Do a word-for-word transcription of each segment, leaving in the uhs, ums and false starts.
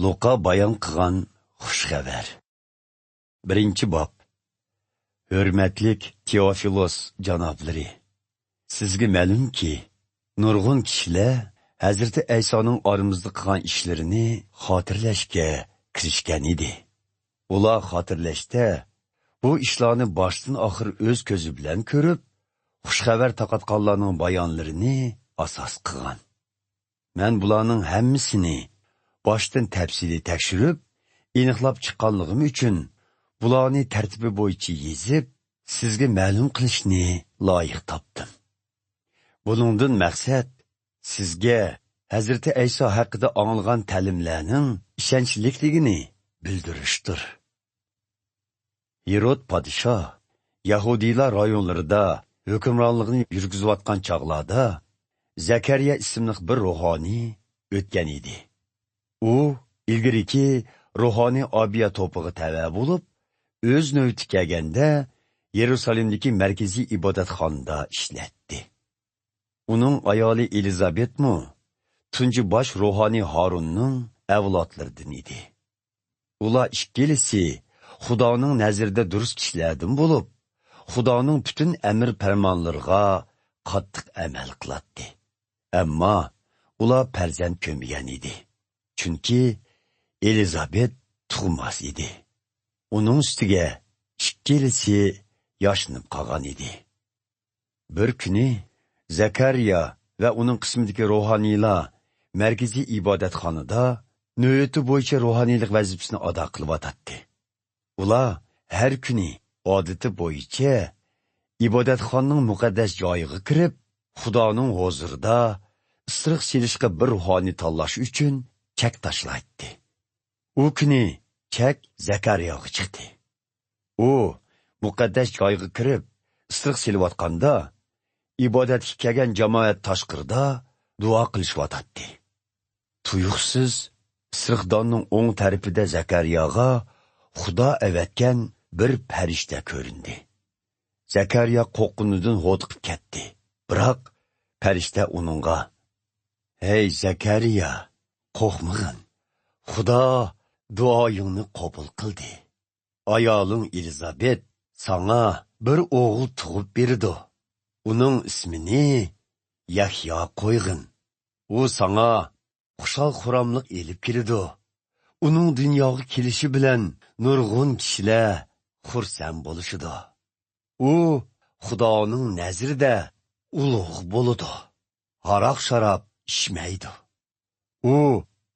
لۇقا بايان قىلغان خۇش خەۋەر. بىرىنچى باب. ھۆرمەتلىك تېئوفىلوس جانابلىرى، سىزگە مەلۇمكى، نۇرغۇن كىشىلەر ھەزرىتى ئەيسانىڭ ئارىمىزدا قىلغان ئىشلىرىنى خاتىرىلەشكە كىرىشكەن ئىدى. ئۇلار خاتىرىلەشتە، بۇ ئىشلارنى باشتىن ئاخىر ئۆز كۆزى بىلەن كۆرۈپ، خۇش خەۋەر تارقاتقانلارنىڭ بايانلىرىنى ئاساس قىلغان. مەن بۇلارنىڭ ھەممىسىنى باشتىن تەپسىلىي تەكشۈرۈپ، ئېنىقلاپ چىققانلىقىم ئۈچۈن، بۇلارنى تەرتىپى بويىچە يېزىپ، سىزگە مەلۇم قىلىشنى لايىق تاپتىم. بۇنىڭدىن مەقسەت، سىزگە ھەزرىتى ئەيسا ھەققىدە ئاڭلىغان تەلىملەرنىڭ ئىشەنچلىكلىكىنى بىلدۈرۈشتۇر. ھېرود پادىشاھ يەھۇدىيلار رايونلىرىدا ھۆكۈمرانلىقىنى يۈرگۈزۈۋاتقان چاغلاردا، زەكەرىيا ئىسىملىق بىر روھانىي ئۆتكەن ئىدى. ئۇ ئىلگىرىكى روھانىي ئابىيا توپىغا تەۋە بولۇپ، ئۆز نۆۋىتى كەلگەندە، يېرۇسالېمدىكى مەركىزىي ئىبادەتخانىدا ئىشلەتتى. ئۇنىڭ ئايالى ئېلىزابېتمۇ تۇنجى باش روھانىي ھارۇننىڭ ئەۋلادلىرىدىن ئىدى. ئۇلار ئىككىلىسى خۇدانىڭ نەزىرىدە دۇرۇس كىشىلەردىن بولۇپ، خۇدانىڭ پۈتۈن ئەمىر پەرمانلىرىغا قاتتىق ئەمەل قىلاتتى. ئەمما ئۇلار پەرزەنت كۆرمىگەن ئىدى. چۈنكى ئېلىزابېت تۇغماس ئىدى. ئۇنىڭ ئۈستىگە ئىككىلىسى ياشىنىپ قالغان ئىدى. بىر كۈنى زەكەرىيا ۋە ئۇنىڭ قىسمىدىكى روھانىيلار مەركىزىي ئىبادەتخانىدا نۆۋىتى بويىچە روھانىيلىق ۋەزىپىسىنى ئادا قىلىۋاتاتتى. ئۇلار ھەر كۈنى ئادىتى بويىچە ئىبادەتخانىنىڭ مۇقەددەس جايىغا كىرىپ، خۇدانىڭ ھۇزۇرىدا ئىسرىق سېلىشقا بىر روھانىي تاللاش ئۈچۈن چەك تاشلايتتى. ئۇ كۈنى چەك زەكەرىياغا چىقتى. ئۇ مۇقەددەس جايغا كىرىپ، ئىسرىق سېلىۋاتقاندا، ئىبادەتكە كەلگەن جامائەت تاشقىرىدا دۇئا قىلىشىۋاتاتتى. تۇيۇقسىز ئىسرىقداننىڭ ئوڭ تەرىپىدە زەكەرىياغا خۇدا ئەۋەتكەن بىر پەرىشتە كۆرۈندى. زەكەرىيا قورققىنىدىن ھودۇقۇپ كەتتى. بىراق پەرىشتە ئۇنىڭغا، «ھەي زەكەرىيا، قورقمىغىن. خۇدا دۇئايىڭنى قوبۇل قىلدى. ئايالىڭ ئېلىزابېت ساڭا بىر ئوغۇل تۇغۇپ بېرىدۇ. ئۇنىڭ ئىسمىنى يەھيا قويغىن. ئۇ ساڭا خۇشال-خۇراملىق ئېلىپ كېلىدۇ. ئۇنىڭ دۇنياغا كېلىشى بىلەن نۇرغۇن كىشىلەر خۇرسەن بولۇشىدۇ. ئۇ خۇدانىڭ نەزىرىدە ئۇلۇغ بولىدۇ. ھاراق-شاراب ئىچمەيدۇ. ئۇ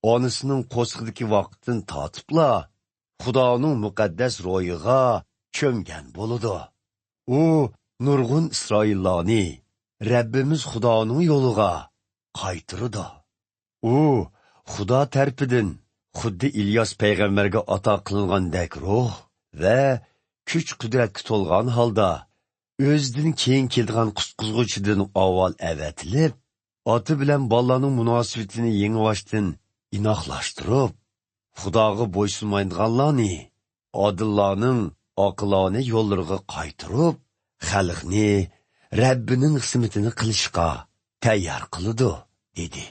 ئانىسىنىڭ قورسىقىدىكى ۋاقىتتىن تارتىپلا خۇدانىڭ مۇقەددەس روھىغا چۆمگەن بولىدۇ. ئۇ نۇرغۇن ئىسرائىللارنى رەببىمىز خۇدانىڭ يولىغا قايتۇرىدۇ. ئۇ خۇدا تەرىپىدىن خۇددى ئىلياس پەيغەمبەرگە ئاتا قىلىنغاندەك روھ ۋە كۈچ-قۇدرەتكە تولغان ھالدا ئۆزىدىن كېيىن كېلىدىغان قۇتقۇزغۇچىدىن ئاۋۋال ئەۋەتىلىپ، ئاتا بىلەن بالىلارنىڭ مۇناسىۋىتىنى يېڭىباشتىن ئىناقلاشتۇرۇپ، خۇداغا بويسۇنمايدىغانلارنى ئادىللارنىڭ ئاقىلانە يوللىرىغا قايتۇرۇپ، خەلقنى رەببىنىڭ خىزمىتىنى قىلىشقا تەييار قىلىدۇ، دېدى.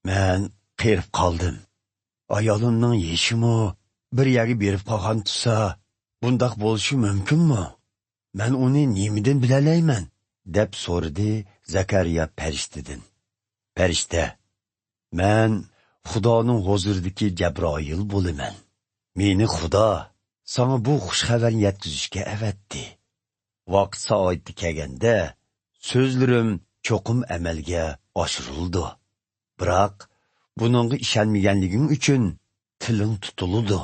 مەن قېرىپ قالدىم. ئايالىمنىڭ يېشىمۇ بىر يەرگە بېرىپ قالغان تۇرسا، بۇنداق بولۇشى مۇمكىنمۇ؟ مەن ئۇنى نېمىدىن بىلەلەيمەن؟ دەپ سورىدى زەكەرىيا پەرىشتىدىن. پەرىشتە، مەن خۇدانىڭ ھۇزۇرىدىكى جەبرائىل بولىمەن. مېنى خۇدا ساڭا بۇ خۇش خەۋەرنى يەتكۈزۈشكە ئەۋەتتى. ۋاقىت سائىتى كەلگەندە، سۆزلىرىم چوقۇم ئەمەلگە ئاشۇرۇلىدۇ. بىراق، بۇنىڭغا ئىشەنمىگەنلىكىڭ ئۈچۈن تىلىڭ تۇتۇلىدۇ.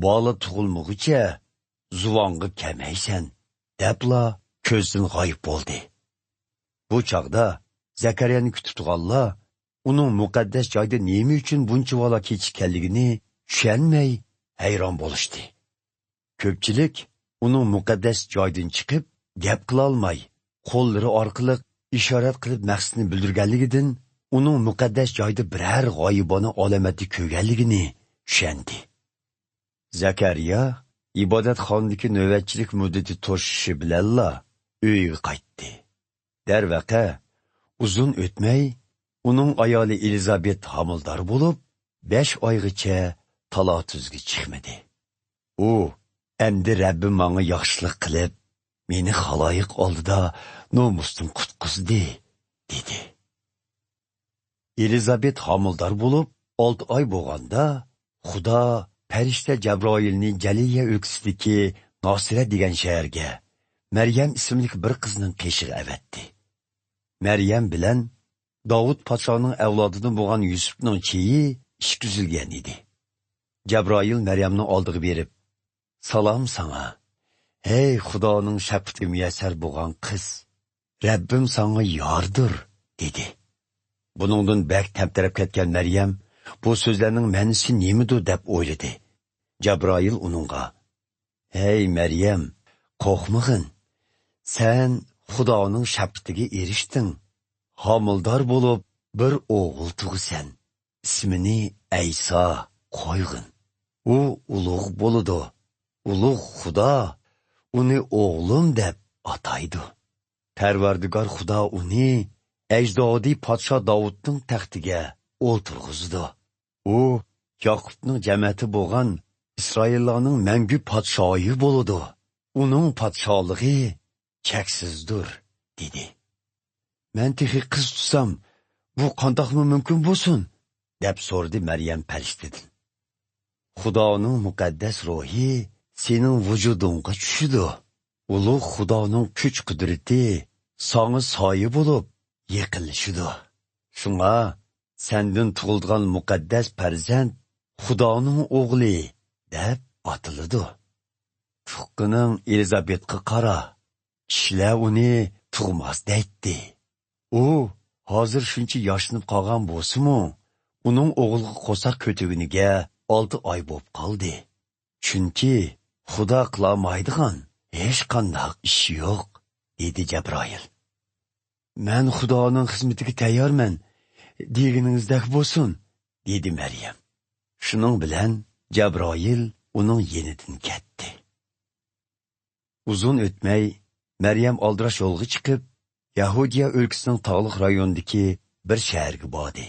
بالا تۇغۇلمىغۇچە زۇۋانغا كەلمەيسەن، دەپلا كۆزدىن غايىب بولدى. بۇ چاغدا زەكەرىيانى كۈتۈپ تۇرغانلار ئۇنىڭ مۇقەددەس جايدا نېمە ئۈچۈن بۇنچىۋالا كېچىككەنلىكىنى چۈشەنمەي ھەيران بولۇشتى. كۆپچىلىك ئۇنىڭ مۇقەددەس جايدىن چىقىپ، گەپ قىلالماي، قوللىرى ئارقىلىق ئىشارەت قىلىپ مەقسىتىنى بىلدۈرگەنلىكىدىن، ئۇنىڭ مۇقەددەس جايدا بىرەر غايىبانە ئالامەتنى كۆرگەنلىكىنى چۈشەندى. زەكەرىيا ئىبادەتخانىدىكى نۆۋەتچىلىك مۇددىتى توشۇشى بىلەنلا ئۆيىگە قايتتى. دەرۋەقە، ئۇزۇن ئۆتمەي، ئۇنىڭ ئايالى ئېلىزابېت ھامىلىدار بولۇپ، بەش ئايغىچە تالا-تۈزگە چىقمىدى. ئۇ، «ئەمدى رەببىم ماڭا ياخشىلىق قىلىپ، مېنى خالايىق ئالدىدا نومۇستىن قۇتقۇزدى» دېدى. ئېلىزابېت ھامىلىدار بولۇپ، ئالتە ئاي بولغاندا، خۇدا پەرىشتە جەبرائىلنى جەلىيە ئۆلكىسىدىكى ناسىرەت دېگەن شەھەرگە مەريەم ئىسىملىك بىر قىزنىڭ قېشىغا ئەۋەتتى. مەريەم بىلەن داۋۇت پادىشاھنىڭ ئەۋلادىدىن بولغان يۈسۈپنىڭ چېيى ئىككى ئۈزۈلگەن ئىدى. جەبرائىل مەريەمنىڭ ئالدىغا بېرىپ، «سالام ساڭا، ھەي خۇدانىڭ شەپقىتىگە مۇيەسسەر بولغان قىز! رەببىم ساڭا ياردۇر» دېدى. بۇنىڭدىن بەك تەمتىرەپ كەتكەن مەريەم، «بۇ سۆزلەرنىڭ مەنىسى نېمىدۇ؟» دەپ ئويلىدى. جەبرائىل ئۇنىڭغا، «ھەي مەريەم، قورقمىغىن. سەن خۇدانىڭ شەپقىتىگە ئېرىشتىڭ. ھامىلىدار بولۇپ، بىر ئوغۇل تۇغىسەن. ئىسمىنى ئەيسا قويغىن. ئۇ ئۇلۇغ بولىدۇ. ئۇلۇغ خۇدا ئۇنى ئوغلۇم دەپ ئاتايدۇ. پەرۋەردىگار خۇدا ئۇنى ئەجدادى پادىشاھ داۋۇتنىڭ تەختىگە ئولتۇرغۇزىدۇ. ئۇ ياقۇپنىڭ جەمەتى بولغان ئىسرائىللارنىڭ مەڭگۈ پادىشاھى بولىدۇ. ئۇنىڭ پادىشاھلىقى چەكسىزدۇر» دېدى. «مەن تېخى قىز تۇتسام، بۇ قانداقمۇ مۇمكىن بولسۇن؟» دەپ سورىدى مەريەم پەرىشتىدىن. «خۇدانىڭ مۇقەددەس روھى سېنىڭ ۋۇجۇدۇڭغا چۈشىدۇ. ئۇلۇغ خۇدانىڭ كۈچ-قۇدرىتى ساڭا سايە بولۇپ يېقىنلىشىدۇ. شۇڭا سەندىن تۇغۇلىدىغان مۇقەددەس پەرزەنت خۇدانىڭ ئوغلى دەپ ئاتىلىدۇ. تۇغقىنىڭ ئېلىزابېتقا قارا. كىشىلەر ئۇنى تۇغماس دەيتتى. ئۇ ھازىر شۇنچە ياشىنىپ قالغان بولسىمۇ، ئۇنىڭ ئوغۇلغا قورساق كۆتۈرگىنىگە ئالتە ئاي بولۇپ قالدى. چۈنكى خۇدا قىلالمايدىغان ھېچقانداق ئىش يوق» دېدى جەبرائىل. «مەن خۇدانىڭ خىزمىتىگە تەييارمەن، دېگىنىڭىزدەك بولسۇن» دېدى مەريەم. شۇنىڭ بىلەن جەبرائىل ئۇنىڭ يېنىدىن كەتتى. ئۇزۇن ئۆتمەي، مەريەم ئالدىراش يولغا چىقىپ، يەھۇدىيە ئۆلكىسىنىڭ تاغلىق رايونىدىكى بىر شەھەرگە باردى.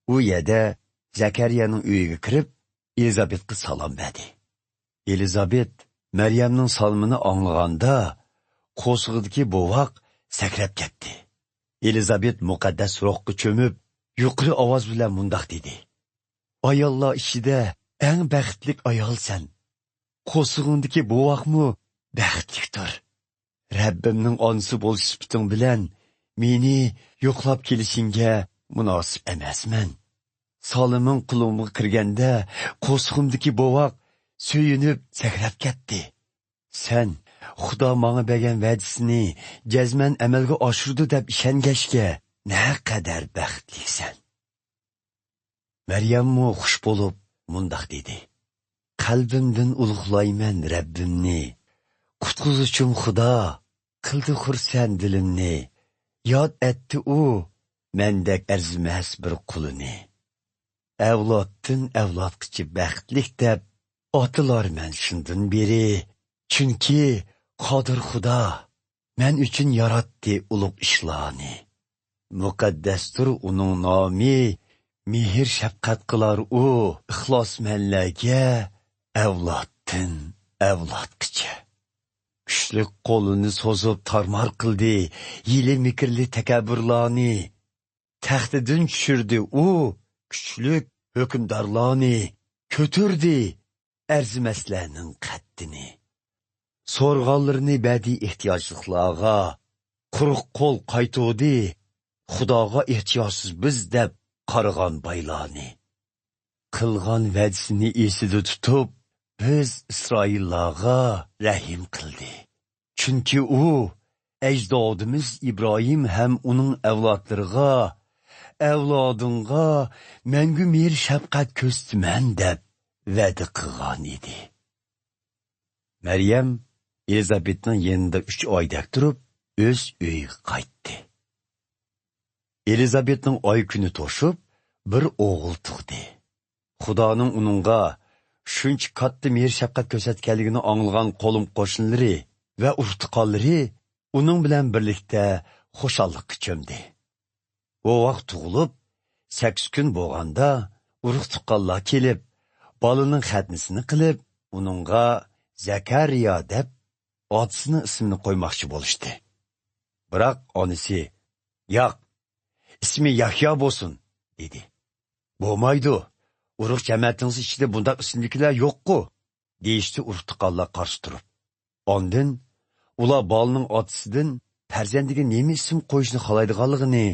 ئۇ يەردە زەكەرىيەنىڭ ئۆيىگە كىرىپ، ئېلىزابېتقا سالام بەردى. ئېلىزابېت مەريەمنىڭ سالىمىنى ئاڭلىغاندا، قورسىقىدىكى بوۋاق سەكرەپ كەتتى. ئېلىزابېت مۇقەددەس روھقا چۆمۈپ، يۇقىرى ئاۋاز بىلەن مۇنداق دېدى: «ئاياللار ئىچىدە ئەڭ بەختلىك ئايالسەن. قورسىقىڭدىكى بوۋاقمۇ بەختلىكتۇر. رەببىمنىڭ ئانىسى بولۇش سۈپىتىڭ بىلەن مېنى يوقلاپ كېلىشىڭگە مۇناسىپ ئەمەسمەن. سالىمىڭ قولۇمغا كىرگەندە، قورسىقىمدىكى بوۋاق سۆيۈنۈپ سەكرەپ كەتتى. سەن خۇدا ماڭا بەرگەن ۋەدىسىنى جەزمەن ئەمەلگە ئاشۇرىدۇ دەپ ئىشەنگەچكە، نەقەدەر بەختلىكسەن.» مەريەممۇ خۇش بولۇپ مۇنداق دېدى: «قەلبىمدىن ئۇلۇغلايمەن رەببىمنى. قۇتقۇزۇشۇم خۇدا قىلدى خۇرسەن دىلىمنى. ياد ئەتتى ئۇ مەندەك ئەرزىمەس بىر قۇلىنى. ئەۋلادتىن ئەۋلادقىچە بەختلىك دەپ ئاتىلارمەن شۇندىن بېرى. چۈنكى قادىر خۇدا مەن ئۈچۈن ياراتتى ئۇلۇغ ئىشلارنى. مۇقەددەستۇر ئۇنىڭ نامى، مېھىر-شەپقەت قىلار ئۇ ئىخلاسمەنلەرگە ئەۋلادتىن ئەۋلادقىچە. كۈچلۈك قولىنى سوزۇپ تارمار قىلدى ھىيلە-مىكىرلىك تەكەببۇرلارنى. تەختىدىن چۈشۈردى ئۇ كۈچلۈك ھۆكۈمدارلارنى، كۆتۈردى ئەرزىمەسلەرنىڭ قەددىنى. سورىغانلىرىنى بەردى ئېھتىياجلىقلارغا، قۇرۇق قول قايتۇردى خۇداغا ئېھتىياجسىز بىز دەپ قارىغان بايلارنى. قىلغان ۋەدىسىنى ئېسىدە تۇتۇپ، بىز ئىسرائىللارغا رەھىم قىلدى. چۈنكى ئۇ ئەجدادىمىز ئىبراھىم ھەم ئۇنىڭ ئەۋلادلىرىغا، ئەۋلادىڭغا مەڭگۈ مېھىر-شەپقەت كۆرسىتىمەن دەپ ۋەدە قىلغان ئىدى.» مەريەم ئېلىزابېتنىڭ يېنىدا ئۈچ ئايدەك تۇرۇپ، ئۆز ئۆيىگە قايتتى. ئېلىزابېتنىڭ ئاي-كۈنى توشۇپ، بىر ئوغۇل تۇغدى. خۇدانىڭ ئۇنىڭغا شۇنچە كاتتا مېھىر-شەپقەت كۆرسەتكەنلىكىنى ئاڭلىغان قولۇم-قوشنىلىرى ۋە ئۇرۇق-تۇغقانلىرى ئۇنىڭ بىلەن بىرلىكتە خۇشاللىققا چۆمدى. بوۋاق تۇغۇلۇپ، سەككىز كۈن بولغاندا، ئۇرۇق-تۇغقانلار كېلىپ، بالىنىڭ خەتنىسىنى قىلىپ، ئۇنىڭغا زەكەرىيا دەپ ئاتىسىنىڭ ئىسمىنى قويماقچى بولۇشتى. بىراق ئانىسى، «ياق، ئىسمى يەھيا بولسۇن» دېدى. «بولمايدۇ، ئۇرۇق جەمەتىڭىز ئىچىدە بۇنداق ئىسىمدىكىلەر يوققۇ» دېيىشتى ئۇرۇق-تۇغقانلار قارشى تۇرۇپ. ئاندىن ئۇلار بالىنىڭ ئاتىسىدىن پەرزەنتىگە نېمە ئىسىم قويۇشنى خالايدىغانلىقىنى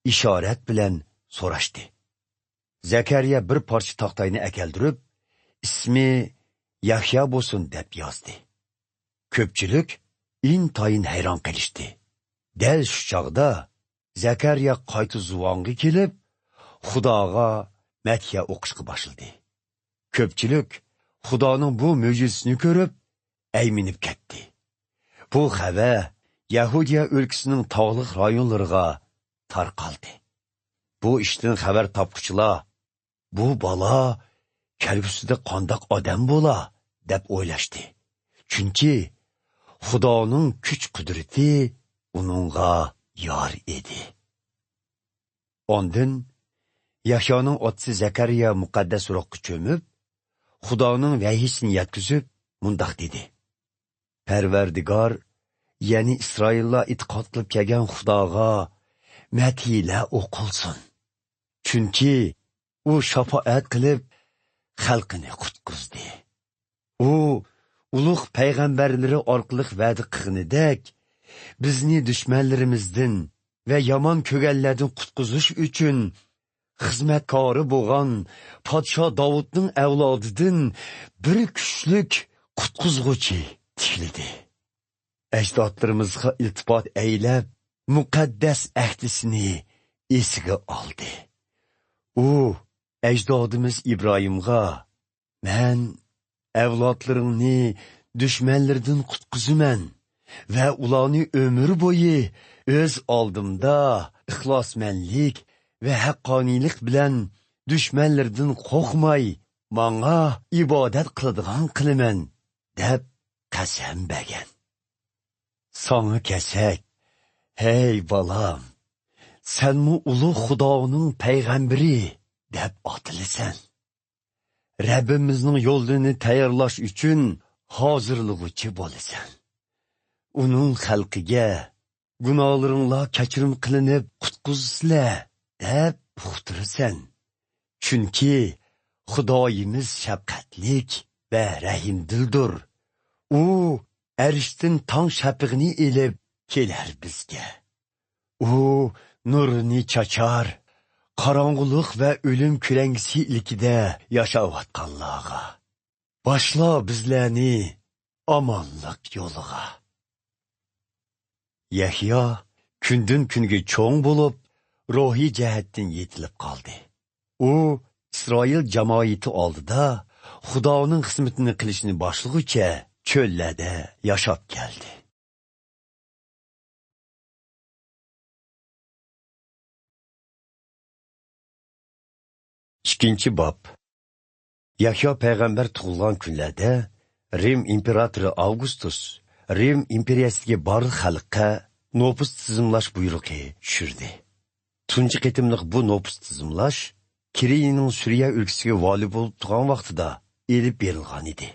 ئىشارەت بىلەن سوراشتى. زەكەرىيا بىر پارچە تاختاينى ئەكەلدۈرۈپ، «ئىسمى يەھيا بولسۇن» دەپ يازدى. كۆپچىلىك ئىنتايىن ھەيران قېلىشتى. دەل شۇ چاغدا زەكەرىيا قايتا زۇۋانغا كېلىپ، خۇداغا مەدھىيە ئوقۇشقا باشلىدى. كۆپچىلىك خۇدانىڭ بۇ مۆجىزىسىنى كۆرۈپ، ئەيمىنىپ كەتتى. بۇ خەۋەر يەھۇدىيە ئۆلكىسىنىڭ تاغلىق رايونلىرىغا تارقالدى. بۇ ئىشتىن خەۋەر تاپقۇچىلار، «بۇ بالا كەلگۈسىدە قانداق ئادەم بولا؟» دەپ ئويلاشتى. چۈنكى خۇدانىڭ كۈچ-قۇدرىتى ئۇنىڭغا يار ئىدى. ئاندىن يەھيانىڭ ئاتىسى زەكەرىيا مۇقەددەس روھقا چۆمۈپ، خۇدانىڭ ۋەھىيسىنى يەتكۈزۈپ، مۇنداق دېدى: «پەرۋەردىگار، يەنى ئىسرائىللار ئېتىقاد قىلىپ كەلگەن خۇداغا مەدھىيلەر ئوقۇلسۇن. چۈنكى ئۇ شاپائەت قىلىپ، خەلقىنى قۇتقۇزدى. ئۇ ئۇلۇغ پەيغەمبەرلىرى ئارقىلىق ۋەدە قىلغىنىدەك، بىزنى دۈشمەنلىرىمىزدىن ۋە يامان كۆرگەنلەردىن قۇتقۇزۇش ئۈچۈن خىزمەتكارى بولغان پادىشاھ داۋۇتنىڭ ئەۋلادىدىن بىر كۈچلۈك قۇتقۇزغۇچى تىكلىدى. ئەجدادلىرىمىزغا ئىلتىپات ئەيلەپ، مۇقەددەس ئەھدىسىنى ئېسىگە ئالدى. ئۇ ئەجدادىمىز ئىبراھىمغا، مەن ئەۋلادلىرىڭنى دۈشمەنلىرىدىن قۇتقۇزىمەن ۋە ئۇلارنى ئۆمۈر بويى ئۆز ئالدىمدا ئىخلاسمەنلىك ۋە ھەققانىيلىق بىلەن دۈشمەنلىرىدىن قورقماي، ماڭا ئىبادەت قىلىدىغان قىلىمەن» دەپ قەسەم بەرگەن. ساڭا كەلسەك، ھەي بالام، سەنمۇ ئۇلۇغ خۇدانىڭ پەيغەمبىرى دەپ ئاتىلىسەن. رەببىمىزنىڭ يولىنى تەييارلاش ئۈچۈن ھازىرلىغۇچى بولىسەن. ئۇنىڭ خەلقىگە، «گۇناھلىرىڭلار كەچۈرۈم قىلىنىپ قۇتقۇزۇلسىلەر» دەپ ئۇقتۇرىسەن. چۈنكى خۇدايىمىز شەپقەتلىك ۋە رەھىمدىلدۇر. ئۇ ئەرشتىن تاڭ شەپىقىنى ئېلىپ كېلەر بىزگە. ئۇ نۇرىنى چاچار، قاراڭغۇلۇق ۋە ئۆلۈم كۆلەڭگىسى ئىلكىدە ياشاۋاتقانلارغا، باشلا بىزلەرنى ئامانلىق يولىغا. يەھيا كۈندىن-كۈنگە چوڭ بولۇپ، روھىي جەھەتتىن يېتىلىپ قالدى. ئۇ ئىسرائىل جامائىتى ئالدىدا خۇدانىڭ خىزمىتىنى قىلىشنى باشلىغۇچە چۆللەردە ياشاپ كەلدى. ئىككىنچى باب. يەھيا پەيغەمبەر تۇغۇلغان كۈنلەردە رىم ئىمپېراتورى ئاۋگۇستۇس رىم ئىمپېرىيەسىدىكى بارلىق خەلققە نوپۇس تىزىملاش بۇيرۇقى چۈشۈردى. تۇنجى قېتىملىق بۇ نوپۇس تىزىملاش كىرىينىڭ سۈرىيە ئۆلكىسىگە ۋالىي بولۇپ تۇرغان ۋاقتىدا ئېلىپ بېرىلغان ئىدى.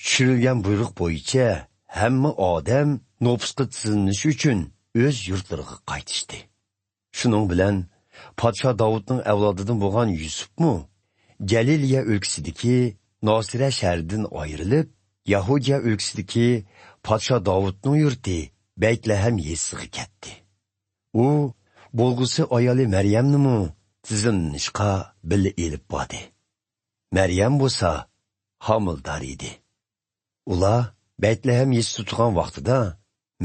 چۈشۈرۈلگەن بۇيرۇق بويىچە ھەممە ئادەم نوپۇسقا تىزىملىنىش ئۈچۈن ئۆز يۇرتلىرىغا قايتىشتى. شۇنىڭ بىلەن پادىشاھ داۋۇتنىڭ ئەۋلادىدىن بولغان يۈسۈپمۇ گەلىلىيە ئۆلكىسىدىكى ناسىرە شەھىرىدىن ئايرىلىپ، يەھۇدىيە ئۆلكىسىدىكى پادىشاھ داۋۇتنىڭ يۇرتى بەيتلەھەم يېزىسىغا كەتتى. ئۇ بولغۇسى ئايالى مەريەمنىمۇ تىزىملىنىشقا بىللە ئېلىپ باردى. مەريەم بولسا ھامىلىدار ئىدى. ئۇلار بەيتلەھەم يېزىسىدا تۇرغان ۋاقتىدا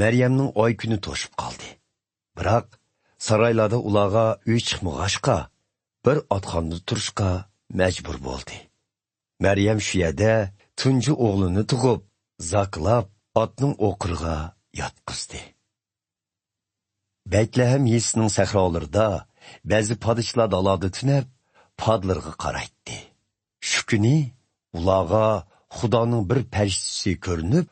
مەريەمنىڭ ئاي كۈنى توشۇپ قالدى. بىراق سارايلاردا ئۇلارغا ئۆي چىقمىغاچقا، بىر ئاتخانىدا تۇرۇشقا مەجبۇر بولدى. مەريەم شۇ يەردە تۇنجى ئوغلىنى تۇغۇپ، زاكىلاپ، ئاتنىڭ ئوقۇرىغا ياتقۇزدى. بەيتلەھەم يېزىسىنىڭ سەھرالىرىدا بەزى پادىچىلار دالادا تۈنەپ، پادىلىرىغا قارايتتى. شۇ كۈنى ئۇلارغا خۇدانىڭ بىر پەرىشتىسى كۆرۈنۈپ،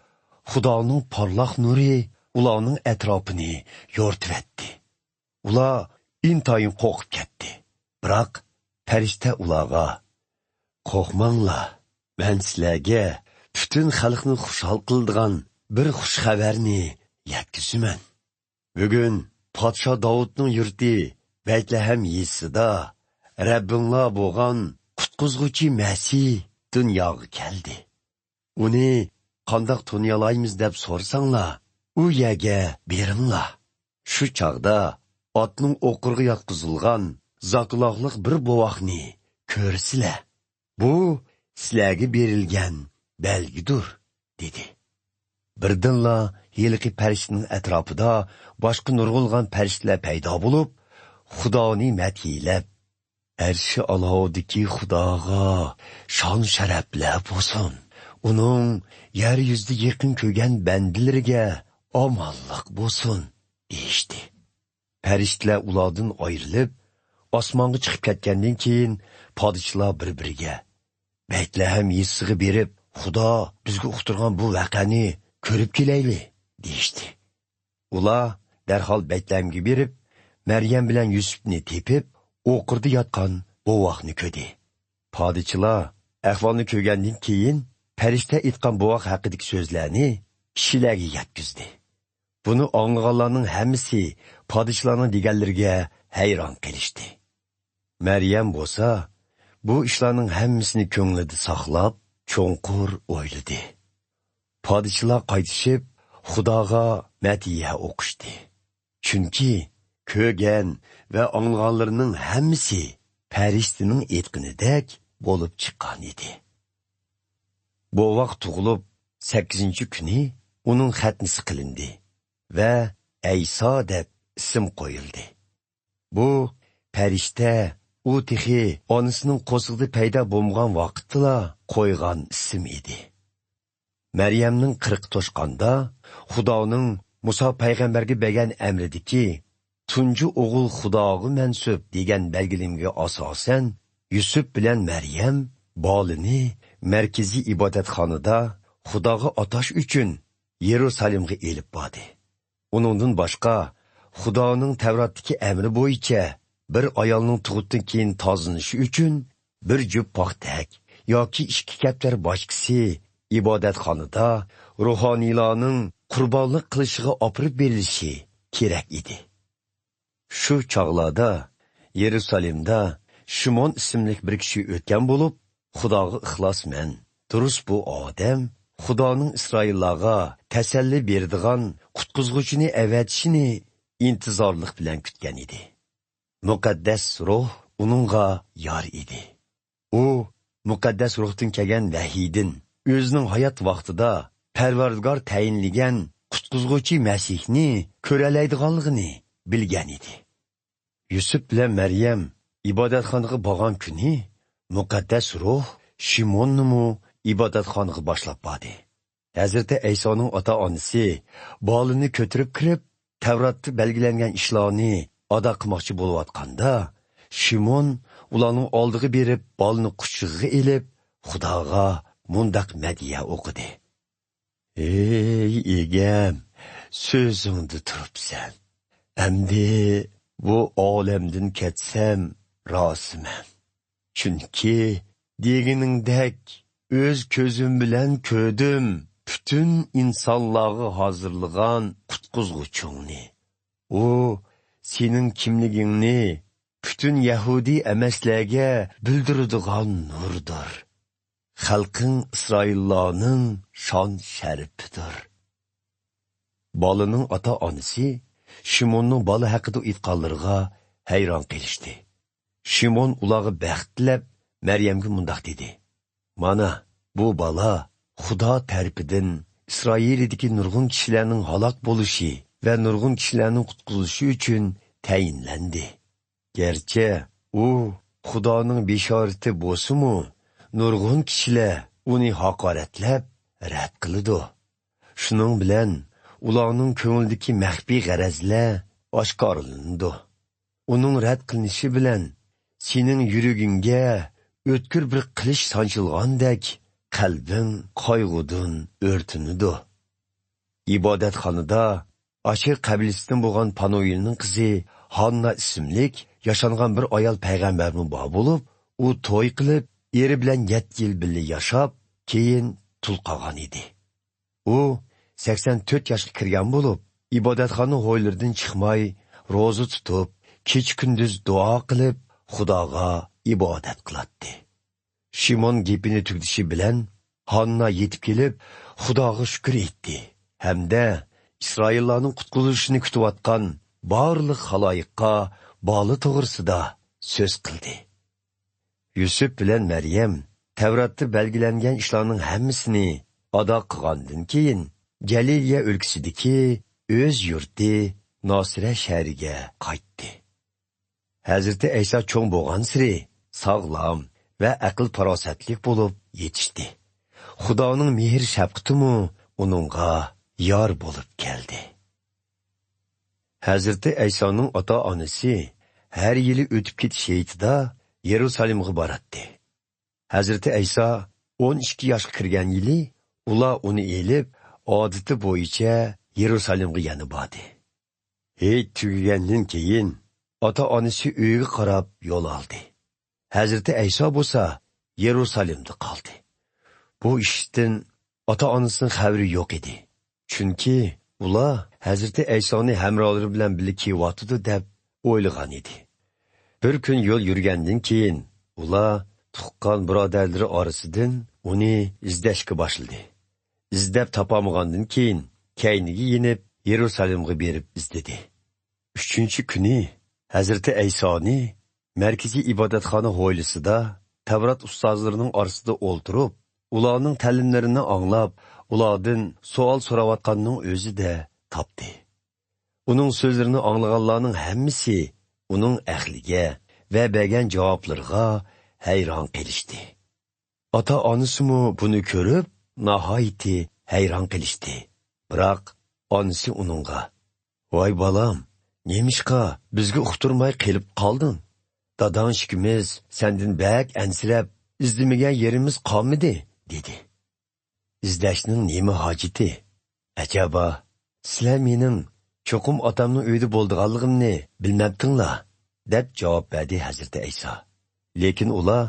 خۇدانىڭ پارلاق نۇرى ئۇلارنىڭ ئەتراپىنى يورۇتۇۋەتتى. ئۇلار ئىنتايىن قورقۇپ كەتتى. بىراق پەرىشتە ئۇلارغا: «قورقماڭلار، مەن سىلەرگە پۈتۈن خەلقنى خۇشال قىلىدىغان بىر خۇش خەۋەرنى يەتكۈزىمەن. بۈگۈن پادىشاھ داۋۇتنىڭ يۇرتى بەيتلەھەم يېزىسىدا رەببىڭلار بولغان قۇتقۇزغۇچى مەسىھ دۇنياغا كەلدى. ئۇنى قانداق تونۇيالايمىز دەپ سورىساڭلار، ئۇ يەرگە بېرىڭلار. شۇ چاغدا ئاتنىڭ ئوقۇرىغا ياتقۇزۇلغان زاكىلاقلىق بىر بوۋاقنى كۆرىسىلەر. بۇ سىلەرگە بېرىلگەن بەلگىدۇر» دېدى. بىردىنلا ھېلىقى پەرىشتىنىڭ ئەتراپىدا باشقا نۇرغۇنلىغان پەرىشتىلەر پەيدا بولۇپ، خۇدانى مەدھىيلەپ: «ئەرشى ئالاۋىدىكى خۇداغا شان-شەرەپلەر بولسۇن! ئۇنىڭ يەر يۈزىدە يېقىن كۆرگەن بەندىلىرىگە ئامانلىق بولسۇن!» دېيىشتى. پەرىشتىلەر ئۇلاردىن ئايرىلىپ، ئاسمانغا چىقىپ كەتكەندىن كېيىن، پادىچىلار بىر-بىرىگە: «بەيتلەھەم يېزىسىغا بېرىپ، خۇدا بىزگە ئۇقتۇرغان بۇ ۋەقەنى كۆرۈپ كېلەيلى» دېيىشتى. ئۇلار دەرھال بەيتلەھەمگە بېرىپ، مەريەم بىلەن يۈسۈپنى تېپىپ، ئوقۇردا ياتقان بوۋاقنى كۆردى. پادىچىلار ئەھۋالنى كۆرگەندىن كېيىن، پەرىشتە ئېيتقان بوۋاق ھەققىدىكى سۆزلەرنى كىشىلەرگە يەتكۈزدى. بۇنى ئاڭلىغانلارنىڭ ھەممىسى پادىچىلارنىڭ دېگەنلىرىگە ھەيران قېلىشتى. مەريەم بولسا بۇ ئىشلارنىڭ ھەممىسىنى كۆڭلىدە ساقلاپ، چوڭقۇر ئويلىدى. پادىچىلار قايتىشىپ، خۇداغا مەدھىيە ئوقۇشتى. چۈنكى كۆرگەن ۋە ئاڭلىغانلىرىنىڭ ھەممىسى پەرىشتىنىڭ ئېيتقىنىدەك بولۇپ چىققان ئىدى. بوۋاق تۇغۇلۇپ سەككىزىنچى كۈنى ئۇنىڭ خەتنىسى قىلىندى ۋە ئەيسا دەپ ئىسىم قويۇلدى. بۇ پەرىشتە ئۇ تېخى ئانىسىنىڭ قورسىقىدا پەيدا بولمىغان ۋاقىتتىلا قويغان ئىسىم ئىدى. مەريەمنىڭ قىرىقى توشقاندا، خۇدانىڭ مۇسا پەيغەمبەرگە بەرگەن ئەمرىدىكى «تۇنجى ئوغۇل خۇداغا مەنسۇپ» دېگەن بەلگىلىمىگە ئاساسەن، يۈسۈپ بىلەن مەريەم بالىنى مەركىزىي ئىبادەتخانىدا خۇداغا ئاتاش ئۈچۈن يېرۇسالېمغا ئېلىپ باردى. ئۇنىڭدىن باشقا، خۇدانىڭ تەۋراتتىكى ئەمرى بويىچە بىر ئايالنىڭ تۇغۇتتىن كېيىن تازىلىنىشى ئۈچۈن بىر جۈپ پاختەك ياكى ئىككى كەپتەر باچكىسى ئىبادەتخانىدا روھانىيلارنىڭ قۇربانلىق قىلىشىغا ئاپىرىپ بېرىلىشى كېرەك ئىدى. شۇ چاغلاردا يېرۇسالېمدا شىمون ئىسىملىك بىر كىشى ئۆتكەن بولۇپ، خۇداغا ئىخلاسمەن، دۇرۇس بۇ ئادەم خۇدانىڭ ئىسرائىللارغا تەسەللى بېرىدىغان قۇتقۇزغۇچىنى ئەۋەتىشىنى ئىنتىزارلىق بىلەن كۈتكەن ئىدى. مۇقەددەس روھ ئۇنىڭغا يار ئىدى. ئۇ مۇقەددەس روھتىن كەلگەن ۋەھىيدىن ئۆزىنىڭ ھايات ۋاقتىدا پەرۋەردىگار تەيىنلىگەن قۇتقۇزغۇچى مەسىھنى كۆرەلەيدىغانلىقىنى بىلگەن ئىدى. يۈسۈپ بىلەن مەريەم ئىبادەتخانىغا بارغان كۈنى مۇقەددەس روھ شىموننىمۇ ئىبادەتخانىغا باشلاپ باردى. ھەزرىتى ئەيسانىڭ ئاتا-ئانىسى بالىنى كۆتۈرۈپ كىرىپ، تەۋراتتا بەلگىلەنگەن ئىشلارنى ئادا قىلماقچى بولۇۋاتقاندا، شىمون ئۇلارنىڭ ئالدىغا بېرىپ، بالىنى قۇچىقىغا ئېلىپ، خۇداغا مۇنداق مەدھىيە ئوقۇدى: «ئەي ئىگەم، سۆزۈڭدە تۇرۇپسەن. ئەمدى بۇ ئالەمدىن كەتسەم رازىمەن. چۈنكى دېگىنىڭدەك ئۆز كۆزۈم بىلەن كۆردۈم پۈتۈن ئىنسانلارغا ھازىرلىغان قۇتقۇزغۇچۇڭنى. ئۇ سېنىڭ كىملىكىڭنى پۈتۈن يەھۇدىي ئەمەسلەرگە بىلدۈرىدىغان نۇردۇر. خەلقىڭ ئىسرائىللارنىڭ شان-شەرىپىدۇر.» بالىنىڭ ئاتا-ئانىسى شىموننىڭ بالا ھەققىدە ئېيتقانلىرىغا ھەيران قېلىشتى. شىمون ئۇلارغا بەخت تىلەپ، مەريەمگە مۇنداق دېدى: «مانا، بۇ بالا خۇدا تەرىپىدىن ئىسرائىلدىكى نۇرغۇن كىشىلەرنىڭ ھالاك بولۇشى ۋە نۇرغۇن كىشىلەرنىڭ قۇتقۇزۇلۇشى ئۈچۈن تەيىنلەندى. گەرچە ئۇ خۇدانىڭ بېشارىتى بولسىمۇ، نۇرغۇن كىشىلەر ئۇنى ھاقارەتلەپ رەت قىلىدۇ. شۇنىڭ بىلەن ئۇلارنىڭ كۆڭلىدىكى مەخپىي غەرەزلەر ئاشكارىلىنىدۇ. ئۇنىڭ رەت قىلىنىشى بىلەن سېنىڭ يۈرىكىڭگە ئۆتكۈر بىر قىلىچ سانجىلغاندەك، قەلبىڭ قايغۇدىن ئۆرتىنىدۇ.» ئىبادەتخانىدا ئاشېر قەبىلىسىدىن بولغان پانۇئېلنىڭ قىزى ھاننا ئىسىملىك ياشانغان بىر ئايال پەيغەمبەرمۇ بار بولۇپ، ئۇ توي قىلىپ، ئېرى بىلەن يەتتە يىل بىللە ياشاپ، كېيىن تۇل قالغان ئىدى. ئۇ سەكسەن تۆت ياشقا كىرگەن بولۇپ، ئىبادەتخانا ھويلىرىدىن چىقماي، روزا تۇتۇپ، كېچە-كۈندۈز دۇئا قىلىپ، خۇداغا ئىبادەت قىلاتتى. شىمون گېپىنى تۈگىتىشى بىلەن، ھاننا يېتىپ كېلىپ، خۇداغا شۈكۈر ئېيتتى ھەمدە ئىسرائىللارنىڭ قۇتقۇزۇلۇشىنى كۈتۈۋاتقان بارلىق خالايىققا بالا توغرىسىدا سۆز قىلدى. يۈسۈپ بىلەن مەريەم تەۋراتتا بەلگىلەنگەن ئىشلارنىڭ ھەممىسىنى ئادا قىلغاندىن كېيىن، گەلىلىيە ئۆلكىسىدىكى ئۆز يۇرتى ناسىرە شەھىرىگە قايتتى. ھەزرىتى ئەيسا چوڭ بولغانسېرى ساغلام ۋە ئەقىل-پاراسەتلىك بولۇپ يېتىشتى. خۇدانىڭ مېھىر-شەپقىتىمۇ ئۇنىڭغا يار بولۇپ كەلدى. ھەزرىتى ئەيسانىڭ ئاتا-ئانىسى ھەر يىلى ئۆتۈپ كېتىش ھېيتىدا يېرۇسالىمغا باراتتى. ھەزرىتى ئەيسا ئون ئىككى ياشقا كىرگەن يىلى ئۇلار ئۇنى ئېلىپ، ئادىتى بويىچە يېرۇسالىمغا يەنە باردى. ھېيت تۈگىگەندىن كېيىن، ئاتا-ئانىسى ئۆيىگە قاراپ يول ئالدى. ھەزرىتى ئەيسا بولسا يېرۇسالىمدا قالدى. بۇ ئىشتىن ئاتا-ئانىسىنىڭ خەۋىرى يوق ئىدى. چۈنكى ئۇلار ھەزرىتى ئەيسانى ھەمراھلىرى بىلەن بىللە كېلىۋاتىدۇ دەپ ئويلىغان ئىدى. بىر كۈن يول يۈرگەندىن كېيىن، ئۇلار تۇغقان بۇرادەرلىرى ئارىسىدىن ئۇنى ئىزدەشكە باشلىدى. ئىزدەپ تاپالمىغاندىن كېيىن، كەينىگە يېنىپ، يېرۇسالىمغا بېرىپ ئىزدىدى. ئۈچىنچى كۈنى ھەزرىتى ئەيسانى مەركىزىي ئىبادەتخانا ھويلىسىدا تەۋرات ئۇستازلىرىنىڭ ئارىسىدا ئولتۇرۇپ، ئۇلارنىڭ تەلىملىرىنى ئاڭلاپ، ئۇلاردىن سوئال سوراۋاتقاننىڭ ئۆزىدە تاپتى. ئۇنىڭ سۆزلىرىنى ئاڭلىغانلارنىڭ ھەممىسى ئۇنىڭ ئەقلىگە ۋە بەرگەن جاۋابلىرىغا ھەيران قېلىشتى. ئاتا-ئانىسىمۇ بۇنى كۆرۈپ، ناھايىتى ھەيران قېلىشتى. بىراق ئانىسى ئۇنىڭغا: «ۋاي بالام، نېمىشقا بىزگە ئۇقتۇرماي قېلىپ قالدىڭ؟ داداڭ ئىككىمىز سەندىن بەك ئەنسىرەپ، ئىزدىمىگەن يېرىمىز قالمىدى» دېدى. «ئىزدەشنىڭ نېمە ھاجىتى؟ ئەجەبا، سىلەر مېنىڭ چوقۇم ئاتامنىڭ ئۆيىدە بولىدىغانلىقىمنى بىلمەپتىڭلار» دەپ جاۋاب بەردى ھەزرىتى ئەيسا. لېكىن ئۇلار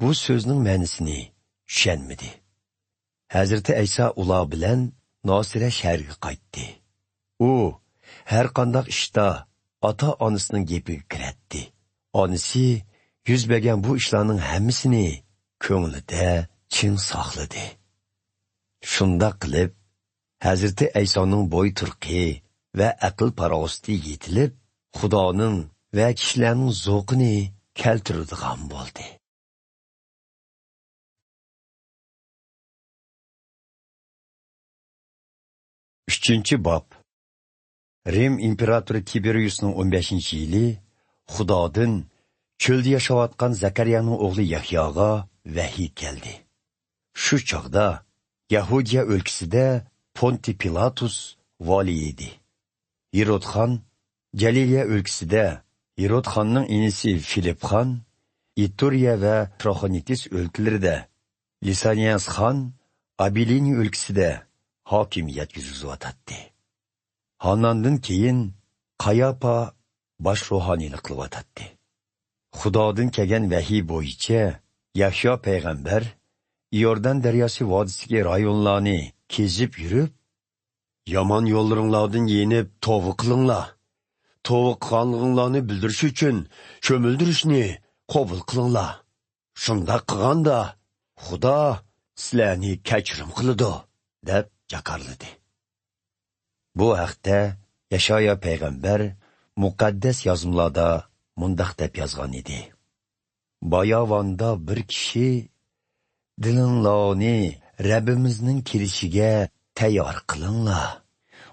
بۇ سۆزنىڭ مەنىسىنى چۈشەنمىدى. ھەزرىتى ئەيسا ئۇلار بىلەن ناسىرە شەھىرىگە قايتتى. ئۇ ھەرقانداق ئىشتا ئاتا-ئانىسىنىڭ گېپىگە كىرەتتى. ئانىسى يۈز بەرگەن بۇ ئىشلارنىڭ ھەممىسىنى كۆڭلىدە چىڭ ساقلىدى. شۇنداق قىلىپ، ھەزرىتى ئەيسانىڭ بوي تۇرقى ۋە ئەقىل-پاراسىتى يېتىلىپ، خۇدانىڭ ۋە كىشىلەرنىڭ زوقىنى كەلتۈرىدىغان بولدى. ئۈچىنچى باب. رىم ئىمپېراتورى تىبېرىيۇسنىڭ ئون بەشىنچى يىلى خۇدادىن چۆلدە ياشاۋاتقان زەكەرىيانىڭ ئوغلى يەھياغا ۋەھىي كەلدى. شۇ چاغدا يەھۇدىيە ئۆلكىسىدە پونتىي پىلاتۇس ۋالىي ئىدى. ھېرود خان گەلىلىيە ئۆلكىسىدە، ھېرود خاننىڭ ئىنىسى فىلىپ خان ئىتۇرىيە ۋە تراخونىتىس ئۆلكىلىرىدە، لىسانىياس خان ئابىلىنىيە ئۆلكىسىدە ھاكىمىيەت يۈرگۈزۈۋاتاتتى. ھاناندىن كېيىن قاياپا باش روھانىيلىق قىلىۋاتاتتى. خۇدادىن كەلگەن ۋەھىي بويىچە يەھيا پەيغەمبەر ئىيوردان دەرياسى ۋادىسىدىكى رايونلارنى كېزىپ يۈرۈپ، يامان يوللىرىڭلاردىن يېنىپ توۋا قىلىڭلار. توۋا قىلغانلىقىڭلارنى بىلدۈرۈش ئۈچۈن چۆمۈلدۈرۈشنى قوبۇل قىلىڭلار. شۇنداق قىلغاندا، خۇدا سىلەرنى كەچۈرۈم قىلىدۇ، دەپ جاكارلىدى. بۇ ھەقتە يەشايا پەيغەمبەر مۇقەددەس يازمىلاردا مۇنداق دەپ يازغان ئىدى: «باياۋاندا بىر كىشى، دىلىڭلارنى رەببىمىزنىڭ كېلىشىگە تەييار قىلىڭلار.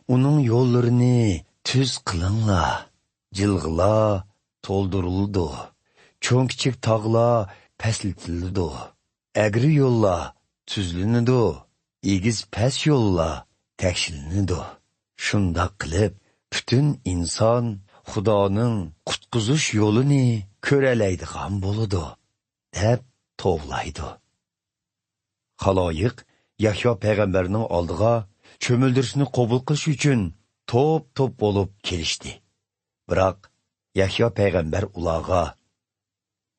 ئۇنىڭ يوللىرىنى تۈز قىلىڭلار. جىلغىلار تولدۇرۇلىدۇ، چوڭ-كىچىك تاغلار پەسلىتىلىدۇ. ئەگرى يوللار تۈزلىنىدۇ، ئېگىز-پەس يوللار تەكشىلىنىدۇ. شۇنداق قىلىپ، پۈتۈن ئىنسان خۇدانىڭ قۇتقۇزۇش يولىنى كۆرەلەيدىغان بولىدۇ» دەپ توۋلايدۇ. خالايىق يەھيا پەيغەمبەرنىڭ ئالدىغا چۆمۈلدۈرۈشنى قوبۇل قىلىش ئۈچۈن توپ-توپ بولۇپ كېلىشتى. بىراق يەھيا پەيغەمبەر ئۇلارغا: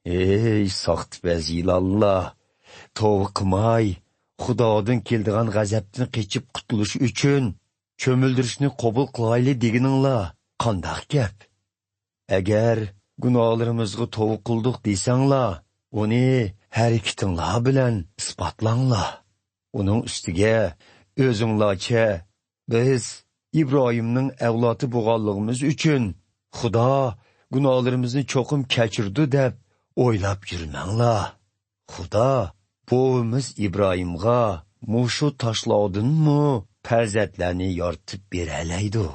ئەي ساختىپەز يىلانلار! توۋا قىلماي، خۇدادىن كېلىدىغان غەزەپتىن قېچىپ قۇتۇلۇش ئۈچۈن چۆمۈلدۈرۈشنى قوبۇل قىلايلى دېگىنىڭلار قانداق گەپ؟ ئەگەر گۇناھلىرىمىزغا توۋا قىلدۇق دېسەڭلار، ئۇنى ھەرىكىتىڭلار بىلەن ئىسپاتلاڭلار. ئۇنىڭ ئۈستىگە ئۆزۈڭلارچە بىز ئىبراھىمنىڭ ئەۋلادى بولغانلىقىمىز ئۈچۈن خۇدا گۇناھلىرىمىزنى چوقۇم كەچۈرىدۇ دەپ ئويلاپ يۈرمەڭلار. خۇدا بوۋىمىز ئىبراھىمغا مۇشۇ تاشلاردىنمۇ پەرزەنتلەرنى يارىتىپ بېرەلەيدۇ.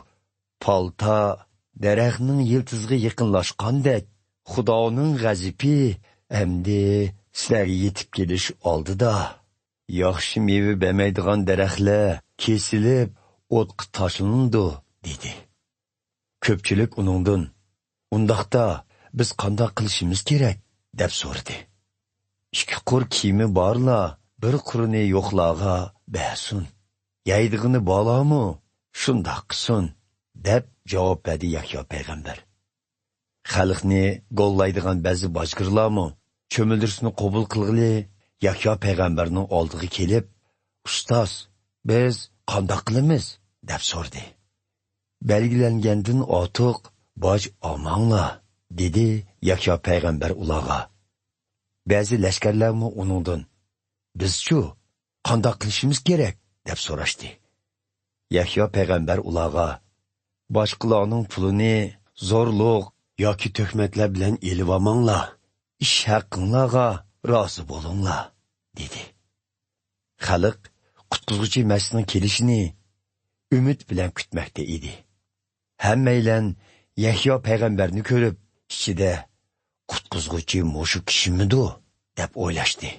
پالتا دەرەخنىڭ يىلتىزىغا يېقىنلاشقاندەك، خۇدانىڭ غەزىپى ئەمدى سىلەرگە يېتىپ كېلىش ئالدىدا. ياخشى مېۋە بەرمەيدىغان دەرەخلەر كېسىلىپ، ئوتقا تاشلىنىدۇ، دېدى. كۆپچىلىك ئۇنىڭدىن، ئۇنداقتا، بىز قانداق قىلىشىمىز كېرەك؟ دەپ سورىدى. ئىككى قۇر كىيىمى بارلا بىر قۇرىنى يوقلارغا بەرسۇن. يەيدىغىنى بارلارمۇ شۇنداق قىلسۇن، دەپ جاۋاب بەردى يەھيا پەيغەمبەر. خەلقنى گوللايدىغان بەزى باجگىرلارمۇ چۆمۈلدۈرۈشنى قوبۇل قىلغىلى يەھيا پەيغەمبەرنىڭ ئالدىغا كېلىپ، ئۇستاز، بىز قانداق قىلىمىز؟ دەپ سورىدى. بەلگىلەنگەندىن ئارتۇق باج ئالماڭلار، دېدى يەھيا پەيغەمبەر ئۇلارغا. بەزى لەشكەرلەرمۇ ئۇنىڭدىن، بىزچۇ، قانداق قىلىشىمىز كېرەك؟ دەپ سوراشتى. يەھيا پەيغەمبەر ئۇلارغا، باشقىلارنىڭ پۇلىنى زورلۇق ياكى تۆھمەتلەر بىلەن ئېلىۋالماڭلار، ئىش ھەققىڭلارغا رازى بولۇڭلار، دېدى. خەلق قۇتقۇزغۇچى مەسىھنىڭ كېلىشىنى ئۈمىد بىلەن كۈتمەكتە ئىدى. ھەممەيلەن يەھيا پەيغەمبەرنى كۆرۈپ، ئىچىدە، قۇتقۇزغۇچى مۇشۇ كىشىمىدۇ؟ دەپ ئويلاشتى.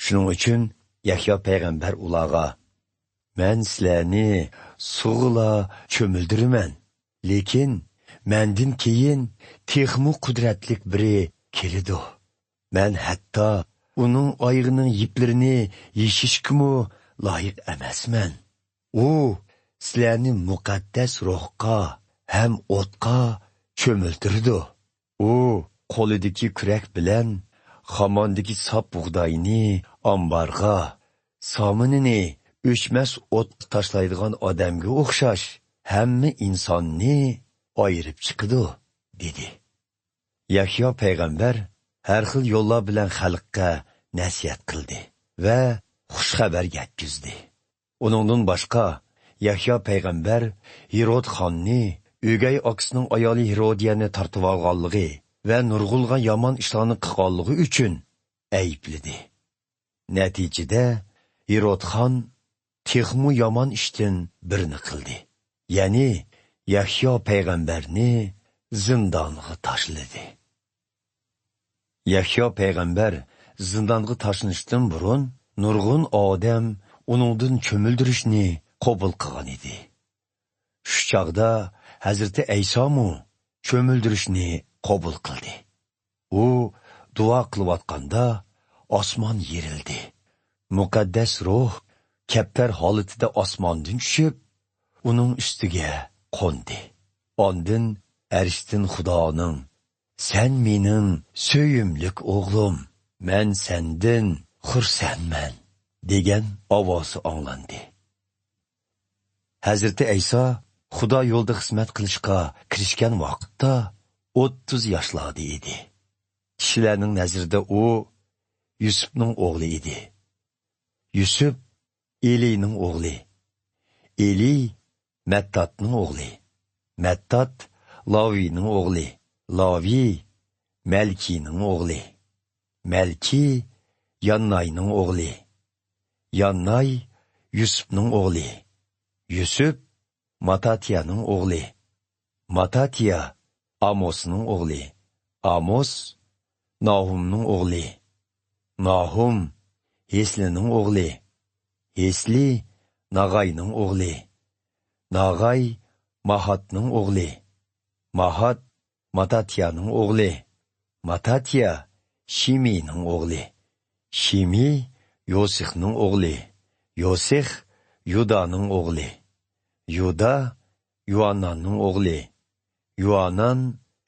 شۇنىڭ ئۈچۈن يەھيا پەيغەمبەر ئۇلارغا، مەن سىلەرنى سۇغىلا چۆمۈلدۈرىمەن، لېكىن مەندىن كېيىن تېخىمۇ قۇدرەتلىك بىرى كېلىدۇ. مەن ھەتتا ئۇنىڭ ئايىغىنىڭ يىپلىرىنى يېشىشكىمۇ لايىق ئەمەسمەن. ئۇ سىلەرنى مۇقەددەس روھقا ھەم ئوتقا چۆمۈلدۈرىدۇ. ئۇ قولىدىكى كۈرەك بىلەن خاماندىكى ساپ بۇغداينى ئامبارغا، سامىنىنى ئۆچمەس ئوتقا تاشلايدىغان ئادەمگە ئوخشاش ھەممە ئىنساننى ئايرىپ چىقىدۇ، دېدى. يەھيا پەيغەمبەر ھەر خىل يوللار بىلەن خەلققە نەسىھەت قىلدى ۋە خۇش خەۋەر يەتكۈزدى. ئۇنىڭدىن باشقا، يەھيا پەيغەمبەر ھېرود خاننى ئۆگەي ئاكىسىنىڭ ئايالى ھېرودىيەنى تارتىۋالغانلىقى ۋە نۇرغۇنلىغان يامان ئىشلارنى قىلغانلىقى ئۈچۈن ئەيىبلىدى. نەتىجىدە، ھېرود خان تېخىمۇ يامان ئىشتىن بىرنى قىلدى. يەنى يەھيا پەيغەمبەرنى زىندانغا تاشلىدى. يەھيا پەيغەمبەر زىندانغا تاشلىنىشتىن بۇرۇن نۇرغۇن ئادەم ئۇنىڭدىن چۆمۈلدۈرۈشنى قوبۇل قىلغان ئىدى. شۇ چاغدا ھەزرىتى ئەيسامۇ چۆمۈلدۈرۈشنى قوبۇل قىلدى. ئۇ دۇئا قىلىۋاتقاندا ئاسمان يېرىلدى. مۇقەددەس روھ كەپتەر ھالىتىدە ئاسماندىن چۈشۈپ، ئۇنىڭ ئۈستىگە قوندى. ئاندىن ئەرشتىن خۇدانىڭ، سەن مېنىڭ سۆيۈملۈك ئوغلۇم، مەن سەندىن خۇرسەنمەن، دېگەن ئاۋازى ئاڭلاندى. ھەزرىتى ئەيسا خۇدا يولىدا خىزمەت قىلىشقا كىرىشكەن ۋاقىتتا ئوتتۇز ياشلاردا ئىدى. كىشىلەرنىڭ نەزىرىدە ئۇ يۈسۈپنىڭ ئوغلى ئىدى. يۈسۈپ ئېلىنىڭ ئوغلى. ئېلى مەتتاتنىڭ ئوغلى. مەتتات لاۋىنىڭ ئوغلى. لاۋى مەلكىنىڭ ئوغلى. مەلكى يانناينىڭ ئوغلى. يانناي يۈسۈپنىڭ ئوغلى. يۈسۈپ ماتاتىيانىڭ ئوغلى. ماتاتىيا ئاموسنىڭ ئوغلى. ئاموس ناھۇمنىڭ ئوغلى. ناھۇم ھېسلىنىڭ ئوغلى. ھېسلى ناغاينىڭ ئوغلى. ناغاي ماھاتنىڭ ئوغلى. ماھات ماتاتىيانىڭ ئوغلى. ماتاتىيا شىمىنىڭ ئوغلى. شىمى يوسىخنىڭ ئوغلى. يوسىخ يۇدانىڭ ئوغلى. يۇدا يۇئاناننىڭ ئوغلى. يۇئانان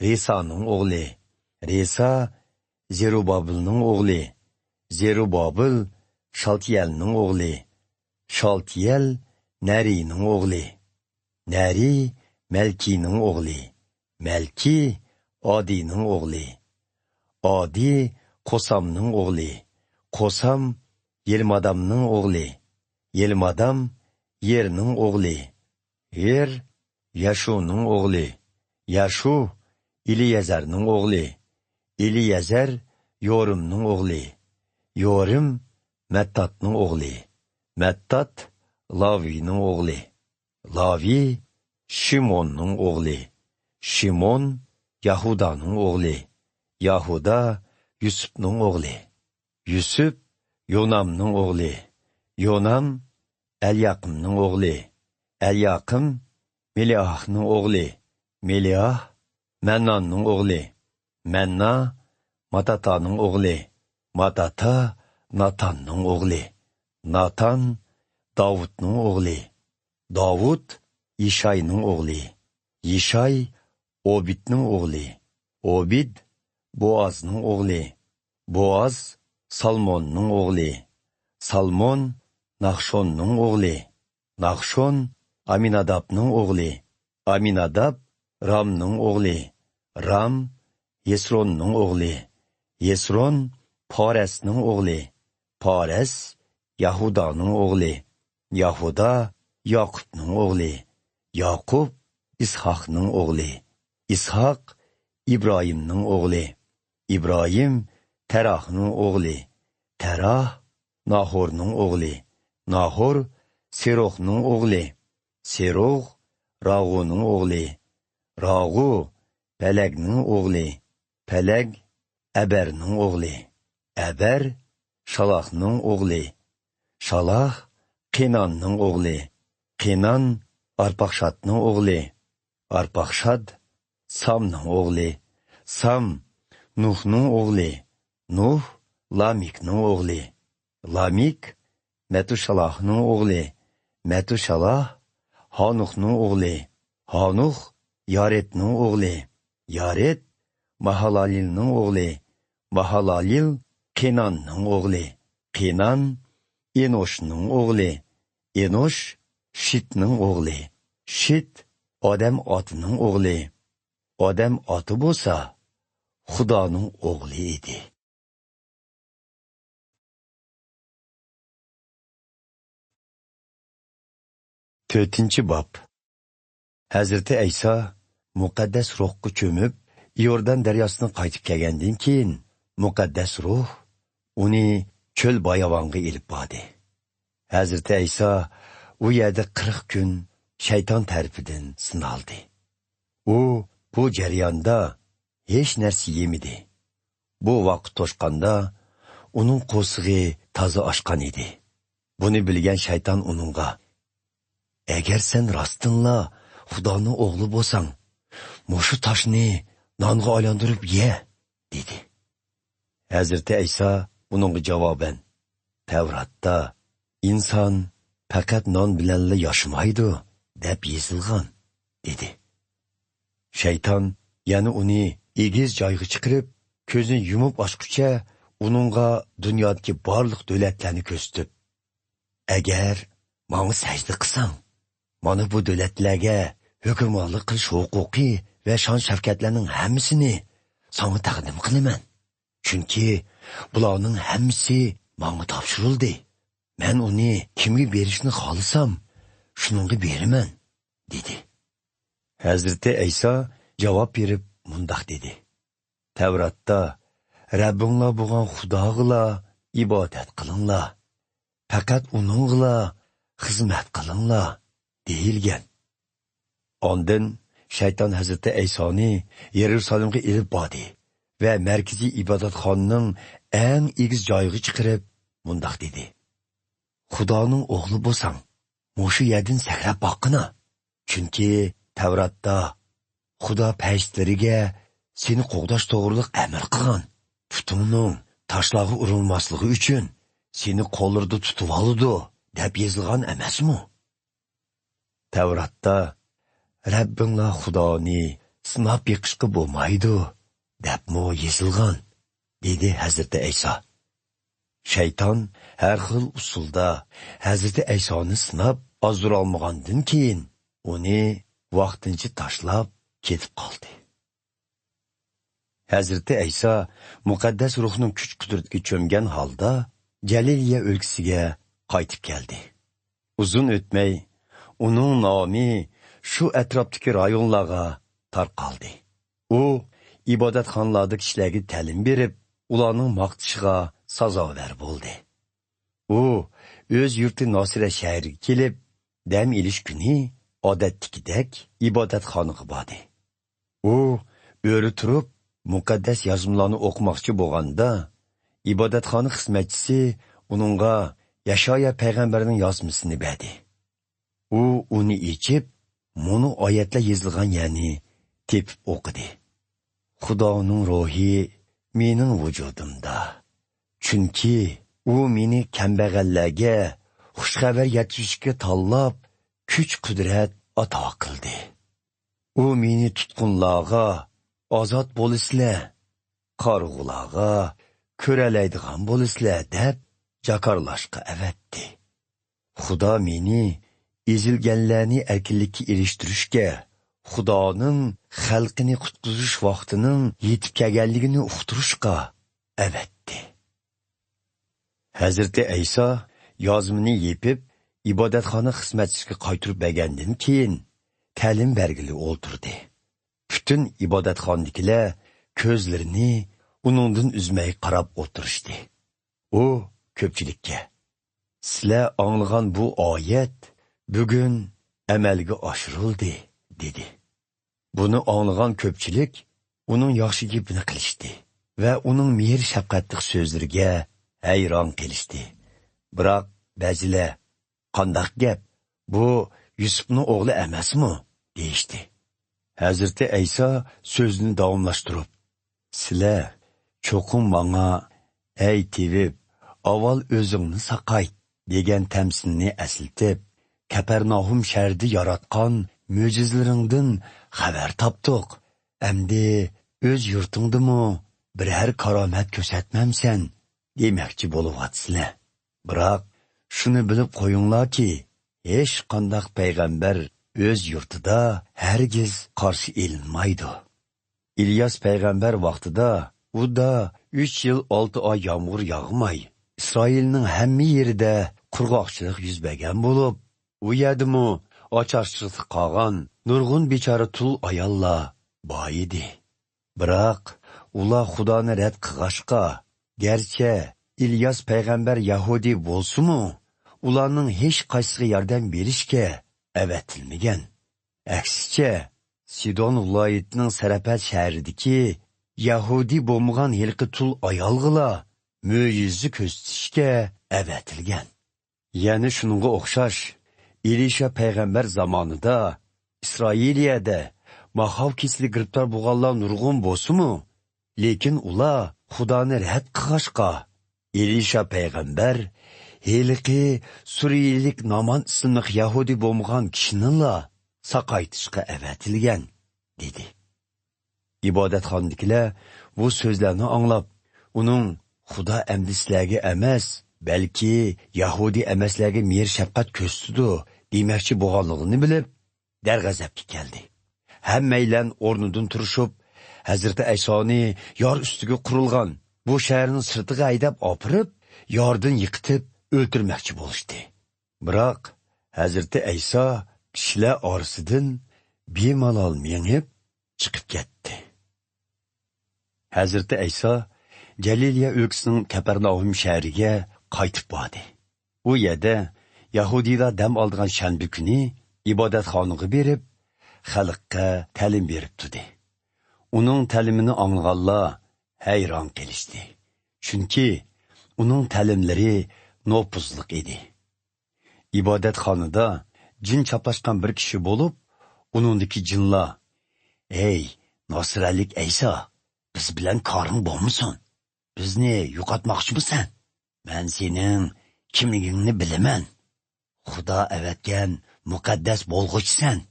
رېسانىڭ ئوغلى. رېسا زېرۇبابېلنىڭ ئوغلى، زېرۇبابېل شالتىيەلنىڭ ئوغلى، شالتىيەل نەرىينىڭ ئوغلى، نەرى مەلكىنىڭ ئوغلى، مەلكى ئادىنىڭ ئوغلى، ئادى قوسامنىڭ ئوغلى، قوسام يېلمادامنىڭ ئوغلى، يېلمادام يېرنىڭ ئوغلى، يېر ياشۇنىڭ ئوغلى، ياشۇ ئېلىيەزەرنىڭ ئوغلى، ئېلىيەزەر يورىمنىڭ ئوغلى، يورىم مەتتاتنىڭ ئوغلى، مەتتات لاۋىنىڭ ئوغلى، لاۋى شىموننىڭ ئوغلى، شىمون ياھۇدانىڭ ئوغلى، ياھۇدا يۈسۈپنىڭ ئوغلى، يۈسۈپ يونامنىڭ ئوغلى، يونام ئەلياقىمنىڭ ئوغلى، ئەلياقىم مېلىئاھنىڭ ئوغلى، مېلىئاھ مەنناننىڭ ئوغلى، مەننا ماتاتانىڭ ئوغلى، ماتاتا ناتاننىڭ ئوغلى، ناتان داۋۇتنىڭ ئوغلى، داۋۇت يىشاينىڭ ئوغلى، يىشاي ئوبىدنىڭ ئوغلى، ئوبىد بوئازنىڭ ئوغلى، بوئاز سالموننىڭ ئوغلى، سالمون ناخشوننىڭ ئوغلى، ناخشون ئامىنادابنىڭ ئوغلى، ئامىناداب رامنىڭ ئوغلى، رام ھېسروننىڭ ئوغلى، ھېسرون پارەسنىڭ ئوغلى، پارەس ياھۇدانىڭ ئوغلى، ياھۇدا ياقۇپنىڭ ئوغلى، ياقۇپ ئىسھاقنىڭ ئوغلى، ئىسھاق ئىبراھىمنىڭ ئوغلى، ئىبراھىم تەراھنىڭ ئوغلى، تەراھ ناھورنىڭ ئوغلى، ناھور سېروخنىڭ ئوغلى، سېروغ راغۇنىڭ ئوغلى، راغۇ پەلەگنىڭ ئوغلى، پەلەگ ئەبەرنىڭ ئوغلى، ئەبەر شالاھنىڭ ئوغلى، شالاھ قېناننىڭ ئوغلى، قېنان ئارپاخشادنىڭ ئوغلى، ئارپاخشاد سامنىڭ ئوغلى، سام نۇھنىڭ ئوغلى، نۇھ لامىكنىڭ ئوغلى، لامىك مەتۇشالاھنىڭ ئوغلى، مەتۇشالاھ ھانۇخنىڭ ئوغلى، ھانۇخ يارېدنىڭ ئوغلى، يارېد ماھالالېلنىڭ ئوغلى، ماھالالېل قېناننىڭ ئوغلى، قېنان ئېنوشنىڭ ئوغلى، ئېنوش شىتنىڭ ئوغلى، شىت ئادەم ئاتىنىڭ ئوغلى، ئادەم ئاتا بولسا خۇدانىڭ ئوغلى ئىدى. تۆتىنچى باب. ھەزرىتى ئەيسا مۇقەددەس روھقا چۆمۈپ، ئىيوردان دەرياسىدىن قايتىپ كەلگەندىن كېيىن، مۇقەددەس روھ ئۇنى چۆل باياۋانغا ئېلىپ باردى. ھەزرىتى ئەيسا ئۇ يەردە قىرىق كۈن شەيتان تەرىپىدىن سىنالدى. ئۇ بۇ جەرياندا ھېچ نەرسە يېمىدى. بۇ ۋاقىت توشقاندا ئۇنىڭ قورسىقى تازا ئاچقان ئىدى. بۇنى بىلگەن شەيتان ئۇنىڭغا، «ئەگەر سەن راستتىنلا خۇدانىڭ ئوغلى بولساڭ، مۇشۇ تاشنى نانغا ئايلاندۇرۇپ يە» دېدى. ھەزرىتى ئەيسا بۇنىڭغا جاۋابەن، «تەۋراتتا، ئىنسان پەقەت نان بىلەنلا ياشىمايدۇ، دەپ يېزىلغان» دېدى. شەيتان يەنە ئۇنى ئېگىز جايغا چىقىرىپ، كۆزىنى يۇمۇپ ئاچقۇچە ئۇنىڭغا دۇنيادىكى بارلىق دۆلەتلەرنى كۆرسىتىپ، «ئەگەر ماڭا سەجدە قىلساڭ، مانا بۇ دۆلەتلەرگە ھۆكۈمرانلىق قىلىش ھوقۇقى ۋە شان-شەۋكەتلەرنىڭ ھەممىسىنى ساڭا تەقدىم قىلىمەن. چۈنكى بۇلارنىڭ ھەممىسى ماڭا تاپشۇرۇلدى. مەن ئۇنى كىمگە بېرىشنى خالىسام، شۇنىڭغا بېرىمەن» دېدى. ھەزرىتى ئەيسا جاۋاب بېرىپ مۇنداق دېدى، «تەۋراتتا، رەببىڭلار بولغان خۇداغىلا ئىبادەت قىلىڭلار، پەقەت ئۇنىڭغىلا خىزمەت قىلىڭلار» دېيىلگەن. ئاندىن شەيتان ھەزرىتى ئەيسانى يېرۇسالېمغا ئېلىپ باردى ۋە مەركىزىي ئىبادەتخانىنىڭ ئەڭ ئېگىز جايىغا چىقىرىپ مۇنداق دېدى، «خۇدانىڭ ئوغلى بولساڭ، مۇشۇ يەردىن سەكرەپ باققىنا. چۈنكى تەۋراتتا، خۇدا پەرىشتىلىرىگە سېنى قوغداش توغرۇلۇق ئەمىر قىلغان، پۇتۇڭنىڭ تاشلارغا ئۇرۇلماسلىقى ئۈچۈن سېنى قوللىرىدا تۇتۇۋالىدۇ، دەپ يېزىلغان ئەمەسمۇ؟ تەۋراتتا، رەببىڭلار خۇدانى سىناپ بېقىشقا بولمايدۇ، دەپمۇ يېزىلغان» دېدى ھەزرىتى ئەيسا. شەيتان ھەر خىل ئۇسۇلدا ھەزرىتى ئەيسانى سىناپ، ئازدۇرالمىغاندىن كېيىن، ئۇنى ۋاقتىنچە تاشلاپ كېتىپ قالدى. ھەزرىتى ئەيسا مۇقەددەس روھنىڭ كۈچ-قۇدرىتىگە چۆمگەن ھالدا جەلىلىيە ئۆلكىسىگە قايتىپ كەلدى. ئۇزۇن ئۆتمەي، ئۇنىڭ نامى شۇ ئەتراپتىكى رايونلارغا تارقالدى. ئۇ ئىبادەتخانىلاردا كىشىلەرگە تەلىم بېرىپ، ئۇلارنىڭ ماختىشىغا سازاۋەر بولدى. ئۇ ئۆز يۇرتى ناسىرە شەھىرىگە كېلىپ، دەم ئېلىش كۈنى ئادەتتىكىدەك ئىبادەتخانىغا باردى. ئۇ ئۆرە تۇرۇپ، مۇقەددەس يازمىلارنى ئوقۇماقچى بولغاندا، ئىبادەتخانا خىزمەتچىسى ئۇنىڭغا يەشايا پەيغەمبەرنىڭ يازمىسىنى بەردى. ئۇ ئۇنى ئېچىپ، مۇنۇ ئايەتلەر يېزىلغان يەرنى تېپىپ ئوقۇدى. «خۇدانىڭ روھى مېنىڭ ۋۇجۇدۇمدا. چۈنكى ئۇ مېنى كەمبەغەللەرگە خۇش خەۋەر يەتكۈزۈشكە تاللاپ، كۈچ-قۇدرەت ئاتا قىلدى. ئۇ مېنى تۇتقۇنلارغا، ئازاد بولىسىلەر، قارىغۇلارغا، كۆرەلەيدىغان بولىسىلەر دەپ جاكارلاشقا ئەۋەتتى. خۇدا مېنى ئېزىلگەنلەرنى ئەركىنلىككە ئېرىشتۈرۈشكە، خۇدانىڭ خەلقىنى قۇتقۇزۇش ۋاقتىنىڭ يېتىپ كەلگەنلىكىنى ئۇقتۇرۇشقا ئەۋەتتى.» ھەزرىتى ئەيسا يازمىنى يېپىپ، ئىبادەتخانا خىزمەتچىسىگە قايتۇرۇپ بەرگەندىن كېيىن، تەلىم بەرگىلى ئولتۇردى. پۈتۈن ئىبادەتخانىدىكىلەر كۆزلىرىنى ئۇنىڭدىن ئۈزمەي قاراپ ئولتۇرۇشتى. ئۇ كۆپچىلىككە، «سىلەر ئاڭلىغان بۇ ئايەت بۈگۈن ئەمەلگە ئاشۇرۇلدى» دېدى. بۇنى ئاڭلىغان كۆپچىلىك ئۇنىڭ ياخشى گېپىنى قىلىشتى ۋە ئۇنىڭ مېھىر-شەپقەتلىك سۆزلىرىگە ھەيران قېلىشتى. بىراق بەزىلەر، «قانداق گەپ؟ بۇ يۈسۈپنىڭ ئوغلى ئەمەسمۇ؟» دېيىشتى. ھەزرىتى ئەيسا سۆزىنى داۋاملاشتۇرۇپ، «سىلەر چوقۇم ماڭا، ھەي تېۋىپ، ئاۋۋال ئۆزۈڭنى ساقايت دېگەن تەمسىلنى ئەسلىتىپ، كەپەرناھۇم شەھىرىدە ياراتقان مۆجىزىلىرىڭدىن خەۋەر تاپتۇق. ئەمدى ئۆز يۇرتۇڭدىمۇ بىرەر كارامەت كۆرسەتمەمسەن دېمەكچى بولۇۋاتىسىلەر. بىراق شۇنى بىلىپ قويۇڭلاركى، ھېچقانداق پەيغەمبەر ئۆز يۇرتىدا ھەرگىز قارشى ئېلىنمايدۇ. ئىلياس پەيغەمبەر ۋاقتىدا ئۇدا ئۈچ يىل ئالتە ئاي يامغۇر ياغماي، ئىسرائىلنىڭ ھەممە يېرىدە قۇرغاقچىلىق يۈز بەرگەن بولۇپ، ئۇ يەردىمۇ ئاچارچىلىقتا قالغان نۇرغۇن بىچارە تۇل ئاياللار بار ئىدى. بىراق ئۇلار خۇدانى رەت قىلغاچقا، گەرچە ئىلياس پەيغەمبەر يەھۇدىي بولسىمۇ، ئۇلارنىڭ ھېچقايسىسىغا ياردەم بېرىشكە ئەۋەتىلمىگەن. ئەكسىچە، سىدون ۋىلايىتىنىڭ سەرەپەت شەھىرىدىكى يەھۇدىي بولمىغان ھېلىقى تۇل ئايالغىلا مۆجىزە كۆرسىتىشكە ئەۋەتىلگەن. يەنە شۇنىڭغا ئوخشاش، ئېلىشا پەيغەمبەر زامانىدا ئىسرائىلىيەدە ماخاۋ كېسىلىگە گىرىپتار بولغانلار نۇرغۇن بولسىمۇ، لېكىن ئۇلار خۇدانى رەت قىلغاچقا، ئېلىشا پەيغەمبەر ھېلىقى سۈرىيىلىك نامان ئىسىملىق يەھۇدىي بولمىغان كىشىنىلا ساقايتىشقا ئەۋەتىلگەن، دېدى. ئىبادەتخانىدىكىلەر بۇ سۆزلەرنى ئاڭلاپ، ئۇنىڭ «خۇدا ئەمدى سىلەرگە ئەمەس، بەلكى يەھۇدىي ئەمەسلەرگە مېھىر-شەپقەت كۆرسىتىدۇ» دېمەكچى بولغانلىقىنى بىلىپ، دەرغەزەپكە كەلدى. ھەممەيلەن ئورنىدىن تۇرۇشۇپ، ھەزرىتى ئەيسانى يار ئۈستىگە قۇرۇلغان بۇ شەھەرنىڭ سىرتىغا ھەيدەپ ئاپىرىپ، ياردىن يىقىتىپ ئۆلتۈرمەكچى بولۇشتى. بىراق ھەزرىتى ئەيسا كىشىلەر ئارىسىدىن بىمالال مېڭىپ چىقىپ كەتتى. ھەزرىتى ئەيسا جەلىلىيە ئۆلكىسىنىڭ كەپەرناھۇم شەھىرىگە قايتىپ باردى. ئۇ يەردە يەھۇدىيلار دەم ئالىدىغان شەنبە كۈنى ئىبادەتخانىغا بېرىپ، خەلققە تەلىم بېرىپ تۇردى. ئۇنىڭ تەلىمىنى ئاڭلىغانلار ھەيران قېلىشتى. چۈنكى ئۇنىڭ تەلىملىرى نوپۇزلۇق ئىدى. ئىبادەتخانىدا جىن چاپلاشقان بىر كىشى بولۇپ، ئۇنىڭدىكى جىنلار، «ھەي، ناسىرەلىك ئەيسا، بىز بىلەن كارىڭ بولمىسۇن! بىزنى يوقاتماقچىمۇسەن؟ مەن سېنىڭ كىملىكىڭنى بىلىمەن. خۇدا ئەۋەتكەن مۇقەددەس بولغۇچىسەن!»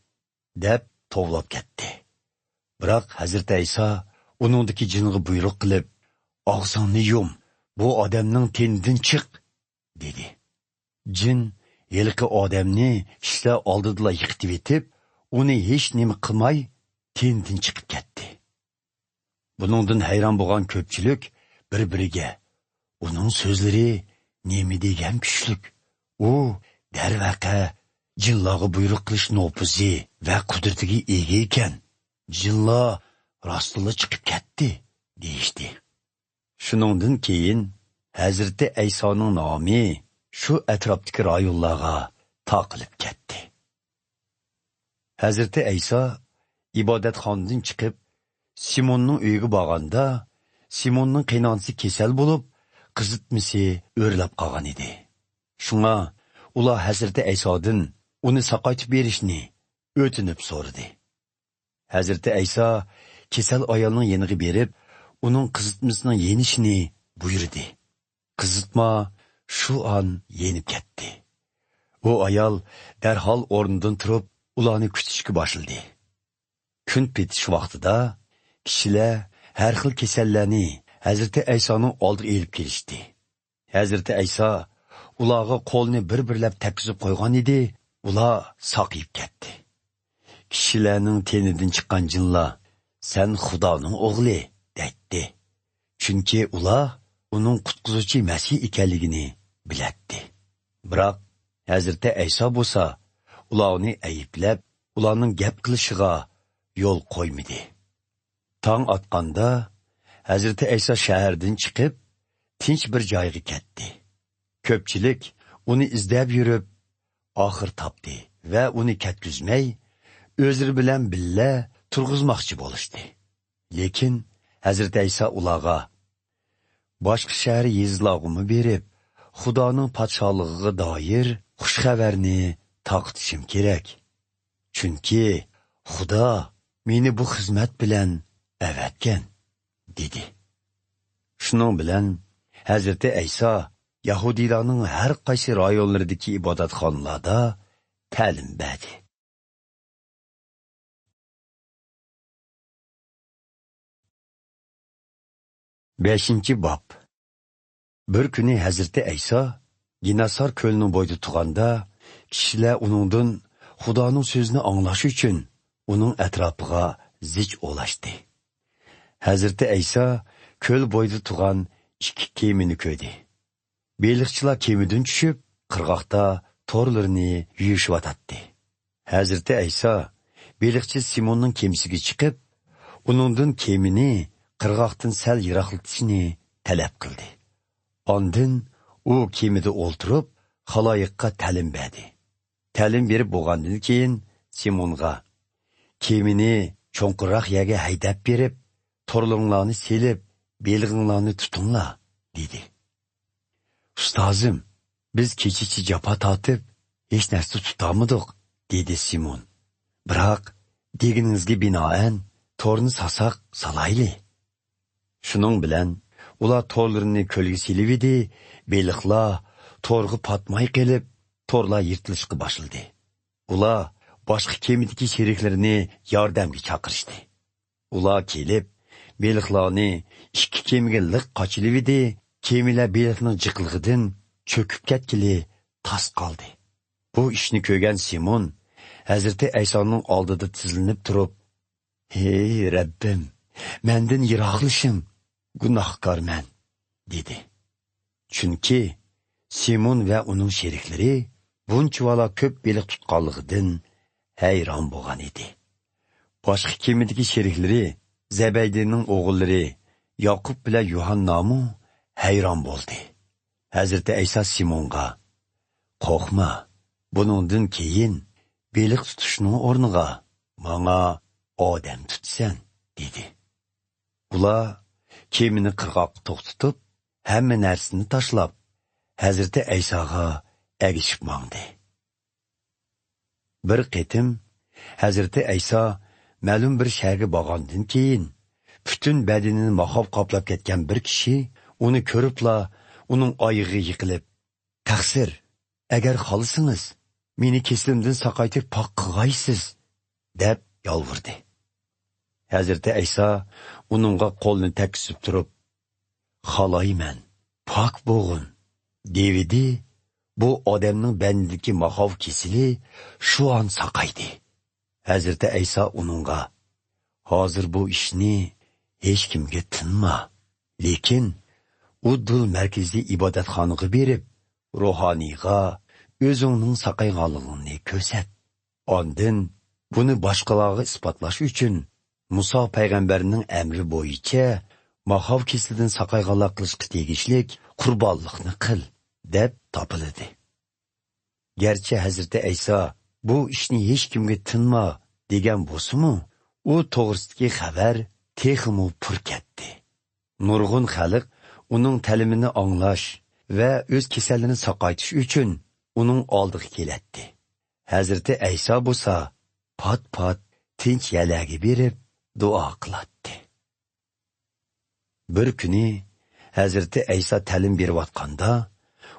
دەپ توۋلاپ كەتتى. بىراق ھەزرىتى ئەيسا ئۇنىڭدىكى جىنغا بۇيرۇق قىلىپ، «ئاغزىڭنى يۇم، بۇ ئادەمنىڭ تېنىدىن چىق!» دېدى. جىن ھېلىقى ئادەمنى كىشىلەر ئالدىدىلا يىقىتىۋېتىپ، ئۇنى ھېچنېمە قىلماي، تېنىدىن چىقىپ كەتتى. بۇنىڭدىن ھەيران بولغان كۆپچىلىك بىر-بىرىگە: «ئۇنىڭ سۆزلىرى نېمە دېگەن كۈچلۈك! ئۇ، دەرۋەقە، جىنلارغا بۇيرۇق قىلىش نوپۇزى ۋە قۇدرىتىگە ئىگە ئىكەن. جىنلار راستتىنلا چىقىپ كەتتى» دېيىشتى. شۇنىڭدىن كېيىن ھەزرىتى ئەيسانىڭ نامى شۇ ئەتراپتىكى رايونلارغا تارقىلىپ كەتتى. ھەزرىتى ئەيسا ئىبادەتخانىدىن چىقىپ، سىموننىڭ ئۆيىگە بارغاندا، سىموننىڭ قېينانىسى كېسەل بولۇپ، قىزىتمىسى ئۆرلەپ قالغان ئىدى. شۇڭا ئۇلار ھەزرىتى ئەيسادىن ئۇنى ساقايتىپ بېرىشنى ئۆتۈنۈپ سورىدى. ھەزرىتى ئەيسا كېسەل ئايالنىڭ يېنىغا بېرىپ، ئۇنىڭ قىزىتمىسىنىڭ يېنىشىنى بۇيرۇدى. قىزىتما شۇ ئان يېنىپ كەتتى. ئۇ ئايال دەرھال ئورنىدىن تۇرۇپ، ئۇلارنى كۈتۈشكە باشلىدى. كۈن پېتىش ۋاقتىدا كىشىلەر ھەر خىل كېسەللەرنى ھەزرىتى ئەيسانىڭ ئالدىغا ئېلىپ كېلىشتى. ھەزرىتى ئەيسا ئۇلارغا قولىنى بىر-بىرلەپ تەگكۈزۈپ قويغان ئىدى، ئۇلار ساقىيىپ كەتتى. كىشىلەرنىڭ تېنىدىن چىققان جىنلار: «سەن خۇدانىڭ ئوغلى» دەيتتى. چۈنكى ئۇلار ئۇنىڭ قۇتقۇزۇچى مەسىھ ئىكەنلىكىنى بىلەتتى. بىراق ھەزرىتى ئەيسا بولسا ئۇلارنى ئەيىبلەپ، ئۇلارنىڭ گەپ قىلىشىغا يول قويمىدى. تاڭ ئاتقاندا، ھەزرىتى ئەيسا شەھەردىن چىقىپ، تىنچ بىر جايغا كەتتى. كۆپچىلىك ئۇنى ئىزدەپ يۈرۈپ، ئاخىر تاپتى ۋە ئۇنى كەتكۈزمەي، ئۆزلىرى بىلەن بىللە تۇرغۇزماقچى بولۇشتى. لېكىن ھەزرىتى ئەيسا ئۇلارغا: «باشقا شەھەر، يېزىلارغىمۇ بېرىپ، خۇدانىڭ پادىشاھلىقىغا دائىر خۇش خەۋەرنى تارقىتىشىم كېرەك. چۈنكى خۇدا مېنى بۇ خىزمەت بىلەن ئەۋەتكەن» دېدى. شۇنىڭ بىلەن ھەزرىتى ئەيسا يەھۇدىيلارنىڭ ھەر قايسى رايونلىرىدىكى ئىبادەتخانىلاردا تەلىم بەردى. بەشىنچى باب. بىر كۈنى ھەزرىتى ئەيسا گىناسار كۆلىنىڭ بويىدا تۇرغاندا، كىشىلەر ئۇنىڭدىن خۇدانىڭ سۆزىنى ئاڭلاش ئۈچۈن ئۇنىڭ ئەتراپىغا زىچ ئولاشتى. ھەزرىتى ئەيسا كۆل بويىدا تۇرغان ئىككى كېمىنى كۆردى. بېلىقچىلار كېمىدىن چۈشۈپ، قىرغاقتا تورلىرىنى يۇيۇشۇۋاتاتتى. ھەزرىتى ئەيسا بېلىقچى سىموننىڭ كېمىسىگە چىقىپ، ئۇنىڭدىن كېمىنى قىرغاقتىن سەل يىراقلىتىشنى تەلەپ قىلدى. ئاندىن ئۇ كېمىدە ئولتۇرۇپ، خالايىققا تەلىم بەردى. تەلىم بېرىپ بولغاندىن كېيىن سىمونغا: «كېمىنى چوڭقۇرراق يەرگە ھەيدەپ بېرىپ، تورلىرىڭلارنى سېلىپ، بېلىغىڭلارنى تۇتۇڭلار» دېدى. «ئۇستازىم، بىز كېچىچە جاپا تارتىپ، ھېچ نەرسە تۇتالمىدۇق» دېدى سىمون. «بىراق، دېگىنىڭىزگە بىنائەن، تورنى سالساق سالايلى.» شۇنىڭ بىلەن ئۇلار تورلىرىنى كۆلگە سېلىۋىدى، بېلىقلار تورغا پاتماي قېلىپ، تورلار يىرتىلىشقا باشلىدى. ئۇلار باشقا كېمىدىكى شېرىكلىرىنى ياردەمگە چاقىرىشتى. ئۇلار كېلىپ، بېلىقلارنى ئىككى كېمىگە لىق قاچىلىۋىدى، كېمىلەر بېلىقنىڭ جىقلىقىدىن چۆكۈپ كەتكىلى تاس قالدى. بۇ ئىشنى كۆرگەن سىمون ھەزرىتى ئەيسانىڭ ئالدىدا تىزلىنىپ تۇرۇپ: «ھەي رەببىم، مەندىن يىراقلىشىڭ، گۇناھكارمەن» دېدى. چۈنكى سىمون ۋە ئۇنىڭ شېرىكلىرى بۇنچىۋالا كۆپ بېلىق تۇتقانلىقىدىن ھەيران بولغان ئىدى. باشقا كېمىدىكى شېرىكلىرى، زەبەيدىنىڭ ئوغۇللىرى ياقۇپ بىلەن يۇھاننامۇ ھەيران بولدى. ھەزرىتى ئەيسا سىمونغا: «قورقما، بۇنىڭدىن كېيىن بېلىق تۇتۇشنىڭ ئورنىغا ماڭا ئادەم تۇتىسەن» دېدى. ئۇلار كېمىنى قىرغاققا توختىتىپ، ھەممە نەرسىنى تاشلاپ، ھەزرىتى ئەيساغا ئەگىشىپ ماڭدى. بىر قېتىم ھەزرىتى ئەيسا مەلۇم بىر شەھەرگە بارغاندىن كېيىن، پۈتۈن بەدىنىنى ماخاپ قاپلاپ كەتكەن بىر كىشى ئۇنى كۆرۈپلا ئۇنىڭ ئايىغىغا يىقىلىپ: «تەقسىر، ئەگەر خالىسىڭىز، مېنى كېسىلىمدىن ساقايتىپ پاك قىلغايسىز» دەپ يالۋۇردى. ھەزرىتى ئەيسا ئۇنىڭغا قولىنى تەگكۈزۈپ تۇرۇپ: «خالايمەن، پاك بوغۇن» دېۋىدى. بۇ ئادەمنىڭ بەدىنىدىكى ماخاۋ كېسىلى شۇ ئان ساقايدى. ھەزرىتى ئەيسا ئۇنىڭغا: «ھازىر بۇ ئىشنى ھېچكىمگە تىنما، لېكىن ئۇددۇل مەركىزىي ئىبادەتخانىغا بېرىپ، روھانىيغا ئۆزۈڭنىڭ ساقايغانلىقىڭنى كۆرسەت. ئاندىن بۇنى باشقىلارغا ئىسپاتلاش ئۈچۈن، مۇسا پەيغەمبەرنىڭ ئەمرى بويىچە ماخاۋ كېسىلىدىن ساقايغانلار قىلىشقا تېگىشلىك قۇربانلىقنى قىل» دەپ تاپىلىدى. گەرچە ھەزرىتى ئەيسا «بۇ ئىشنى ھېچكىمگە تىنما» دېگەن بولسىمۇ، ئۇ توغرىسىدىكى خەۋەر تېخىمۇ پۇر كەتتى. نۇرغۇن خەلق ئۇنىڭ تەلىمىنى ئاڭلاش ۋە ئۆز كېسەللىرىنى ساقايتىش ئۈچۈن ئۇنىڭ ئالدىغا كېلەتتى. ھەزرىتى ئەيسا بولسا پات-پات تىنچ يەرلەرگە بېرىپ دۇئا قىلاتتى. بىر كۈنى ھەزرىتى ئەيسا تەلىم بېرىۋاتقاندا،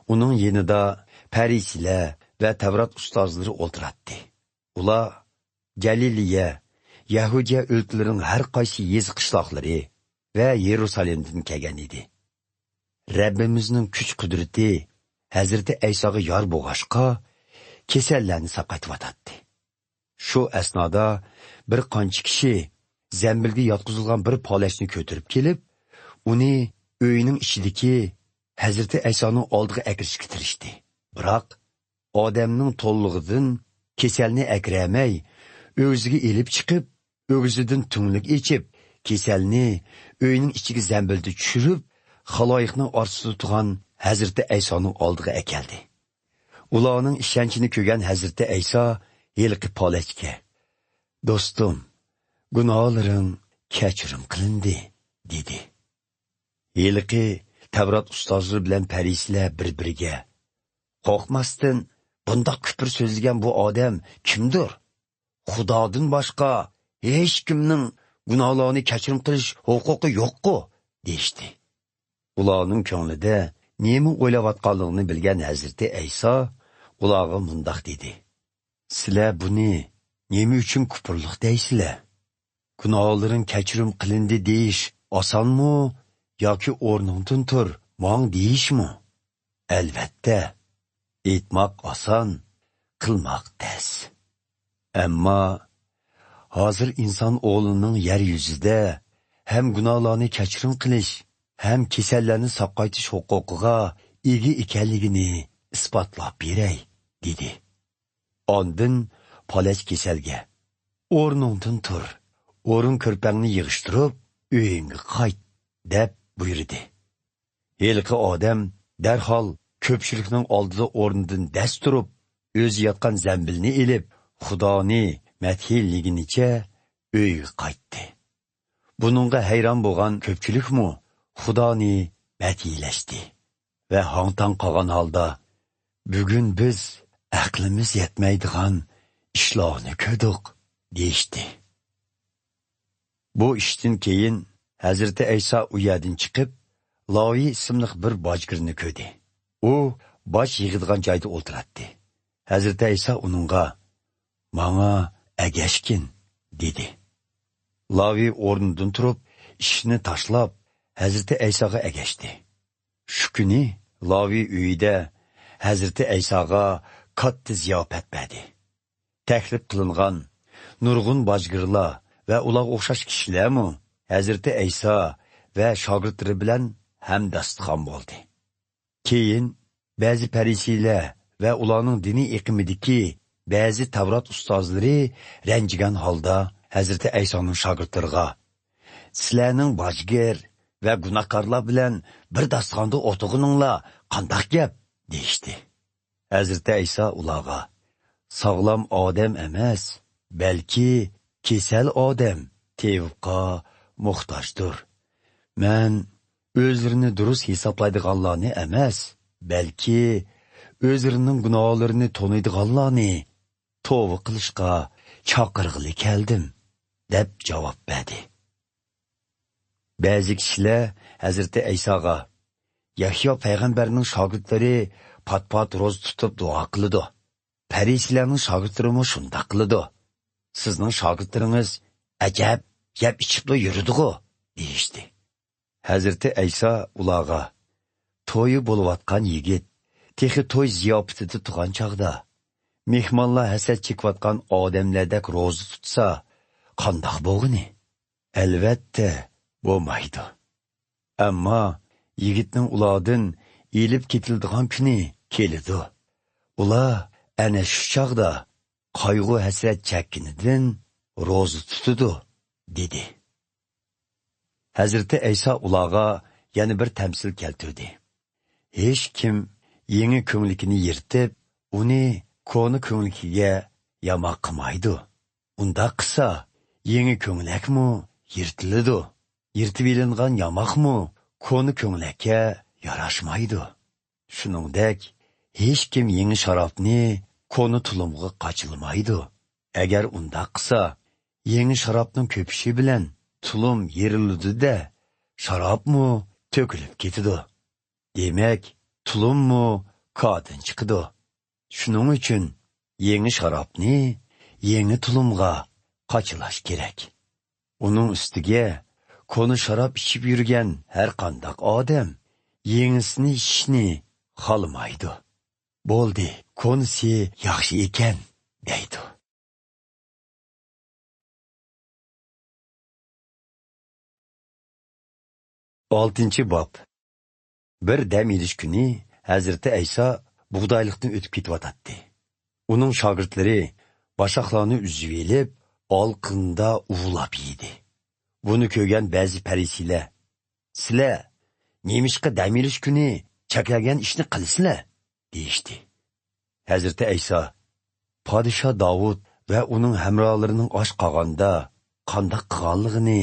ئۇنىڭ يېنىدا پەرىسىيلەر ۋە تەۋرات ئۇستازلىرى ئولتۇراتتى. ئۇلار جەلىلىيە، يەھۇدىيە ئۆلكىلىرىنىڭ ھەر قايسى يېزا قىشلاقلىرى ۋە يېرۇسالېمدىن كەلگەن ئىدى. رەببىمىزنىڭ كۈچ قۇدرىتى ھەزرىتى ئەيساغا يار بولغاچقا، كېسەللەرنى ساقايتىۋاتاتتى. شۇ ئەسنادا بىر قانچە كىشى زەمبىلگە ياتقۇزۇلغان بىر پالەچنى كۆتۈرۈپ كېلىپ، ئۇنى ئۆينىڭ ئىچىدىكى ھەزرىتى ئەيسانىڭ ئالدىغا ئەكىرىشكە تىرىشتى. بىراق، ئادەمنىڭ تولىلىقىدىن كېسەلنى ئەكىرەلمەي، ئۆگزىگە ئېلىپ چىقىپ، ئۆگزىدىن تۈڭلۈك ئېچىپ، كېسەلنى ئۆينىڭ ئىچىگە زەمبىلدە چۈشۈرۈپ، خالايىقنىڭ ئارىسىدا تۇرغان ھەزرىتى ئەيسانىڭ ئالدىغا ئەكەلدى. ئۇلارنىڭ ئىشەنچىنى كۆرگەن ھەزرىتى ئەيسا ھېلىقى پالەچكە: «دوستۇم، گۇناھلىرىڭ كەچۈرۈم قىلىندى» دېدى. ھېلىقى تەۋرات ئۇستازلىرى بىلەن پەرىسىيلەر بىر-بىرىگە: «قورقماستىن، بۇنداق كۈپۈر سۆزلىگەن بۇ ئادەم كىمدۇر؟ خۇدادىن باشقا ھېچكىمنىڭ گۇناھلارنى كەچۈرۈم قىلىش ھوقۇقى يوققۇ؟» دېيىشتى. ئۇلارنىڭ كۆڭلىدە نېمە ئويلاۋاتقانلىقىنى بىلگەن ھەزرىتى ئەيسا ئۇلارغا مۇنداق دېدى: «سىلەر بۇنى نېمە ئۈچۈن كۇپۇرلۇق دەيسىلەر؟ گۇناھلىرىڭ كەچۈرۈم قىلىندى دېيىش ئاسانمۇ ياكى ئورنۇڭدىن تۇر، ماڭ دېيىشمۇ؟ ئەلۋەتتە، ئېيتماق ئاسان، قىلماق تەس. ئەمما ھازىر ئىنسان ئوغلىنىڭ يەر يۈزىدە ھەم گۇناھلارنى كەچۈرۈم قىلىش، ھەم كېسەللەرنى ساقايتىش ھوقۇقىغا ئىگە ئىكەنلىكىنى ئىسپاتلاپ بېرەي» دېدى. ئاندىن پالەچ كېسەلگە: «ئورنۇڭدىن تۇر، ئورۇن كۆرپەڭنى يىغىشتۇرۇپ، ئۆيۈڭگە قايت» دەپ بۇيرۇدى. ھېلىقى ئادەم دەرھال كۆپچىلىكنىڭ ئالدىدا ئورنىدىن دەس تۇرۇپ، ئۆزى ياتقان زەمبىلنى ئېلىپ، خۇدانى مەدھىيلىگىنىچە ئۆيىگە قايتتى. بۇنىڭغا ھەيران بولغان كۆپچىلىكمۇ خۇدانى مەدھىيلەشتى ۋە ھاڭ-تاڭ قالغان ھالدا: «بۈگۈن بىز ئەقلىمىز يەتمەيدىغان ئىشلارنى كۆردۇق» دېيىشتى. بۇ ئىشتىن كېيىن ھەزرىتى ئەيسا ئۇ يەردىن چىقىپ، لاۋى ئىسىملىق بىر باجگىرنى كۆردى. ئۇ باج يىغىدىغان جايدا ئولتۇراتتى. ھەزرىتى ئەيسا ئۇنىڭغا: «ماڭا ئەگەشكىن» دېدى. لاۋى ئورنىدىن تۇرۇپ، ئىشىنى تاشلاپ، ھەزرىتى ئەيساغا ئەگەشتى. شۇ كۈنى لاۋى ئۆيىدە ھەزرىتى ئەيساغا كاتتا زىياپەت بەردى. تەكلىپ قىلىنغان نۇرغۇن باجگىرلار ۋە ئۇلارغا ئوخشاش كىشىلەرمۇ ھەزرىتى ئەيسا ۋە شاگىرتلىرى بىلەن ھەمداستىخان بولدى. كېيىن بەزى پەرىسىيلەر ۋە ئۇلارنىڭ دىنىي ئېقىمىدىكى بەزى تەۋرات ئۇستازلىرى رەنجىگەن ھالدا ھەزرىتى ئەيسانىڭ شاگىرتلىرىغا: «سىلەرنىڭ باجگىر ۋە گۇناھكارلار بىلەن بىر داستىخاندا ئولتۇرغىنىڭلار قانداق گەپ؟» دېيىشتى. ھەزرىتى ئەيسا ئۇلارغا: «ساغلام ئادەم ئەمەس، بەلكى كېسەل ئادەم تېۋىپقا موھتاجدۇر. مەن ئۆزلىرىنى دۇرۇس ھېسابلايدىغانلارنى ئەمەس، بەلكى ئۆزلىرىنىڭ گۇناھلىرىنى تونۇيدىغانلارنى توۋا قىلىشقا چاقىرغىلى كەلدىم» دەپ جاۋاب بەردى. بەزى كىشىلەر ھەزرىتى ئەيساغا: «يەھيا پەيغەمبەرنىڭ شاگىرتلىرى پات-پات روزا تۇتۇپ دۇئا قىلىدۇ. پەرىسىيلەرنىڭ شاگىرتلىرىمۇ شۇنداق قىلىدۇ. سىزنىڭ شاگىرتلىرىڭىز ئەجەب يەپ ئىچىپلا يۈرىدىغۇ؟» دېيىشتى. ھەزرىتى ئەيسا ئۇلارغا: «تويى بولۇۋاتقان يىگىت تېخى توي زىياپىتىدە تۇرغان چاغدا، مېھمانلار ھەسرەت چېكىۋاتقان ئادەملەردەك روزا تۇتسا، قانداق بولغىنى؟ ئەلۋەتتە، بولمايدۇ. ئەمما يىگىتنىڭ ئۇلاردىن ئېلىپ كېتىلىدىغان كۈنى كېلىدۇ. ئۇلار ئەنە شۇ چاغدا قايغۇ-ھەسرەت چەككىنىدىن روزا تۇتىدۇ» دېدى. ھەزرىتى ئەيسا ئۇلارغا يەنە بىر تەمسىل كەلتۈردى: «ھېچكىم يېڭى كۆڭلىكىنى يىرتىپ، ئۇنى كونا كۆڭلىكىگە ياماق قىلمايدۇ. ئۇنداق قىلسا، يېڭى كۆڭلەكمۇ يىرتىلىدۇ. يىرتىۋېلىنغان ياماقمۇ كونا كۆڭلەككە ياراشمايدۇ. شۇنىڭدەك، ھېچكىم يېڭى شارابنى كونا تۇلۇمغا قاچىلىمايدۇ. ئەگەر ئۇنداق قىلسا، يېڭى شارابنىڭ كۆپۈشى بىلەن تۇلۇم يېرىلىدۇ-دە، شارابمۇ تۆكۈلۈپ كېتىدۇ. دېمەك، تۇلۇممۇ كاردىن چىقىدۇ. شۇنىڭ ئۈچۈن يېڭى شارابنى يېڭى تۇلۇمغا قاچىلاش كېرەك. ئۇنىڭ ئۈستىگە، كونا شاراب ئىچىپ يۈرگەن ھەر قانداق ئادەم يېڭىسىنى ئىچىشنى خالىمايدۇ. بولدى، كونىسى ياخشى ئىكەن، دەيدۇ.» ئالتىنچى باب. بىر دەم ئېلىش كۈنى ھەزرىتى ئەيسا بۇغدايلىقتىن ئۆتۈپ كېتىۋاتاتتى. ئۇنىڭ شاگىرتلىرى باشاقلارنى ئۈزۈۋېلىپ، ئالىقىنىدا ئۇۋىلاپ يېدى. بۇنى كۆرگەن بەزى پەرىسىيلەر: «سىلەر نېمىشقا دەم ئېلىش كۈنى چەكلەنگەن ئىشنى قىلىسىلەر؟» دېيىشتى. ھەزرىتى ئەيسا: «پادىشاھ داۋۇت ۋە ئۇنىڭ ھەمراھلىرىنىڭ ئاچ قالغاندا قانداق قىلغانلىقىنى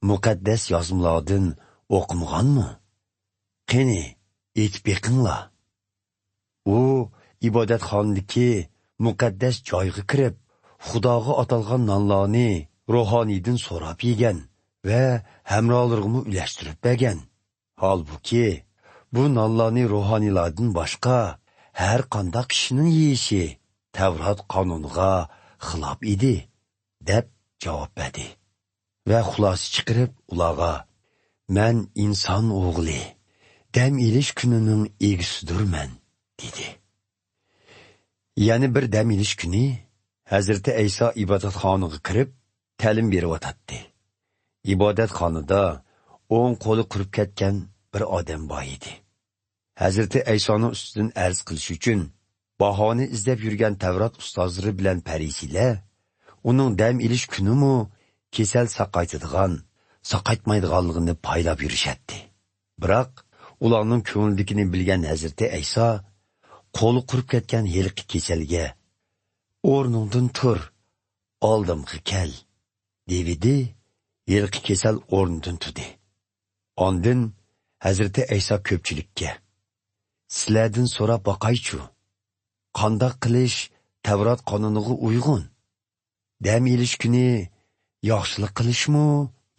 مۇقەددەس يازمىلاردىن ئوقۇمىغانمۇ؟ قېنى، ئېيتىپ بېقىڭلار.» ئۇ ئىبادەتخانىدىكى مۇقەددەس جايغا كىرىپ، خۇداغا ئاتالغان نانلارنى روھانىيدىن سوراپ يېگەن ۋە ھەمراھلىرىغىمۇ ئۈلەشتۈرۈپ بەرگەن. ھالبۇكى، بۇ نانلارنى روھانىيلاردىن باشقا ھەر قانداق كىشىنىڭ يېيىشى تەۋرات قانۇنىغا خىلاپ ئىدى، دەپ جاۋاب بەردى ۋە خۇلاسە چىقىرىپ ئۇلارغا: «مەن ئىنسان ئوغلى، دەم ئېلىش كۈنىنىڭ ئىگىسىدۇرمەن» دېدى. يەنە بىر دەم ئېلىش كۈنى ھەزرىتى ئەيسا ئىبادەتخانىغا كىرىپ، تەلىم بېرىۋاتاتتى. ئىبادەتخانىدا ئوڭ قولى قۇرۇپ كەتكەن بىر ئادەم بار ئىدى. ھەزرىتى ئەيسانىڭ ئۈستىدىن ئەرز قىلىش ئۈچۈن باھانە ئىزدەپ يۈرگەن تەۋرات ئۇستازلىرى بىلەن پەرىسىيلەر ئۇنىڭ دەم ئېلىش كۈنىمۇ كېسەل ساقايتىدىغان، ساقايتمايدىغانلىقىنى پايلاپ يۈرۈشەتتى. بىراق، ئۇلارنىڭ كۆڭلىدىكىنى بىلگەن ھەزرىتى ئەيسا قولى قۇرۇپ كەتكەن ھېلىقى كېسەلگە: «ئورنۇڭدىن تۇر، ئالدىمغا كەل» دېۋىدى. ھېلىقى كېسەل ئورنىدىن تۇردى. ئاندىن ھەزرىتى ئەيسا كۆپچىلىككە: «سىلەردىن سوراپ باقايچۇ، قانداق قىلىش تەۋرات قانۇنىغا ئۇيغۇن؟ دەم ئېلىش كۈنى ياخشىلىق قىلىشمۇ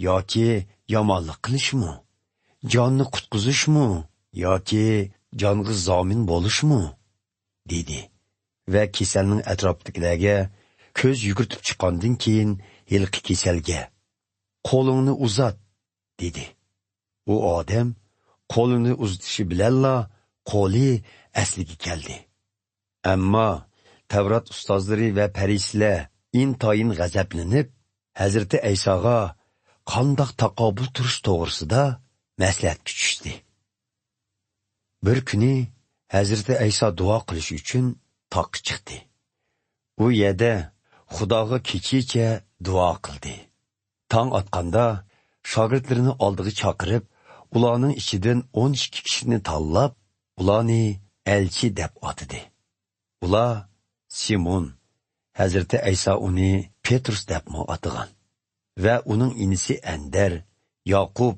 ياكى يامانلىق قىلىشمۇ؟ جاننى قۇتقۇزۇشمۇ ياكى جانغا زامىن بولۇشمۇ؟» دېدى ۋە كېسەلنىڭ ئەتراپىدىكىلەرگە كۆز يۈگۈرتۈپ چىققاندىن كېيىن، ھېلىقى كېسەلگە: «قولۇڭنى ئۇزات» دېدى. ئۇ ئادەم قولىنى ئۇزىتىشى بىلەنلا قولى ئەسلىگە كەلدى. ئەمما تەۋرات ئۇستازلىرى ۋە پەرىسىيلەر ئىنتايىن غەزەپلىنىپ، ھەزرىتى ئەيساغا قانداق تاقابىل تۇرۇش توغرىسىدا مەسلىھەتكە چۈشتى. بىر كۈنى ھەزرىتى ئەيسا دۇئا قىلىش ئۈچۈن تاغقا چىقتى. ئۇ يەردە خۇداغا كېچىچە دۇئا قىلدى. تاڭ ئاتقاندا، شاگىرتلىرىنى ئالدىغا چاقىرىپ، ئۇلارنىڭ ئىچىدىن ئون ئىككى كىشىنى تاللاپ، ئۇلارنى ئەلچى دەپ ئاتىدى. ئۇلار سىمون، ھەزرىتى ئەيسا ئۇنى پېترۇس دەپمۇ ئاتىغان، ۋە ئۇنىڭ ئىنىسى ئەندەر، ياقۇپ،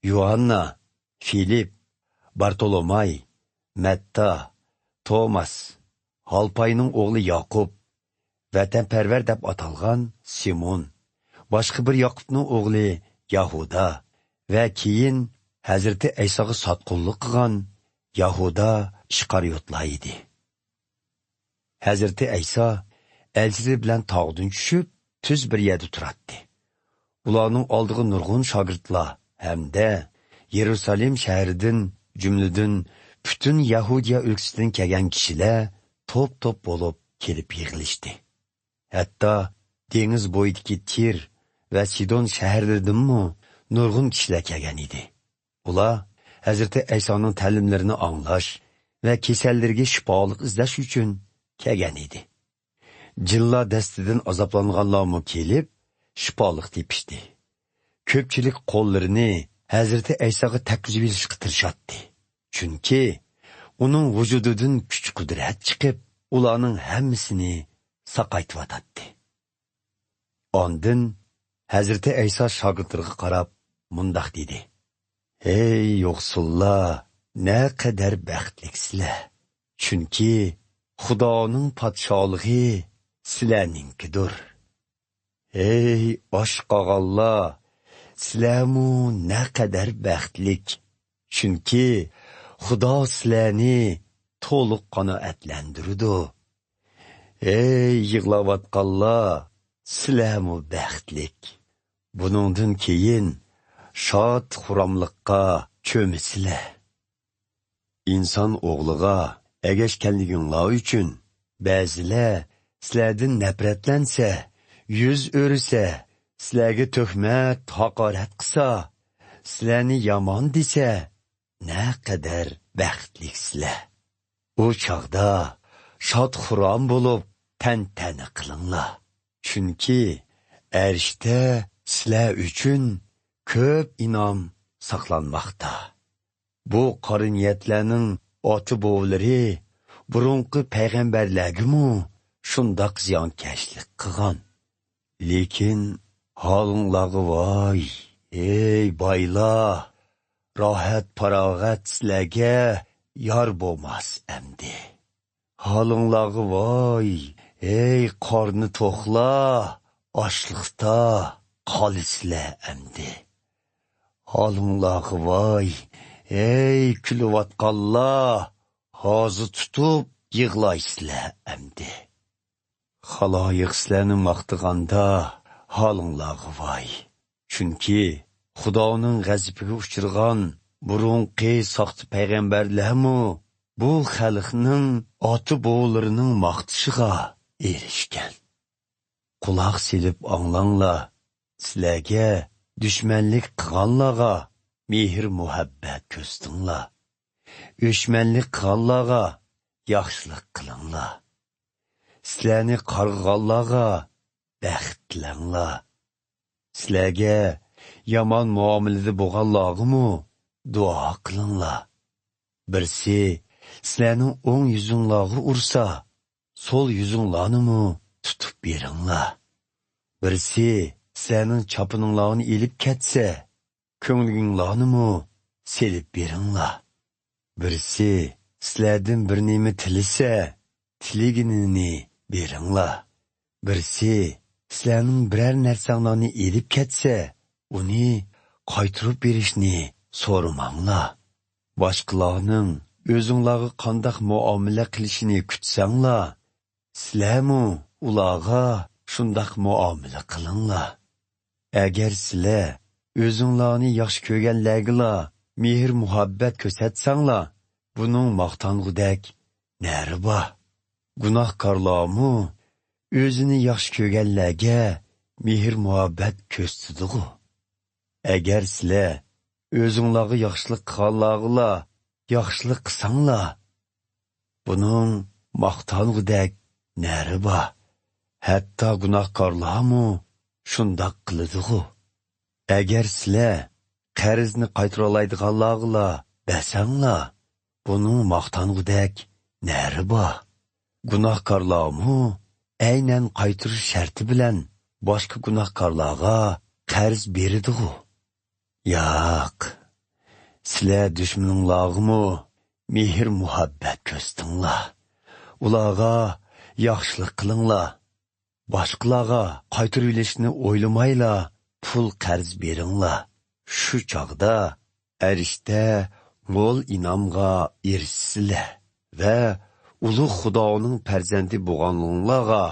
يۇھاننا، فىلىپ، بارتولوماي، مەتتا، توماس، ھالپاينىڭ ئوغلى ياقۇپ، ۋەتەنپەرۋەر دەپ ئاتالغان سىمون، باشقا بىر ياقۇپنىڭ ئوغلى ياھۇدا ۋە كېيىن ھەزرىتى ئەيساغا ساتقۇنلۇق قىلغان ياھۇدا ئىسقارىيوتلار ئىدى. ھەزرىتى ئەيسا ئەلچىلىرى بىلەن تاغدىن چۈشۈپ، تۈز بىر يەردە تۇراتتى. ئۇلارنىڭ ئالدىغا نۇرغۇن شاگىرتلار ھەمدە يېرۇسالېم شەھىرىدىن، جۈملىدىن پۈتۈن يەھۇدىيە ئۆلكىسىدىن كەلگەن كىشىلەر توپ-توپ بولۇپ كېلىپ يىغىلىشتى. ھەتتا دېڭىز بويىدىكى تىر ۋە سىدون شەھەرلىرىدىنمۇ نۇرغۇن كىشىلەر كەلگەن ئىدى. ئۇلار ھەزرىتى ئەيسانىڭ تەلىملىرىنى ئاڭلاش ۋە كېسەللەرگە شىپالىق ئىزدەش ئۈچۈن كەلگەن ئىدى. جىنلار دەستىدىن ئازابلانغانلارمۇ كېلىپ، شىپالىق تېپىشتى. كۆپچىلىك قوللىرىنى ھەزرىتى ئەيساغا تەگكۈزۈۋېلىشقا تىرىشاتتى. چۈنكى ئۇنىڭ ۋۇجۇدىدىن كۈچ-قۇدرەت چىقىپ، ئۇلارنىڭ ھەممىسىنى ساقايتىۋاتاتتى. ئاندىن ھەزرىتى ئەيسا شاگىرتلىرىغا قاراپ مۇنداق دېدى: «ھەي يوقسۇللار، نەقەدەر بەختلىكسىلەر! چۈنكى خۇدانىڭ پادىشاھلىقى سىلەرنىڭكىدۇر. ھەي ئاچ قالغانلار، سىلەرمۇ نەقەدەر بەختلىك! چۈنكى خۇدا سىلەرنى تولۇق قانائەتلەندۈرىدۇ. ھەي يىغلاۋاتقانلار، سىلەرمۇ بەختلىك! بۇنىڭدىن كېيىن شاد-خۇراملىققا چۆمىسىلەر. ئىنسان ئوغلىغا ئەگەشكەنلىكىڭلار ئۈچۈن بەزىلەر سىلەردىن نەپرەتلەنسە، يۈز ئۆرۈسە، سىلەرگە تۆھمەت، ھاقارەت قىلسا، سىلەرنى يامان دېسە، نەقەدەر بەختلىكسىلەر! ئۇ چاغدا شاد-خۇرام بولۇپ تەنتەنە قىلىڭلار. چۈنكى ئەرشتە سىلەر ئۈچۈن كۆپ ئىنئام ساقلانماقتا. بۇ قارا نىيەتلەرنىڭ ئاتا-بوۋىلىرى بۇرۇنقى پەيغەمبەرلەرگىمۇ شۇنداق زىيانكەشلىك قىلغان. لېكىن ھالىڭلارغا ۋاي، ئەي بايلار! راھەت-پاراغەت سىلەرگە يار بولماس ئەمدى. ھالىڭلارغا ۋاي، ئەي قارنى توقلار، ئاچلىقتا قالىسىلەر ئەمدى. ھالىڭلارغا ۋاي، ئەي كۈلۈۋاتقانلار، ھازا تۇتۇپ يىغلايسىلەر ئەمدى. خالايىق سىلەرنى ماختىغاندا، ھالىڭلارغا ۋاي! چۈنكى خۇدانىڭ غەزىپىگە ئۇچرىغان بۇرۇنقى ساختا پەيغەمبەرلەرمۇ بۇ خەلقنىڭ ئاتا-بوۋىلىرىنىڭ ماختىشىغا ئېرىشكەن. قۇلاق سېلىپ ئاڭلاڭلار، سىلەرگە دۈشمەنلىك قىلغانلارغا مېھىر-مۇھەببەت كۆرسىتىڭلار. ئۆچمەنلىك قىلغانلارغا ياخشىلىق قىلىڭلار. سىلەرنى قارغىغانلارغا بەخت تىلەڭلار. سىلەرگە يامان مۇئامىلىدە بولغانلارغىمۇ دۇئا قىلىڭلار. بىرسى سىلەرنىڭ ئوڭ يۈزۈڭلارغا ئۇرسا، سول يۈزۈڭلارنىمۇ تۇتۇپ بېرىڭلار. بىرسى سىلەرنىڭ چاپىنىڭلارنى ئېلىپ كەتسە، كۆڭلىكىڭلارنىمۇ سېلىپ بېرىڭلار. بىرسى سىلەردىن بىر نېمە تىلىسە، تىلىگىنىنى بېرىڭلار. بىرسى سىلەرنىڭ بىرەر نەرسەڭلارنى ئېلىپ كەتسە، ئۇنى قايتۇرۇپ بېرىشنى سورىماڭلار. باشقىلارنىڭ ئۆزۈڭلارغا قانداق مۇئامىلە قىلىشىنى كۈتسەڭلار، سىلەرمۇ ئۇلارغا شۇنداق مۇئامىلە قىلىڭلار. ئەگەر سىلەر ئۆزۈڭلارنى ياخشى كۆرگەنلەرگىلا مېھىر-مۇھەببەت كۆرسەتسەڭلار، بۇنىڭ ماختانغۇدەك نەرى بار؟ گۇناھكارلارمۇ ئۆزىنى ياخشى كۆرگەنلەرگە مېھىر-مۇھەببەت كۆرسىتىدىغۇ؟ ئەگەر سىلەر ئۆزۈڭلارغا ياخشىلىق قىلغانلارغىلا ياخشىلىق قىلساڭلار، بۇنىڭ ماختانغۇدەك نەرى بار؟ ھەتتا گۇناھكارلارمۇ شۇنداق قىلىدىغۇ؟ ئەگەر سىلەر قەرزنى قايتۇرالايدىغانلارغىلا بەرسەڭلار، بۇنىڭ ماختانغۇدەك نەرى بار؟ گۇناھكارلارمۇ ئەينەن قايتۇرۇش شەرتى بىلەن باشقا گۇناھكارلارغا قەرز بېرىدىغۇ؟ ياق، سىلەر دۈشمىنىڭلارغىمۇ مېھىر-مۇھەببەت كۆرسىتىڭلار. ئۇلارغا ياخشىلىق قىلىڭلار. باشقىلارغا قايتۇرۇۋېلىشنى ئويلىمايلا پۇل قەرز بېرىڭلار. شۇ چاغدا ئەرشتە مول ئىنئامغا ئېرىشىسىلەر ۋە ئۇلۇغ خۇدانىڭ پەرزەنتى بولغانلىقىڭلارغا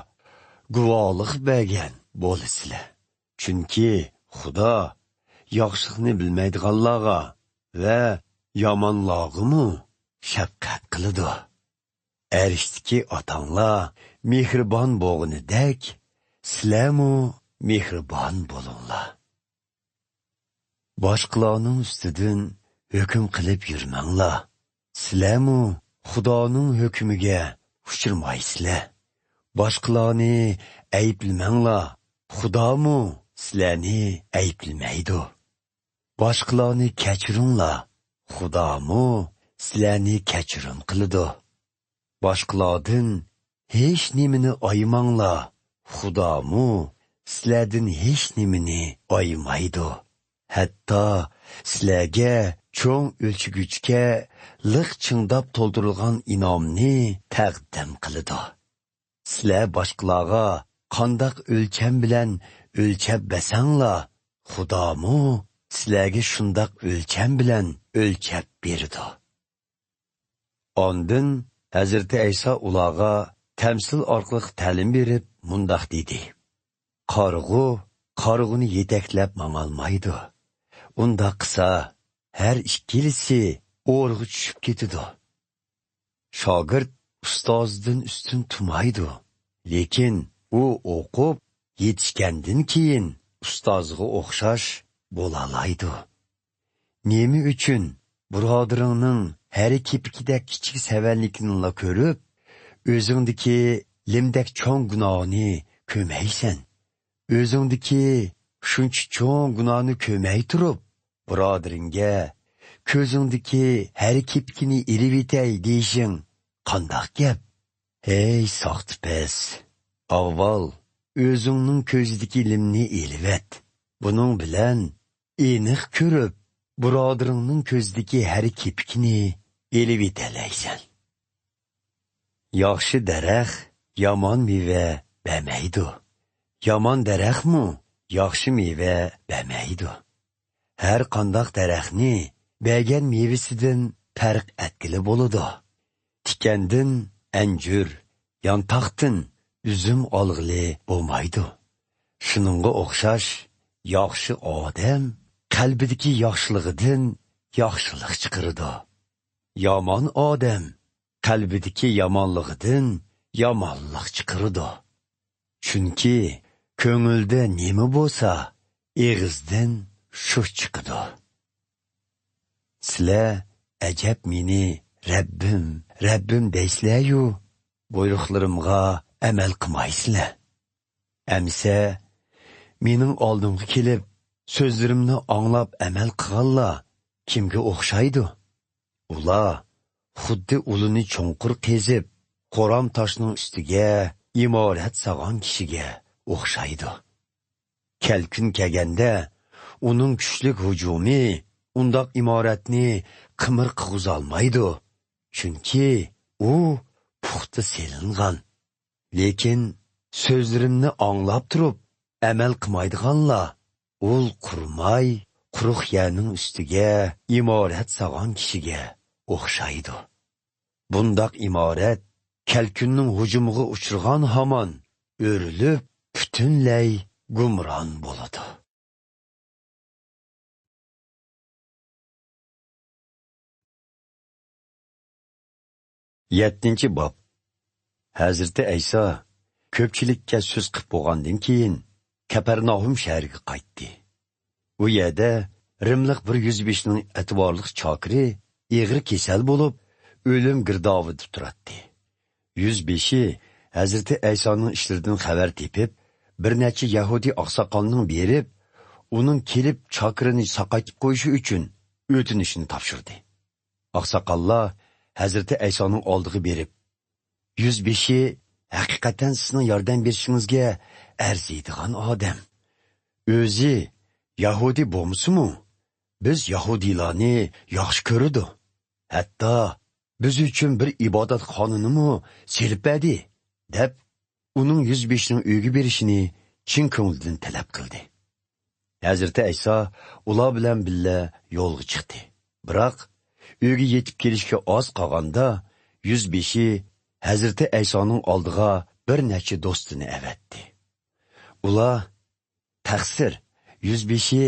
گۇۋاھلىق بەرگەن بولىسىلەر. چۈنكى خۇدا ياخشىلىقنى بىلمەيدىغانلارغا ۋە يامانلارغىمۇ شەپقەت قىلىدۇ. ئەرشتىكى ئاتاڭلار مېھرىبان بولغىنىدەك، سىلەرمۇ مېھرىبان بولۇڭلار. باشقىلارنىڭ ئۈستىدىن ھۆكۈم قىلىپ يۈرمەڭلار. سىلەرمۇ خۇدانىڭ ھۆكمىگە ئۇچرىمايسىلەر. باشقىلارنى ئەيىبلىمەڭلار. خۇدامۇ سىلەرنى ئەيىبلىمەيدۇ. باشقىلارنى كەچۈرۈڭلار. خۇدامۇ سىلەرنى كەچۈرۈم قىلىدۇ. باشقىلاردىن ھېچ نېمىنى ئايىماڭلار. خۇدامۇ سىلەردىن ھېچ نېمىنى ئايىمايدۇ. ھەتتا سىلەرگە چوڭ ئۆلچىگۈچكە لىق چىڭداپ تولدۇرۇلغان ئىنامنى تەقدىم قىلىدۇ. سىلەر باشقىلارغا قانداق ئۆلچەم بىلەن ئۆلچەپ بەرسەڭلار، خۇدامۇ سىلەرگە شۇنداق ئۆلچەم بىلەن ئۆلچەپ بېرىدۇ. ئاندىن ھەزرىتى ئەيسا ئۇلارغا تەمسىل ئارقىلىق تەلىم بېرىپ مۇنداق دېدى: «قارىغۇ قارىغۇنى يېتەكلەپ ماڭالمايدۇ. ئۇنداق قىلسا، ھەر ئىككىلىسى ئورىغا چۈشۈپ كېتىدۇ. شاگىرت ئۇستازىدىن ئۈستۈن تۇرمايدۇ، لېكىن ئۇ ئوقۇپ يېتىشكەندىن كېيىن ئۇستازىغا ئوخشاش بولالايدۇ. نېمە ئۈچۈن بۇرادىرىڭنىڭ ھەرە كېپىكىدەك كىچىك سەۋەنلىكىنىلا كۆرۈپ، ئۆزۈڭدىكى لىمدەك چوڭ گۇناھنى كۆرمەيسەن؟ ئۆزۈڭدىكى شۇنچە چوڭ گۇناھنى كۆرمەي تۇرۇپ، بۇرادىرىڭگە كۆزۈڭدىكى ھەرە كېپىكىنى ئېلىۋېتەي دېيىشىڭ قانداق گەپ؟ ھەي ساختىپەز! ئاۋۋال ئۆزۈڭنىڭ كۆزىدىكى لىمنى ئېلىۋەت. بۇنىڭ بىلەن ئېنىق كۆرۈپ، بۇرادىرىڭنىڭ كۆزىدىكى ھەرە كېپىكىنى ئېلىۋېتەلەيسەن. ياخشى دەرەخ يامان مېۋە بەرمەيدۇ. يامان دەرەخمۇ ياخشى مېۋە بەرمەيدۇ. ھەر قانداق دەرەخنى بەرگەن مېۋىسىدىن پەرق ئەتكىلى بولىدۇ. تىكەندىن ئەنجۈر، يانتاقتىن ئۈزۈم ئالغىلى بولمايدۇ. شۇنىڭغا ئوخشاش، ياخشى ئادەم قەلبىدىكى ياخشىلىقىدىن ياخشىلىق چىقىرىدۇ. يامان ئادەم قەلبىدىكى يامانلىقىدىن يامانلىق چىقىرىدۇ. چۈنكى كۆڭۈلدە نېمە بولسا، ئېغىزدىن شۇ چىقىدۇ. سىلەر ئەجەب مېنى «رەببىم، رەببىم» دەيسىلەريۇ، بۇيرۇقلىرىمغا ئەمەل قىلمايسىلەر. ئەمىسە، مېنىڭ ئالدىمغا كېلىپ، سۆزلىرىمنى ئاڭلاپ ئەمەل قىلغانلار كىمگە ئوخشايدۇ؟ ئۇلار خۇددى ئۇلىنى چوڭقۇر قېزىپ، خورام تاشنىڭ ئۈستىگە ئىمارەت سالغان كىشىگە ئوخشايدۇ. كەلكۈن كەلگەندە، ئۇنىڭ كۈچلۈك ھۇجۇمى ئۇنداق ئىمارەتنى قىمىر قىلغۇزالمايدۇ، چۈنكى ئۇ پۇختا سېلىنغان. لېكىن سۆزلىرىمنى ئاڭلاپ تۇرۇپ ئەمەل قىلمايدىغانلار ئۇل قۇرماي، قۇرۇق يەرنىڭ ئۈستىگە ئىمارەت سالغان كىشىگە ئوخشايدۇ. بۇنداق ئىمارەت كەلكۈننىڭ ھۇجۇمىغا ئۇچرىغان ھامان ئۆرۈلۈپ، پۈتۈنلەي گۇمران بولىدۇ. يەتتىنچى باب. ھەزرىتى ئەيسا كۆپچىلىككە سۆز قىپ بولغاندىن كېيىن، كەپەرناھۇم شەھىرىگە قايتتى. ئۇ يەردە رىملىق بىر يۈزبېشىنىڭ ئەتىۋارلىق چاكىرى ئېغىر كېسەل بولۇپ، ئۆلۈم گىردابىدا تۇراتتى. يۈزبېشى ھەزرىتى ئەيسانىڭ ئىشلىرىدىن خەۋەر تېپىپ، بىر نەچچە يەھۇدىي ئاقساقالنىڭ بېرىپ، ئۇنىڭ كېلىپ چاكىرىنى ساقايتىپ قويۇشى ئۈچۈن ئۆتۈنۈشىنى تاپشۇردى. ئاقساقاللار ھەزرىتى ئەيسانىڭ ئالدىغا بېرىپ، «يۈزبېشى ھەقىقەتەن سىزنىڭ ياردەم بېرىشىڭىزگە ئەرزىيدىغان ئادەم. ئۆزى يەھۇدىي بولمىسىمۇ، بىز يەھۇدىيلارنى ياخشى كۆرىدۇ. ھەتتا بىز ئۈچۈن بىر ئىبادەتخانىنىمۇ سېلىپ بەردى» دەپ، ئۇنىڭ يۈزبېشىنىڭ ئۆيىگە بېرىشىنى چىن كۆڭلىدىن تەلەپ قىلدى. ھەزرىتى ئەيسا ئۇلار بىلەن بىللە يولغا چىقتى. بىراق، ئۆيگە يېتىپ كېلىشكە ئاز قالغاندا، يۈزبېشى ھەزرىتى ئەيسانىڭ ئالدىغا بىر نەچچە دوستىنى ئەۋەتتى. ئۇلار، «تەقسىر، يۈزبېشى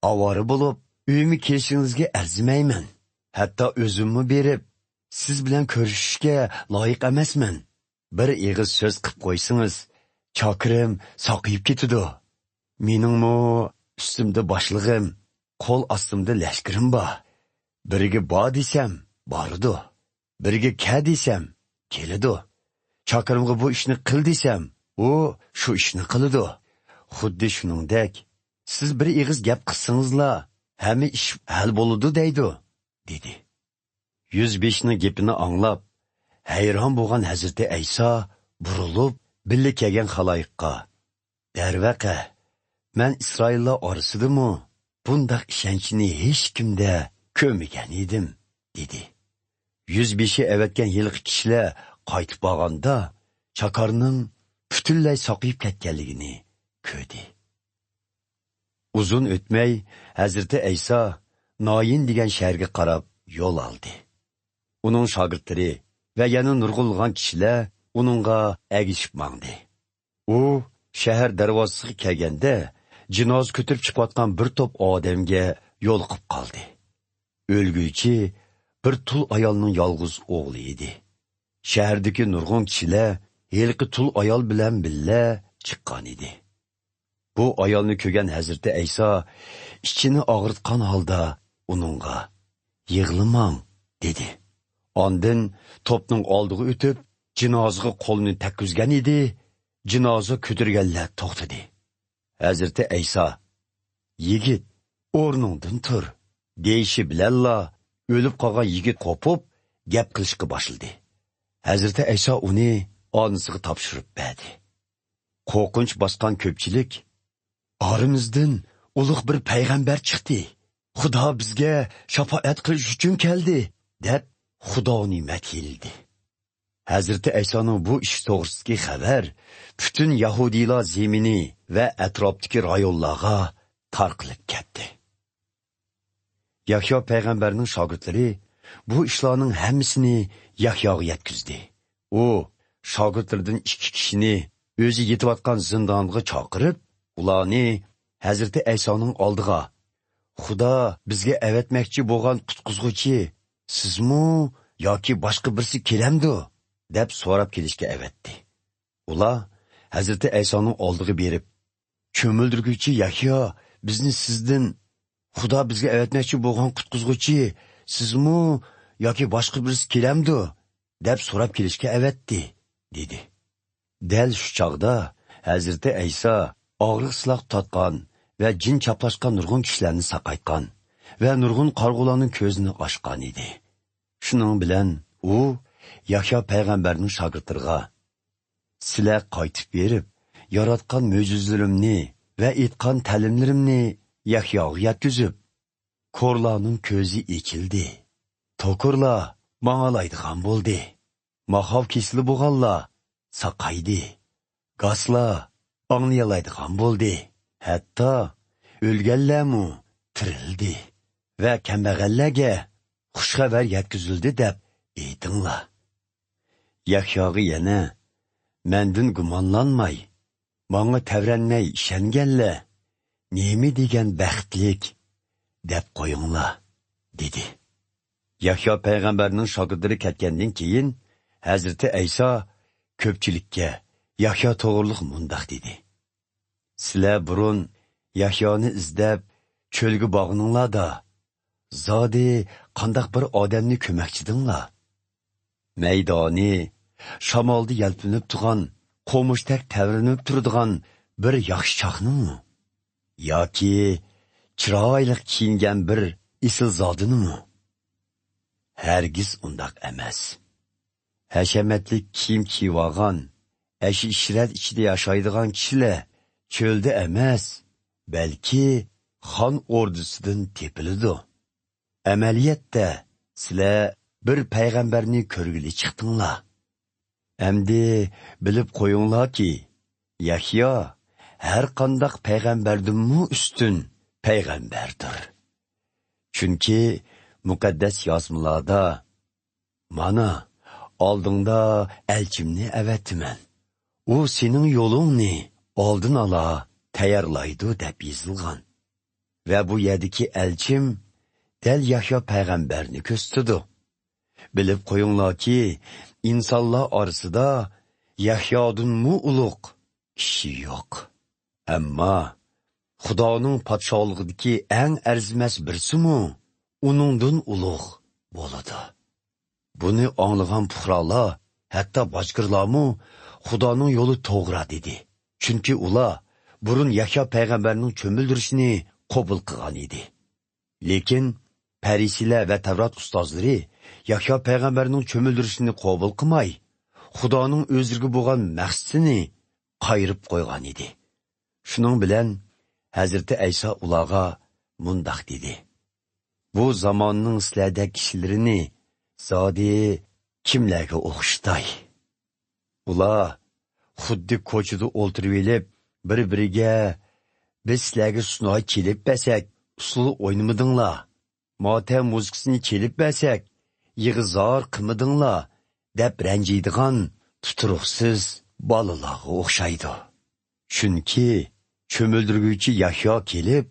ئاۋارە بولۇپ، ئۆيۈمگە كېلىشىڭىزگە ئەرزىمەيمەن. ھەتتا ئۆزۈممۇ بېرىپ، سىز بىلەن كۆرۈشۈشكە لايىق ئەمەسمەن. بىر ئېغىز سۆز قىپ قويسىڭىز، چاكىرىم ساقىيىپ كېتىدۇ. مېنىڭمۇ ئۈستۈمدە باشلىقىم، قول ئاستىمدا لەشكىرىم بار. بىرىگە بار دېسەم، بارىدۇ. بىرىگە كە دېسەم، كېلىدۇ. چاكىرىمغا بۇ ئىشنى قىل دېسەم، ئۇ شۇ ئىشنى قىلىدۇ. خۇددى شۇنىڭدەك، سىز بىر ئېغىز گەپ قىلسىڭىزلا، ھەممە ئىش ھەل بولىدۇ دەيدۇ، دېدى. يۈزبېشىنىڭ گېپىنى ئاڭلاپ، ھەيران بولغان ھەزرىتى ئەيسا بۇرۇلۇپ، بىللە كەلگەن خالايىققا، دەرۋەقە، مەن ئىسرائىللار ئارىسىدىمۇ بۇنداق ئىشەنچنى ھېچكىمدە كۆرمىگەن ئىدىم، دېدى. يۈزبېشى ئەۋەتكەن ھېلىقى كىشىلەر قايتىپ بارغاندا، چاكارنىڭ پۈتۈنلەي ساقىيىپ كەتكەنلىكىنى كۆردى. ئۇزۇن ئۆتمەي، ھەزرىتى ئەيسا نايىن دېگەن شەھەرگە قاراپ يول ئالدى. ئۇنىڭ شاگىرتلىرى ۋە يەنە نۇرغۇنلىغان كىشىلەر ئۇنىڭغا ئەگىشىپ ماڭدى. ئۇ شەھەر دەرۋازىسىغا كەلگەندە، جىنازا كۆتۈرۈپ چىقىۋاتقان بىر توپ ئادەمگە يولۇقۇپ قالدى. ئۆلگۈچى بىر تۇل ئايالنىڭ يالغۇز ئوغلى ئىدى. شەھەردىكى نۇرغۇن كىشىلەر ھېلىقى تۇل ئايال بىلەن بىللە چىققان ئىدى. بۇ ئايالنى كۆرگەن ھەزرىتى ئەيسا ئىچىنى ئاغرىتقان ھالدا ئۇنىڭغا، «يىغلىماڭ» دېدى. ئاندىن توپنىڭ ئالدىغا ئۆتۈپ، جىنازىغا قولىنى تەگكۈزگەن ئىدى، جىنازا كۆتۈرگەنلەر توختىدى. ھەزرىتى ئەيسا، «يىگىت، ئورنۇڭدىن تۇر» دېيىشى بىلەنلا، ئۆلۈپ قالغان يىگىت قوپۇپ، گەپ قىلىشقا باشلىدى. ھەزرىتى ئەيسا ئۇنى ئانىسىغا تاپشۇرۇپ بەردى. قورقۇنچ باسقان كۆپچىلىك، «ئارىمىزدىن ئۇلۇغ بىر پەيغەمبەر چىقتى، خۇدا بىزگە شاپائەت قىلىش ئۈچۈن كەلدى» دەپ، خۇدانى مەدھىيلىدى. ھەزرىتى ئەيسانىڭ بۇ ئىش توغرىسىدىكى خەۋەر پۈتۈن يەھۇدىيلار زېمىنى ۋە ئەتراپتىكى رايونلارغا تارقىلىپ كەتتى. يەھيا پەيغەمبەرنىڭ شاگىرتلىرى بۇ ئىشلارنىڭ ھەممىسىنى يەھياغا يەتكۈزدى. ئۇ شاگىرتلىرىدىن ئىككى كىشىنى ئۆزى يېتىۋاتقان زىندانغا چاقىرىپ، ئۇلارنى ھەزرىتى ئەيسانىڭ ئالدىغا، «خۇدا بىزگە ئەۋەتمەكچى بولغان قۇتقۇزغۇچى سىزمۇ ياكى باشقا بىرسى كېلەمدۇ؟» دەپ سوراپ كېلىشكە ئەۋەتتى. ئۇلار ھەزرىتى ئەيسانىڭ ئالدىغا بېرىپ، «چۆمۈلدۈرگۈچى يەھيا بىزنى سىزدىن، خۇدا بىزگە ئەۋەتمەكچى بولغان قۇتقۇزغۇچى سىزمۇ ياكى باشقا بىرسى كېلەمدۇ؟» دەپ سوراپ كېلىشكە ئەۋەتتى، دېدى. دەل شۇ چاغدا ھەزرىتى ئەيسا ئاغرىق سىلاق تارتقان ۋە جىن چاپلاشقان نۇرغۇن كىشىلەرنى ساقايتقان ۋە نۇرغۇن قارىغۇلارنىڭ كۆزىنى ئاچقان ئىدى. شۇنىڭ بىلەن ئۇ يەھيا پەيغەمبەرنىڭ شاگىرتلىرىغا، «سىلەر قايتىپ بېرىپ، ياراتقان مۆجىزىلىرىمنى ۋە ئېيتقان تەلىملىرىمنى يەھياغا يەتكۈزۈپ، كورلارنىڭ كۆزى ئېچىلدى، توكۇرلار ماڭالايدىغان بولدى، ماخاۋ كېسىلى بولغانلار ساقايدى، گاسلار ئاڭلىيالايدىغان بولدى، ھەتتا ئۆلگەنلەرمۇ تىرىلدى ۋە كەمبەغەللەرگە خۇش خەۋەر يەتكۈزۈلدى دەپ ئېيتىڭلار.» يەھياغا يەنە، «مەندىن گۇمانلانماي، ماڭا تەۋرەنمەي ئىشەنگەنلەر نېمە دېگەن بەختلىك دەپ قويۇڭلار» دېدى. يەھيا پەيغەمبەرنىڭ شاگىرتلىرى كەتكەندىن كېيىن، ھەزرىتى ئەيسا كۆپچىلىككە يەھيا توغرۇلۇق مۇنداق دېدى: «سىلەر بۇرۇن يەھيانى ئىزدەپ چۆلگە بارغىنىڭلاردا، زادى قانداق بىر ئادەمنى كۆرمەكچىدىڭلار؟ مەيدانى شامالدا يەلپۈنۈپ تۇرغان، قومۇشتەك تەۋرىنىپ تۇرىدىغان بىر ياخشى چاقنىمۇ؟ ياكى چىرايلىق كىيىنگەن بىر ئېسىلزادىنىمۇ؟ ھەرگىز ئۇنداق ئەمەس. ھەشەمەتلىك كىيىم كىيىۋالغان، ئەشۇ ئىشرەت ئىچىدە ياشايدىغان كىشىلەر چۆلدە ئەمەس، بەلكى خان ئوردىسىدىن تېپىلىدۇ. ئەمەلىيەتتە، سىلەر بىر پەيغەمبەرنى كۆرگىلى چىقتىڭلار. ئەمدى بىلىپ قويۇڭلاركى، يەھيا ھەر قانداق پەيغەمبەردىنمۇ ئۈستۈن پەيغەمبەردۇر. چۈنكى مۇقەددەس يازمىلاردا، مانا، ئالدىڭدا ئەلچىمنى ئەۋەتىمەن. ئۇ سېنىڭ يولۇڭنى ئالدىن ئالا تەييارلايدۇ دەپ يېزىلغان. ۋە بۇ يەردىكى ئەلچىم دەل يەھيا پەيغەمبەرنى كۆرسىتىدۇ. بىلىپ قويۇڭلاركى، ئىنسانلار ئارىسىدا يەھيادىنمۇ ئۇلۇغ كىشى يوق. ئەمما خۇدانىڭ پادىشاھلىقىدىكى ئەڭ ئەرزىمەس بىرسىمۇ ئۇنىڭدىن ئۇلۇغ بولىدۇ. بۇنى ئاڭلىغان پۇقرالار، ھەتتا باجگىرلارمۇ خۇدانىڭ يولى توغرا دېدى. چۈنكى ئۇلار بۇرۇن يەھيا پەيغەمبەرنىڭ چۆمۈلدۈرۈشىنى قوبۇل قىلغان ئىدى. لېكىن پەرىسىيلەر ۋە تەۋرات ئۇستازلىرى يەھيا پەيغەمبەرنىڭ چۆمۈلدۈرۈشىنى قوبۇل قىلماي، خۇدانىڭ ئۆزلىرىگە بولغان مەقسىتىنى قايرىپ قويغان ئىدى. شۇنىڭ بىلەن ھەزرىتى ئەيسا ئۇلارغا مۇنداق دېدى: «بۇ زاماننىڭ سىلەردەك كىشىلىرىنى زادى كىملەرگە ئوخشىتاي؟» ئۇلار خۇددى كوچىدا ئولتۇرۇۋېلىپ، بىر-بىرىگە: «بىز سىلەرگە سۇناي چېلىپ بەرسەك، ئۇسسۇل ئوينىمىدىڭلار، ماتەم مۇزىكىسىنى چېلىپ بەرسەك، يىغا-زار قىلمىدىڭلار» دەپ رەنجىيدىغان تۇتۇرۇقسىز بالىلارغا ئوخشايدۇ. چۈنكى چۆمۈلدۈرگۈچى يەھيا كېلىپ،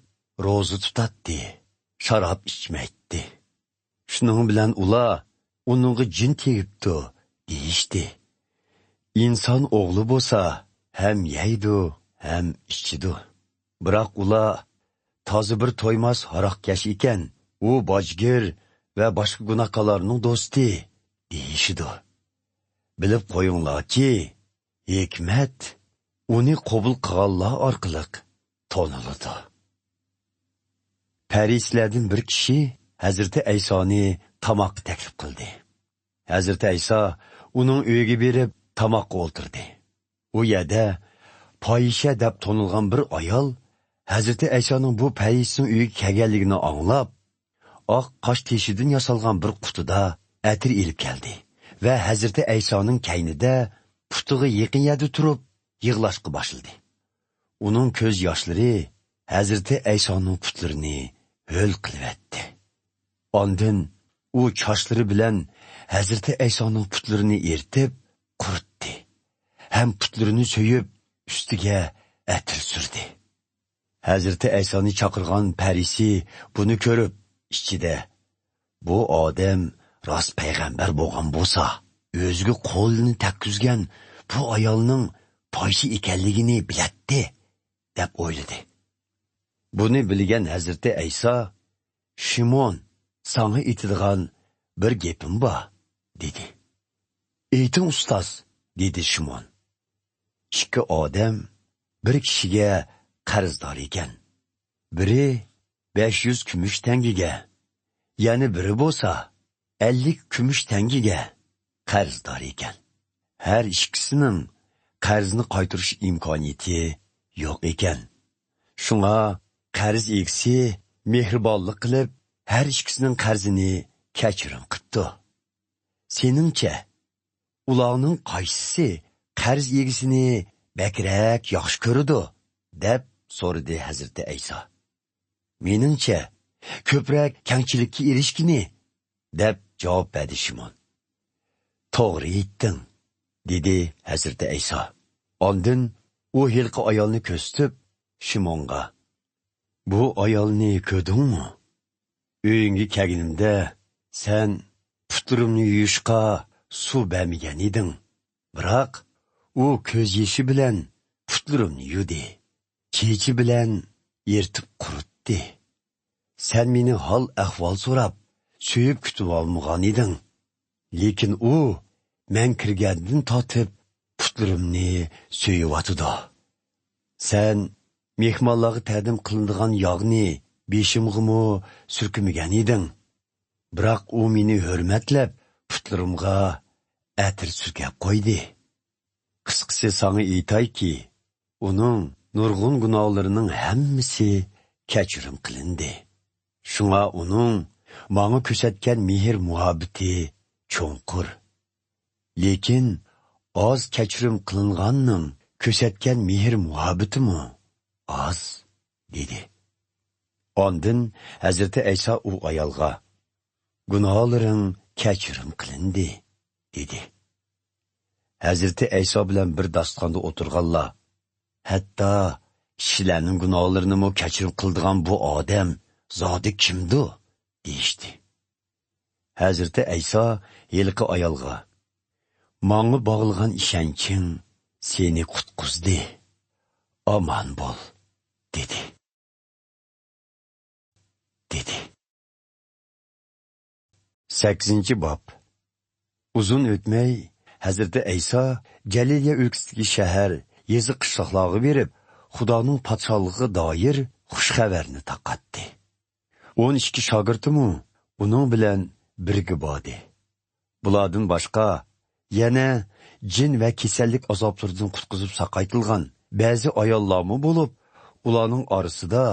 روزا تۇتاتتى، شاراب ئىچمەيتتى. شۇنىڭ بىلەن ئۇلار: «ئۇنىڭغا جىن تېگىپتۇ» دېيىشتى. ئىنسان ئوغلى بولسا ھەم يەيدۇ، ھەم ئىچىدۇ. بىراق ئۇلار: «تازا بىر تويماس ھاراقكەش ئىكەن، ئۇ باجگىر ۋە باشقا گۇناھكارلارنىڭ دوستى» دېيىشىدۇ. بىلىپ قويۇڭلاركى، ھېكمەت ئۇنى قوبۇل قىلغانلار ئارقىلىق تونۇلىدۇ. پەرىسىيلەردىن بىر كىشى ھەزرىتى ئەيسانى تاماققا تەكلىپ قىلدى. ھەزرىتى ئەيسا ئۇنىڭ ئۆيىگە بېرىپ، تاماققا ئولتۇردى. ئۇ يەردە پاھىشە دەپ تونۇلغان بىر ئايال ھەزرىتى ئەيسانىڭ بۇ پەرىسىينىڭ ئۆيىگە كەلگەنلىكىنى ئاڭلاپ، ئاق قاش تېشىدىن ياسالغان بىر قۇتىدا ئەتىر ئېلىپ كەلدى ۋە ھەزرىتى ئەيسانىڭ كەينىدە پۇتىغا يېقىن يەردە تۇرۇپ يىغلاشقا باشلىدى. ئۇنىڭ كۆز ياشلىرى ھەزرىتى ئەيسانىڭ پۇتلىرىنى ھۆل قىلىۋەتتى. ئاندىن ئۇ چاچلىرى بىلەن ھەزرىتى ئەيسانىڭ پۇتلىرىنى ئېرىتىپ، قۇرۇتتى ھەم پۇتلىرىنى سۆيۈپ، ئۈستىگە ئەتىر سۈردى. ھەزرىتى ئەيسانى چاقىرغان پەرىسى بۇنى كۆرۈپ، ئىچىدە: «بۇ ئادەم راست پەيغەمبەر بولغان بولسا، ئۆزىگە قولىنى تەگكۈزگەن بۇ ئايالنىڭ پاھىشە ئىكەنلىكىنى بىلەتتى» دەپ ئويلىدى. بۇنى بىلگەن ھەزرىتى ئەيسا: «شىمون، ساڭا ئېيتىدىغان بىر گېپىم بار» دېدى. «ئېيتىڭ، ئۇستاز» دېدى شىمون. ئىككى ئادەم بىر كىشىگە قەرزدار ئىكەن. بىرى بەش يۈز كۈمۈش تەڭگىگە، يەنە بىرى بولسا ئەللىك كۈمۈش تەڭگىگە قەرزدار ئىكەن. ھەر ئىككىسىنىڭ قەرزنى قايتۇرۇش ئىمكانىيىتى يوق ئىكەن. شۇڭا قەرز ئىگىسى مېھرىبانلىق قىلىپ، ھەر ئىككىسىنىڭ قەرزىنى كەچۈرۈم قىپتۇ. سېنىڭچە، ئۇلارنىڭ قايسىسى قەرز ئىگىسىنى بەكرەك ياخشى كۆرىدۇ؟ دەپ سورىدى ھەزرىتى ئەيسا. مېنىڭچە، كۆپرەك كەڭچىلىككە ئېرىشكىنى، دەپ جاۋاب بەردى شىمون. توغرا ئېيتتىڭ، دېدى ھەزرىتى ئەيسا. ئاندىن ئۇ ھېلىقى ئايالنى كۆرسىتىپ، شىمونغا: بۇ ئايالنى كۆردۈڭمۇ؟ ئۆيۈڭگە كەلگىنىمدە سەن پۇتلىرىمنى يۇيۇشقا سۇ بەرمىگەن ئىدىڭ. بىراق ئۇ كۆز يېشى بىلەن پۇتلىرىمنى يۇدى، چېچى بىلەن يىرتىپ قۇرۇتتى. سەن مېنى ھال-ئەھۋال سوراپ، سۆيۈپ كۈتۈۋالمىغان ئىدىڭ. لېكىن ئۇ مەن كىرگەندىن تارتىپ پۇتلىرىمنى سۆيۈۋاتىدۇ. سەن مېھمانلارغا تەقدىم قىلىنىدىغان ياغنى بېشىمغىمۇ سۈركىمىگەن ئىدىڭ. بىراق ئۇ مېنى ھۆرمەتلەپ پۇتلىرىمغا ئەتىر سۈركەپ قويدى. قىسقىسى ساڭا ئېيتايكى، ئۇنىڭ نۇرغۇن گۇناھلىرىنىڭ ھەممىسى كەچۈرۈم قىلىندى. شۇڭا ئۇنىڭ ماڭا كۆرسەتكەن مېھىر-مۇھەببىتى چوڭقۇر. لېكىن ئاز كەچۈرۈم قىلىنغاننىڭ كۆرسەتكەن مېھىر-مۇھەببىتىمۇ ئاز، دېدى. ئاندىن ھەزرىتى ئەيسا ئۇ ئايالغا: گۇناھلىرىڭ كەچۈرۈم قىلىندى، دېدى. ھەزرىتى ئەيسا بىلەن بىر داستىخاندا ئولتۇرغانلار، ھەتتا كىشىلەرنىڭ گۇناھلىرىنىمۇ كەچۈرۈم قىلىدىغان بۇ ئادەم زادى كىمدۇ؟» دېيىشتى. ھەزرىتى ئەيسا ھېلىقى ئايالغا: «ماڭا باغلىغان ئىشەنچىڭ سېنى قۇتقۇزدى. ئامان بول» دېدى. دېدى. سەككىزىنچى باب. ئۇزۇن ئۆتمەي، ھەزرىتى ئەيسا جەلىلىيە ئۆلكىسىدىكى شەھەر، يېزا، قىشلاقلارغا بېرىپ، خۇدانىڭ پادىشاھلىقىغا دائىر خۇش خەۋەرنى تارقاتتى. ئون ئىككى شاگىرتىمۇ ئۇنىڭ بىلەن بىرگە باردى. بۇلاردىن باشقا، يەنە جىن ۋە كېسەللىك ئازابلىرىدىن قۇتقۇزۇپ ساقايتىلغان بەزى ئاياللارمۇ بولۇپ، ئۇلارنىڭ ئارىسىدا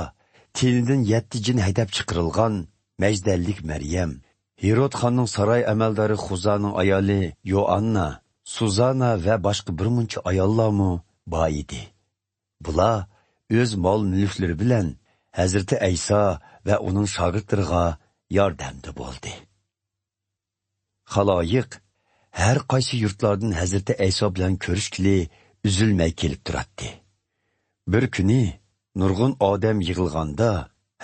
تېنىدىن يەتتە جىن ھەيدەپ چىقىرىلغان مەجدەللىك مەريەم، ھېرود خاننىڭ ساراي ئەمەلدارى خۇزانىڭ ئايالى يوئاننا، سۇزانا ۋە باشقا بىر مۇنچە ئاياللارمۇ بار ئىدى. بۇلار ئۆز مال-مۈلۈكلىرى بىلەن ھەزرىتى ئەيسا ۋە ئۇنىڭ شاگىرتلىرىغا ياردەمدە بولدى. خالايىق ھەر قايسى يۇرتلاردىن ھەزرىتى ئەيسا بىلەن كۆرۈشكىلى ئۈزۈلمەي كېلىپ تۇراتتى. بىر كۈنى نۇرغۇن ئادەم يىغىلغاندا،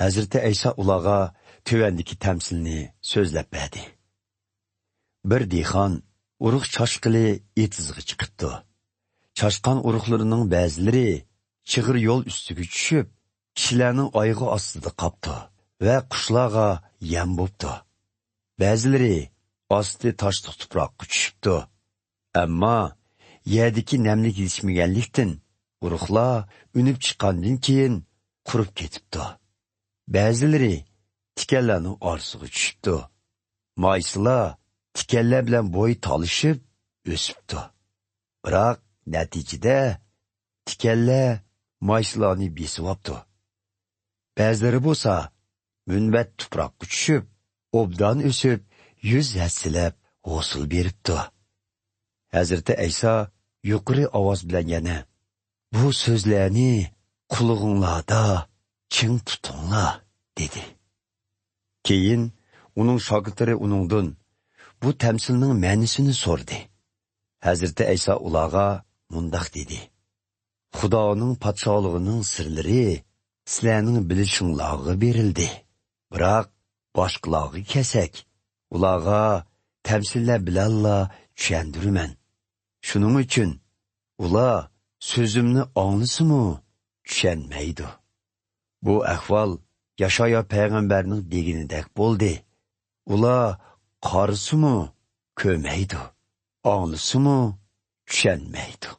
ھەزرىتى ئەيسا ئۇلارغا تۆۋەندىكى تەمسىلنى سۆزلەپ بەردى. بىر دېھقان ئۇرۇق چاشقىلى ئېتىزغا چىقىپتۇ. چاشقان ئۇرۇقلىرىنىڭ بەزىلىرى چىغىر يول ئۈستىگە چۈشۈپ، كىشىلەرنىڭ ئايىغى ئاستىدا قاپتۇ ۋە قۇشلارغا يەم بوپتۇ. بەزىلىرى ئاستى تاشلىق تۇپراققا چۈشۈپتۇ. ئەمما يەردىكى نەملىك يېتىشمىگەنلىكتىن، ئۇرۇقلار ئۈنۈپ چىققاندىن كېيىن قۇرۇپ كېتىپتۇ. بەزىلىرى تىكەنلەرنىڭ ئارىسىغا چۈشۈپتۇ. مايسىلار تىكەنلەر بىلەن بوي تالىشىپ ئۆسۈپتۇ. بىراق نەتىجىدە تىكەنلەر مايسىلارنى بېسىۋاپتۇ. بەزىلىرى بولسا مۇنبەت تۇپراققا چۈشۈپ، ئوبدان ئۆسۈپ، يۈز ھەسسىلەپ ھوسۇل بېرىپتۇ. ھەزرىتى ئەيسا يۇقىرى ئاۋاز بىلەن يەنە: «بۇ سۆزلەرنى قۇلىقىڭلاردا چىڭ تۇتۇڭلار» دېدى. كېيىن ئۇنىڭ شاگىرتلىرى ئۇنىڭدىن بۇ تەمسىلنىڭ مەنىسىنى سورىدى. ھەزرىتى ئەيسا ئۇلارغا مۇنداق دېدى: «خۇدانىڭ پادىشاھلىقىنىڭ سىرلىرى سىلەرنىڭ بىلىشىڭلارغا بېرىلدى. بىراق باشقىلارغا كەلسەك، ئۇلارغا تەمسىللەر بىلەنلا چۈشەندۈرىمەن. شۇنىڭ ئۈچۈن ئۇلار سۆزۈمنى ئاڭلىسىمۇ چۈشەنمەيدۇ. بۇ ئەھۋال ياشايا پەيغەمبەرنىڭ دېگىنىدەك بولدى. ئۇلار قارىسىمۇ كۆرمەيدۇ، ئاڭلىسىمۇ چۈشەنمەيدۇ.»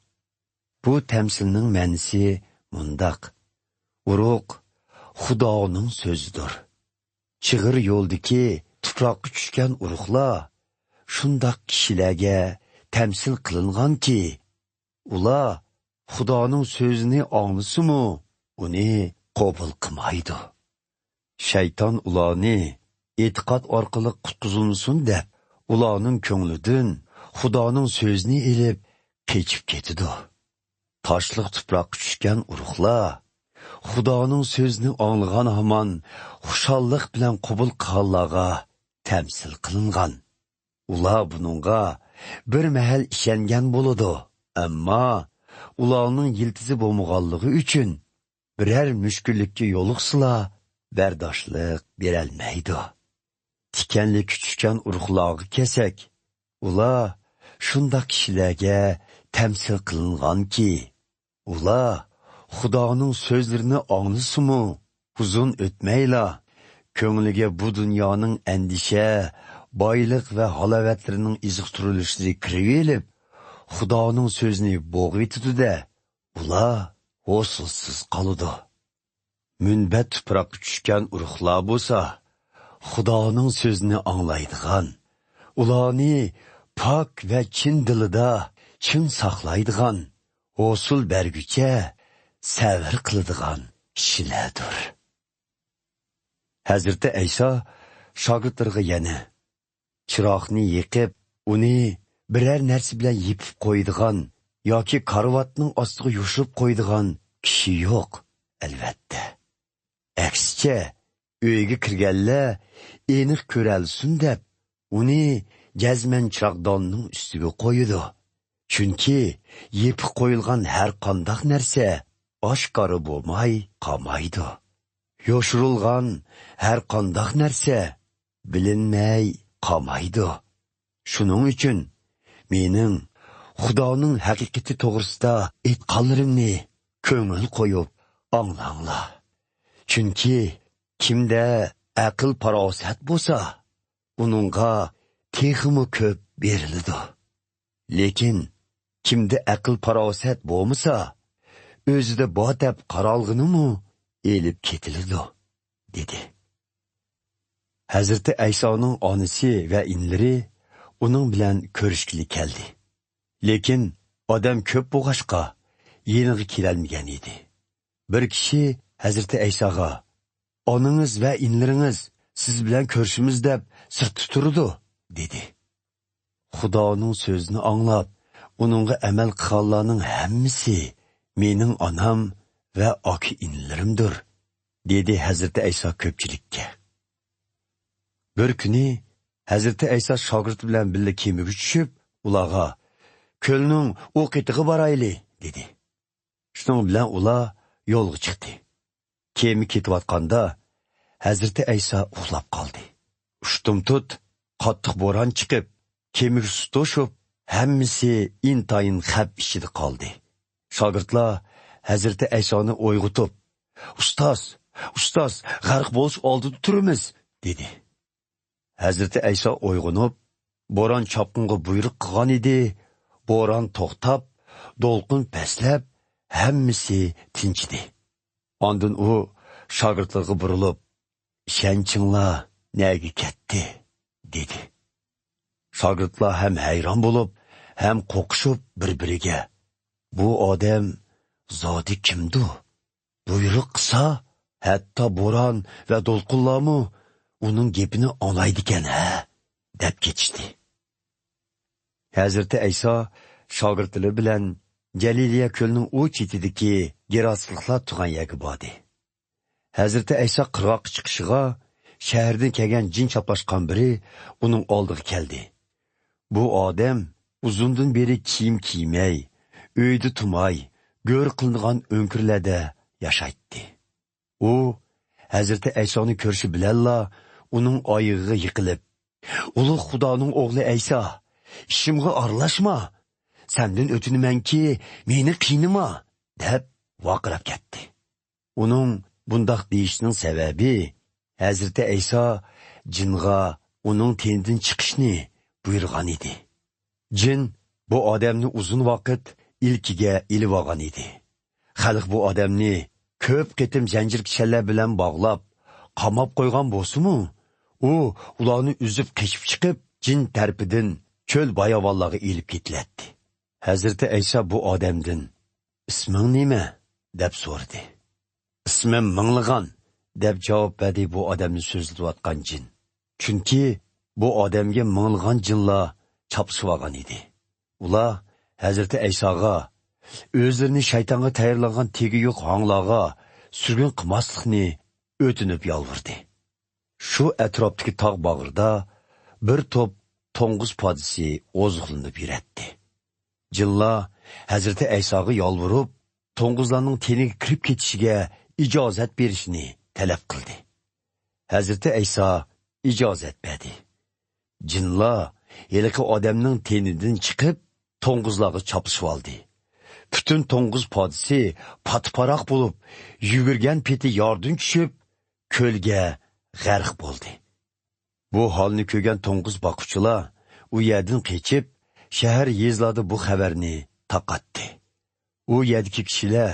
بۇ تەمسىلنىڭ مەنىسى مۇنداق: ئۇرۇق خۇدانىڭ سۆزىدۇر. چىغىر يولدىكى تۇپراققا چۈشكەن ئۇرۇقلار شۇنداق كىشىلەرگە تەمسىل قىلىنغانكى، ئۇلار خۇدانىڭ سۆزىنى ئاڭلىسىمۇ، ئۇنى قوبۇل قىلمايدۇ. شەيتان ئۇلارنى ئېتىقاد ئارقىلىق قۇتقۇزۇلمىسۇن دەپ، ئۇلارنىڭ كۆڭلىدىن خۇدانىڭ سۆزىنى ئېلىپ، قېچىپ كېتىدۇ. تاشلىق تۇپراققا چۈشكەن ئۇرۇقلار خۇدانىڭ سۆزىنى ئاڭلىغان ھامان خۇشاللىق بىلەن قوبۇل قىلغانلارغا تەمسىل قىلىنغان. ئۇلار بۇنىڭغا بىر مەھەل ئىشەنگەن بولىدۇ، ئەمما ئۇلارنىڭ يىلتىزى بولمىغانلىقى ئۈچۈن، بىرەر مۈشكۈللۈككە يولۇقسىلا، بەرداشلىق بېرەلمەيدۇ. تىكەنلىككە چۈشكەن ئۇرۇقلارغا كەلسەك، ئۇلار شۇنداق كىشىلەرگە تەمسىل قىلىنغانكى، ئۇلار خۇدانىڭ سۆزلىرىنى ئاڭلىسىمۇ، ئۇزۇن ئۆتمەيلا، كۆڭلىگە بۇ دۇنيانىڭ ئەندىشە، بايلىق ۋە ھالاۋەتلىرىنىڭ ئىزىغا تۇرۇلۇشىنى كىرىۋېلىپ، خۇدانىڭ سۆزىنى بوغۇۋېتىدۇ-دە، ئۇلار ھوسۇلسىز قالىدۇ. مۇنبەت تۇپراققا چۈشكەن ئۇرۇقلار بولسا، خۇدانىڭ سۆزىنى ئاڭلايدىغان، ئۇلارنى پاك ۋە چىن دىلىدا چىڭ ساقلايدىغان، ھوسۇل بەرگۈچە سەۋر قىلىدىغان كىشىلەردۇر. ھەزرىتى ئەيسا شاگىرتلىرىغا يەنە: «چىراغنى يېقىپ، ئۇنى بىرەر نەرسە بىلەن يېپىپ قويىدىغان ياكى كارىۋاتنىڭ ئاستىغا يوشۇرۇپ قويىدىغان كىشى يوق، ئەلۋەتتە. ئەكسىچە، ئۆيگە كىرگەنلەر ئېنىق كۆرەلىسۇن دەپ، ئۇنى جەزمەن چىراغداننىڭ ئۈستىگە قويىدۇ. چۈنكى يېپىق قويۇلغان ھەر قانداق نەرسە ئاشكارا بولماي قالمايدۇ. يوشۇرۇلغان ھەر قانداق نەرسە بىلىنمەي قالمايدۇ. شۇنىڭ ئۈچۈن مېنىڭ خۇدانىڭ ھەقىقىتى توغرىسىدا ئېيتقانلىرىمنى كۆڭۈل قويۇپ ئاڭلاڭلار. چۈنكى كىمدە ئەقىل-پاراسەت بولسا، ئۇنىڭغا تېخىمۇ كۆپ بېرىلىدۇ. لېكىن كىمدە ئەقىل-پاراسەت بولمىسا، ئۆزىدە بار دەپ قارالغىنىمۇ ئېلىپ كېتىلىدۇ، دېدى. ھەزرىتى ئەيسانىڭ ئانىسى ۋە ئىنىلىرى ئۇنىڭ بىلەن كۆرۈشكىلى كەلدى. لېكىن ئادەم كۆپ بولغاچقا، يېنىغا كېلەلمىگەن ئىدى. بىر كىشى ھەزرىتى ئەيساغا، «ئانىڭىز ۋە ئىنىلىرىڭىز سىز بىلەن كۆرۈشىمىز دەپ سىرتتا تۇرىدۇ» دېدى. «خۇدانىڭ سۆزىنى ئاڭلاپ، ئۇنىڭغا ئەمەل قىلغانلارنىڭ ھەممىسى مېنىڭ ئانام ۋە ئاكا-ئىنىلىرىمدۇر» دېدى ھەزرىتى ئەيسا كۆپچىلىككە. بىر كۈنى ھەزرىتى ئەيسا شاگىرتى بىلەن بىللە كېمىگە چۈشۈپ، ئۇلارغا، «كۆلنىڭ ئۇ قېتىغا بارايلى» دېدى. شۇنىڭ بىلەن ئۇلار يولغا چىقتى. كېمە كېتىۋاتقاندا، ھەزرىتى ئەيسا ئۇخلاپ قالدى. ئۇشتۇمتۇت قاتتىق بوران چىقىپ، كېمىگە سۇ توشۇپ، ھەممىسى ئىنتايىن خەپ ئىچىدە قالدى. شاگىرتلار ھەزرىتى ئەيسانى ئويغىتىپ، «ئۇستاز، ئۇستاز، غەرق بولۇش ئالدىدا تۇرىمىز» دېدى. ھەزرىتى ئەيسا ئويغىنىپ، بوران چاپقۇنغا بۇيرۇق قىلغان ئىدى. بوران توختاپ، دولقۇن پەسلەپ، ھەممىسى تىنچىدى. ئاندىن ئۇ شاگىرتلىرىغا بۇرۇلۇپ، «ئىشەنچىڭلار نەگە كەتتى؟» دېدى. شاگىرتلار ھەم ھەيران بولۇپ، ھەم قورقۇشۇپ بىر-بىرىگە، «بۇ ئادەم زادى كىمدۇ؟ بۇيرۇق قىلسا، ھەتتا بوران ۋە دولقۇنلارمۇ ئۇنىڭ گېپىنى ئاڭلايدىكەن ھە؟» دەپ كېتىشتى. ھەزرىتى ئەيسا شاگىرتلىرى بىلەن جەلىلىيە كۆلىنىڭ ئۇ چېتىدىكى گېراسلىقلار تۇرغان يەرگە باردى. ھەزرىتى ئەيسا قىرغاققا چىقىشىغا، شەھەردىن كەلگەن جىن چاپلاشقان بىرى ئۇنىڭ ئالدىغا كەلدى. بۇ ئادەم ئۇزۇندىن بېرى كىيىم كىيمەي، ئۆيدە تۇرماي، گۆر قىلىنغان ئۆڭكۈرلەردە ياشايتتى. ئۇ ھەزرىتى ئەيسانى كۆرۈشى بىلەنلا ئۇنىڭ ئايىغىغا يىقىلىپ، «ئۇلۇغ خۇدانىڭ ئوغلى ئەيسا، ئىشىمغا ئارىلاشما! سەندىن ئۆتۈنىمەنكى، مېنى قىينىما!» دەپ ۋارقىراپ كەتتى. ئۇنىڭ بۇنداق دېيىشىنىڭ سەۋەبى، ھەزرىتى ئەيسا جىنغا ئۇنىڭ تېنىدىن چىقىشنى بۇيرۇغان ئىدى. جىن بۇ ئادەمنى ئۇزۇن ۋاقىت ئىلكىگە ئېلىۋالغان ئىدى. خەلق بۇ ئادەمنى كۆپ قېتىم زەنجىر كىشەنلەر بىلەن باغلاپ، قاماپ قويغان بولسىمۇ، ئۇ ئۇلارنى ئۈزۈپ قېچىپ چىقىپ، جىن تەرىپىدىن چۆل باياۋانلارغا ئېلىپ كېتىلەتتى. ھەزرىتى ئەيسا بۇ ئادەمدىن، «ئىسمىڭ نېمە؟» دەپ سورىدى. «ئىسمىم مىڭلىغان» دەپ جاۋاب بەردى بۇ ئادەمنى سۆزلىتىۋاتقان جىن. چۈنكى بۇ ئادەمگە مىڭلىغان جىنلار چاپلىشىۋالغان ئىدى. ئۇلار ھەزرىتى ئەيساغا، ئۆزلىرىنى شەيتانغا تەييارلانغان تېگى يوق ھاڭلارغا سۈرگۈن قىلماسلىقنى ئۆتۈنۈپ يالۋۇردى. شۇ ئەتراپتىكى تاغ باغرىدا بىر توپ توڭگۇز پادىسى ئوزۇقلىنىپ يۈرەتتى. جىنلار ھەزرىتى ئەيساغا يالۋۇرۇپ، توڭگۇزلارنىڭ تېنىگە كىرىپ كېتىشىگە ئىجازەت بېرىشنى تەلەپ قىلدى. ھەزرىتى ئەيسا ئىجازەت بەردى. جىنلار ھېلىقى ئادەمنىڭ تېنىدىن چىقىپ، توڭگۇزلارغا چاپلىشىۋالدى. پۈتۈن توڭگۇز پادىسى پاتىپاراق بولۇپ، يۈگۈرگەن پېتى ياردىن چۈشۈپ، كۆلگە غەرق بولدى. بۇ ھالنى كۆرگەن توڭگۇز باققۇچىلار ئۇ يەردىن قېچىپ، شەھەر، يېزىلاردا بۇ خەۋەرنى تارقاتتى. ئۇ يەردىكى كىشىلەر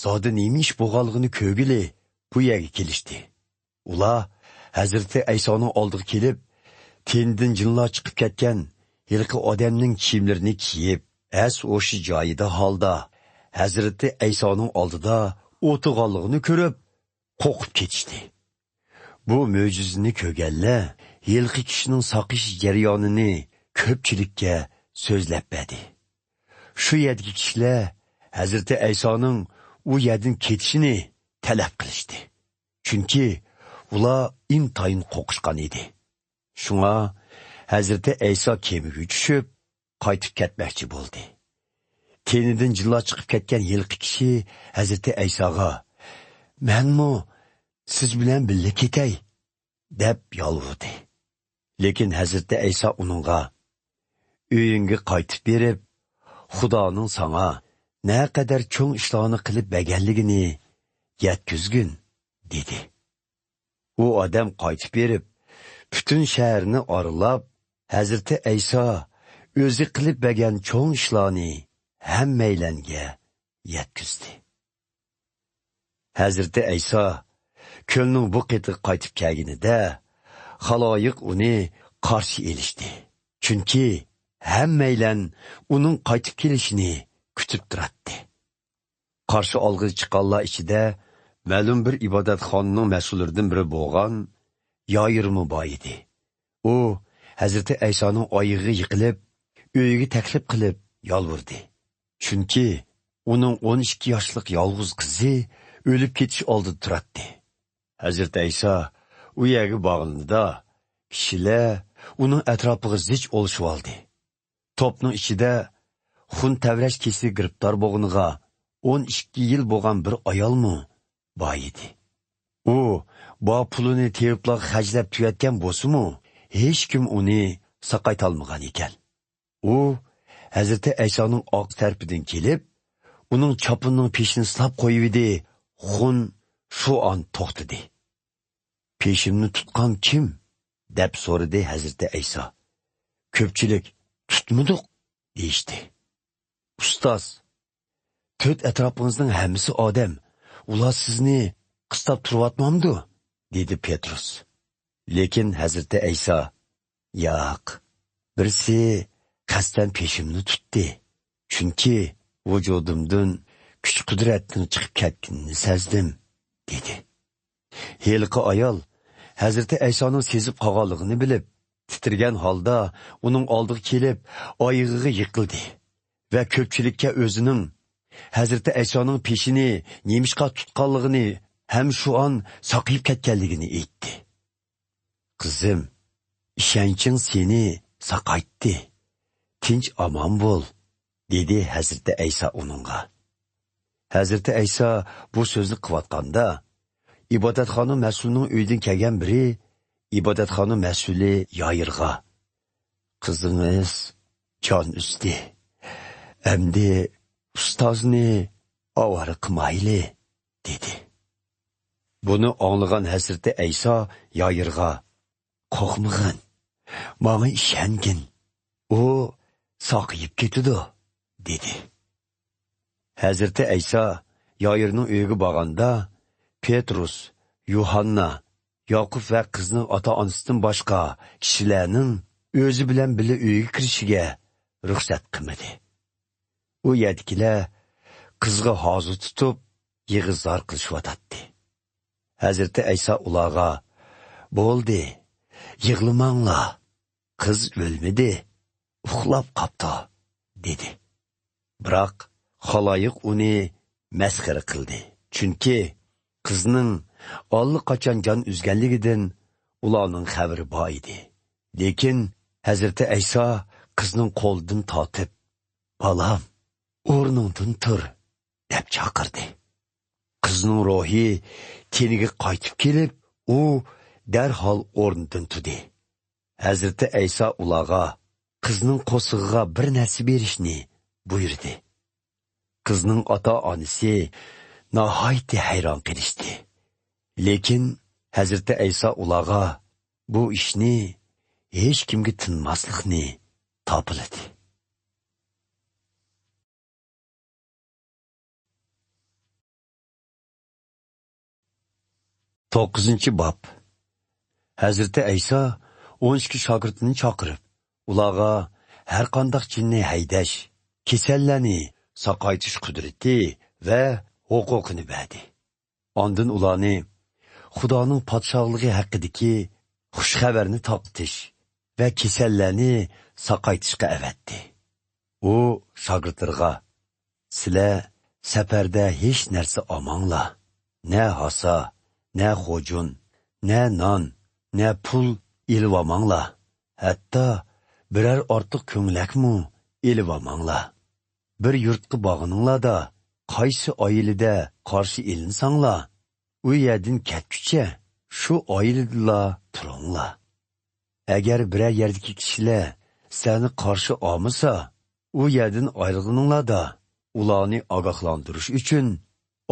زادى نېمە ئىش بولغانلىقىنى كۆرگىلى بۇ يەرگە كېلىشتى. ئۇلار ھەزرىتى ئەيسانىڭ ئالدىغا كېلىپ، تېنىدىن جىنلار چىقىپ كەتكەن ھېلىقى ئادەمنىڭ كىيىملىرىنى كىيىپ، ھەس-ھوشى جايىدا ھالدا ھەزرىتى ئەيسانىڭ ئالدىدا ئولتۇرغانلىقىنى كۆرۈپ، قورقۇپ كېتىشتى. بۇ مۆجىزىنى كۆرگەنلەر ھېلىقى كىشىنىڭ ساقىيىش جەريانىنى كۆپچىلىككە سۆزلەپ بەردى. شۇ يەردىكى كىشىلەر ھەزرىتى ئەيسانىڭ ئۇ يەردىن كېتىشىنى تەلەپ قىلىشتى. چۈنكى ئۇلار ئىنتايىن قورقۇشقان ئىدى. شۇڭا ھەزرىتى ئەيسا كېمىگە چۈشۈپ، قايتىپ كەتمەكچى بولدى. تېنىدىن جىنلار چىقىپ كەتكەن ھېلىقى كىشى ھەزرىتى ئەيساغا، مەنمۇ سىز بىلەن بىللە كېتەي، دەپ يالۋۇردى. لېكىن ھەزرىتى ئەيسا ئۇنىڭغا، ئۆيۈڭگە قايتىپ بېرىپ، خۇدانىڭ ساڭا نەقەدەر چوڭ ئىشلارنى قىلىپ بەرگەنلىكىنى يەتكۈزگىن، دېدى. ئۇ ئادەم قايتىپ بېرىپ، پۈتۈن شەھەرنى ئارىلاپ، ھەزرىتى ئەيسا ئۆزى قىلىپ بەرگەن چوڭ ئىشلارنى ھەممەيلەنگە يەتكۈزدى. ھەزرىتى ئەيسا كۆلنىڭ بۇ قېتىغا قايتىپ كەلگىنىدە، خالايىق ئۇنى قارشى ئېلىشتى. چۈنكى ھەممەيلەن ئۇنىڭ قايتىپ كېلىشىنى كۈتۈپ تۇراتتى. قارشى ئالغىلى چىققانلار ئىچىدە مەلۇم بىر ئىبادەتخانىنىڭ مەسئۇللىرىدىن بىرى بولغان يايىرمۇ بار ئىدى. ئۇ ھەزرىتى ئەيسانىڭ ئايىغىغا يىقىلىپ، ئۆيىگە تەكلىپ قىلىپ يالۋۇردى. چۈنكى ئۇنىڭ ئون ئىككى ياشلىق يالغۇز قىزى ئۆلۈپ كېتىش ئالدىدا تۇراتتى. ھەزرىتى ئەيسا ئۇ يەرگە بارغىنىدا، كىشىلەر ئۇنىڭ ئەتراپىغا زىچ ئولىشىۋالدى. توپنىڭ ئىچىدە خۇن تەۋرەش كېسىلىگە گىرىپتار بولغىنىغا ئون ئىككى يىل بولغان بىر ئايالمۇ بار ئىدى. ئۇ بار پۇلىنى تېۋىپلارغا خەجلەپ تۈگەتكەن بولسىمۇ، ھېچكىم ئۇنى ساقايتالمىغان ئىكەن. ئۇ ھەزرىتى ئەيسانىڭ ئارقا تەرىپىدىن كېلىپ، ئۇنىڭ چاپىنىنىڭ پېشىنى سىلاپ قويۇۋىدى، خۇن شۇ ئان توختىدى. «پېشىمنى تۇتقان كىم؟» دەپ سورىدى ھەزرىتى ئەيسا. كۆپچىلىك، «تۇتمىدۇق» دېيىشتى. «ئۇستاز، تۆت ئەتراپىڭىزنىڭ ھەممىسى ئادەم، ئۇلار سىزنى قىستاپ تۇرۇۋاتمامدۇ؟» دېدى پېتروس. لېكىن ھەزرىتى ئەيسا، «ياق، بىرسى قەستەن پېشىمنى تۇتتى، چۈنكى ۋۇجۇدۇمدىن كۈچ-قۇدرەتنىڭ چىقىپ كەتكىنىنى سەزدىم» دېدى. ھېلىقى ئايال ھەزرىتى ئەيسانىڭ سېزىپ قالغانلىقىنى بىلىپ، تىترىگەن ھالدا ئۇنىڭ ئالدىغا كېلىپ، ئايىغىغا يىقىلدى ۋە كۆپچىلىككە ئۆزىنىڭ ھەزرىتى ئەيسانىڭ پېشىنى نېمىشقا تۇتقانلىقىنى ھەم شۇ ئان ساقىيىپ كەتكەنلىكىنى ئېيتتى. «قىزىم، ئىشەنچىڭ سېنى ساقايتتى. تىنچ-ئامان بول» دېدى ھەزرىتى ئەيسا ئۇنىڭغا. ھەزرىتى ئەيسا بۇ سۆزنى قىلىۋاتقاندا، ئىبادەتخانا مەسئۇلىنىڭ ئۆيىدىن كەلگەن بىرى ئىبادەتخانا مەسئۇلى يايىرغا، «قىزىڭىز جان ئۈزدى. ئەمدى ئۇستازنى ئاۋارە قىلمايلى» دېدى. بۇنى ئاڭلىغان ھەزرىتى ئەيسا يايىرغا، «قورقمىغىن، ماڭا ئىشەنگىن، ئۇ ساقىيىپ كېتىدۇ» دېدى. ھەزرىتى ئەيسا يايىرنىڭ ئۆيىگە بارغاندا، پېتروس، يۇھاننا، ياقۇپ ۋە قىزنىڭ ئاتا-ئانىسىدىن باشقا كىشىلەرنىڭ ئۆزى بىلەن بىللە ئۆيگە كىرىشىگە رۇخسەت قىلمىدى. ئۇ يەردىكىلەر قىزغا ھازا تۇتۇپ، يىغا-زار قىلىشىۋاتاتتى. ھەزرىتى ئەيسا ئۇلارغا، «بولدى، يىغلىماڭلار، قىز ئۆلمىدى، ئۇخلاپ قاپتۇ» دېدى. بىراق خالايىق ئۇنى مەسخىرە قىلدى، چۈنكى قىزنىڭ ئاللىقاچان جان ئۈزگەنلىكىدىن ئۇلارنىڭ خەۋىرى بار ئىدى. لېكىن ھەزرىتى ئەيسا قىزنىڭ قولىدىن تارتىپ، «بالام، ئورنۇڭدىن تۇر» دەپ چاقىردى. قىزنىڭ روھى تېنىگە قايتىپ كېلىپ، ئۇ دەرھال ئورنىدىن تۇردى. ھەزرىتى ئەيسا ئۇلارغا قىزنىڭ قورسىقىغا بىر نەرسە بېرىشنى بۇيرۇدى. قىزنىڭ ئاتا-ئانىسى ناھايىتى ھەيران قېلىشتى. لېكىن ھەزرىتى ئەيسا ئۇلارغا بۇ ئىشنى ھېچكىمگە تىنماسلىقنى تاپىلىدى. توققۇزىنچى باب. ھەزرىتى ئەيسا ئون ئىككى شاگىرتىنى چاقىرىپ، ئۇلارغا ھەر قانداق جىننى ھەيدەش، كېسەللەرنى ساقايتىش قۇدرىتى ۋە ھوقۇقىنى بەردى. ئاندىن ئۇلارنى خۇدانىڭ پادىشاھلىقى ھەققىدىكى خۇش خەۋەرنى تارقىتىش ۋە كېسەللەرنى ساقايتىشقا ئەۋەتتى. ئۇ شاگىرتلىرىغا، سىلەر سەپەردە ھېچ نەرسە ئالماڭلار، نە ھاسا، نە خوجۇن، نە نان، نە پۇل ئېلىۋالماڭلار، ھەتتا بىرەر ئارتۇق كۆڭلەكمۇ ئېلىۋالماڭلار. بىر يۇرتقا بارغىنىڭلاردا، قايسى ئائىلىدە قارشى ئېلىنساڭلار، ئۇ يەردىن كەتكۈچە شۇ ئائىلىدىلا تۇرۇڭلار. ئەگەر بىرەر يەردىكى كىشىلەر سىلەرنى قارشى ئالمىسا، ئۇ يەردىن ئايرىلغىنىڭلاردا، ئۇلارنى ئاگاھلاندۇرۇش ئۈچۈن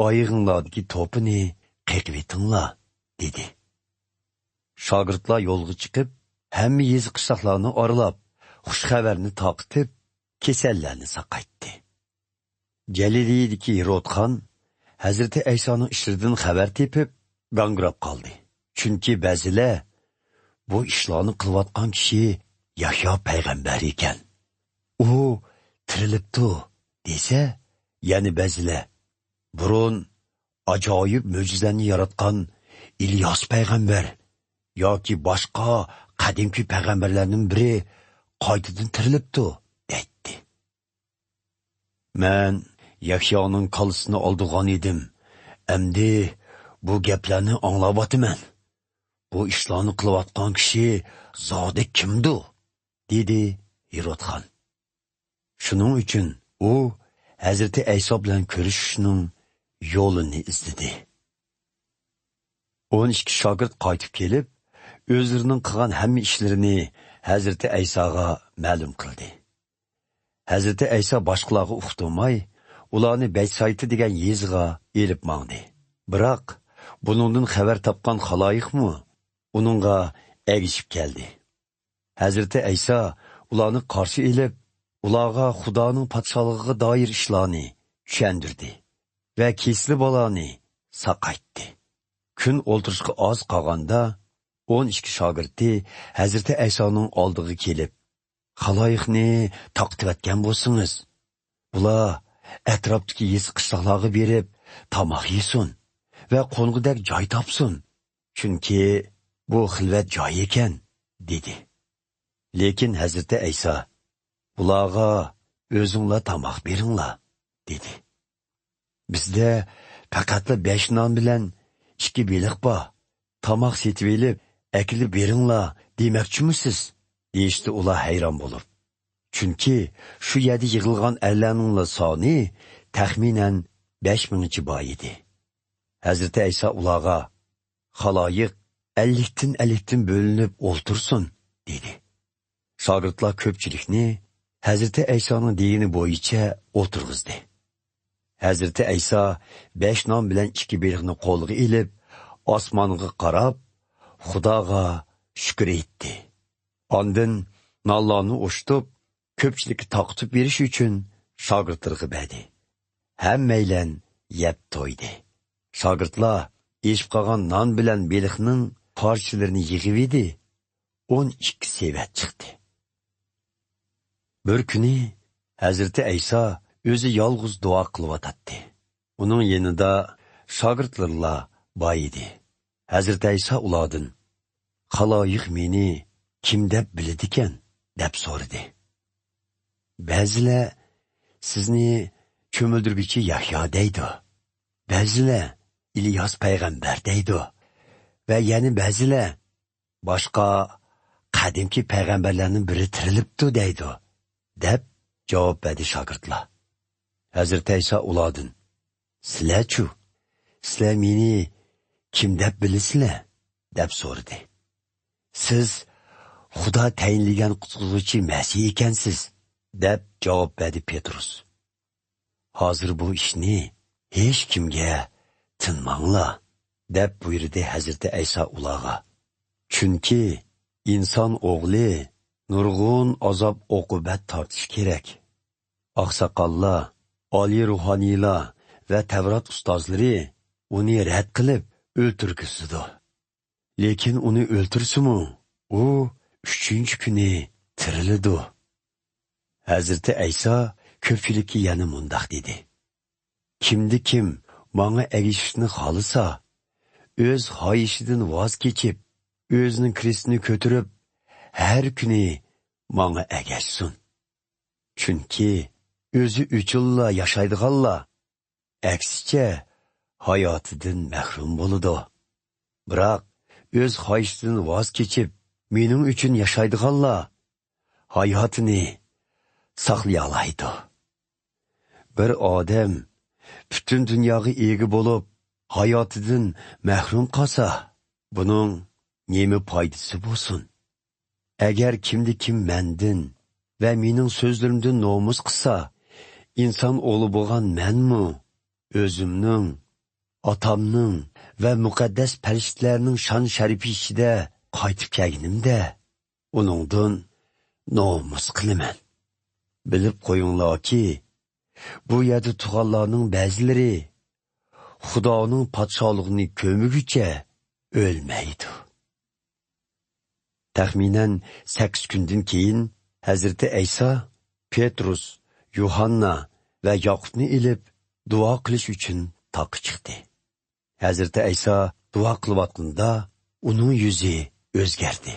ئايىغىڭلاردىكى توپىنى قېقىۋېتىڭلار، دېدى. شاگىرتلار يولغا چىقىپ، ھەممە يېزا-قىشلاقلارنى ئارىلاپ، خۇش خەۋەرنى تارقىتىپ، كېسەللەرنى ساقايتتى. جەلىلىيىدىكى ھېرودخان ھەزرىتى ئەيسانىڭ ئىشلىرىدىن خەۋەر تېپىپ، گاڭگىراپ قالدى. چۈنكى بەزىلەر، «بۇ ئىشلارنى قىلىۋاتقان كىشى يەھيا پەيغەمبەر ئىكەن. ئۇ تىرىلىپتۇ» دېسە، يەنە بەزىلەر، «بۇرۇن ئاجايىپ مۆجىزىلەرنى ياراتقان ئىلياس پەيغەمبەر ياكى باشقا قەدىمكى پەيغەمبەرلەرنىڭ بىرى قايتىدىن تىرىلىپتۇ» دەيتتى. مەن يەھيانىڭ كاللىسىنى ئالدۇرغان ئىدىم. ئەمدى بۇ گەپلەرنى ئاڭلاۋاتىمەن. بۇ ئىشلارنى قىلىۋاتقان كىشى زادى كىمدۇ؟ دېدى ھېرودخان. شۇنىڭ ئۈچۈن ئۇ ھەزرىتى ئەيسا بىلەن كۆرۈشۈشنىڭ يولىنى ئىزدىدى. ئون ئىككى شاگىرت قايتىپ كېلىپ، ئۆزلىرىنىڭ قىلغان ھەممە ئىشلىرىنى ھەزرىتى ئەيساغا مەلۇم قىلدى. ھەزرىتى ئەيسا باشقىلارغا ئۇقتۇرماي، ئۇلارنى بەتسايدا دېگەن يېزىغا ئېلىپ ماڭدى. بىراق، بۇنىڭدىن خەۋەر تاپقان خالايىقمۇ ئۇنىڭغا ئەگىشىپ كەلدى. ھەزرىتى ئەيسا ئۇلارنى قارشى ئېلىپ، ئۇلارغا خۇدانىڭ پادىشاھلىقىغا دائىر ئىشلارنى چۈشەندۈردى ۋە كېسىلى بالانى ساقايتتى. كۈن ئولتۇرۇشقا ئاز قالغاندا، ئون ئىككى شاگىرتى ھەزرىتى ئەيسانىڭ ئالدىغا كېلىپ، «خالايىقنى تارقىتىۋەتكەن بولسىڭىز، بۇلار ئەتراپتىكى يېزا-قىشلاقلارغا بېرىپ، تاماق يېسۇن ۋە قونغۇدەك جاي تاپسۇن، چۈنكى بۇ خىلۋەت جاي ئىكەن» دېدى. لېكىن ھەزرىتى ئەيسا، «بۇلارغا ئۆزۈڭلار تاماق بېرىڭلار» دېدى. «بىزدە پەقەتلا بەش نان بىلەن ئىككى بېلىق بار. تاماق سېتىۋېلىپ، ئەكېلىپ بېرىڭلار دېمەكچىمۇسىز؟» دېيىشتى ئۇلار ھەيران بولۇپ. چۈنكى شۇ يەردە يىغىلغان ئەرلەرنىڭلا سانى تەخمىنەن بەش مىڭچە بار ئىدى. ھەزرىتى ئەيسا ئۇلارغا، «خالايىق ئەللىكتىن ئەللىكتىن بۆلۈنۈپ ئولتۇرسۇن» دېدى. شاگىرتلار كۆپچىلىكنى ھەزرىتى ئەيسانىڭ دېگىنى بويىچە ئولتۇرغۇزدى. ھەزرىتى ئەيسا بەش نان بىلەن ئىككى بېلىقنى قولىغا ئېلىپ، ئاسمانغا قاراپ، خۇداغا شۈكۈر ئېيتتى. ئاندىن نانلارنى ئوشتۇپ، كۆپچىلىككە تارقىتىپ بېرىش ئۈچۈن شاگىرتلىرىغا بەردى. ھەممەيلەن يەپ تويدى. شاگىرتلار ئېشىپ قالغان نان بىلەن بېلىقنىڭ پارچىلىرىنى يىغىۋىدى، ئون ئىككى سېۋەت چىقتى. بىر كۈنى ھەزرىتى ئەيسا ئۆزى يالغۇز دۇئا قىلىۋاتاتتى. ئۇنىڭ يېنىدا شاگىرتلىرىلا بار ئىدى. ھەزرىتى ئەيسا ئۇلاردىن، «خالايىق مېنى كىم دەپ بىلىدىكەن؟» دەپ سورىدى. «بەزىلەر سىزنى چۆمۈلدۈرگۈچى يەھيا دەيدۇ، بەزىلەر ئىلياس پەيغەمبەر دەيدۇ ۋە يەنە بەزىلەر باشقا قەدىمكى پەيغەمبەرلەرنىڭ بىرى تىرىلىپتۇ دەيدۇ» دەپ جاۋاب بەردى شاگىرتلار. ھەزرىتى ئەيسا ئۇلاردىن، «سىلەرچۇ؟ سىلەر مېنى كىم دەپ بىلىسىلەر؟» دەپ سورىدى. «سىز خۇدا تەيىنلىگەن قۇتقۇزغۇچى مەسىھ ئىكەنسىز» دەپ جاۋاب بەردى پېتروس. «ھازىر بۇ ئىشنى ھېچكىمگە تىنماڭلار» دەپ بۇيرۇدى ھەزرىتى ئەيسا ئۇلارغا. «چۈنكى ئىنسان ئوغلى نۇرغۇن ئازاب-ئوقۇبەت تارتىشى كېرەك. ئاقساقاللار، ئالىي روھانىيلار ۋە تەۋرات ئۇستازلىرى ئۇنى رەت قىلىپ ئۆلتۈرگۈزىدۇ. لېكىن ئۇنى ئۆلتۈرسىمۇ، ئۇ ئۈچىنچى كۈنى تىرىلىدۇ.» ھەزرىتى ئەيسا كۆپچىلىككە يەنە مۇنداق دېدى: «كىمدە كىم ماڭا ئەگىشىشنى خالىسا، ئۆز خاھىشىدىن ۋاز كېچىپ، ئۆزىنىڭ كرېستىنى كۆتۈرۈپ، ھەر كۈنى ماڭا ئەگەشسۇن. چۈنكى ئۆزى ئۈچۈنلا ياشايدىغانلار، ئەكسىچە، ھاياتىدىن مەھرۇم بولىدۇ. بىراق ئۆز خاھىشىدىن ۋاز كېچىپ، مېنىڭ ئۈچۈن ياشايدىغانلار ھاياتىنى ساقلىيالايدۇ.» بىر ئادەم پۈتۈن دۇنياغا ئىگە بولۇپ، ھاياتىدىن مەھرۇم قالسا، بۇنىڭ نېمە پايدىسى بولسۇن؟ ئەگەر كىمدە كىم مەندىن ۋە مېنىڭ سۆزلىرىمدىن نومۇس قىلسا، ئىنسان ئوغلى بولغان مەنمۇ ئۆزۈمنىڭ، ئاتامنىڭ ۋە مۇقەددەس پەرىشتىلەرنىڭ شان-شەرىپى ئىچىدە قايتىپ كەلگىنىمدە، ئۇنىڭدىن نومۇس قىلىمەن. بىلىپ قويۇڭلاركى، بۇ يەردە تۇرغانلارنىڭ بەزىلىرى خۇدانىڭ پادىشاھلىقىنى كۆرمىگۈچە ئۆلمەيدۇ. تەخمىنەن سەككىز كۈندىن كېيىن ھەزرىتى ئەيسا پېترۇس، يۇھاننا ۋە ياقۇپنى ئېلىپ دۇئا قىلىش ئۈچۈن تاغقا چىقتى. ھەزرىتى ئەيسا دۇئا قىلىۋاتقىنىدا ئۇنىڭ يۈزى ئۆزگەردى.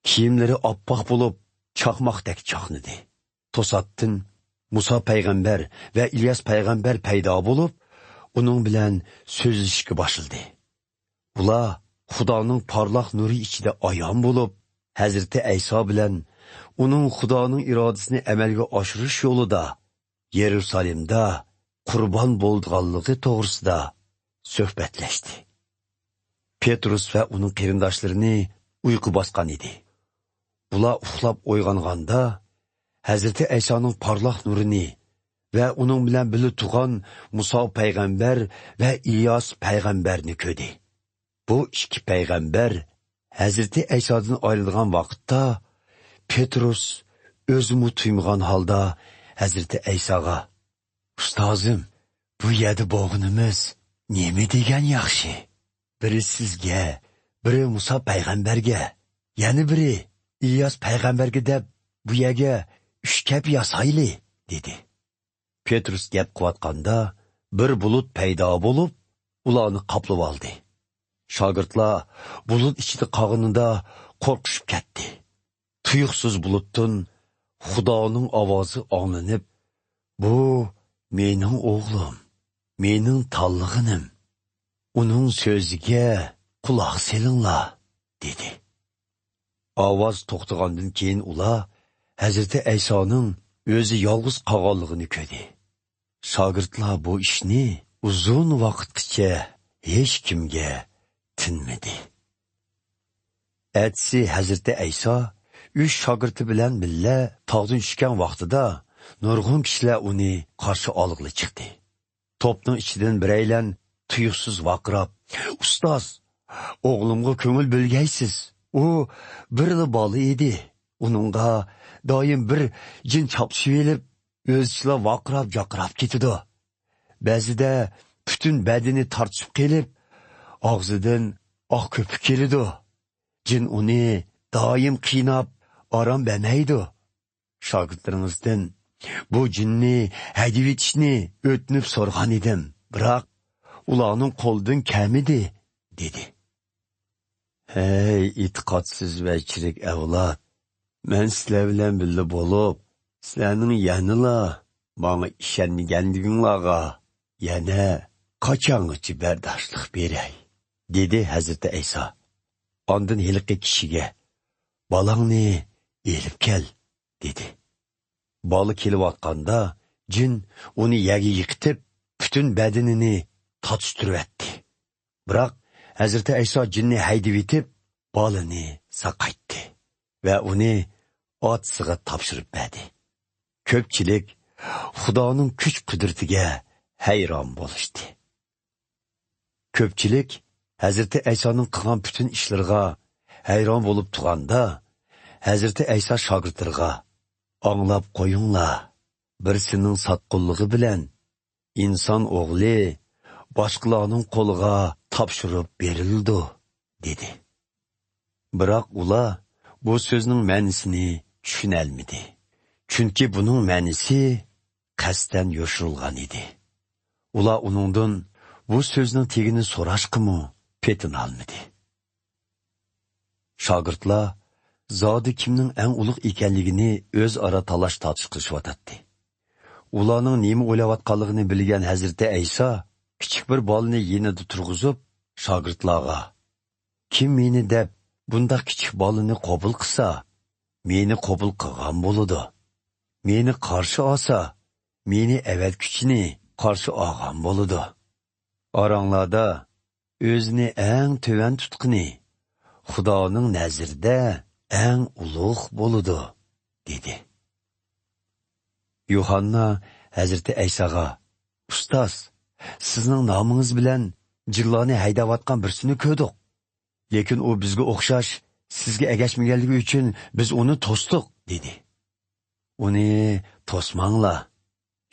كىيىملىرى ئاپئاق بولۇپ، چاقماقتەك چاقنىدى. توساتتىن مۇسا پەيغەمبەر ۋە ئىلياس پەيغەمبەر پەيدا بولۇپ، ئۇنىڭ بىلەن سۆزلىشىشكە باشلىدى. ئۇلار خۇدانىڭ پارلاق نۇرى ئىچىدە ئايان بولۇپ، ھەزرىتى ئەيسا بىلەن ئۇنىڭ خۇدانىڭ ئىرادىسىنى ئەمەلگە ئاشۇرۇش يولىدا يېرۇسالېمدا قۇربان بولىدىغانلىقى توغرىسىدا سۆھبەتلەشتى. پېترۇس ۋە ئۇنىڭ قېرىنداشلىرىنى ئۇيقۇ باسقان ئىدى. ئۇلار ئۇخلاپ ئويغانغاندا، ھەزرىتى ئەيسانىڭ پارلاق نۇرىنى ۋە ئۇنىڭ بىلەن بىللە تۇرغان مۇسا پەيغەمبەر ۋە ئىلياس پەيغەمبەرنى كۆردى. بۇ ئىككى پەيغەمبەر ھەزرىتى ئەيسادىن ئايرىلغان ۋاقىتتا، پېترۇس ئۆزىمۇ تۇيمىغان ھالدا ھەزرىتى ئەيساغا، «ئۇستازىم، بۇ يەردە بولغىنىمىز نېمە دېگەن ياخشى! بىرى سىزگە، بىرى مۇسا پەيغەمبەرگە، يەنە بىرى ئىلياس پەيغەمبەرگە دەپ، بۇ يەرگە ئۈچ كەپ ياسايلى» دېدى. پېترۇس گەپ قىلىۋاتقاندا، بىر بۇلۇت پەيدا بولۇپ، ئۇلارنى قاپلىۋالدى. شاگىرتلار بۇلۇت ئىچىدە قالغىنىدا قورقۇشۇپ كەتتى. تۇيۇقسىز بۇلۇتتىن خۇدانىڭ ئاۋازى ئاڭلىنىپ، «بۇ مېنىڭ ئوغلۇم، مېنىڭ تاللىغىنىم. ئۇنىڭ سۆزىگە قۇلاق سېلىڭلار» دېدى. ئاۋاز توختىغاندىن كېيىن ئۇلار ھەزرىتى ئەيسانىڭ ئۆزى يالغۇز قالغانلىقىنى كۆردى. شاگىرتلار بۇ ئىشنى ئۇزۇن ۋاقىتقىچە ھېچكىمگە تىنمىدى. ئەتىسى ھەزرىتى ئەيسا ئۈچ شاگىرتى بىلەن بىللە تاغدىن چۈشكەن ۋاقتىدا نۇرغۇن كىشىلەر ئۇنى قارشى ئالغىلى چىقتى. توپنىڭ ئىچىدىن بىرەيلەن تۇيۇقسىز ۋارقىراپ، «ئۇستاز، ئوغلۇمغا كۆڭۈل بۆلگەيسىز. ئۇ بىرلا بالا ئىدى. ئۇنىڭغا دائىم بىر جىن چاپلىشىۋېلىپ، ئۆزىچىلا ۋارقىراپ-جارقىراپ كېتىدۇ. بەزىدە پۈتۈن بەدىنى تارتىشىپ قېلىپ، ئاغزىدىن ئاق كۆپۈك كېلىدۇ. جىن ئۇنى دائىم قىيناپ، ئارام بەرمەيدۇ. شاگىرتلىرىڭىزدىن بۇ جىننى ھەيدىۋېتىشنى ئۆتۈنۈپ سورىغان ئىدىم، بىراق ئۇلارنىڭ قولىدىن كەلمىدى» دېدى. «ھەي، ئېتىقادسىز ۋە چىرىك ئەۋلاد! مەن سىلەر بىلەن بىللە بولۇپ، سىلەرنىڭ يەنىلا ماڭا ئىشەنمىگەنلىكىڭلارغا يەنە قاچانغىچە بەرداشلىق بېرەي؟» دېدى ھەزرىتى ئەيسا. ئاندىن ھېلىقى كىشىگە، «بالاڭنى ئېلىپ كەل» دېدى. بالا كېلىۋاتقاندا، جىن ئۇنى يەرگە يىقىتىپ، پۈتۈن بەدىنىنى تاتۇشتۇرۇۋەتتى. بىراق ھەزرىتى ئەيسا جىننى ھەيدىۋېتىپ، بالىنى ساقايتتى ۋە ئۇنى ئاتىسىغا تاپشۇرۇپ بەردى. كۆپچىلىك خۇدانىڭ كۈچ-قۇدرىتىگە ھەيران بولۇشتى. كۆپچىلىك ھەزرىتى ئەيسانىڭ قىلغان پۈتۈن ئىشلىرىغا ھەيران بولۇپ تۇرغاندا، ھەزرىتى ئەيسا شاگىرتلىرىغا، «ئاڭلاپ قويۇڭلار، بىرسىنىڭ ساتقۇنلۇقى بىلەن ئىنسان ئوغلى باشقىلارنىڭ قولىغا تاپشۇرۇپ بېرىلىدۇ» دېدى. بىراق ئۇلار بۇ سۆزنىڭ مەنىسىنى چۈشىنەلمىدى. چۈنكى بۇنىڭ مەنىسى قەستەن يوشۇرۇلغان ئىدى. ئۇلار ئۇنىڭدىن بۇ سۆزنىڭ تېگىنى سوراشقىمۇ پېتىنالمىدى. شاگىرتلار زادى كىمنىڭ ئەڭ ئۇلۇغ ئىكەنلىكىنى ئۆزئارا تالاش-تارتىش قىلىشىۋاتاتتى. ئۇلارنىڭ نېمە ئويلاۋاتقانلىقىنى بىلگەن ھەزرىتى ئەيسا كىچىك بىر بالىنى يېنىدا تۇرغۇزۇپ، شاگىرتلارغا، «كىم مېنى دەپ بۇنداق كىچىك بالىنى قوبۇل قىلسا، مېنى قوبۇل قىلغان بولىدۇ. مېنى قارشى ئالسا، مېنى ئەۋەتكۈچىنى قارشى ئالغان بولىدۇ. ئاراڭلاردا ئۆزىنى ئەڭ تۆۋەن تۇتقىنى خۇدانىڭ نەزىرىدە ئەڭ ئۇلۇغ بولىدۇ، دېدى. يوھاننا ھەزرىتى ئەيساغا، ئۇستاز، سىزنىڭ نامىڭىز بىلەن جىنلارنى ھەيدەۋاتقان بىرسىنى كۆردۇق. لېكىن ئۇ بىزگە ئوخشاش سىزگە ئەگەشمىگەنلىكى ئۈچۈن بىز ئۇنى توستۇق، دېدى. ئۇنى توسماڭلار.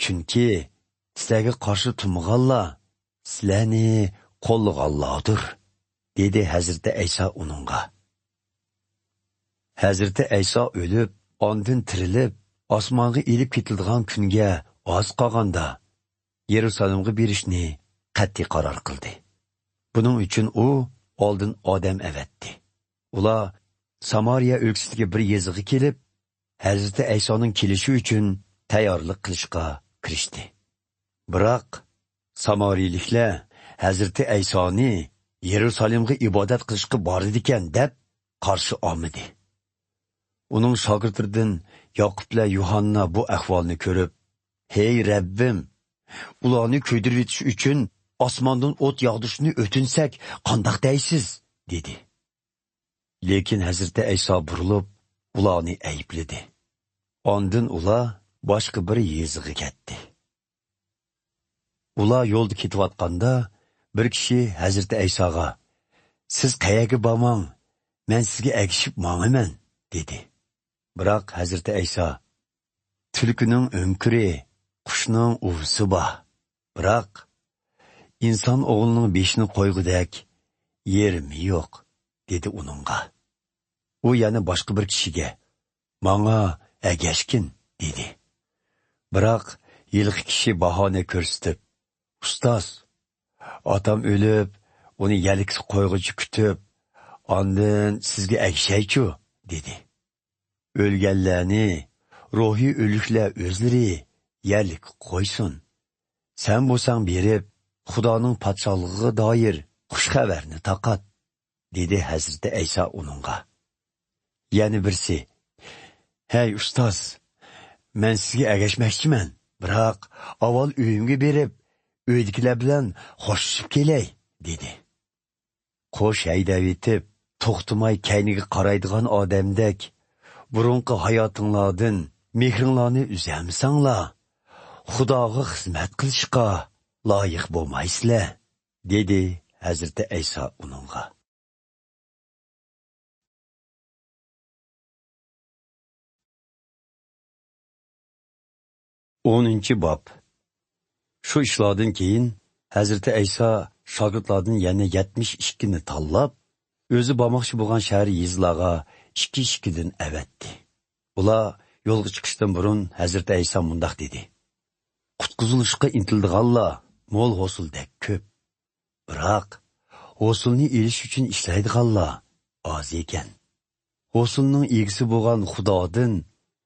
چۈنكى سىلەرگە قارشى تۇرمىغانلار سىلەرنى قوللىغانلاردۇر، دېدى ھەزرىتى ئەيسا ئۇنىڭغا. ھەزرىتى ئەيسا ئۆلۈپ، ئاندىن تىرىلىپ، ئاسمانغا ئېلىپ كېتىلىدىغان كۈنگە ئاز قالغاندا، يېرۇسالېمغا بېرىشنى قەتئىي قارار قىلدى. بۇنىڭ ئۈچۈن ئۇ ئالدىن ئادەم ئەۋەتتى. ئۇلار سامارىيە ئۆلكىسىدىكى بىر يېزىغا كېلىپ، ھەزرىتى ئەيسانىڭ كېلىشى ئۈچۈن تەييارلىق قىلىشقا كىرىشتى. بىراق، سامارىيىلىكلەر ھەزرىتى ئەيسانى يېرۇسالېمغا ئىبادەت قىلىشقا بارىدىكەن دەپ قارشى ئالمىدى. ئۇنىڭ شاگىرتلىرىدىن ياقۇپ بىلەن يۇھاننا بۇ ئەھۋالنى كۆرۈپ، ھەي رەببىم، ئۇلارنى كۆيدۈرۈۋېتىش ئۈچۈن ئاسماندىن ئوت ياغدۇرۇشنى ئۆتۈنسەك قانداق دەيسىز؟ دېدى. لېكىن ھەزرىتى ئەيسا بۇرۇلۇپ، ئۇلارنى ئەيىبلىدى. ئاندىن ئۇلار باشقا بىر يېزىغا كەتتى. ئۇلار يولدا كېتىۋاتقاندا، بىر كىشى ھەزرىتى ئەيساغا، سىز قەيەرگە بارماڭ، مەن سىزگە ئەگىشىپ ماڭىمەن، دېدى. بىراق ھەزرىتى ئەيسا، تۈلكىنىڭ ئۆڭكۈرى، قۇشنىڭ ئۇۋىسى بار، بىراق ئىنسان ئوغلىنىڭ بېشىنى قويغۇدەك يېرىمى يوق، دېدى ئۇنىڭغا. ئۇ يەنە باشقا بىر كىشىگە، ماڭا ئەگەشكىن، دېدى. بىراق ھېلىقى كىشى باھانە كۆرسىتىپ، ئۇستاز، ئاتام ئۆلۈپ، ئۇنى يەرلىككە قويغۇچە كۈتۈپ، ئاندىن سىزگە ئەگىشەيچۇ، دېدى. ئۆلگەنلەرنى روھىي ئۆلۈكلەر ئۆزلىرى يەرلىككە قويسۇن. سەن بولساڭ بېرىپ، خۇدانىڭ پادىشاھلىقىغا دائىر خۇش خەۋەرنى تارقات، دېدى ھەزرىتى ئەيسا ئۇنىڭغا. يەنە بىرسى، ھەي ئۇستاز، مەن سىزگە ئەگەشمەكچىمەن، بىراق ئاۋۋال ئۆيۈمگە بېرىپ، ئۆيدىكىلەر بىلەن خوشلىشىپ كېلەي، دېدى. قوش ھەيدەۋېتىپ، توختىماي كەينىگە قارايدىغان ئادەمدەك، بۇرۇنقى ھاياتىڭلاردىن مېھرىڭلارنى ئۈزەلمىسەڭلار، خۇداغا خىزمەت قىلىشقا لايىق بولمايسىلەر، دېدى ھەزرىتى ئەيسا ئۇنىڭغا. ئونىنچى باب. شۇ ئىشلاردىن كېيىن، ھەزرىتى ئەيسا شاگىرتلاردىن يەنە يەتمىش ئىككىنى تاللاپ، ئۆزى بارماقچى بولغان شەھەر يېزىلارغا ئىككى-ئىككىدىن ئەۋەتتى. ئۇلار يولغا چىقىشتىن بۇرۇن ھەزرىتى ئەيسا مۇنداق دېدى: قۇتقۇزۇلۇشقا ئىنتىلىدىغانلار مول ھوسۇلدەك كۆپ، بىراق ھوسۇلنى ئېلىش ئۈچۈن ئىشلەيدىغانلار ئاز ئىكەن. ھوسۇلنىڭ ئىگىسى بولغان خۇدادىن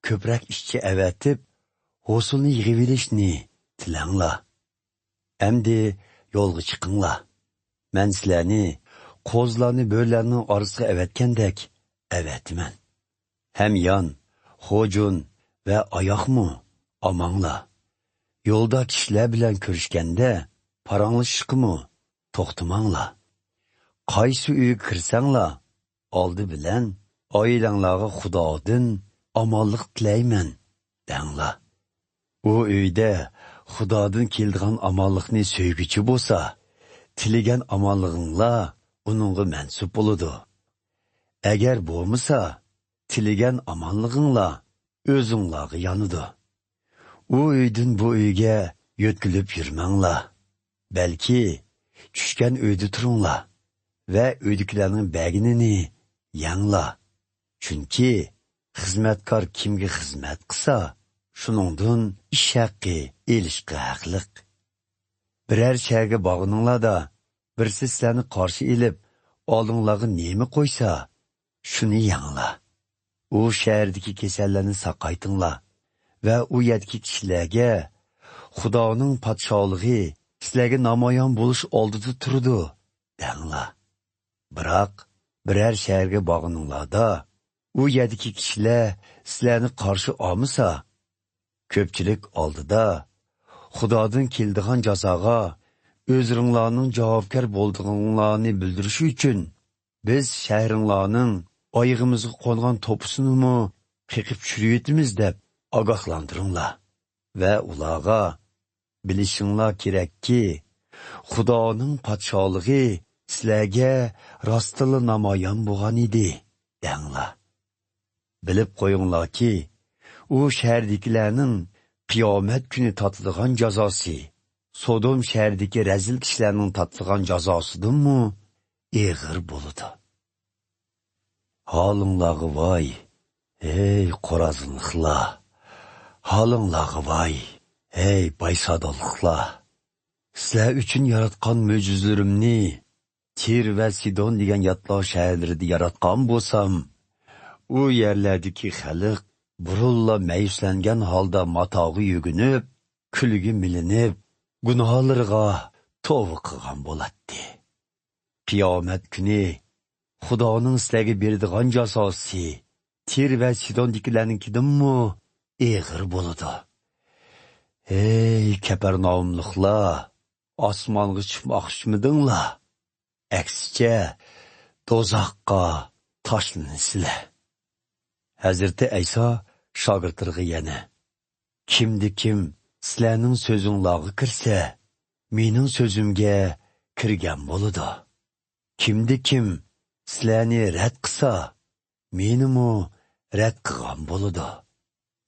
كۆپرەك ئىشچى ئەۋەتىپ، ھوسۇلنى يىغىۋېلىشنى تىلەڭلار. ئەمدى يولغا چىقىڭلار. مەن سىلەرنى قوزىلارنى بۆرىلەرنىڭ ئارىسىغا ئەۋەتكەندەك ئەۋەتىمەن. ھەميان، خوجۇن ۋە ئاياقمۇ ئاماڭلار. يولدا كىشىلەر بىلەن كۆرۈشكەندە پاراڭلىشىشقىمۇ توختىماڭلار. قايسى ئۆيگە كىرسەڭلار، ئالدى بىلەن ئائىلەڭلارغا خۇدادىن ئامانلىق تىلەيمەن دەڭلار. ئۇ ئۆيدە خۇدادىن كېلىدىغان ئامانلىقنى سۆيگۈچى بولسا، تىلىگەن ئامانلىقىڭلار ئۇنىڭغا مەنسۇپ بولىدۇ. ئەگەر بولمىسا، تىلىگەن ئامانلىقىڭلار ئۆزۈڭلارغا يانىدۇ. ئۇ ئۆيدىن بۇ ئۆيگە يۆتكىلىپ يۈرمەڭلار. بەلكى چۈشكەن ئۆيدە تۇرۇڭلار ۋە ئۆيدىكىلەرنىڭ بەرگىنىنى يەڭلار. چۈنكى خىزمەتكار كىمگە خىزمەت قىلسا، شۇنىڭدىن ئىش ھەققى ئېلىشقا ھەقلىق. بىرەر شەھەرگە بارغىنىڭلاردا، بىرسى سىلەرنى قارشى ئېلىپ، ئالدىڭلارغا نېمە قويسا، شۇنى يەڭلار. ئۇ شەھەردىكى كېسەللەرنى ساقايتىڭلار ۋە ئۇ يەردىكى كىشىلەرگە، خۇدانىڭ پادىشاھلىقى سىلەرگە نامايان بولۇش ئالدىدا تۇرىدۇ، دەڭلار. بىراق، بىرەر شەھەرگە بارغىنىڭلاردا، ئۇ يەردىكى كىشىلەر سىلەرنى قارشى ئالمىسا، كۆپچىلىك ئالدىدا خۇدادىن كېلىدىغان جازاغا ئۆزلىرىڭلارنىڭ جاۋابكار بولىدىغانلىقىڭلارنى بىلدۈرۈش ئۈچۈن، بىز شەھىرىڭلارنىڭ ئايىغىمىزغا قونغان توپىسىنىمۇ قېقىپ چۈشۈرۈۋېتىمىز دەپ ئاگاھلاندۇرۇڭلار ۋە ئۇلارغا، بىلىشىڭلار كېرەككى، خۇدانىڭ پادىشاھلىقى سىلەرگە راستتىنلا نامايان بولغان ئىدى، دەڭلار. بىلىپ قويۇڭلاركى، ئۇ شەھەردىكىلەرنىڭ قىيامەت كۈنى تارتىدىغان جازاسى سودوم شەھىرىدىكى رەزىل كىشىلەرنىڭ تارتىدىغان جازاسىدىنمۇ ئېغىر بولىدۇ. ھالىڭلارغا ۋاي، ھەي قورازىنلىقلار! ھالىڭلارغا ۋاي، ھەي بايسادانلىقلار! سىلەر ئۈچۈن ياراتقان مۆجىزىلىرىمنى تىر ۋە سىدون دېگەن ياتلار شەھەرلىرىدە ياراتقان بولسام، ئۇ يەرلەردىكى خەلق بۇرۇنلا مەيۈسلەنگەن ھالدا ماتاغا يۆگىنىپ، كۈلگە مىلىنىپ، گۇناھلىرىغا توۋا قىلغان بولاتتى. قىيامەت كۈنى خۇدانىڭ سىلەرگە بېرىدىغان جازاسى تىر ۋە سىدوندىكىلەرنىڭكىدىنمۇ ئېغىر بولىدۇ. ھەي كەپەرناھۇملۇقلار! ئاسمانغا چىقماقچىمىدىڭلار؟ ئەكسىچە، دوزاخقا تاشلىنىسىلەر. ھەزرىتى ئەيسا شاگىرتلىرىغا يەنە، كىمدە كىم سىلەرنىڭ سۆزۈڭلارغا كىرسە، مېنىڭ سۆزۈمگە كىرگەن بولىدۇ. كىمدە كىم سىلەرنى رەت قىلسا، مېنىمۇ رەت قىلغان بولىدۇ.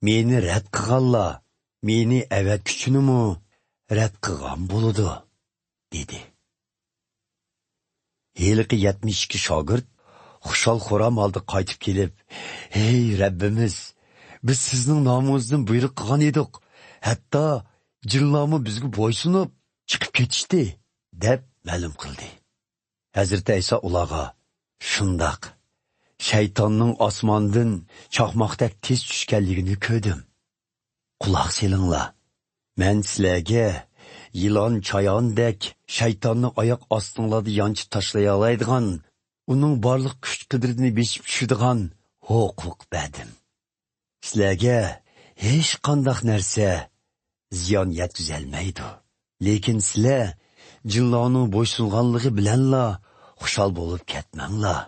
مېنى رەت قىلغانلار مېنى ئەۋەتكۈچىنىمۇ رەت قىلغان بولىدۇ، دېدى. ھېلىقى يەتمىش ئىككى شاگىرت خۇشال-خۇرام ھالدا قايتىپ كېلىپ، ھەي رەببىمىز، بىز سىزنىڭ نامىڭىزدىن بۇيرۇق قىلغان ئىدۇق، ھەتتا جىنلارمۇ بىزگە بويسۇنۇپ چىقىپ كېتىشتى، دەپ مەلۇم قىلدى. ھەزرىتى ئەيسا ئۇلارغا، شۇنداق، شەيتاننىڭ ئاسماندىن چاقماقتەك تېز چۈشكەنلىكىنى كۆردۈم. قۇلاق سېلىڭلار، مەن سىلەرگە يىلان چاياندەك شەيتاننى ئاياق ئاستىڭلاردا يانچىپ تاشلىيالايدىغان، ئۇنىڭ بارلىق كۈچ-قۇدرىتىنى بېسىپ چۈشىدىغان ھوقۇق بەردىم. سىلەرگە ھېچقانداق نەرسە زىيان يەتكۈزەلمەيدۇ. لېكىن سىلەر جىنلارنىڭ بويسۇنغانلىقى بىلەنلا خۇشال بولۇپ كەتمەڭلار.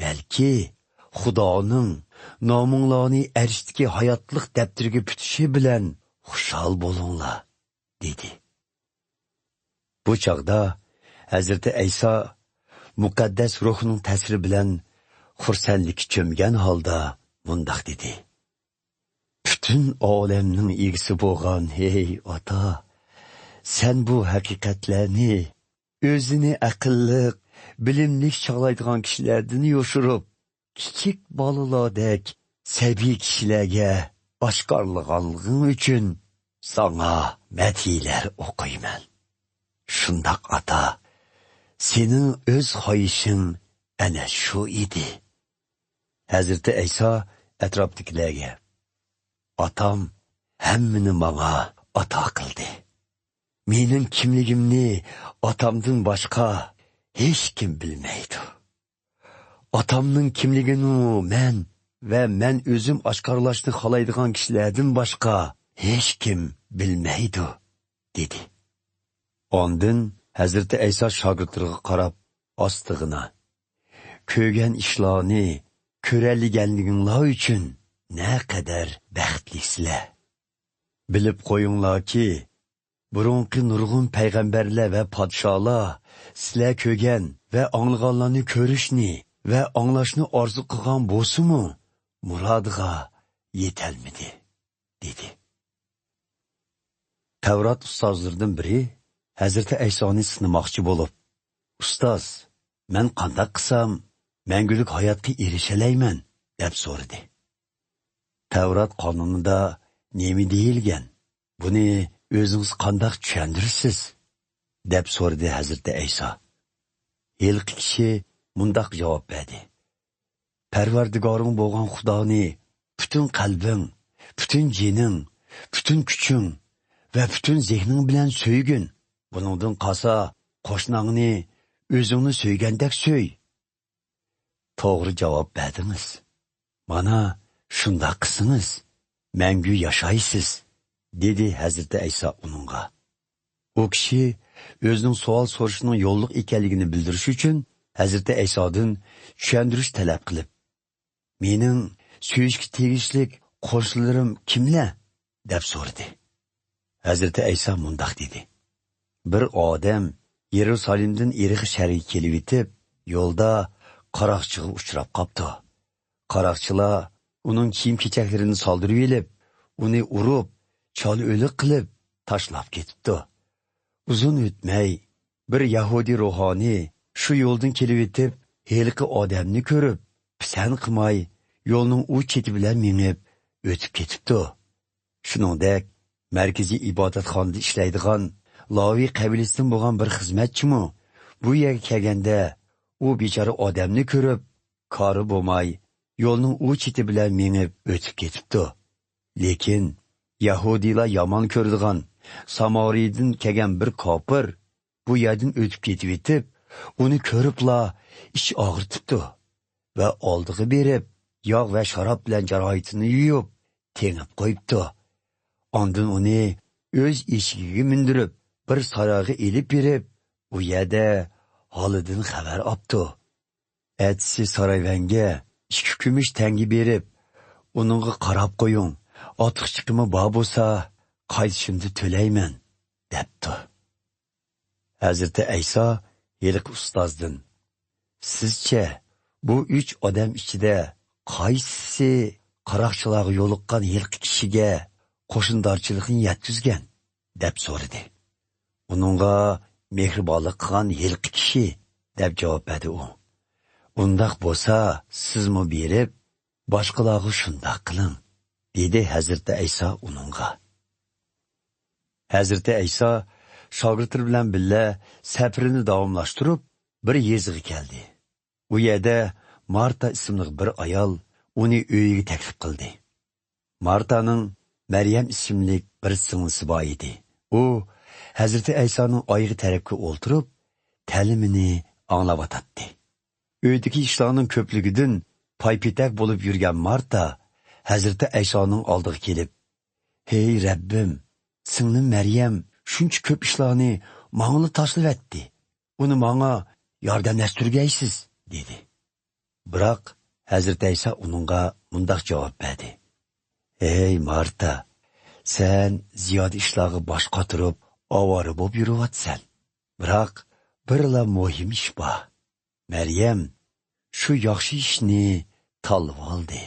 بەلكى خۇدانىڭ نامىڭلارنى ئەرشتىكى ھاياتلىق دەپتىرىگە پۈتۈشى بىلەن خۇشال بولۇڭلار، دېدى. بۇ چاغدا ھەزرىتى ئەيسا مۇقەددەس روھنىڭ تەسىرى بىلەن خۇرسەنلىككە چۆمگەن ھالدا مۇنداق دېدى: پۈتۈن ئالەمنىڭ ئىگىسى بولغان ھەي ئاتا، سەن بۇ ھەقىقەتلەرنى ئۆزىنى ئەقىللىق، بىلىملىك چاغلايدىغان كىشىلەردىن يوشۇرۇپ، كىچىك بالىلاردەك سەبىي كىشىلەرگە ئاشكارىلىغانلىقىڭ ئۈچۈن ساڭا مەدھىيەلەر ئوقۇيمەن. شۇنداق ئاتا، سېنىڭ ئۆز خاھىشىڭ ئەنە شۇ ئىدى. ھەزرىتى ئەيسا ئەتراپتىكىلەرگە، ئاتام ھەممىنى ماڭا ئاتا قىلدى. مېنىڭ كىملىكىمنى ئاتامدىن باشقا ھېچكىم بىلمەيدۇ. ئاتامنىڭ كىملىكىنىمۇ مەن ۋە مەن ئۆزۈم ئاشكارىلاشنى خالايدىغان كىشىلەردىن باشقا ھېچكىم بىلمەيدۇ، دېدى. ئاندىن ھەزرىتى ئەيسا شاگىرتلىرىغا قاراپ ئاستىغىنا، كۆرگەن ئىشلارنى كۆرەلىگەنلىكىڭلار ئۈچۈن نەقەدەر بەختلىكسىلەر! بىلىپ قويۇڭلاركى، بۇرۇنقى نۇرغۇن پەيغەمبەرلەر ۋە پادىشاھلار سىلەر كۆرگەن ۋە ئاڭلىغانلارنى كۆرۈشنى ۋە ئاڭلاشنى ئارزۇ قىلغان بولسىمۇ، مۇرادىغا يېتەلمىدى، دېدى. تەۋرات ئۇستازلىرىدىن بىرى ھەزرىتى ئەيسانى سىنىماقچى بولۇپ، ئۇستاز، مەن قانداق قىلسام مەڭگۈلۈك ھاياتقا ئېرىشەلەيمەن؟ دەپ سورىدى. تەۋرات قانۇنىدا نېمە دېيىلگەن؟ بۇنى ئۆزىڭىز قانداق چۈشەندۈرىسىز؟ دەپ سورىدى ھەزرىتى ئەيسا. ھېلىقى كىشى مۇنداق جاۋاب بەردى: پەرۋەردىگارىڭ بولغان خۇدانى پۈتۈن قەلبىڭ، پۈتۈن جېنىڭ، پۈتۈن كۈچۈڭ ۋە پۈتۈن زېھنىڭ بىلەن سۆيگىن. بۇنىڭدىن قالسا، قوشناڭنى ئۆزۈڭنى سۆيگەندەك سۆي. توغرا جاۋاب بەردىڭىز. مانا، شۇنداق قىلسىڭىز، مەڭگۈ ياشايسىز، دېدى ھەزرىتى ئەيسا ئۇنىڭغا. ئۇ كىشى ئۆزىنىڭ سوئال سورىشىنىڭ يوللۇق ئىكەنلىكىنى بىلدۈرۈش ئۈچۈن ھەزرىتى ئەيسادىن چۈشەندۈرۈش تەلەپ قىلىپ، «مېنىڭ سۆيۈشكە تېگىشلىك قوشنىلىرىم كىملەر؟» دەپ سورىدى. ھەزرىتى ئەيسا مۇنداق دېدى: «بىر ئادەم يېرۇسالېمدىن ئېرىخا شەھىرىگە كېلىۋېتىپ، يولدا قاراقچىغا ئۇچراپ قاپتۇ. قاراقچىلار ئۇنىڭ كىيىم-كېچەكلىرىنى سالدۇرۇۋېلىپ، ئۇنى ئۇرۇپ، چالا ئۆلۈك قىلىپ، تاشلاپ كېتىپتۇ. ئۇزۇن ئۆتمەي، بىر يەھۇدىي روھانىي شۇ يولدىن كېلىۋېتىپ، ھېلىقى ئادەمنى كۆرۈپ، پىسەنت قىلماي، يولنىڭ ئۇ چېتى بىلەن مېڭىپ ئۆتۈپ كېتىپتۇ. شۇنىڭدەك، مەركىزىي ئىبادەتخانىدا ئىشلەيدىغان لاۋى قەبىلىسىدىن بولغان بىر خىزمەتچىمۇ بۇ يەرگە كەلگەندە، ئۇ بىچارە ئادەمنى كۆرۈپ، كارى بولماي، يولنىڭ ئۇ چېتى بىلەن مېڭىپ ئۆتۈپ كېتىپتۇ. لېكىن يەھۇدىيلار يامان كۆرىدىغان سامارىيىدىن كەلگەن بىر كاپىر بۇ يەردىن ئۆتۈپ كېتىۋېتىپ، ئۇنى كۆرۈپلا ئىچ ئاغرىتىپتۇ ۋە ئالدىغا بېرىپ، ياغ ۋە شاراب بىلەن جاراھىتىنى يۇيۇپ، تېڭىپ قويۇپتۇ. ئاندىن ئۇنى ئۆز ئېشىكىگە مىندۈرۈپ، بىر سارايغا ئېلىپ بېرىپ، ئۇ يەردە ھالىدىن خەۋەر ئاپتۇ. ئەتىسى سارايۋەنگە ئىككى كۈمۈش تەڭگە بېرىپ، ئۇنىڭغا قاراپ قويۇڭ، ئارتۇقچىلىقىمۇ بار بولسا، قايتىشىمدا تۆلەيمەن» دەپتۇ. ھەزرىتى ئەيسا ھېلىقى ئۇستازدىن: «سىزچە، بۇ ئۈچ ئادەم ئىچىدە قايسىسى قاراقچىلارغا يولۇققان ھېلىقى كىشىگە قوشنىدارچىلىقنى يەتكۈزگەن؟» دەپ سورىدى. «ئۇنىڭغا مېھرىبانلىق قىلغان ھېلىقى كىشى» دەپ جاۋاب بەردى ئۇ. «ئۇنداق بولسا، سىزمۇ بېرىپ، باشقىلارغا شۇنداق قىلىڭ» دېدى ھەزرىتى ئەيسا ئۇنىڭغا. ھەزرىتى ئەيسا شاگىرتلىرى بىلەن بىللە سەپىرىنى داۋاملاشتۇرۇپ، بىر يېزىغا كەلدى. ئۇ يەردە مارتا ئىسىملىق بىر ئايال ئۇنى ئۆيىگە تەكلىپ قىلدى. مارتانىڭ مەريەم ئىسىملىك بىر سىڭلىسى بار ئىدى. ئۇ ھەزرىتى ئەيسانىڭ ئايىغى تەرەپكە ئولتۇرۇپ، تەلىمىنى ئاڭلاۋاتاتتى. ئۆيدىكى ئىشلارنىڭ كۆپلۈكىدىن پايپېتەك بولۇپ يۈرگەن مارتا ھەزرىتى ئەيسانىڭ ئالدىغا كېلىپ: «ھەي رەببىم، سىڭلىم مەريەم شۇنچە كۆپ ئىشلارنى ماڭىلا تاشلىۋەتتى. ئۇنى ماڭا ياردەملەشتۈرگەيسىز» دېدى. بىراق ھەزرىتى ئەيسا ئۇنىڭغا مۇنداق جاۋاب بەردى: «ھەي مارتا، سەن زىيادە ئىشلارغا باش قاتۇرۇپ، ئاۋارە بولۇپ يۈرۈۋاتىسەن. بىراق بىرلا مۇھىم ئىش بار. مەريەم شۇ ياخشى ئىشنى تاللىۋالدى.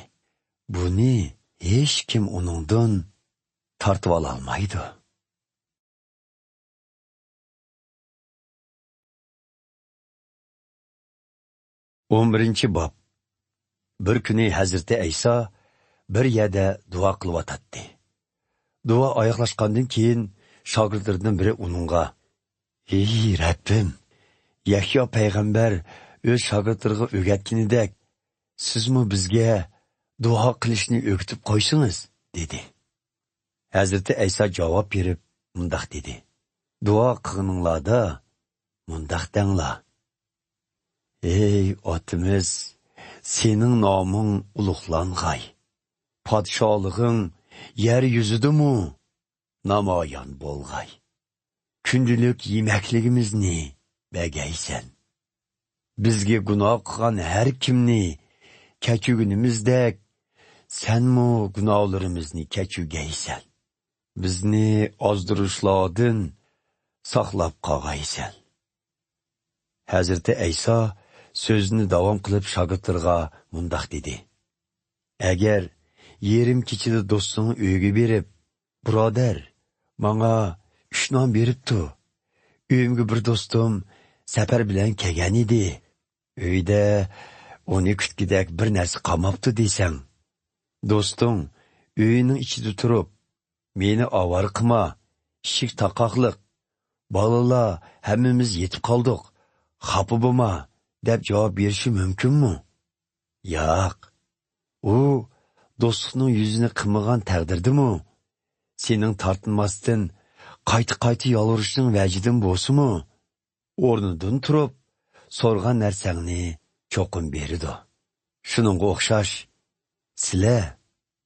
بۇنى ھېچكىم ئۇنىڭدىن تارتىۋالالمايدۇ.» ئون بىرىنچى باب. بىر كۈنى ھەزرىتى ئەيسا بىر يەردە دۇئا قىلىۋاتاتتى. دۇئا ئاياغلاشقاندىن كېيىن، شاگىرتلىرىدىن بىرى ئۇنىڭغا: «ھەي رەببىم، يەھيا پەيغەمبەر ئۆز شاگىرتلىرىغا ئۆگەتكىنىدەك، سىزمۇ بىزگە دۇئا قىلىشنى ئۆگىتىپ قويسىڭىز» دېدى. ھەزرىتى ئەيسا جاۋاب بېرىپ مۇنداق دېدى: «دۇئا قىلغىنىڭلاردا مۇنداق دەڭلار: ھەي ئاتىمىز، سېنىڭ نامىڭ ئۇلۇغلانغاي. پادىشاھلىقىڭ يەر يۈزىدىمۇ نامايان بولغاي. كۈندىلىك يېمەكلىكىمىزنى بەرگەيسەن. بىزگە گۇناھ قىلغان ھەر كىمنى كەچۈرگىنىمىزدەك، سەنمۇ گۇناھلىرىمىزنى كەچۈرگەيسەن. بىزنى ئازدۇرۇشلاردىن ساقلاپ قالغايسەن.» ھەزرىتى ئەيسا سۆزىنى داۋام قىلىپ شاگىرتلىرىغا مۇنداق دېدى: «ئەگەر يېرىم كېچىدە دوستۇڭنىڭ ئۆيىگە بېرىپ، بۇرادەر، ماڭا ئۈچ نان بېرىپتۇ. ئۆيۈمگە بىر دوستۇم سەپەر بىلەن كەلگەن ئىدى. ئۆيدە ئۇنى كۈتكۈدەك بىر نەرسە قالماپتۇ» دېسەڭ، دوستۇڭ ئۆيىنىڭ ئىچىدە تۇرۇپ، «مېنى ئاۋارە قىلما، ئىشىك تاقاقلىق، بالىلار ھەممىمىز يېتىپ قالدۇق، خاپا بولما» دەپ جاۋاب بېرىشى مۇمكىنمۇ؟ ياق. ئۇ دوستلۇقنىڭ يۈزىنى قىلمىغان تەقدىردىمۇ، سېنىڭ تارتىنماستىن، قايتا-قايتا يالۋۇرۇشنىڭ ۋەجىدىن بولسىمۇ، ئورنىدىن تۇرۇپ، سورىغان نەرسەڭنى چوقۇم بېرىدۇ. شۇنىڭغا ئوخشاش، سىلەر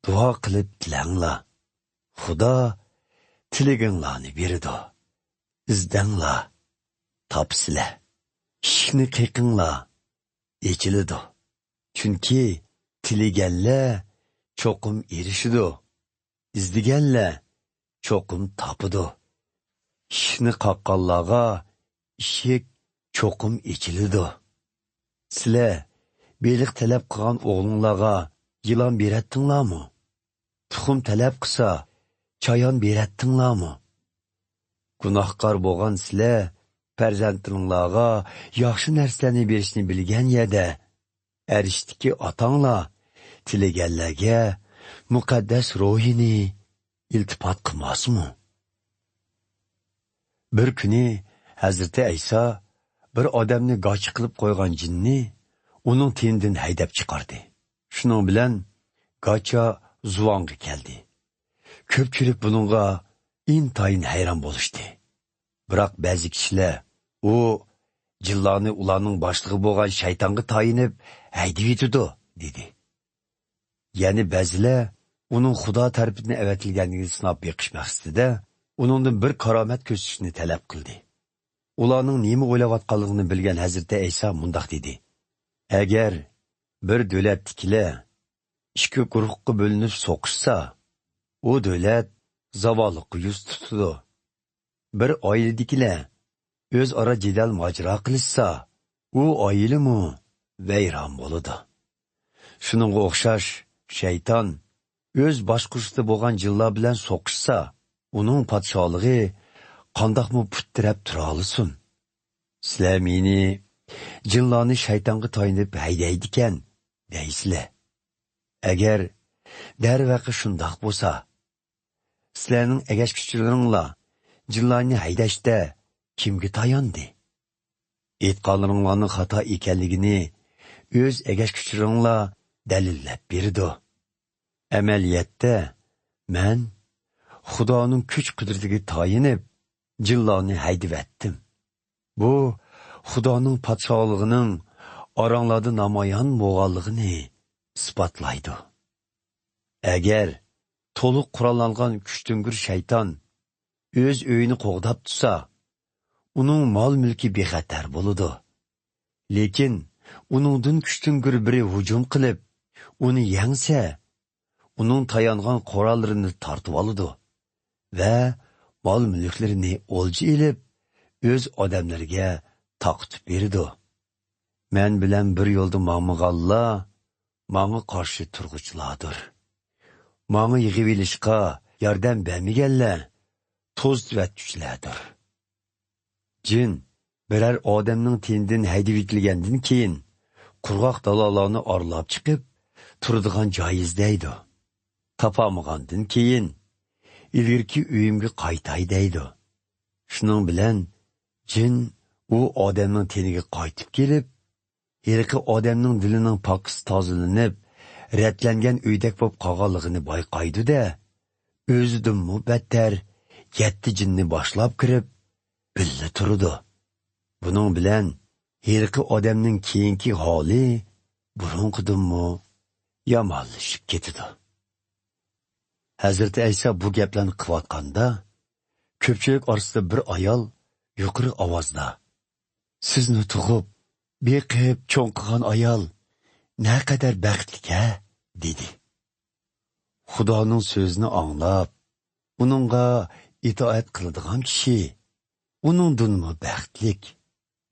دۇئا قىلىپ تىلەڭلار. خۇدا تىلىگىڭلارنى بېرىدۇ. ئىزدەڭلار، تاپىسىلەر. ئىشىكنى قېقىڭلار، ئېچىلىدۇ. چۈنكى تىلىگەنلەر چوقۇم ئېرىشىدۇ. ئىزدىگەنلەر چوقۇم تاپىدۇ. ئىشىكنى قاققانلارغا ئىشىك چوقۇم ئېچىلىدۇ. سىلەر بېلىق تەلەپ قىلغان ئوغلۇڭلارغا يىلان بېرەتتىڭلارمۇ؟ تۇخۇم تەلەپ قىلسا، چايان بېرەتتىڭلارمۇ؟ گۇناھكار بولغان سىلەر پەرزەنتلىرىڭلارغا ياخشى نەرسىلەرنى بېرىشنى بىلگەن يەردە، ئەرشتىكى ئاتاڭلار تىلىگەنلەرگە مۇقەددەس روھىنى ئىلتىپات قىلماسمۇ؟ بىر كۈنى ھەزرىتى ئەيسا بىر ئادەمنى گاچا قىلىپ قويغان جىننى ئۇنىڭ تېنىدىن ھەيدەپ چىقاردى. شۇنىڭ بىلەن گاچا زۇۋانغا كەلدى. كۆپچىلىك بۇنىڭغا ئىنتايىن ھەيران بولۇشتى. بىراق بەزى كىشىلەر، «ئۇ جىنلارنى ئۇلارنىڭ باشلىقى بولغان شەيتانغا تايىنىپ ھەيدىۋېتىدۇ» دېدى. يەنە بەزىلەر ئۇنىڭ خۇدا تەرىپىدىن ئەۋەتىلگەنلىكىنى سىناپ بېقىش مەقسىتىدە ئۇنىڭدىن بىر كارامەت كۆرسىتىشنى تەلەپ قىلدى. ئۇلارنىڭ نېمە ئويلاۋاتقانلىقىنى بىلگەن ھەزرىتى ئەيسا مۇنداق دېدى: «ئەگەر بىر دۆلەتتىكىلەر ئىككى گۇرۇھقا بۆلۈنۈپ سوقۇشسا، ئۇ دۆلەت زاۋاللىققا يۈز تۇتىدۇ. بىر ئائىلىدىكىلەر ئۆزئارا جېدەل ماجىرا قىلىشسا، ئۇ ئائىلىمۇ ۋەيران بولىدۇ. شۇنىڭغا ئوخشاش، شەيتان ئۆز باشقۇرۇشىدا بولغان جىنلار بىلەن سوقۇشسا، ئۇنىڭ پادىشاھلىقى قانداقمۇ پۇت تىرەپ تۇرالىسۇن؟ سىلەر مېنى جىنلارنى شەيتانغا تايىنىپ ھەيدەيدىكەن دەيسىلەر. ئەگەر دەرۋەقە شۇنداق بولسا، سىلەرنىڭ ئەگەشكۈچىلىرىڭلار جىنلارنى ھەيدەشتە كىمگە تاياندى؟ ئېيتقانلىرىڭلارنىڭ خاتا ئىكەنلىكىنى ئۆز ئەگەشكۈچىلىرىڭلار دەلىللەپ بېرىدۇ. ئەمەلىيەتتە، مەن خۇدانىڭ كۈچ-قۇدرىتىگە تايىنىپ، جىنلارنى ھەيدىۋەتتىم. بۇ خۇدانىڭ پادىشاھلىقىنىڭ ئاراڭلاردا نامايان بولغانلىقىنى ئىسپاتلايدۇ. ئەگەر تولۇق قوراللانغان كۈچتۈڭگۈر شەيتان ئۆز ئۆيىنى قوغداپ تۇرسا، ئۇنىڭ مال-مۈلكى بىخەتەر بولىدۇ. لېكىن ئۇنىڭدىن كۈچتۈڭگۈر بىرى ھۇجۇم قىلىپ، ئۇنى يەڭسە، ئۇنىڭ تايانغان قوراللىرىنى تارتىۋالىدۇ ۋە مال-مۈلۈكلىرىنى ئولجا ئېلىپ، ئۆز ئادەملىرىگە تارقىتىپ بېرىدۇ. مەن بىلەن بىر يولدا ماڭمىغانلار ماڭا قارشى تۇرغۇچىلاردۇر. ماڭا يىغىۋېلىشقا ياردەم بەرمىگەنلەر توزۇتۇۋەتكۈچىلەردۇر. جىن بىرەر ئادەمنىڭ تېنىدىن ھەيدىۋېتىلگەندىن كېيىن، قۇرغاق دالالارنى ئارىلاپ چىقىپ، تۇرىدىغان جاي ئىزدەيدۇ. تاپالمىغاندىن كېيىن، ئىلگىرىكى ئۆيۈمگە قايتاي دەيدۇ. شۇنىڭ بىلەن جىن ئۇ ئادەمنىڭ تېنىگە قايتىپ كېلىپ، ھېلىقى ئادەمنىڭ دىلىنىڭ پاكىز تازىلىنىپ، رەتلەنگەن ئۆيدەك بولۇپ قالغانلىقىنى بايقايدۇ-دە، ئۆزىدىنمۇ بەتتەر، يەتتە جىننى باشلاپ كىرىپ، بىللە تۇرىدۇ. بۇنىڭ بىلەن ھېلىقى ئادەمنىڭ كېيىنكى ھالى بۇرۇنقىدىنمۇ يامانلىشىپ كېتىدۇ. ھەزرىتى ئەيسا بۇ گەپلەرنى قىلىۋاتقاندا، كۆپچىلىك ئارىسىدا بىر ئايال يۇقىرى ئاۋازدا، «سىزنى تۇغۇپ، بېقىپ، چوڭ قىلغان ئايال نەقەدەر بەختلىك-ھە!» دېدى. «خۇدانىڭ سۆزىنى ئاڭلاپ، ئۇنىڭغا ئىتائەت قىلىدىغان كىشى ئۇنىڭدىنمۇ بەختلىك»،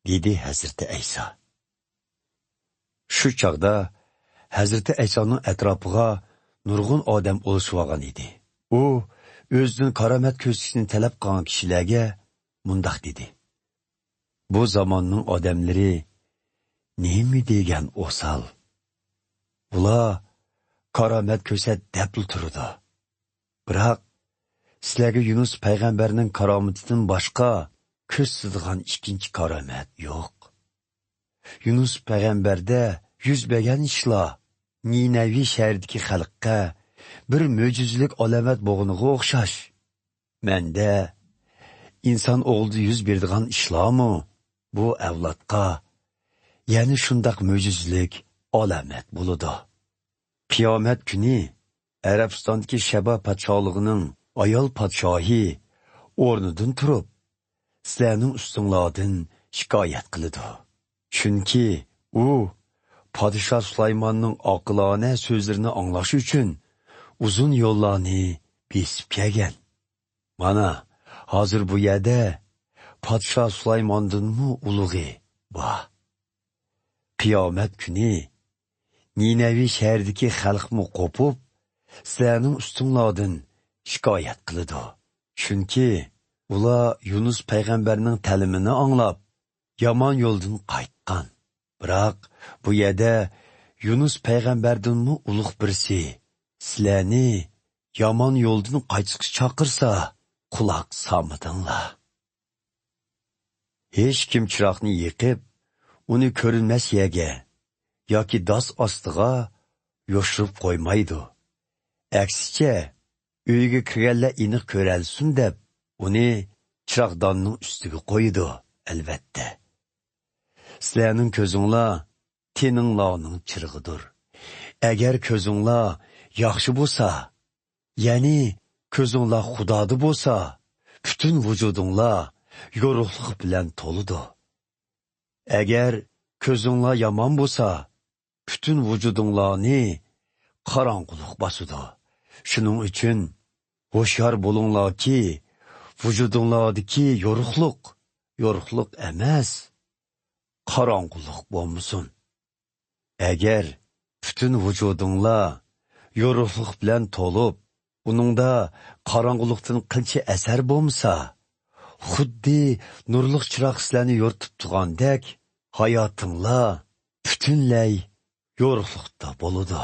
دېدى ھەزرىتى ئەيسا. شۇ چاغدا ھەزرىتى ئەيسانىڭ ئەتراپىغا نۇرغۇن ئادەم ئولىشىۋالغان ئىدى. ئۇ ئۆزىدىن كارامەت كۆرسىتىشنى تەلەپ قىلغان كىشىلەرگە مۇنداق دېدى: «بۇ زاماننىڭ ئادەملىرى نېمە دېگەن ئوسال! بۇلار كارامەت كۆرسەت دەپلا تۇرىدۇ. بىراق، سىلەرگە يۇنۇس پەيغەمبەرنىڭ كارامىتىدىن باشقا كۆرسىتىدىغان ئىككىنچى كارامەت يوق. يۇنۇس پەيغەمبەردە يۈز بەرگەن ئىشلار نىنەۋى شەھىرىدىكى خەلققە بىر مۆجىزىلىك ئالامەت بولغىنىغا ئوخشاش. مەندە، ئىنسان ئوغلىدا يۈز بېرىدىغان ئىشلارمۇ بۇ ئەۋلادقا يەنە شۇنداق مۆجىزىلىك ئالامەت بولىدۇ. قىيامەت كۈنى ئەرەبىستاندىكى شەبا پادىشاھلىقىنىڭ ئايال پادىشاھى ئورنىدىن تۇرۇپ، سىلەرنىڭ ئۈستۈڭلاردىن شىكايەت قىلىدۇ. چۈنكى ئۇ پادىشاھ سۇلايماننىڭ ئاقىلانە سۆزلىرىنى ئاڭلاش ئۈچۈن ئۇزۇن يوللارنى بېسىپ كەلگەن. مانا، ھازىر بۇ يەردە پادىشاھ سۇلايماندىنمۇ ئۇلۇغى بار. قىيامەت كۈنى نىنەۋى شەھىرىدىكى خەلقمۇ قوپۇپ، سىلەرنىڭ ئۈستۈڭلاردىن شىكايەت قىلىدۇ. چۈنكى ئۇلار يۇنۇس پەيغەمبەرنىڭ تەلىمىنى ئاڭلاپ، يامان يولدىن قايتقان. بىراق، بۇ يەردە يۇنۇس پەيغەمبەردىنمۇ ئۇلۇغ بىرسى سىلەرنى يامان يولدىن قايتىشقا چاقىرسا، قۇلاق سالمىدىڭلار. ھېچكىم چىراغنى يېقىپ، ئۇنى كۆرۈنمەس يەرگە ياكى داس ئاستىغا يوشۇرۇپ قويمايدۇ. ئەكسىچە، ئۆيگە كىرگەنلەر ئېنىق كۆرەلىسۇن دەپ، ئۇنى چىراغداننىڭ ئۈستىگە قويىدۇ. ئەلۋەتتە، سىلەرنىڭ كۆزۈڭلار تېنىڭلارنىڭ چىرىغىدۇر. ئەگەر كۆزۈڭلار ياخشى بولسا، يەنى كۆزۈڭلار خۇدادا بولسا، پۈتۈن ۋۇجۇدۇڭلار يورۇقلۇق بىلەن تولىدۇ. ئەگەر كۆزۈڭلار يامان بولسا، پۈتۈن ۋۇجۇدۇڭلارنى قاراڭغۇلۇق باسىدۇ. شۇنىڭ ئۈچۈن ھوشيار بولۇڭلاركى، ۋۇجۇدۇڭلاردىكى يورۇقلۇق يورۇقلۇق ئەمەس، قاراڭغۇلۇق بولمىسۇن. ئەگەر پۈتۈن ۋۇجۇدۇڭلار يورۇقلۇق بىلەن تولۇپ، ئۇنىڭدا قاراڭغۇلۇقتىن قىلچە ئەسەر بولمىسا، خۇددى نۇرلۇق چىراغ سىلەرنى يورۇتۇپ تۇرغاندەك، ھاياتىڭلار پۈتۈنلەي يورۇقلۇقتا بولىدۇ.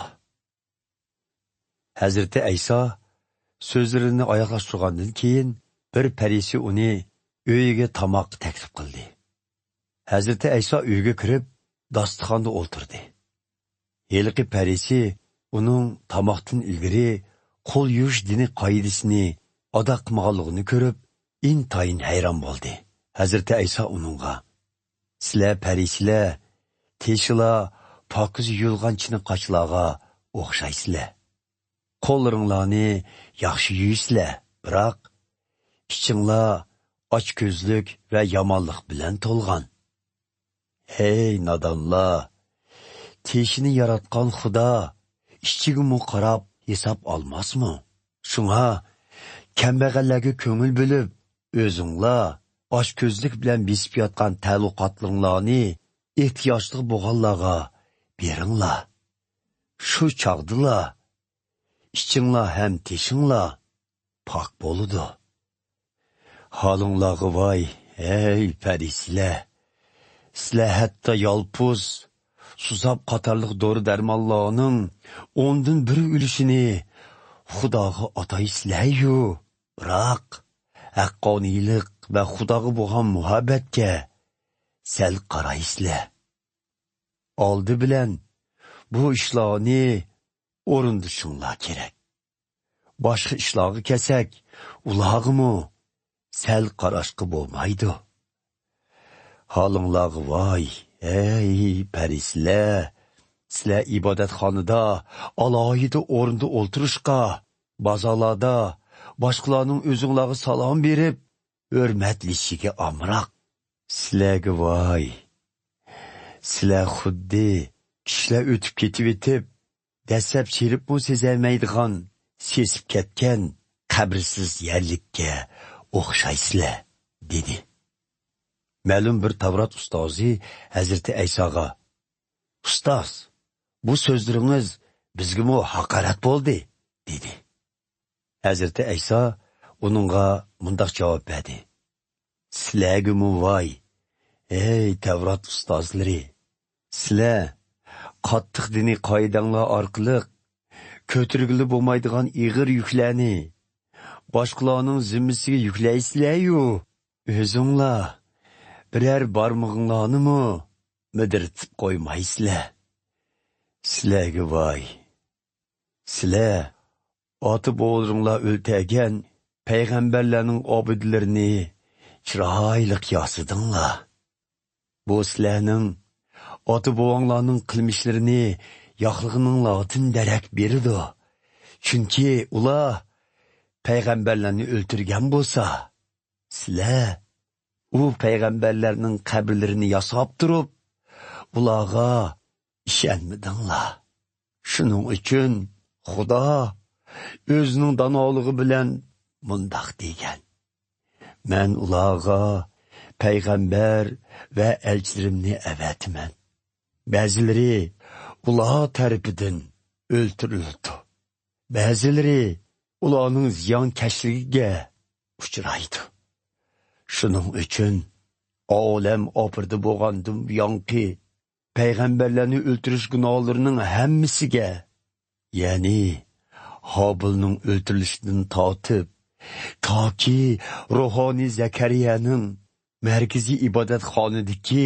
ھەزرىتى ئەيسا سۆزلىرىنى ئاياغلاشتۇرغاندىن كېيىن، بىر پەرىسى ئۇنى ئۆيىگە تاماققا تەكلىپ قىلدى. ھەزرىتى ئەيسا ئۆيگە كىرىپ، داستىخاندا ئولتۇردى. ھېلىقى پەرىسى ئۇنىڭ تاماقتىن ئىلگىرى قول يۇيۇش دىنىي قائىدىسىنى ئادا قىلمىغانلىقىنى كۆرۈپ، ئىنتايىن ھەيران بولدى. ھەزرىتى ئەيسا ئۇنىڭغا، سىلەر پەرىسىلەر تېشىلا پاكىز يۇيۇلغان چىنە قاچىلارغا ئوخشايسىلەر. قوللىرىڭلارنى ياخشى يۇيىسىلەر، بىراق ئىچىڭلار ئاچكۆزلۈك ۋە يامانلىق بىلەن تولغان. ھەي نادانلار! تېشىنى ياراتقان خۇدا ئىچىگىمۇ قاراپ ھېساب ئالماسمۇ؟ شۇڭا كەمبەغەللەرگە كۆڭۈل بۆلۈپ، ئۆزۈڭلار ئاچكۆزلۈك بىلەن بېسىپ ياتقان تەلۇقاتلىرىڭلارنى ئېھتىياجلىق بولغانلارغا بېرىڭلار. شۇ چاغدىلا ئىچىڭلار ھەم تېشىڭلار پاك بولىدۇ. ھالىڭلارغا ۋاي، ھەي پەرىسىلەر! سىلەر ھەتتا يالپۇز، سۇساپ قاتارلىق دورا-دەرمانلارنىڭ ئوندىن بىر ئۈلۈشىنى خۇداغا ئاتايسىلەريۇ، بىراق ھەققانىيلىق ۋە خۇداغا بولغان مۇھەببەتكە سەل قارايسىلەر. ئالدى بىلەن بۇ ئىشلارنى ئورۇندىشىڭلار كېرەك. باشقا ئىشلارغا كەلسەك، ئۇلارغىمۇ سەل قاراشقا بولمايدۇ. ھالىڭلارغا ۋاي، ھەي پەرىسىلەر! سىلەر ئىبادەتخانىدا ئالاھىدە ئورۇندا ئولتۇرۇشقا، بازارلاردا باشقىلارنىڭ ئۆزۈڭلارغا سالام بېرىپ، ھۆرمەتلىشىگە ئامراق. سىلەرگە ۋاي! سىلەر خۇددى كىشىلەر ئۆتۈپ كېتىۋېتىپ، دەسسەپ چېرىپمۇ سېزەلمەيدىغان، سېسىپ كەتكەن قەبرىسىز يەرلىككە ئوخشايسىلەر، دېدى. مەلۇم بىر تەۋرات ئۇستازى ھەزرىتى ئەيساغا، ئۇستاز، بۇ سۆزلىرىڭىز بىزگىمۇ ھاقارەت بولدى، دېدى. ھەزرىتى ئەيسا ئۇنىڭغا مۇنداق جاۋاب بەردى، سىلەرگىمۇ ۋاي، ئەي تەۋرات ئۇستازلىرى! سىلەر قاتتىق دىنىي قائىدەڭلار ئارقىلىق كۆتۈرگىلى بولمايدىغان ئېغىر يۈكلەرنى باشقىلارنىڭ زىممىسىگە يۈكلەيسىلەريۇ، ئۆزۈڭلار بىرەر بارمىقىڭلارنىمۇ مىدىرلىتىپ قويمايسىلەر. سىلەرگە ۋاي! سىلەر ئاتا-بوۋىلىرىڭلار ئۆلتۈرگەن پەيغەمبەرلەرنىڭ ئابىدىلىرىنى چىرايلىق ياسىدىڭلار. بۇ سىلەرنىڭ ئاتا-بوۋاڭلارنىڭ قىلمىشلىرىنى ياقلىغىنىڭلاردىن دېرەك بېرىدۇ. چۈنكى ئۇلار پەيغەمبەرلەرنى ئۆلتۈرگەن بولسا، سىلەر ئۇ پەيغەمبەرلەرنىڭ قەبرىلىرىنى ياساپ تۇرۇپ، ئۇلارغا ئىشەنمىدىڭلار. شۇنىڭ ئۈچۈن خۇدا ئۆزىنىڭ دانالىقى بىلەن مۇنداق دېگەن: مەن ئۇلارغا پەيغەمبەر ۋە ئەلچىلىرىمنى ئەۋەتىمەن. بەزىلىرى ئۇلار تەرىپىدىن ئۆلتۈرۈلىدۇ. بەزىلىرى ئۇلارنىڭ زىيانكەشلىكىگە ئۇچرايدۇ. شۇنىڭ ئۈچۈن ئالەم ئاپىرىدە بولغاندىن بۇيانقى پەيغەمبەرلەرنى ئۆلتۈرۈش گۇناھلىرىنىڭ ھەممىسىگە، يەنى ھابىلنىڭ ئۆلتۈرۈلۈشىدىن تارتىپ، تاكى روھانىي زەكەرىيەنىڭ مەركىزىي ئىبادەتخانىدىكى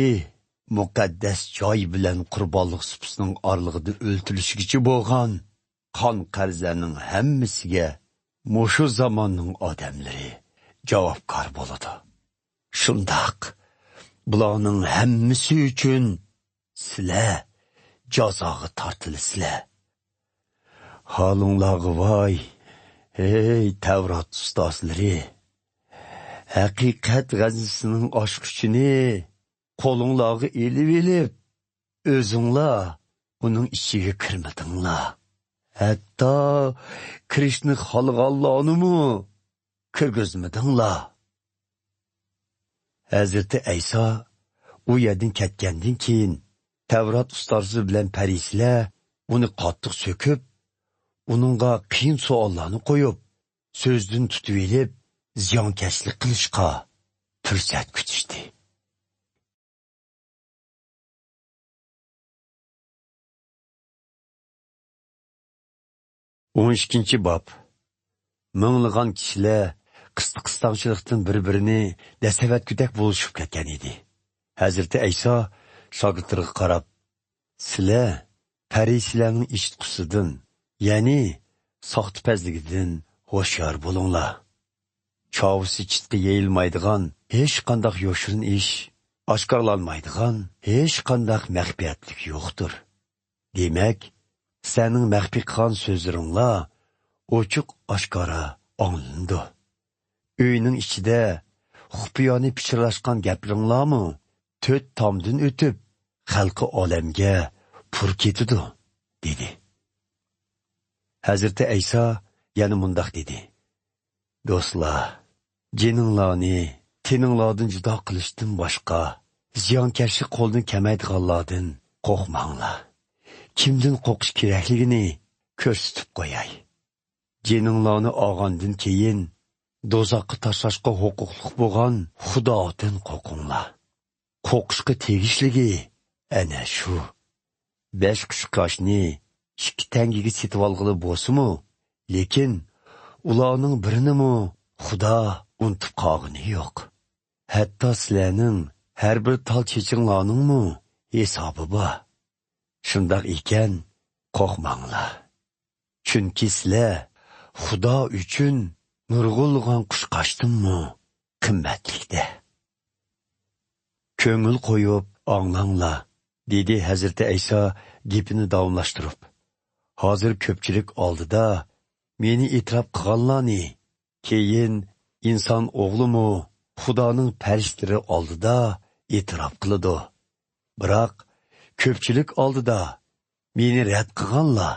مۇقەددەس جاي بىلەن قۇربانلىق سۇپىسىنىڭ ئارىلىقىدا ئۆلتۈرۈلۈشىگىچە بولغان قان قەرزلەرنىڭ ھەممىسىگە مۇشۇ زاماننىڭ ئادەملىرى جاۋابكار بولىدۇ. شۇنداق، بۇلارنىڭ ھەممىسى ئۈچۈن سىلەر جازاغا تارتىلىسىلەر. ھالىڭلارغا ۋاي، ھەي تەۋرات ئۇستازلىرى! ھەقىقەت غەززىسىنىڭ ئاچقۇچىنى قولۇڭلارغا ئېلىۋېلىپ، ئۆزۈڭلار ئۇنىڭ ئىچىگە كىرمىدىڭلار. ھەتتا كىرىشنى خالىغانلارنىمۇ كىرگۈزمىدىڭلار. ھەزرىتى ئەيسا ئۇ يەردىن كەتكەندىن كېيىن، تەۋرات ئۇستازى بىلەن پەرىسىيلەر ئۇنى قاتتىق سۆكۈپ، ئۇنىڭغا قىيىن سوئاللارنى قويۇپ، سۆزدىن تۇتۇۋېلىپ، زىيانكەشلىك قىلىشقا پۇرسەت كۈتۈشتى. ئون ئىككىنچى باب. مىڭلىغان كىشىلەر قىستىق-قىستاڭچىلىقتىن بىر-بىرىنى دەسسەۋەتكۈدەك بولۇشۇپ كەتكەن ئىدى. ھەزرىتى ئەيسا شاگىرتلىرىغا قاراپ، سىلەر پەرىسىيلەرنىڭ ئىشتىقىسىدىن، يەنى ساختىپەزلىكىدىن ھوشيار بولۇڭلار. چاۋىسى چىتقا يېيىلمايدىغان ھېچقانداق يوشۇرۇن ئىش، ئاشكارىلانمايدىغان ھېچقانداق مەخپىيەتلىك يوقتۇر. دېمەك، سىلەرنىڭ مەخپىي قىلغان سۆزلىرىڭلار ئوچۇق-ئاشكارا ئاڭلىنىدۇ. ئۆينىڭ ئىچىدە خۇپىيانە پىچىرلاشقان گەپلىرىڭلارمۇ تۆت تامدىن ئۆتۈپ، خەلقى ئالەمگە پۇر كېتىدۇ، دېدى. ھەزرىتى ئەيسا يەنە مۇنداق دېدى: دوستلار، جېنىڭلارنى تېنىڭلاردىن جۇدا قىلىشتىن باشقا، زىيانكەشلىك قولدىن كەلمەيدىغانلاردىن قورقماڭلار. كىمدىن قورقۇش كېرەكلىكىنى كۆرسىتىپ قوياي. جېنىڭلارنى ئالغاندىن كېيىن، دوزاخقا تاشلاشقا ھوقۇقلۇق بولغان خۇدادىن قورقۇڭلار. قورقۇشقا تېگىشلىكى ئەنە شۇ. بەش قۇشقاچنى ئىككى تەڭگىگە سېتىۋالغىلى بولسىمۇ، لېكىن ئۇلارنىڭ بىرىنىمۇ خۇدا ئۇنتۇپ قالغىنى يوق. ھەتتا سىلەرنىڭ ھەر بىر تال چېچىڭلارنىڭمۇ ھېسابى بار. شۇنداق ئىكەن، قورقماڭلار. چۈنكى سىلەر خۇدا ئۈچۈن نۇرغۇنلىغان قۇشقاچتىنمۇ قىممەتلىكتە. كۆڭۈل قويۇپ ئاڭلاڭلار، دېدى ھەزرىتى ئەيسا گېپىنى داۋاملاشتۇرۇپ. ھازىر كۆپچىلىك ئالدىدا مېنى ئېتىراپ قىلغانلارنى، كېيىن ئىنسان ئوغلىمۇ خۇدانىڭ پەرىشتىلىرى ئالدىدا ئېتىراپ قىلىدۇ. بىراق، كۆپچىلىك ئالدىدا مېنى رەت قىلغانلار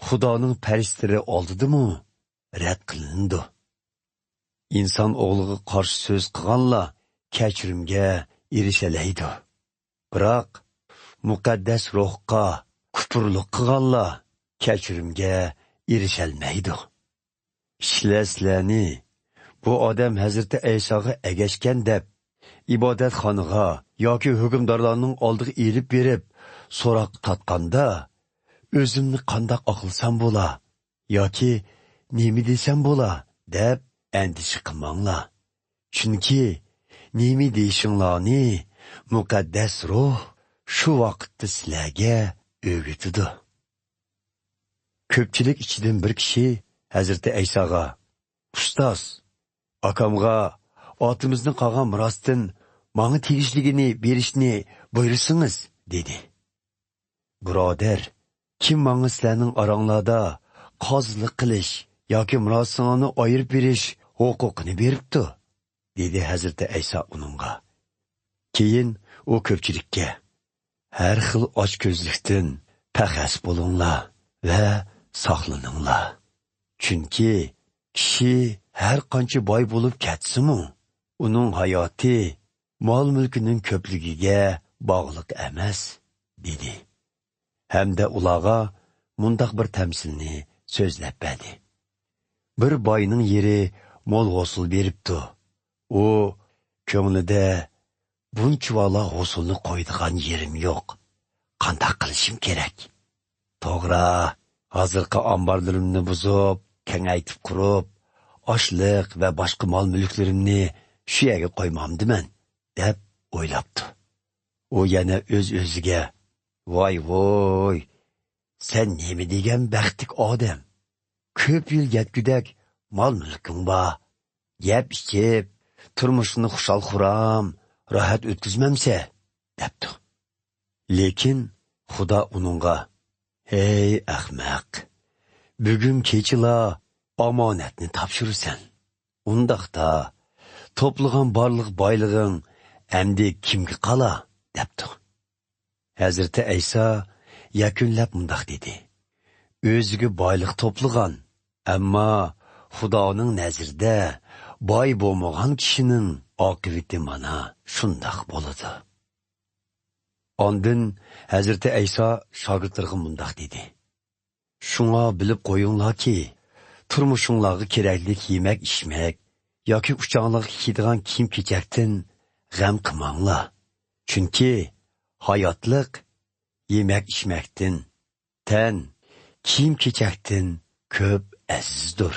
خۇدانىڭ پەرىشتىلىرى ئالدىدىمۇ رەت قىلىنىدۇ. ئىنسان ئوغلىغا قارشى سۆز قىلغانلار كەچۈرۈمگە ئېرىشەلەيدۇ. بىراق، مۇقەددەس روھقا كۇپۇرلۇق قىلغانلار كەچۈرۈمگە ئېرىشەلمەيدۇ. كىشىلەر سىلەرنى، بۇ ئادەم ھەزرىتى ئەيساغا ئەگەشكەن دەپ، ئىبادەتخانىغا ياكى ھۆكۈمدارلارنىڭ ئالدىغا ئېلىپ بېرىپ، سوراققا تارتقاندا، ئۆزۈمنى قانداق ئاقلىسام بولا ياكى نېمە دېسەم بولا دەپ ئەندىشە قىلماڭلار. چۈنكى نېمە دېيىشىڭلارنى مۇقەددەس روھ شۇ ۋاقىتتا سىلەرگە ئۆگىتىدۇ. كۆپچىلىك ئىچىدىن بىر كىشى ھەزرىتى ئەيساغا، ئۇستاز، ئاكامغا ئاتىمىزدىن قالغان مىراستىن ماڭا تېگىشلىكىنى بېرىشنى بۇيرۇسىڭىز، دېدى. بۇرادەر، كىم ماڭا سىلەرنىڭ ئاراڭلاردا قازىلىق قىلىش ياكى مىراسىڭلارنى ئايرىپ بېرىش ھوقۇقىنى بېرىپتۇ؟ دېدى ھەزرىتى ئەيسا ئۇنىڭغا. كېيىن ئۇ كۆپچىلىككە، ھەر خىل ئاچكۆزلۈكتىن پەخەس بولۇڭلار ۋە ساقلىنىڭلار. چۈنكى كىشى ھەر قانچە باي بولۇپ كەتسىمۇ، ئۇنىڭ ھاياتى مال-مۈلكىنىڭ كۆپلۈكىگە باغلىق ئەمەس، دېدى. ھەمدە ئۇلارغا مۇنداق بىر تەمسىلنى سۆزلەپ بەردى. بىر باينىڭ يېرى مول ھوسۇل بېرىپتۇ. ئۇ كۆڭلىدە، بۇنچىۋالا ھوسۇلنى قويىدىغان يېرىم يوق. قانداق قىلىشىم كېرەك؟ توغرا، ھازىرقى ئامبارلىرىمنى بۇزۇپ، كېڭەيتىپ قۇرۇپ، ئاشلىق ۋە باشقا مال-مۈلۈكلىرىمنى شۇ يەرگە قويمامدىمەن، دەپ ئويلاپتۇ. ئۇ يەنە ئۆز-ئۆزىگە، ۋاي-ۋۇي، سەن نېمە دېگەن بەختلىك ئادەم! كۆپ يىل يەتكۈدەك مال-مۈلكۈڭ بار. يەپ-ئىچىپ، تۇرمۇشۇڭنى خۇشال-خۇرام، راھەت ئۆتكۈزمەمسە؟ دەپتۇ. لېكىن خۇدا ئۇنىڭغا، ھەي ئەخمەق! بۈگۈن كېچىلا ئامانەتنى تاپشۇرىسەن. ئۇنداقتا، توپلىغان بارلىق بايلىقىڭ ئەمدى كىمگە قالا؟ دەپتۇ. ھەزرىتى ئەيسا يەكۈنلەپ مۇنداق دېدى، ئۆزىگە بايلىق توپلىغان، ئەمما خۇدانىڭ نەزىرىدە باي بولمىغان كىشىنىڭ ئاقىۋىتى مانا شۇنداق بولىدۇ. ئاندىن ھەزرىتى ئەيسا شاگىرتلىرىغا مۇنداق دېدى، شۇڭا بىلىپ قويۇڭلاركى، تۇرمۇشۇڭلارغا كېرەكلىك يېمەك-ئىچمەك ياكى ئۇچاڭلارغا كىيىدىغان كىيىم-كېچەكتىن غەم قىلماڭلار. چۈنكى ھاياتلىق يېمەك-ئىچمەكتىن، تەن كىيىم-كېچەكتىن كۆپ ئەزىزدۇر.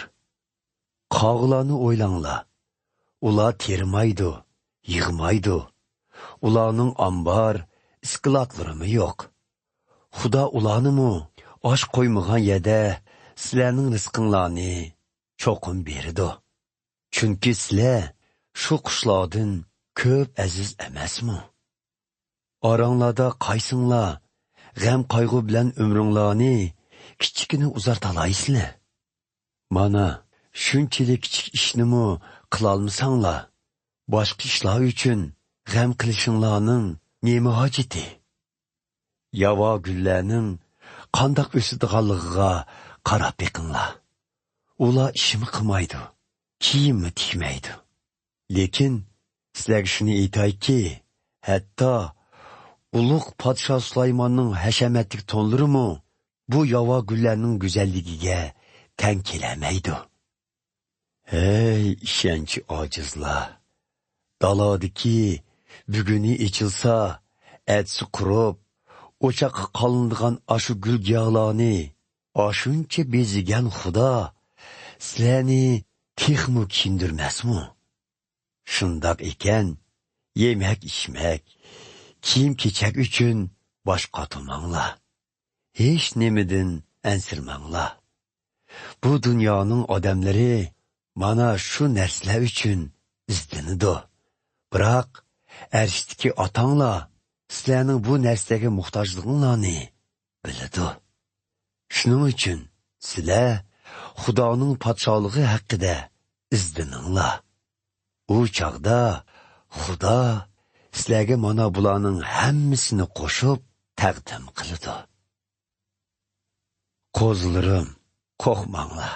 قاغىلارنى ئويلاڭلار. ئۇلار تېرىمايدۇ، يىغمايدۇ. ئۇلارنىڭ ئامبار، ئىسكىلاتلىرىمۇ يوق. خۇدا ئۇلارنىمۇ ئاش قويمىغان يەردە سىلەرنىڭ رىزقىڭلارنى چوقۇم بېرىدۇ. چۈنكى سىلەر شۇ قۇشلاردىن كۆپ ئەزىز ئەمەسمۇ؟ ئاراڭلاردا قايسىڭلار غەم-قايغۇ بىلەن ئۆمرۈڭلارنى كىچىككىنە ئۇزارتالايسىلەر؟ مانا، شۇنچىلىك كىچىك ئىشنىمۇ قىلالمىساڭلار، باشقا ئىشلار ئۈچۈن غەم قىلىشىڭلارنىڭ نېمە ھاجىتى؟ ياۋا گۈللەرنىڭ قانداق ئۆسىدىغانلىقىغا قاراپ بېقىڭلار. ئۇلار ئىشمۇ قىلمايدۇ، كىيىممۇ تىكمەيدۇ. لېكىن سىلەرگە شۇنى ئېيتايكى، ھەتتا ئۇلۇغ پادىشاھ سۇلايماننىڭ ھەشەمەتلىك تونلىرىمۇ بۇ ياۋا گۈللەرنىڭ گۈزەللىكىگە تەڭ كېلەلمەيدۇ. ھەي، ئىشەنچى ئاجىزلار! دالادىكى بۈگۈنى ئېچىلسا، ئەتىسى قۇرۇپ، ئوچاققا قالىنىدىغان ئاشۇ گۈل-گىياھلارنى ئاشۇنچە بېزىگەن خۇدا سىلەرنى تېخىمۇ كىيىندۈرمەسمۇ؟ شۇنداق ئىكەن، يېمەك-ئىچمەك، كىيىم-كېچەك ئۈچۈن باش قاتۇرماڭلار. ھېچ نېمىدىن ئەنسىرىمەڭلار. بۇ دۇنيانىڭ ئادەملىرى مانا شۇ نەرسىلەر ئۈچۈن ئىزدىنىدۇ. بىراق، ئەرشتىكى ئاتاڭلار سىلەرنىڭ بۇ نەرسىلەرگە موھتاجلىقىڭلارنى بىلىدۇ. شۇنىڭ ئۈچۈن سىلەر خۇدانىڭ پادىشاھلىقى ھەققىدە ئىزدىنىڭلار. ئۇ چاغدا خۇدا سىلەرگە مانا بۇلارنىڭ ھەممىسىنى قوشۇپ تەقدىم قىلىدۇ. قوزىلىرىم، قورقماڭلار.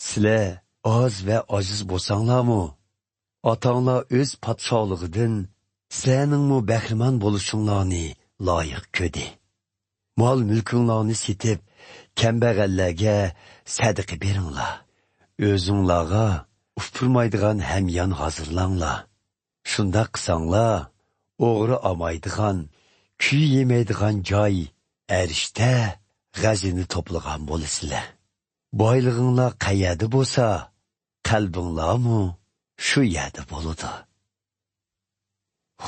سىلەر ئاز ۋە ئاجىز بولساڭلارمۇ، ئاتاڭلار ئۆز پادىشاھلىقىدىن سىلەرنىڭمۇ بەھرىمەن بولۇشۇڭلارنى لايىق كۆردى. مال-مۈلكۈڭلارنى سېتىپ، كەمبەغەللەرگە سەدىقە بېرىڭلار. ئۆزۈڭلارغا ئۇپرىمايدىغان ھەميان ھازىرلاڭلار. شۇنداق قىلساڭلار، ئوغرى ئالمايدىغان، كۈيى يېمەيدىغان جاي، ئەرشتە غەزىنە توپلىغان بولىسىلەر. بايلىقىڭلار قەيەردە بولسا، قەلبىڭلارمۇ شۇ يەردە بولىدۇ.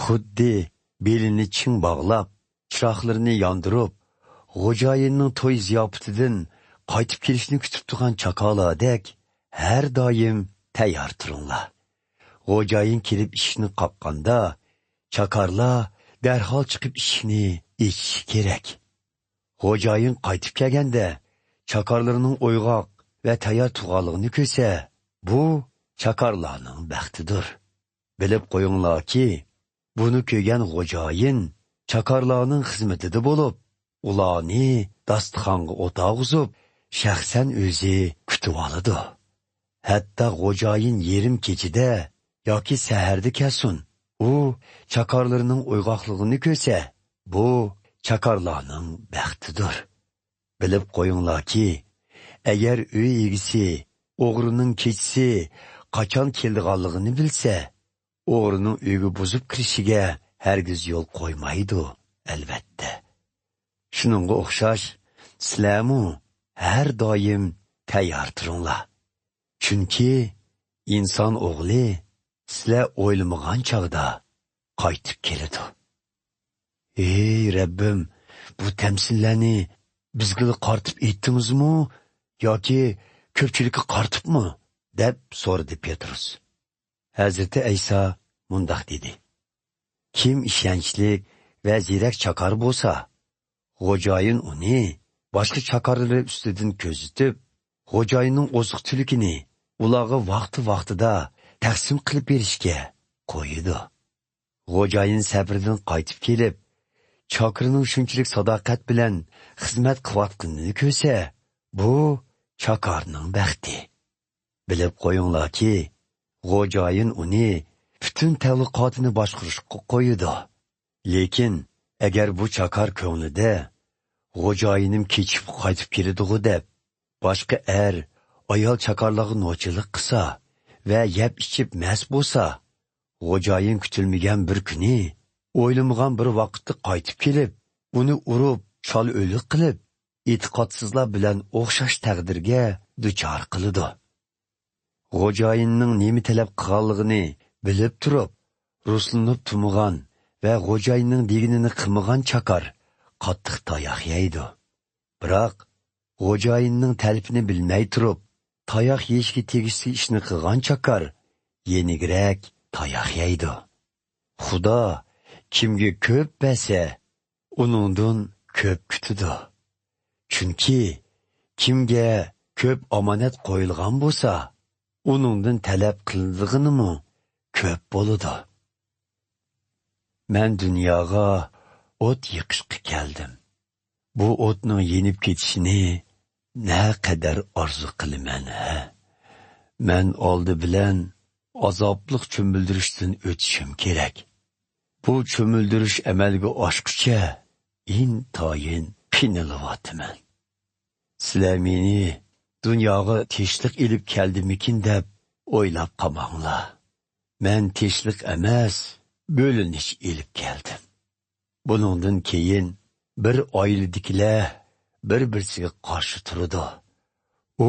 خۇددى بېلىنى چىڭ باغلاپ، چىراغلىرىنى ياندۇرۇپ، خوجايىننىڭ توي زىياپىتىدىن قايتىپ كېلىشنى كۈتۈپ تۇرغان چاكارلاردەك ھەر دائىم تەييار تۇرۇڭلار. خوجايىن كېلىپ ئىشىكنى قاققاندا، چاكارلار دەرھال چىقىپ ئىشىكنى ئېچىشى كېرەك. خوجايىن قايتىپ كەلگەندە، چاكارلىرىنىڭ ئويغاق ۋە تەييار تۇرغانلىقىنى كۆرسە، بۇ چاكارلارنىڭ بەختىدۇر. بىلىپ قويۇڭلاركى، بۇنى كۆرگەن خوجايىن چاكارلارنىڭ خىزمىتىدە بولۇپ، ئۇلارنى داستىخانغا ئولتۇرغۇزۇپ، شەخسەن ئۆزى كۈتۈۋالىدۇ. ھەتتا خوجايىن يېرىم كېچىدە ياكى سەھەردە كەلسۇن، ئۇ چاكارلىرىنىڭ ئويغاقلىقىنى كۆرسە، بۇ چاكارلارنىڭ بەختىدۇر. بىلىپ قويۇڭلاركى، ئەگەر ئۆي ئىگىسى ئوغرىنىڭ كېچىسى قاچان كېلىدىغانلىقىنى بىلسە، ئوغرىنىڭ ئۆيگە بۇزۇپ كىرىشىگە ھەرگىز يول قويمايدۇ، ئەلۋەتتە. شۇنىڭغا ئوخشاش، سىلەرمۇ ھەر دائىم تەييار تۇرۇڭلار. چۈنكى ئىنسان ئوغلى سىلەر ئويلىمىغان چاغدا قايتىپ كېلىدۇ. ئېي رەببىم، بۇ تەمسىللەرنى بىزگىلا قارىتىپ ئېيتتىڭىزمۇ ياكى كۆپچىلىككە قارىتىپمۇ؟ دەپ سورىدى پېتروس. ھەزرىتى ئەيسا مۇنداق دېدى: كىم ئىشەنچلىك ۋە زېرەك چاكار بولسا، خوجايىن ئۇنى باشقا چاكارلىرى ئۈستىدىن كۆزىتىپ، خوجايىننىڭ ئوزۇق-تۈلۈكىنى ئۇلارغا ۋاقتى-ۋاقتىدا تەقسىم قىلىپ بېرىشكە قويىدۇ. خوجايىن سەپىرىدىن قايتىپ كېلىپ، چاكىرىنىڭ شۇنچىلىك ساداقەت بىلەن خىزمەت قىلىۋاتقىنىنى كۆرسە، بۇ چاكارنىڭ بەختى. بىلىپ قويۇڭلاركى، خوجايىن ئۇنى پۈتۈن تەۋلىقاتىنى باشقۇرۇشقا قويىدۇ. لېكىن ئەگەر بۇ چاكار كۆڭلىدە، خوجايىنىم كېچىكىپ قايتىپ كېلىدىغۇ دەپ، باشقا ئەر، ئايال چاكارلارغا نوچىلىق قىلسا ۋە يەپ ئىچىپ مەست بولسا، خوجايىن كۈتۈلمىگەن بىر كۈنى، ئويلىمىغان بىر ۋاقىتتا قايتىپ كېلىپ، ئۇنى ئۇرۇپ، چال ئۆلۈك قىلىپ، ئېتىقادسىزلار بىلەن ئوخشاش تەقدىرگە دۇچار قىلىدۇ. خوجايىننىڭ نېمە تەلەپ قىلغانلىقىنى بىلىپ تۇرۇپ، رۇسلىنىپ تۇرمىغان ۋە خوجايىننىڭ دېگىنىنى قىلمىغان چاكار قاتتىق تاياق يەيدۇ. بىراق، خوجايىننىڭ تەلىپىنى بىلمەي تۇرۇپ، تاياق يېيىشكە تېگىشلىك ئىشنى قىلغان چاكار يېنىكرەك تاياق يەيدۇ. خۇدا كىمگە كۆپ بەرسە، ئۇنىڭدىن كۆپ كۈتىدۇ. چۈنكى كىمگە كۆپ ئامانەت قويۇلغان بولسا، ئۇنىڭدىن تەلەپ قىلىنىدىغىنىمۇ كۆپ بولىدۇ. مەن دۇنياغا ئوت يېقىشقا كەلدىم. بۇ ئوتنىڭ يېنىپ كېتىشىنى نەقەدەر ئارزۇ قىلىمەن، ھە؟ مەن ئالدى بىلەن ئازابلىق چۆمۈلدۈرۈشتىن ئۆتۈشۈم كېرەك. بۇ چۆمۈلدۈرۈش ئەمەلگە ئاشقۇچە ئىنتايىن قىينىلىۋاتىمەن. سىلەر مېنى دۇنياغا تىنچلىق ئېلىپ كەلدىمىكىن دەپ ئويلاپ قالماڭلار. مەن تىنچلىق ئەمەس، بۆلۈنۈش ئېلىپ كەلدىم. بۇنىڭدىن كېيىن بىر ئائىلىدىكىلەر بىر-بىرسىگە قارشى تۇرىدۇ. ئۇ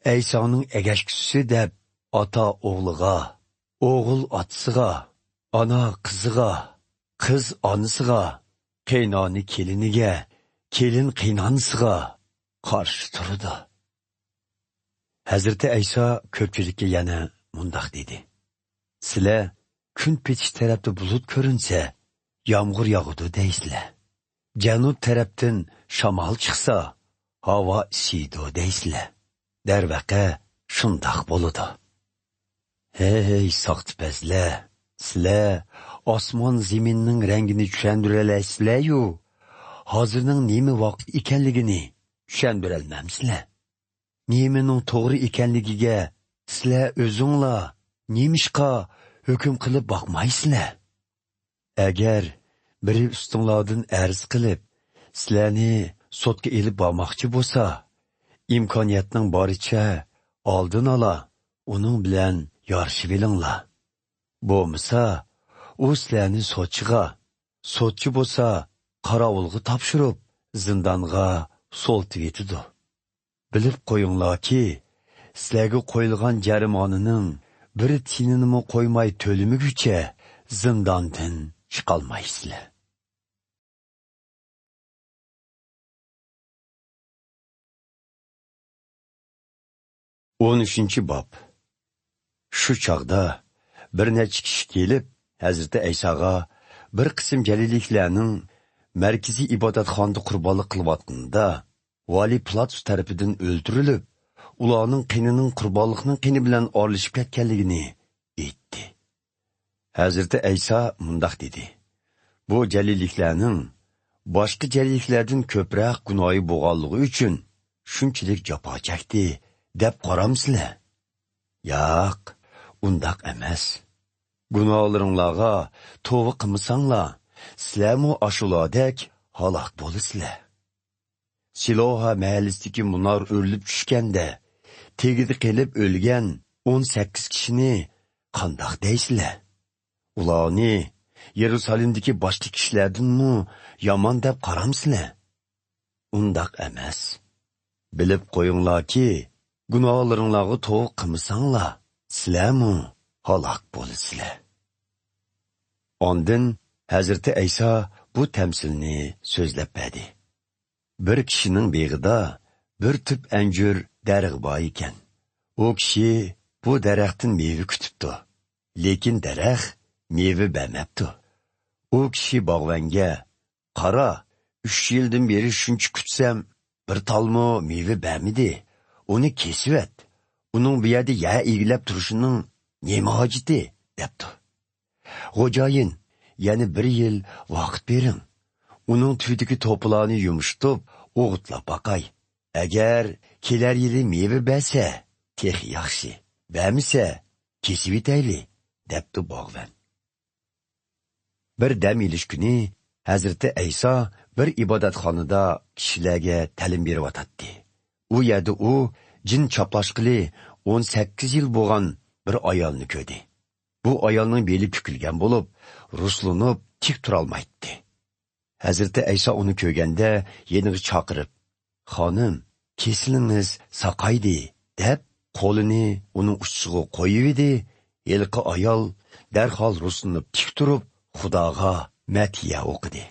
ئەيسانىڭ ئەگەشكۈسى دەپ ئاتا ئوغلىغا، ئوغۇل ئاتىسىغا، ئانا قىزىغا، قىز ئانىسىغا، قېينانە كېلىنىگە، كېلىن قېينانىسىغا قارشى تۇرىدۇ. ھەزرىتى ئەيسا كۆپچىلىككە يەنە مۇنداق دېدى: سىلەر كۈن پېتىش تەرەپتە بۇلۇت كۆرۈنسە، يامغۇر ياغىدۇ دەيسىلەر. جەنۇب تەرەپتىن شامال چىقسا، ھاۋا ئىسسىيدۇ دەيسىلەر. دەرۋەقە، شۇنداق بولىدۇ. ھەي، ساختىپەزلەر! سىلەر ئاسمان زېمىننىڭ رەڭگىنى چۈشەندۈرەلەيسىلەر-يۇ، ھازىرنىڭ نېمە ۋاقىت ئىكەنلىكىنى چۈشەندۈرەلمەمسىلەر؟ نېمىنىڭ توغرا ئىكەنلىكىگە سىلەر ئۆزۈڭلار نېمىشقا ھۆكۈم قىلىپ باقمايسىلەر؟ ئەگەر بىرى ئۈستۈڭلاردىن ئەرز قىلىپ، سىلەرنى سوتقا ئېلىپ بارماقچى بولسا، ئىمكانىيەتنىڭ بارىچە ئالدىن ئالا ئۇنىڭ بىلەن يارىشىۋېلىڭلار. بولمىسا، ئۇ سىلەرنى سوتچىغا، سوتچى بولسا قاراۋۇلغا تاپشۇرۇپ، زىندانغا سولىتىۋېتىدۇ. بىلىپ قويۇڭلاركى، سىلەرگە قويۇلغان جەرىمانىنىڭ بىر تىيىنىنىمۇ قويماي تۆلىمىگۈچە زىنداندىن چىقالمايسىلەر. ئون ئۈچىنچى باب. شۇ چاغدا بىر نەچچە كىشى كېلىپ، ھەزرىتى ئەيساغا بىر قىسىم گەلىلىكلەرنىڭ مەركىزىي ئىبادەتخانىدا قۇربانلىق قىلىۋاتقىنىدا، ۋالىي پىلاتۇس تەرىپىدىن ئۆلتۈرۈلۈپ، ئۇلارنىڭ قېنىنىڭ قۇربانلىقنىڭ قېنى بىلەن ئارىلىشىپ كەتكەنلىكىنى ئېيتتى. ھەزرىتى ئەيسا مۇنداق دېدى: بۇ جەلىللىكلەرنىڭ باشقا جەلىللىكلەردىن كۆپرەك گۇناھى بولغانلىقى ئۈچۈن شۇنچىلىك جاپا چەكتى، دەپ قارامسىلەر؟ ياق، ئۇنداق ئەمەس. گۇناھلىرىڭلارغا توۋا قىلمىساڭلار، سىلەرمۇ ئاشۇلاردەك ھالاك بولىسىلەر. سىلوھا مەھەللىسىدىكى مۇنار ئۆرۈلۈپ چۈشكەندە، تېگىدە قېلىپ ئۆلگەن ئون سەككىز كىشىنى قانداق دەيسىلەر؟ ئۇلارنى يېرۇسالېمدىكى باشقا كىشىلەردىنمۇ يامان دەپ قارامسىلەر؟ ئۇنداق ئەمەس. بىلىپ قويۇڭلاركى، گۇناھلىرىڭلارغا توۋا قىلمىساڭلار، سىلەرمۇ ھالاك بولىسىلەر. ئاندىن ھەزرىتى ئەيسا بۇ تەمسىلنى سۆزلەپ بەردى. بىر كىشىنىڭ بېغىدا بىر تۈپ ئەنجۈر دەرىخى بار ئىكەن. ئۇ كىشى بۇ دەرەختىن مېۋە كۈتۈپتۇ. لېكىن دەرەخ مېۋە بەرمەپتۇ. ئۇ كىشى باغۋەنگە: «قارا، ئۈچ يىلدىن بېرى شۇنچە كۈتسەم، بىر تالمۇ مېۋە بەرمىدى. ئۇنى كېسىۋەت. ئۇنىڭ بۇ يەردە يەر ئىگىلەپ تۇرۇشىنىڭ نېمە ھاجىتى؟» دەپتۇ. «خوجايىن، يەنە بىر يىل ۋاقىت بېرىڭ. ئۇنىڭ تۈۋىدىكى توپىلارنى يۇمشىتىپ، ئوغۇتلاپ باقاي. ئەگەر كېلەر يىلى مېۋە بەرسە، تېخى ياخشى. بەرمىسە، كېسىۋېتەيلى» دەپتۇ باغۋەن. بىر دەم ئېلىش كۈنى ھەزرىتى ئەيسا بىر ئىبادەتخانىدا كىشىلەرگە تەلىم بېرىۋاتاتتى. ئۇ يەردە ئۇ جىن چاپلاشقىلى ئون سەككىز يىل بولغان بىر ئايالنى كۆردى. بۇ ئايالنىڭ بېلى پۈكۈلگەن بولۇپ، رۇسلىنىپ تىك تۇرالمايتتى. ھەزرىتى ئەيسا ئۇنى كۆرگەندە يېنىغا چاقىرىپ: «خانىم، كېسىلىڭىز ساقايدى» دەپ، قولىنى ئۇنىڭ ئۇچىسىغا قويۇۋىدى. ھېلىقى ئايال دەرھال رۇسلىنىپ تىك تۇرۇپ، خۇداغا مەدھىيە ئوقۇدى.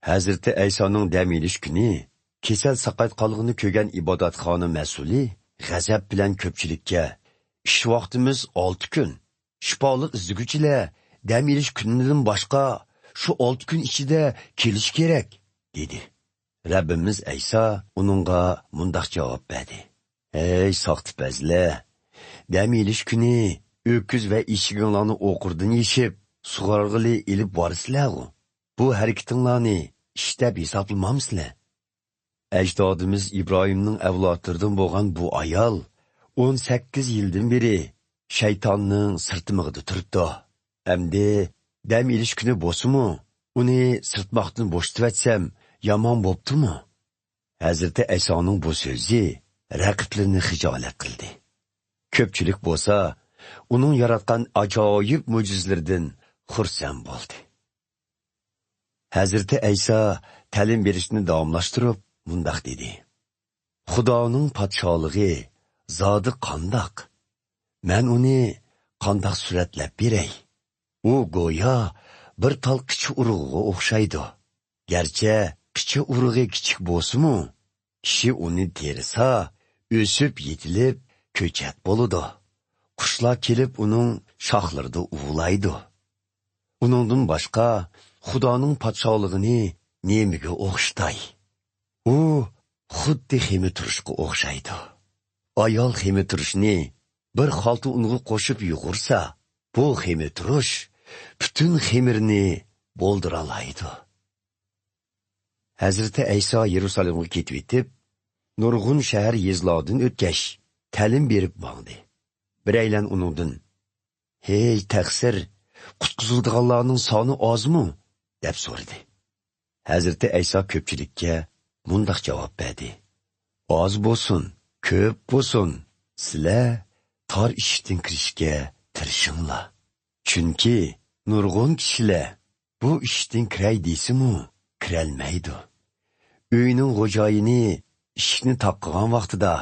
ھەزرىتى ئەيسانىڭ دەم ئېلىش كۈنى كېسەل ساقايتقانلىقىنى كۆرگەن ئىبادەتخانا مەسئۇلى غەزەپ بىلەن كۆپچىلىككە: «ئىش ۋاقتىمىز ئالتە كۈن. شىپالىق ئىزدىگۈچىلەر دەم ئېلىش كۈنىدىن باشقا شۇ ئالتە كۈن ئىچىدە كېلىشى كېرەك» دېدى. رەببىمىز ئەيسا ئۇنىڭغا مۇنداق جاۋاب بەردى: «ھەي ساختىپەزلەر! دەم ئېلىش كۈنى ئۆكۈز ۋە ئېشىكىڭلارنى ئوقۇردىن يېشىپ، سۇغارغىلى ئېلىپ بارىسىلەرغۇ؟ بۇ ھەرىكىتىڭلارنى ئىش دەپ ھېسابلىمامسىلەر؟ ئەجدادىمىز ئىبراھىمنىڭ ئەۋلادلىرىدىن بولغان بۇ ئايال ئون سەككىز يىلدىن بېرى شەيتاننىڭ سىرتىمىغىدا تۇرۇپتۇ. ئەمدى دەم ئېلىش كۈنى بولسىمۇ، ئۇنى سىرتماقتىن بوشىتىۋەتسەم يامان بوپتۇمۇ؟» ھەزرىتى ئەيسانىڭ بۇ سۆزى رەقىبلىرىنى خىجالەت قىلدى. كۆپچىلىك بولسا ئۇنىڭ ياراتقان ئاجايىپ مۆجىزىلىرىدىن خۇرسەن بولدى. ھەزرىتى ئەيسا تەلىم بېرىشنى داۋاملاشتۇرۇپ مۇنداق دېدى: «خۇدانىڭ پادىشاھلىقى زادى قانداق؟ مەن ئۇنى قانداق سۈرەتلەپ بېرەي؟ ئۇ گويا بىر تال قىچا ئۇرۇغىغا ئوخشايدۇ. گەرچە قىچا ئۇرۇغى كىچىك بولسىمۇ، كىشى ئۇنى تېرىسا، ئۆسۈپ يېتىلىپ كۆچەت بولىدۇ. قۇشلار كېلىپ ئۇنىڭ شاخلىرىدا ئۇۋىلايدۇ. ئۇنىڭدىن باشقا خۇدانىڭ پادىشاھلىقىنى نېمىگە ئوخشىتاي؟ ئۇ خۇددى خېمىرتۇرۇشقا ئوخشايدۇ. ئايال خېمىرتۇرۇشنى بىر خالتا ئۇنغا قوشۇپ يۇغۇرسا، بۇ خېمىرتۇرۇش پۈتۈن خېمىرنى بولدۇرالايدۇ.» ھەزرىتى ئەيسا يېرۇسالېمغا كېتىۋېتىپ، نۇرغۇن شەھەر يېزىلاردىن ئۆتكەچ، تەلىم بېرىپ ماڭدى. بىرەيلەن ئۇنىڭدىن: «ھەي تەقسىر، قۇتقۇزۇلىدىغانلارنىڭ سانى ئازمۇ؟» دەپ سورىدى. ھەزرىتى ئەيسا كۆپچىلىككە مۇنداق جاۋاب بەردى: «ئاز بولسۇن، كۆپ بولسۇن، سىلەر تار ئىشىكتىن كىرىشكە تىرىشىڭلار. چۈنكى نۇرغۇن كىشىلەر بۇ ئىشىكتىن كىرەي دېسىمۇ، كىرەلمەيدۇ. ئۆينىڭ خوجايىنى ئىشىكنى تاقىغان ۋاقتىدا،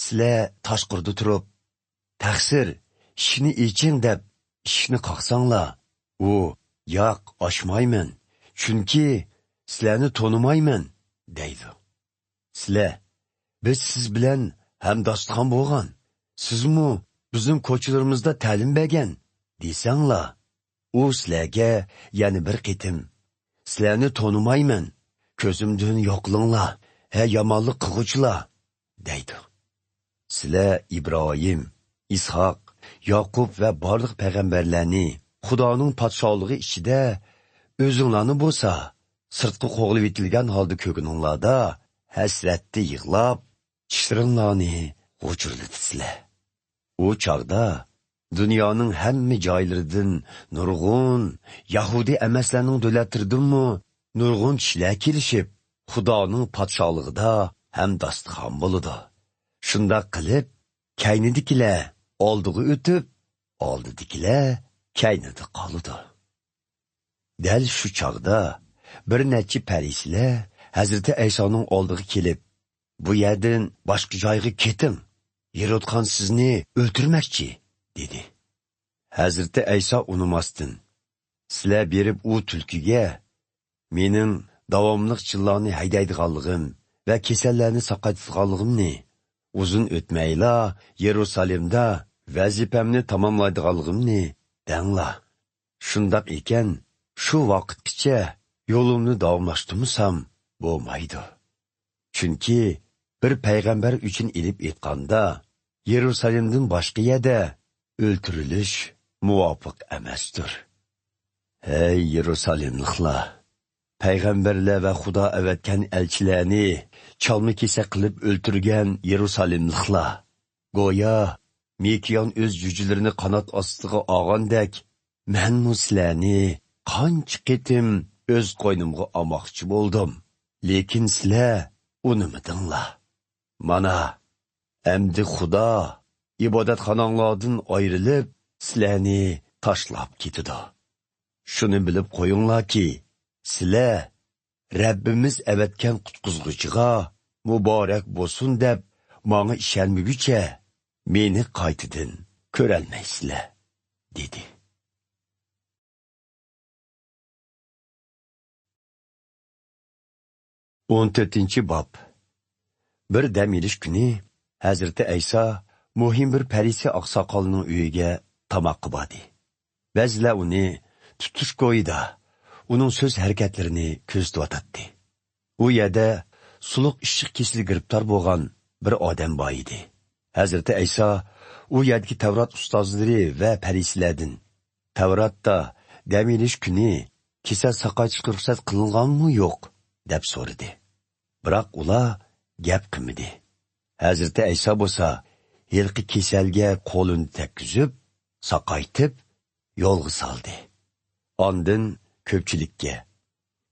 سىلەر تاشقىرىدا تۇرۇپ، 'تەقسىر، ئىشىكنى ئېچىڭ' دەپ، ئىشىكنى قاقساڭلار، ئۇ، 'ياق، ئاچمايمەن، چۈنكى سىلەرنى تونۇمايمەن' دەيدۇ. سىلەر، 'بىز سىز بىلەن ھەمداستىخان بولغان، سىزمۇ بىزنىڭ كوچىلىرىمىزدا تەلىم بەرگەن' دېسەڭلار، ئۇ سىلەرگە يەنە بىر قېتىم، 'سىلەرنى تونۇمايمەن، كۆزۈمدىن يوقىلىڭلار، ھە يامانلىق قىلغۇچىلار!' دەيدۇ. سىلەر ئىبراھىم، ئىسھاق، ياقۇپ ۋە بارلىق پەيغەمبەرلەرنى خۇدانىڭ پادىشاھلىقى ئىچىدە ئۆزۈڭلارنى بولسا سىرتقا قوغلىۋېتىلگەن ھالدا كۆرگىنىڭلاردا ھەسرەتتە يىغلاپ، چىشلىرىڭلارنى غۇچۇرلىتىسىلەر. ئۇ چاغدا دۇنيانىڭ ھەممە جايلىرىدىن نۇرغۇن يەھۇدىي ئەمەسلەرنىڭ دۆلەتلىرىدىنمۇ نۇرغۇن كىشىلەر كېلىشىپ، خۇدانىڭ پادىشاھلىقىدا ھەمداستىخان بولىدۇ. شۇنداق قىلىپ، كەينىدىكىلەر ئالدىغا ئۆتۈپ، ئالدىدىكىلەر كەينىدە قالىدۇ. دەل شۇ چاغدا بىر نەچچە پەرىسىيلەر ھەزرىتى ئەيسانىڭ ئالدىغا كېلىپ، «بۇ يەردىن باشقا جايغا كېتىڭ، ھېرودخان سىزنى ئۆلتۈرمەكچى» دېدى. ھەزرىتى ئەيسا ئۇنىماستىن، «سىلەر بېرىپ ئۇ تۈلكىگە مېنىڭ داۋاملىق جىنلارنى ھەيدەيدىغانلىقىم ۋە كېسەللەرنى ساقايتىدىغانلىقىمنى، ئۇزۇن ئۆتمەيلا يېرۇسالېمدا ۋەزىپەمنى تاماملايدىغانلىقىمنى دەڭلار. شۇنداق ئىكەن، شۇ ۋاقىتقىچە يولۇمنى داۋاملاشتۇرمىسام بولمايدۇ. چۈنكى بىر پەيغەمبەر ئۈچۈن ئېلىپ ئېيتقاندا، يېرۇسالېمدىن باشقا يەردە ئۆلتۈرۈلۈش مۇۋاپىق ئەمەستۇر. ھەي يېرۇسالېملىقلار! پەيغەمبەرلەر ۋە خۇدا ئەۋەتكەن ئەلچىلەرنى چالما-كېسەك قىلىپ ئۆلتۈرگەن يېرۇسالېملىقلار! گويا مېكىيان ئۆز جۈجىلىرىنى قانات ئاستىغا ئالغاندەك، مەنمۇ سىلەرنى قانچە قېتىم ئۆز قوينۇمغا ئالماقچى بولدۇم، لېكىن سىلەر ئۇنىمىدىڭلار. مانا، ئەمدى خۇدا ئىبادەتخاناڭلاردىن ئايرىلىپ، سىلەرنى تاشلاپ كېتىدۇ. شۇنى بىلىپ قويۇڭلاركى، سىلەر رەببىمىز ئەۋەتكەن قۇتقۇزغۇچىغا مۇبارەك بولسۇن دەپ ماڭا ئىشەنمىگۈچە، مېنى قايتىدىن كۆرەلمەيسىلەر» دېدى. ئون تۆتىنچى باب. بىر دەم ئېلىش كۈنى ھەزرىتى ئەيسا مۇھىم بىر پەرىسىي ئاقساقالنىڭ ئۆيىگە تاماققا باردى. بەزىلەر ئۇنى تۇتۇش كويىدا ئۇنىڭ سۆز ھەرىكەتلىرىنى كۆزىتىۋاتاتتى. ئۇ يەردە سۇلۇق ئىششىق كېسىلى گىرىپتار بولغان بىر ئادەم بار ئىدى. ھەزرىتى ئەيسا ئۇ يەردىكى تەۋرات ئۇستازلىرى ۋە پەرىسىيلەردىن، «تەۋراتتا دەم ئېلىش كۈنى كېسەل ساقايتىشقا رۇخسەت قىلىنغانمۇ يوق؟» دەپ سورىدى. بىراق ئۇلار گەپ قىلمىدى. ھەزرىتى ئەيسا بولسا ھېلىقى كېسەلگە قولىنى تەگكۈزۈپ، ساقايتىپ، يولغا سالدى. ئاندىن كۆپچىلىككە،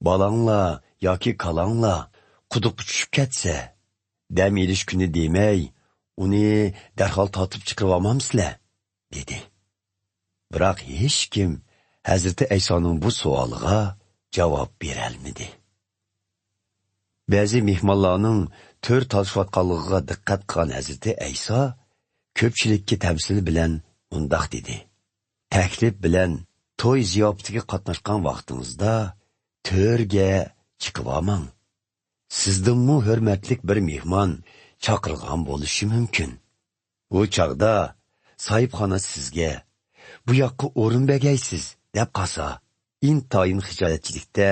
«بالاڭلار ياكى كالاڭلار قۇدۇققا چۈشۈپ كەتسە، دەم ئېلىش كۈنى دېمەي، ئۇنى دەرھال تارتىپ چىقىرىۋالمامسىلەر؟» دېدى. بىراق ھېچكىم ھەزرىتى ئەيسانىڭ بۇ سوئالىغا جاۋاب بېرەلمىدى. بەزى مېھمانلارنىڭ تۆر تالىشىۋاتقانلىقىغا دىققەت قىلغان ھەزرىتى ئەيسا كۆپچىلىككە تەمسىل بىلەن مۇنداق دېدى: «تەكلىپ بىلەن توي زىياپىتىگە قاتناشقان ۋاقتىڭىزدا تۆرگە چىقىۋالماڭ. سىزدىنمۇ ھۆرمەتلىك بىر مېھمان چاقىرغان بولۇشى مۇمكىن. بۇ چاغدا ساھىبخانا سىزگە، بۇ ياققا ئورۇن بەگەيسىز دەپ قالسا، ئىنتايىن خىجالەتچىلىكتە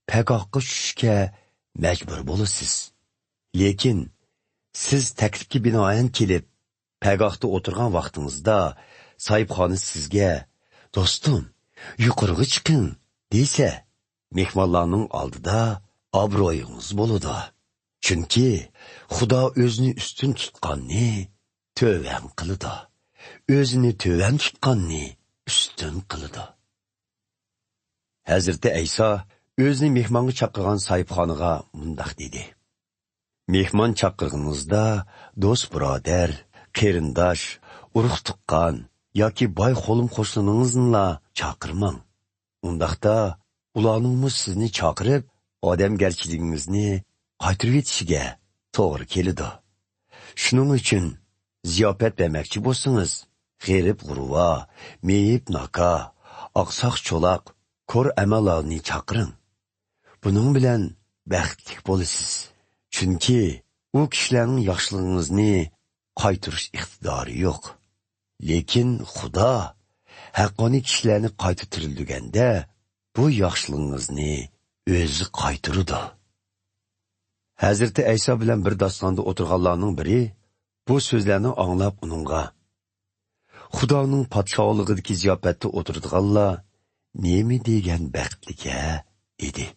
پەگاھقا چۈشۈشكە مەجبۇر بولىسىز. لېكىن سىز تەكلىپكە بىنائەن كېلىپ، پەگاھتا ئولتۇرغان ۋاقتىڭىزدا ساھىبخانا سىزگە، دوستۇم، يۇقىرىغا چىقىڭ دېسە، مېھمانلارنىڭ ئالدىدا ئابرۇيىڭىز بولىدۇ. چۈنكى خۇدا ئۆزىنى ئۈستۈن تۇتقاننى تۆۋەن قىلىدۇ، ئۆزىنى تۆۋەن تۇتقاننى ئۈستۈن قىلىدۇ.» ھەزرىتى ئەيسا ئۆزىنى مېھمانغا چاقىرغان ساھىبخانىغا مۇنداق دېدى: «مېھمان چاقىرغىنىڭىزدا دوست-بۇرادەر، قېرىنداش، ئۇرۇق-تۇغقان ياكى باي قولۇم-قوشنىڭىزنىلا چاقىرماڭ. ئۇنداقتا ئۇلارنىڭمۇ سىزنى چاقىرىپ، ئادەمگەرچىلىكىڭىزنى قايتۇرۇۋېتىشىگە توغرا كېلىدۇ. شۇنىڭ ئۈچۈن زىياپەت بەرمەكچى بولسىڭىز، غېرىب-غۇرۋا، مېيىپ-ناكا، ئاقساق-چولاق، كور-ئەمالارنى چاقىرىڭ. بۇنىڭ بىلەن بەختلىك بولىسىز. چۈنكى ئۇ كىشىلەرنىڭ ياخشىلىقىڭىزنى قايتۇرۇش ئىقتىدارى يوق. لېكىن خۇدا ھەققانىي كىشىلەرنى قايتا تىرىلدۈرگەندە، بۇ ياخشىلىقىڭىزنى ئۆزى قايتۇرىدۇ.» ھەزرىتى ئەيسا بىلەن بىر داستىخاندا ئولتۇرغانلارنىڭ بىرى بۇ سۆزلەرنى ئاڭلاپ ئۇنىڭغا، خۇدانىڭ پادىشاھلىقىدىكى زىياپەتتە ئولتۇرىدىغانلار نېمە دېگەن بەختلىك-ھە!» دېدى.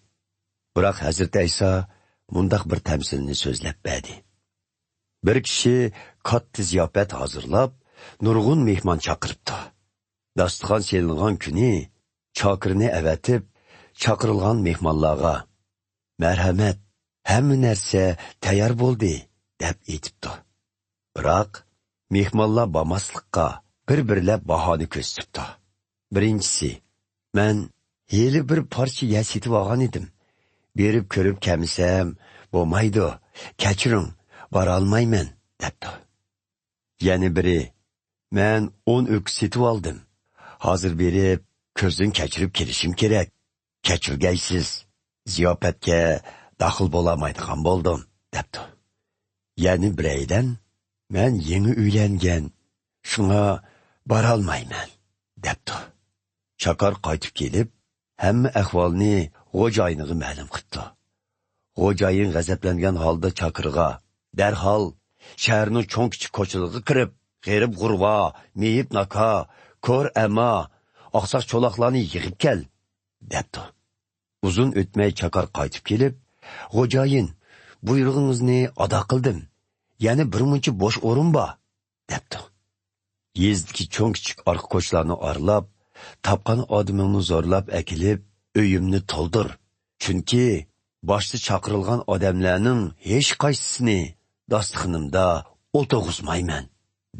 بىراق ھەزرىتى ئەيسا مۇنداق بىر تەمسىلنى سۆزلەپ بەردى. بىر كىشى كاتتا زىياپەت ھازىرلاپ، نۇرغۇن مېھمان چاقىرىپتۇ. داستىخان سېلىنغان كۈنى چاكىرنى ئەۋەتىپ، چاقىرىلغان مېھمانلارغا: «مەرھەمەت، ھەممە نەرسە تەييار بولدى» دەپ ئېيتىپتۇ. بىراق مېھمانلار بارماسلىققا بىر-بىرلەپ باھانە كۆرسىتىپتۇ. بىرىنچىسى: «مەن ھېلى بىر پارچە يەر سېتىۋالغان ئىدىم. بېرىپ كۆرۈپ كەلمىسەم بولمايدۇ. كەچۈرۈڭ، بارالمايمەن» دەپتۇ. يەنە بىرى: «مەن ئون ئۆكۈز سېتىۋالدىم. ھازىر بېرىپ كۆزدىن كەچۈرۈپ كېلىشىم كېرەك. كەچۈرگەيسىز، زىياپەتكە داخىل بولالمايدىغان بولدۇم» دەپتۇ. يەنە بىرەيلەن: «مەن يېڭى ئۆيلەنگەن، شۇڭا بارالمايمەن» دەپتۇ. چاكار قايتىپ كېلىپ، ھەممە ئەھۋالنى خوجايىنىغا مەلۇم قىپتۇ. خوجايىن غەزەپلەنگەن ھالدا چاكىرىغا: «دەرھال شەھەرنىڭ چوڭ-كىچىك كوچىلىرىغا كىرىپ، غېرىب-غۇرۋا، مېيىپ-ناكا، كور-ئەما، ئاقساق-چولاقلارنى يىغىپ كەل» دەپتۇ. ئۇزۇن ئۆتمەي چاكار قايتىپ كېلىپ: «خوجايىن، بۇيرۇغىڭىزنى ئادا قىلدىم. يەنە بىر مۇنچە بوش ئورۇن بار» دەپتۇ. يېزىدىكى چوڭ-كىچىك ئارقا كوچىلارنى ئارىلاپ، تاپقان ئادىمىڭنى زورلاپ ئەكېلىپ، ئۆيۈمنى تولدۇر. چۈنكى باشتا چاقىرىلغان ئادەملەرنىڭ ھېچقايسىسىنى داستىخىنىمدا ئولتۇرغۇزمايمەن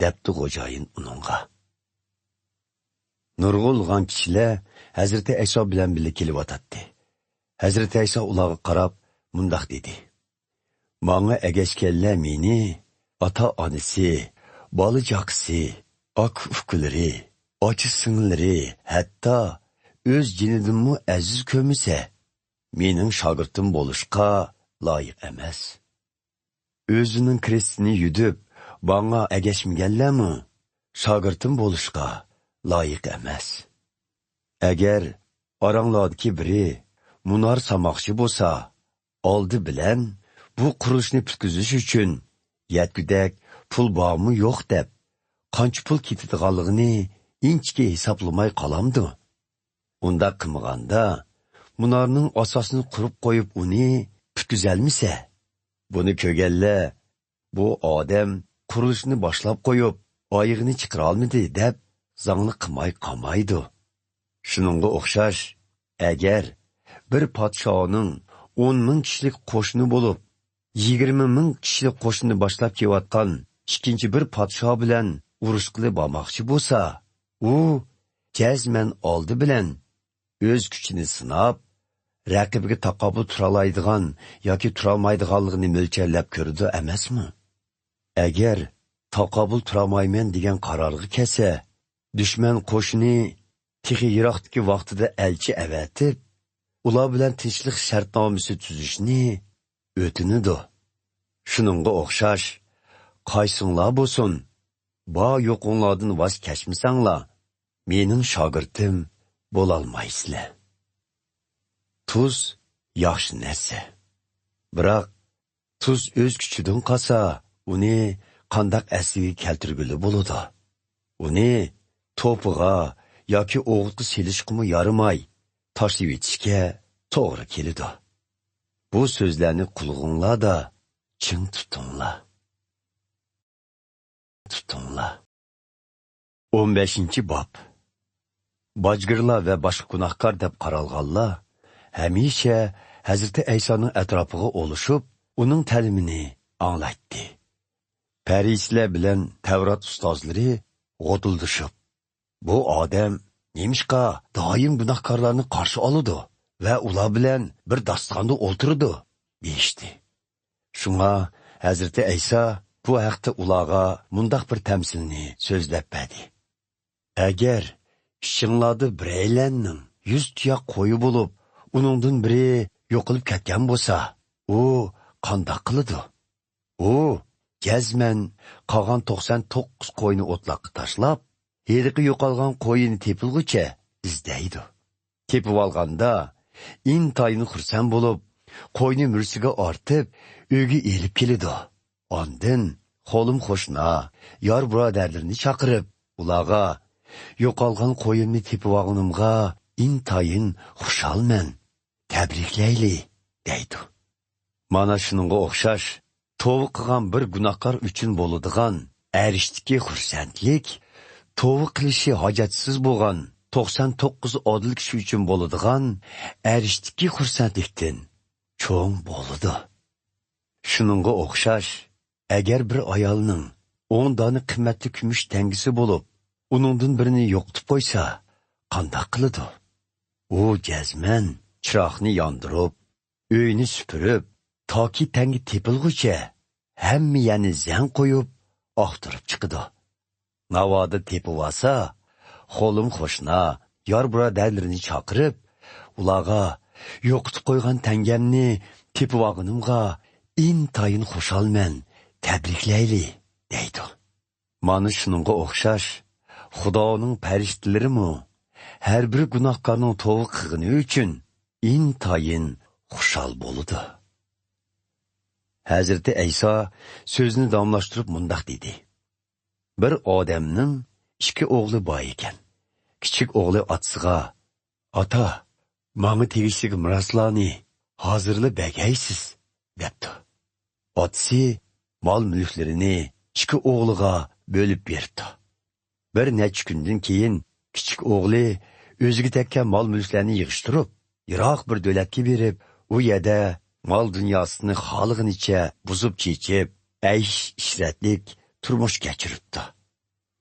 دەپتۇ خوجايىن ئۇنىڭغا. نۇرغۇنلىغان كىشىلەر ھەزرىتى ئەيسا بىلەن بىللە كېلىۋاتاتتى. ھەزرىتى ئەيسا ئۇلارغا قاراپ مۇنداق دېدى: «ماڭا ئەگەشكەنلەر مېنى ئاتا-ئانىسى، بالا-چاقىسى، ئاكا-ئۇكىلىرى، ئاچا-سىڭىللىرى، ھەتتا ئۆز جېنىدىنمۇ ئەزىز كۆرمىسە، مېنىڭ شاگىرتىم بولۇشقا لايىق ئەمەس. ئۆزىنىڭ كرېستىنى يۈدۈپ، ماڭا ئەگەشمىگەنلەرمۇ شاگىرتىم بولۇشقا لايىق ئەمەس. ئەگەر ئاراڭلاردىكى بىرى مۇنار سالماقچى بولسا، ئالدى بىلەن بۇ قۇرۇلۇشنى پۈتكۈزۈش ئۈچۈن يەتكۈدەك پۇل بارمۇ يوق دەپ، قانچە پۇل كېتىدىغانلىقىنى ئىنچىكە ھېسابلىماي قالامدۇ؟ ئۇنداق قىلمىغاندا، مۇنارنىڭ ئاساسىنى قۇرۇپ قويۇپ ئۇنى پۈتكۈزەلمىسە، بۇنى كۆرگەنلەر، بۇ ئادەم قۇرۇلۇشنى باشلاپ قويۇپ، ئايىغىنى چىقىرالمىدى دەپ زاڭلىق قىلماي قالمايدۇ. شۇنىڭغا ئوخشاش، ئەگەر بىر پادىشاھنىڭ ئون مىڭ كىشىلىك قوشۇنى بولۇپ، يىگىرمە مىڭ كىشىلىك قوشۇننى باشلاپ كېلىۋاتقان ئىككىنچى بىر پادىشاھ بىلەن ئۇرۇشقىلى بارماقچى بولسا، ئۇ جەزمەن ئالدى بىلەن ئۆز كۈچىنى سىناپ، رەقىبىگە تاقابىل تۇرالايدىغان ياكى تۇرالمايدىغانلىقىنى مۆلچەرلەپ كۆرىدۇ ئەمەسمۇ؟ ئەگەر تاقابىل تۇرالمايمەن دېگەن قارارغا كەلسە، دۈشمەن قوشۇنى تېخى يىراقتىكى ۋاقتىدا ئەلچى ئەۋەتىپ، ئۇلار بىلەن تىنچلىق شەرتنامىسى تۈزۈشنى ئۆتۈنىدۇ. شۇنىڭغا ئوخشاش، قايسىڭلار بولسۇن، بار يوقۇڭلاردىن ۋاز كەچمىسەڭلار، مېنىڭ شاگىرتىم بولالمايسىلەر. تۇز ياخشى نەرسە. بىراق، تۇز ئۆز كۈچىدىن قالسا، ئۇنى قانداق ئەسلىگە كەلتۈرگىلى بولىدۇ؟ ئۇنى توپىغا ياكى ئوغۇتقا سېلىشقىمۇ يارىماي، تاشلىۋېتىشكە توغرا كېلىدۇ. بۇ سۆزلەرنى قۇلىقىڭلاردا چىڭ تۇتۇڭلار. تۇتۇڭلار. ئون بەشىنچى باب. باجگىرلار ۋە باشقا گۇناھكار دەپ قارالغانلار ھەمىشە ھەزرىتى ئەيسانىڭ ئەتراپىغا ئولىشىپ، ئۇنىڭ تەلىمىنى ئاڭلايتتى. پەرىسىيلەر بىلەن تەۋرات ئۇستازلىرى غودۇلدىشىپ، «بۇ ئادەم نېمىشقا دائىم گۇناھكارلارنى قارشى ئالىدۇ ۋە ئۇلار بىلەن بىر داستىخاندا ئولتۇرىدۇ؟» دېيىشتى. شۇڭا ھەزرىتى ئەيسا بۇ ھەقتە ئۇلارغا مۇنداق بىر تەمسىلنى سۆزلەپ بەردى. ئەگەر ئىچىڭلاردا بىرەيلەننىڭ يۈز تۇياق قويى بولۇپ، ئۇنىڭدىن بىرى يوقىلىپ كەتكەن بولسا، ئۇ قانداق قىلىدۇ؟ ئۇ جەزمەن قالغان توقسان توققۇز قوينى ئوتلاققا تاشلاپ، ھېلىقى يوقالغان قويىنى تېپىلغۇچە ئىزدەيدۇ. تېپىۋالغاندا، ئىنتايىن خۇرسەن بولۇپ، قوينى مۈرىسىگە ئارتىپ، ئۆيگە ئېلىپ كېلىدۇ. ئاندىن خولۇم قوشنا، يار بۇرادەرلىرىنى چاقىرىپ، ئۇلارغا، يوقالغان قويۇمنى تېپىۋالغىنىمغا ئىنتايىن خۇشالمەن، تەبرىكلەيلى، دەيدۇ. مانا شۇنىڭغا ئوخشاش، توۋا قىلغان بىر گۇناھكار ئۈچۈن بولىدىغان ئەرشتىكى خۇرسەنلىك، توۋا قىلىشى ھاجەتسىز بولغان توقسان توققۇز ئادىل كىشى ئۈچۈن بولىدىغان ئەرشتىكى خۇرسەنلىكتىن چوڭ بولىدۇ. شۇنىڭغا ئوخشاش، ئەگەر بىر ئايالنىڭ ئون دانە قىممەتلىك كۈمۈش تەڭگىسى بولۇپ، ئۇنىڭدىن بىرىنى يوقىتىپ قويسا، قانداق قىلىدۇ؟ ئۇ جەزمەن چىراغنى ياندۇرۇپ، ئۆينى سۈپۈرۈپ، تاكى تەڭگە تېپىلغۇچە ھەممە يەرنى زەڭ قويۇپ، ئاختۇرۇپ چىقىدۇ. ناۋادا تېپىۋالسا، خولۇم قوشنا، يار بۇرادەرلىرىنى چاقىرىپ، ئۇلارغا، يوقىتىپ قويغان تەڭگەمنى تېپىۋالغىنىمغا ئىنتايىن خۇشالمەن، تەبرىكلەيلى، دەيدۇ. مانا شۇنىڭغا ئوخشاش، خۇدانىڭ پەرىشتىلىرىمۇ ھەر بىر گۇناھكارنىڭ توۋا قىلغىنى ئۈچۈن ئىنتايىن خۇشال بولىدۇ. ھەزرىتى ئەيسا سۆزىنى داۋاملاشتۇرۇپ مۇنداق دېدى: بىر ئادەمنىڭ ئىككى ئوغلى بار ئىكەن. كىچىك ئوغلى ئاتىسىغا، «ئاتا، ماڭا تېگىشلىك مىراسلارنى ھازىرلا بەرگەيسىز» دەپتۇ. ئاتىسى مال-مۈلۈكلىرىنى ئىككى ئوغلىغا بۆلۈپ بېرىپتۇ. بىر نەچچە كۈندىن كېيىن كىچىك ئوغلى ئۆزىگە تەگكەن مال-مۈلۈكلەرنى يىغىشتۇرۇپ، يىراق بىر دۆلەتكە بېرىپ، ئۇ يەردە مال-دۇنياسىنى خالىغىنىچە بۇزۇپ-چېچىپ، ئەيش-ئىشرەتلىك تۇرمۇش كەچۈرۈپتۇ.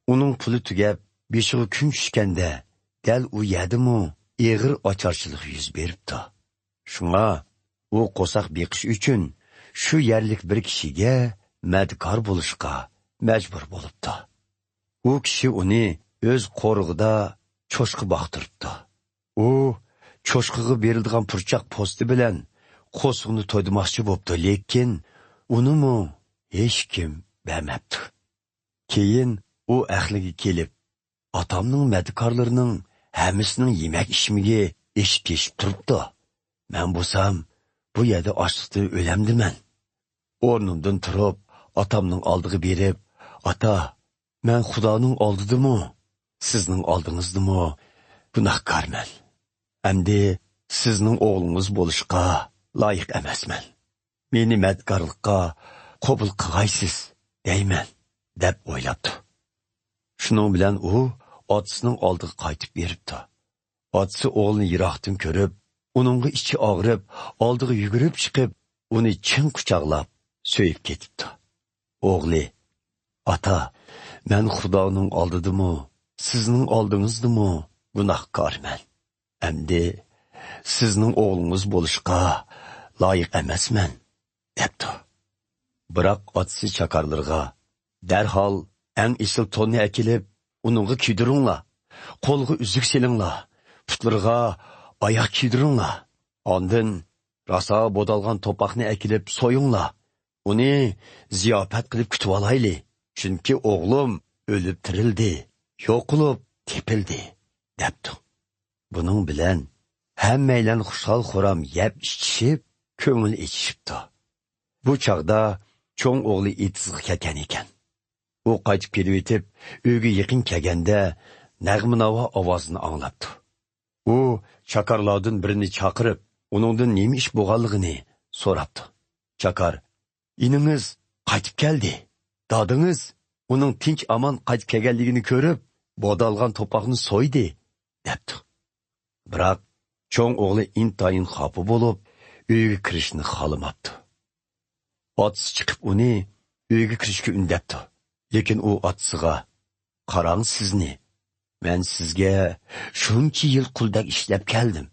ئۇنىڭ پۇلى تۈگەپ، بېشىغا كۈن چۈشكەندە، دەل ئۇ يەردىمۇ ئېغىر ئاچارچىلىق يۈز بېرىپتۇ. شۇڭا ئۇ قورساق بېقىش ئۈچۈن شۇ يەرلىك بىر كىشىگە مەدىكار بولۇشقا مەجبۇر بولۇپتۇ. ئۇ كىشى ئۇنى ئۆز قورۇقىدا چوشقا باقتۇرۇپتۇ. ئۇ چوشقىغا بېرىلىدىغان پۇرچاق پوستى بىلەن قورسىقىنى تويدۇرماقچى بوپتۇ، لېكىن ئۇنىمۇ ھېچكىم بەرمەپتۇ. كېيىن ئۇ ئەقلىگە كېلىپ، «ئاتامنىڭ مەدىكارلىرىنىڭ ھەممىسىنىڭ يېمەك-ئىچمىكى ئېشىپ-تېشىپ تۇرۇپتۇ. مەن بولسام بۇ يەردە ئاچلىقتىن ئۆلەمدىمەن.» ئورنۇمدىن تۇرۇپ، ئاتامنىڭ ئالدىغا بېرىپ، «ئاتا، مەن خۇدانىڭ ئالدىدىمۇ، سىزنىڭ ئالدىڭىزدىمۇ گۇناھكارمەن. ئەمدى سىزنىڭ ئوغلىڭىز بولۇشقا لايىق ئەمەسمەن. مېنى مەدىكارلىققا قوبۇل قىلغايسىز دەيمەن» دەپ ئويلاپتۇ. شۇنىڭ بىلەن ئۇ ئاتىسىنىڭ ئالدىغا قايتىپ بېرىپتۇ. ئاتىسى ئوغلىنى يىراقتىن كۆرۈپ، ئۇنىڭغا ئىچى ئاغرىپ، ئالدىغا يۈگۈرۈپ چىقىپ، ئۇنى چىڭ قۇچاقلاپ، سۆيۈپ كېتىپتۇ. ئوغلى، «ئاتا، مەن خۇدانىڭ ئالدىدىمۇ، سىزنىڭ ئالدىڭىزدىمۇ گۇناھكارمەن. ئەمدى سىزنىڭ ئوغلىڭىز بولۇشقا لايىق ئەمەسمەن» دەپتۇ. بىراق ئاتىسى چاكارلىرىغا، «دەرھال ئەڭ ئېسىل توننى ئەكېلىپ، ئۇنىڭغا كىيدۈرۈڭلار، قولىغا ئۈزۈك سېلىڭلار، پۇتلىرىغا ئاياغ كىيدۈرۈڭلار. ئاندىن راسا بودالغان توپاقنى ئەكېلىپ سويۇڭلار، ئۇنى زىياپەت قىلىپ كۈتۈۋالايلى، چۈنكى ئوغلۇم ئۆلۈپ تىرىلدى، يوقىلىپ تېپىلدى» دەپتۇ. بۇنىڭ بىلەن ھەممەيلەن خۇشال-خۇرام يەپ-ئىچىشىپ، كۆڭۈل ئېچىشىپتۇ. بۇ چاغدا چوڭ ئوغلى ئېتىزغا كەتكەن ئىكەن. ئۇ قايتىپ كېلىۋېتىپ، ئۆيگە يېقىن كەلگەندە، نەغمە-ناۋا ئاۋازىنى ئاڭلاپتۇ. ئۇ چاكارلاردىن بىرىنى چاقىرىپ، ئۇنىڭدىن نېمە ئىش بولغانلىقىنى سوراپتۇ. چاكار، «ئىنىڭىز قايتىپ كەلدى. دادىڭىز ئۇنىڭ تىنچ-ئامان قايتىپ كەلگەنلىكىنى كۆرۈپ، بودالغان توپاقنى سويدى» دەپتۇ. بىراق چوڭ ئوغلى ئىنتايىن خاپا بولۇپ، ئۆيگە كىرىشنى خالىماپتۇ. ئاتىسى چىقىپ ئۇنى ئۆيگە كىرىشكە ئۈندەپتۇ. لېكىن ئۇ ئاتىسىغا، «قاراڭ سىزنى، مەن سىزگە شۇنچە يىل قۇلدەك ئىشلەپ كەلدىم.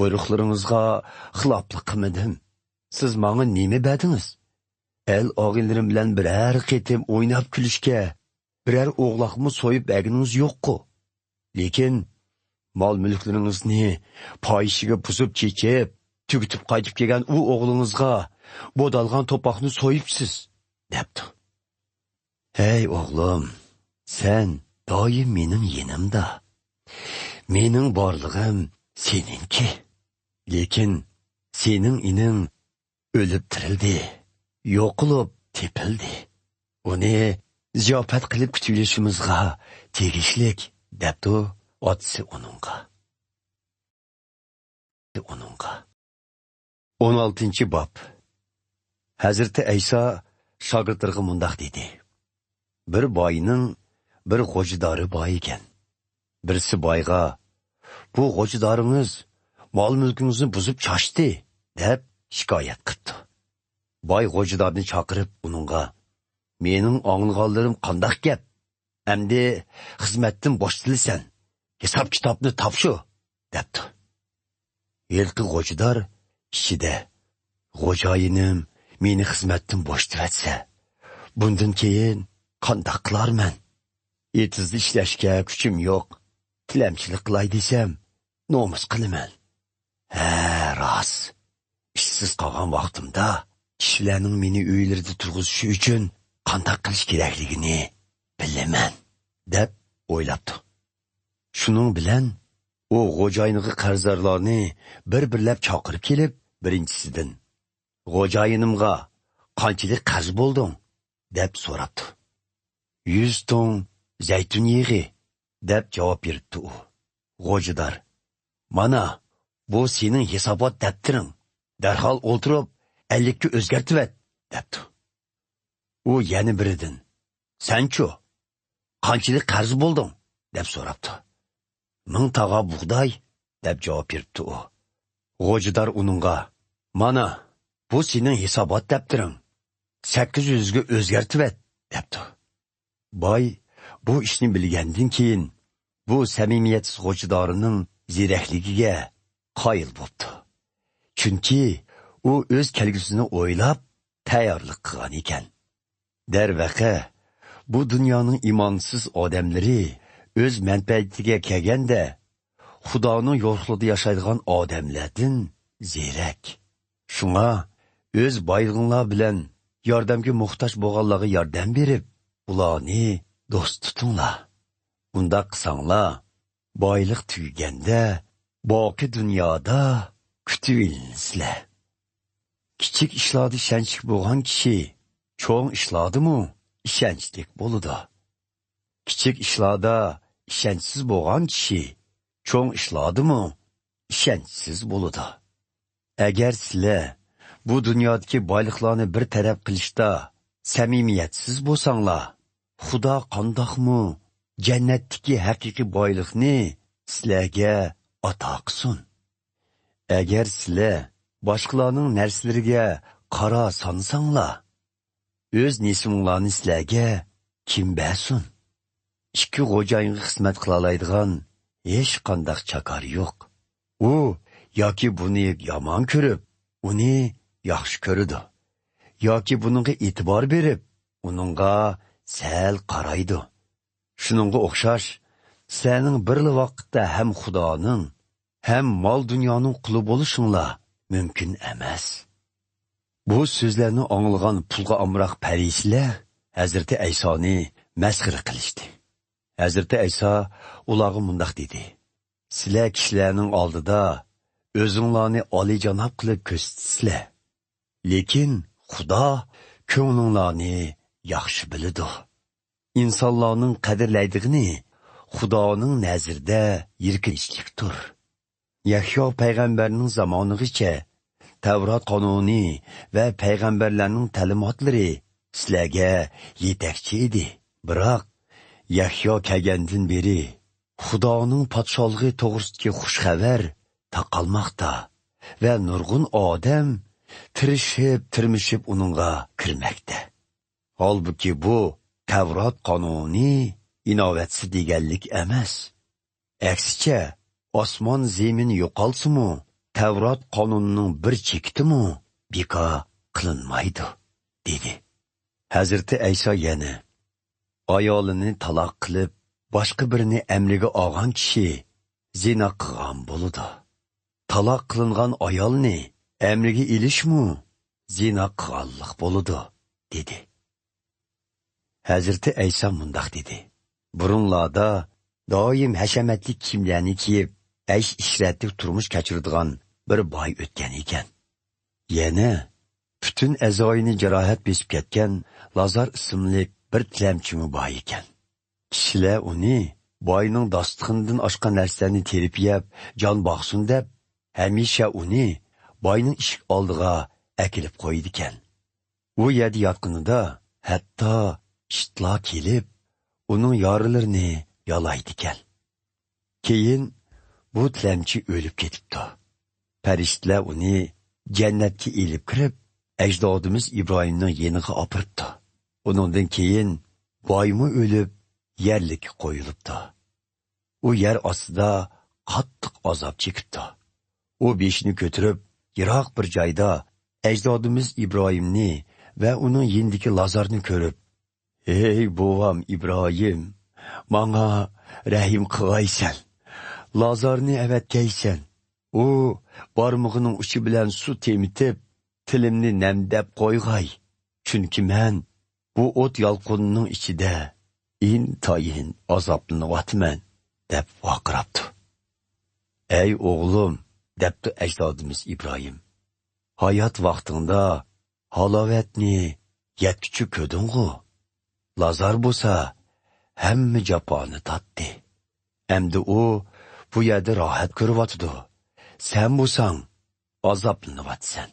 بۇيرۇقلىرىڭىزغا خىلاپلىق قىلمىدىم. سىز ماڭا نېمە بەردىڭىز؟ ئەل-ئاغىنىلىرىم بىلەن بىرەر قېتىم ئويناپ كۈلۈشكە، بىرەر ئوغلاقمۇ سويۇپ بەرگىنىڭىز يوققۇ؟ لېكىن مال-مۈلۈكلىرىڭىزنى پاھىشىگە بۇزۇپ-چېچىپ، تۈگىتىپ قايتىپ كەلگەن ئۇ ئوغلىڭىزغا بودالغان توپاقنى سويۇپسىز» دەپتۇ. «ھەي ئوغلۇم، سەن دائىم مېنىڭ يېنىمدا. مېنىڭ بارلىقىم سېنىڭكى. لېكىن سېنىڭ ئىنىڭ ئۆلۈپ تىرىلدى، يوقىلىپ تېپىلدى. ئۇنى زىياپەت قىلىپ كۈتۈۋېلىشىمىزغا تېگىشلىك، دەپتۇ ئاتىسى ئۇنىڭغا. ئۇنىڭغا. ئون ئالتىنچى باب. ھەزرىتى ئەيسا شاگىرتلىرىغا مۇنداق دېدى: بىر باينىڭ بىر غوجىدارى بار ئىكەن. بىرسى بايغا: «بۇ غوجىدارىڭىز مال-مۈلكىڭىزنى بۇزۇپ چاچتى» دەپ شىكايەت قىپتۇ. باي غوجىدارنى چاقىرىپ ئۇنىڭغا: «مېنىڭ ئاڭلىغانلىرىم قانداق گەپ؟ ئەمدى خىزمەتتىن بوشىتىلىسەن، ھېساب-كىتابنى تاپشۇر» دەپتۇ. ھېلىقى غوجىدار ئىچىدە: «خوجايىنىم مېنى خىزمەتتىن بوشىتىۋەتسە، بۇندىن كېيىن قانداق قىلارمەن؟ ئېتىزدا ئىشلەشكە كۈچۈم يوق، تىلەمچىلىك قىلاي دېسەم، نومۇس قىلىمەن. ھە، راست، ئىشسىز قالغان ۋاقتىمدا كىشىلەرنىڭ مېنى ئۆيلىرىدە تۇرغۇزۇشى ئۈچۈن قانداق قىلىش كېرەكلىكىنى بىلىمەن» دەپ ئويلاپتۇ. شۇنىڭ بىلەن ئۇ خوجايىنىغا قەرزدارلارنى بىر-بىرلەپ چاقىرىپ كېلىپ، بىرىنچىسىدىن: «خوجايىنىمغا قانچىلىك قەرز بولدۇڭ؟» دەپ سوراپتۇ. «يۈز توڭ زەيتۇن يېغى» دەپ جاۋاب بېرىپتۇ ئۇ. غوجىدار: «مانا، بۇ سېنىڭ ھېسابات دەپتىرىڭ، دەرھال ئولتۇرۇپ ئەللىككە ئۆزگەرتىۋەت» دەپتۇ. ئۇ يەنە بىرىدىن: «سەنچۇ، قانچىلىك قەرز بولدۇڭ؟» دەپ سوراپتۇ. «مىڭ تاغا بۇغداي» دەپ جاۋاب بېرىپتۇ ئۇ. غوجىدار ئۇنىڭغا: «مانا، بۇ سېنىڭ ھېسابات دەپتىرىڭ، سەككىز يۈزگە ئۆزگەرتىۋەت» دەپتۇ. باي بۇ ئىشنى بىلگەندىن كېيىن، بۇ سەمىمىيەتسىز غوجىدارىنىڭ زېرەكلىكىگە قايىل بوپتۇ. چۈنكى ئۇ ئۆز كەلگۈسىنى ئويلاپ تەييارلىق قىلغان ئىكەن. دەرۋەقە، بۇ دۇنيانىڭ ئىمانسىز ئادەملىرى ئۆز مەنپەئەتىگە كەلگەندە، خۇدانىڭ يورۇقلۇقىدا ياشايدىغان ئادەملەردىن زېرەك. شۇڭا ئۆز بايلىقىڭلار بىلەن ياردەمگە موھتاج بولغانلارغا ياردەم بېرىپ، ئۇلارنى دوست تۇتۇڭلار. ئۇنداق قىلساڭلار، بايلىق تۈگىگەندە باقىي دۇنيادا كۈتۈۋېلىنىسىلەر. كىچىك ئىشلاردا ئىشەنچلىك بولغان كىشى چوڭ ئىشلاردىمۇ ئىشەنچلىك بولىدۇ. كىچىك ئىشلاردا ئىشەنچسىز بولغان كىشى چوڭ ئىشلاردىمۇ ئىشەنچسىز بولىدۇ. ئەگەر سىلەر بۇ دۇنيادىكى بايلىقلارنى بىر تەرەپ قىلىشتا سەمىمىيەتسىز بولساڭلار، خۇدا قانداقمۇ جەننەتتىكى ھەقىقىي بايلىقنى سىلەرگە ئاتا قىلسۇن؟ ئەگەر سىلەر باشقىلارنىڭ نەرسىلىرىگە قارا سانىساڭلار، ئۆز نېسىۋىڭلارنى سىلەرگە كىم بەرسۇن؟ ئىككى خوجايىنغا خىزمەت قىلالايدىغان ھېچقانداق چاكار يوق. ئۇ ياكى بۇنى يامان كۆرۈپ، ئۇنى ياخشى كۆرىدۇ. ياكى بۇنىڭغا ئېتىبار بېرىپ، ئۇنىڭغا سەل قارايدۇ. شۇنىڭغا ئوخشاش، سىلەرنىڭ بىرلا ۋاقىتتا ھەم خۇدانىڭ، ھەم مال-دۇنيانىڭ قۇلى بولۇشۇڭلار مۇمكىن ئەمەس. بۇ سۆزلەرنى ئاڭلىغان پۇلغا ئامراق پەرىسىيلەر ھەزرىتى ئەيسانى مەسخىرە قىلىشتى. ھەزرىتى ئەيسا ئۇلارغا مۇنداق دېدى: سىلەر كىشىلەرنىڭ ئالدىدا ئۆزۈڭلارنى ئالىيجاناب قىلىپ كۆرسىتىسىلەر. لېكىن خۇدا كۆڭلۈڭلارنى ياخشى بىلىدۇ. ئىنسانلارنىڭ قەدىرلەيدىغىنى خۇدانىڭ نەزىرىدە يىركىنچلىكتۇر. يەھيا پەيغەمبەرنىڭ زامانىغىچە تەۋرات قانۇنى ۋە پەيغەمبەرلەرنىڭ تەلىماتلىرى سىلەرگە يېتەكچى ئىدى. بىراق، يەھيا كەلگەندىن بېرى خۇدانىڭ پادىشاھلىقى توغرىسىدىكى خۇش خەۋەر تارقالماقتا ۋە نۇرغۇن ئادەم تىرىشىپ-تىرمىشىپ ئۇنىڭغا كىرمەكتە. ھالبۇكى، بۇ تەۋرات قانۇنى ئىناۋەتسىز دېگەنلىك ئەمەس. ئەكسىچە، ئاسمان زېمىن يوقالسىمۇ، تەۋرات قانۇنىنىڭ بىر چېكىتىمۇ بىكار قىلىنمايدۇ، دېدى. ھەزرىتى ئەيسا يەنە: ئايالىنى تالاق قىلىپ، باشقا بىرىنى ئەمرىگە ئالغان كىشى زىنا قىلغان بولىدۇ. تالاق قىلىنغان ئايالنى ئەمرىگە ئېلىشمۇ زىنا قىلغانلىق بولىدۇ، دېدى. ھەزرىتى ئەيسا مۇنداق دېدى: بۇرۇنلاردا دائىم ھەشەمەتلىك كىيىملەرنى كىيىپ، ئەيش-ئىشرەتلىك تۇرمۇش كەچۈرىدىغان بىر باي ئۆتكەن ئىكەن. يەنە پۈتۈن ئەزايىنى جاراھەت بېسىپ كەتكەن لازار ئىسىملىك بىر تىلەمچىمۇ بار ئىكەن. كىشىلەر ئۇنى باينىڭ داستىخىنىدىن ئاشقان نەرسىلەرنى تېرىپ يەپ، جان باقسۇن دەپ، ھەمىشە ئۇنى باينىڭ ئىشىك ئالدىغا ئەكېلىپ قويىدىكەن. ئۇ يەردە ياتقىنىدا ھەتتا ئىتلار كېلىپ، ئۇنىڭ يارىلىرىنى يالايدىكەن. كېيىن بۇ تىلەمچى ئۆلۈپ كېتىپتۇ. پەرىشتىلەر ئۇنى جەننەتكە ئېلىپ كىرىپ، ئەجدادىمىز ئىبراھىمنىڭ يېنىغا ئاپىرىپتۇ. ئۇنىڭدىن كېيىن بايمۇ ئۆلۈپ، يەرلىككە قويۇلۇپتۇ. ئۇ يەر ئاستىدا قاتتىق ئازاب چېكىپتۇ. ئۇ بېشىنى كۆتۈرۈپ، يىراق بىر جايدا ئەجدادىمىز ئىبراھىمنى ۋە ئۇنىڭ يېنىدىكى لازارنى كۆرۈپ، «ھەي، بوۋام ئىبراھىم، ماڭا رەھىم قىلغايسەن. لازارنى ئەۋەتكەيسەن. ئۇ بارمىقىنىڭ ئۇچى بىلەن سۇ تېمىتىپ، تىلىمنى نەمدەپ قويغاي. چۈنكى مەن بۇ ئوت يالقۇنىنىڭ ئىچىدە ئىنتايىن ئازابلىنىۋاتىمەن» دەپ ۋارقىراپتۇ. «ئەي ئوغلۇم»، دەپتۇ ئەجدادىمىز ئىبراھىم، «ھايات ۋاقتىڭدا ھالاۋەتنى يەتكۈچە كۆردۈڭغۇ؟ لازار بولسا ھەممە جاپانى تارتتى. ئەمدى ئۇ بۇ يەردە راھەت كۆرۈۋاتىدۇ. سەن بولساڭ ئازابلىنىۋاتىسەن.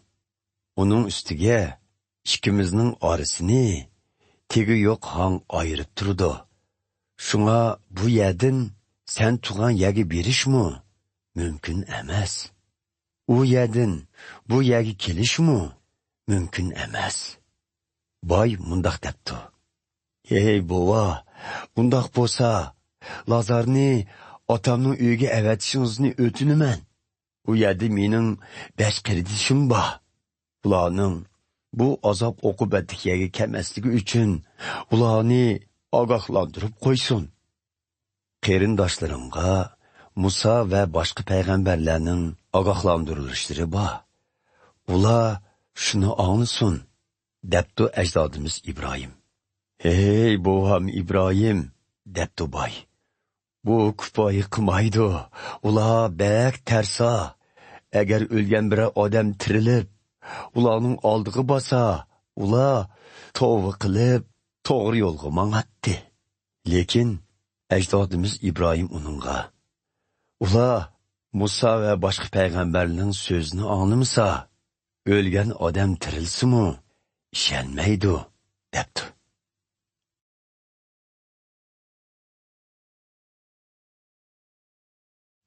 ئۇنىڭ ئۈستىگە ئىككىمىزنىڭ ئارىسىنى تېگى يوق ھاڭ ئايرىپ تۇرىدۇ. شۇڭا بۇ يەردىن سەن تۇرغان يەرگە بېرىشمۇ مۇمكىن ئەمەس. ئۇ يەردىن بۇ يەرگە كېلىشمۇ مۇمكىن ئەمەس.» باي مۇنداق دەپتۇ: «ھەي بوۋا، ئۇنداق بولسا، لازارنى ئاتامنىڭ ئۆيىگە ئەۋەتىشىڭىزنى ئۆتۈنىمەن. ئۇ يەردە مېنىڭ بەش قېرىندىشىم بار. ئۇلارنىڭ بۇ ئازاب ئوقۇبەتلىك يەرگە كەلمەسلىكى ئۈچۈن ئۇلارنى ئاگاھلاندۇرۇپ قويسۇن. قېرىنداشلىرىڭغا مۇسا ۋە باشقا پەيغەمبەرلەرنىڭ ئاگاھلاندۇرۇلۇشلىرى بار. ئۇلار شۇنى ئاڭلىسۇن»، دەپتۇ ئەجدادىمىز ئىبراھىم. «ھەي بوۋام ئىبراھىم»، دەپتۇ باي، «بۇ كۇپايە قىلمايدۇ. ئۇلار بەك تەرسا. ئەگەر ئۆلگەن بىرەر ئادەم تىرىلىپ، ئۇلارنىڭ ئالدىغا بارسا، ئۇلار توۋا قىلىپ، توغرا يولغا ماڭاتتى.» لېكىن ئەجدادىمىز ئىبراھىم ئۇنىڭغا: «ئۇلار مۇسا ۋە باشقا پەيغەمبەرلەرنىڭ سۆزىنى ئاڭلىمىسا، ئۆلگەن ئادەم تىرىلسىمۇ ئىشەنمەيدۇ» دەپتۇ.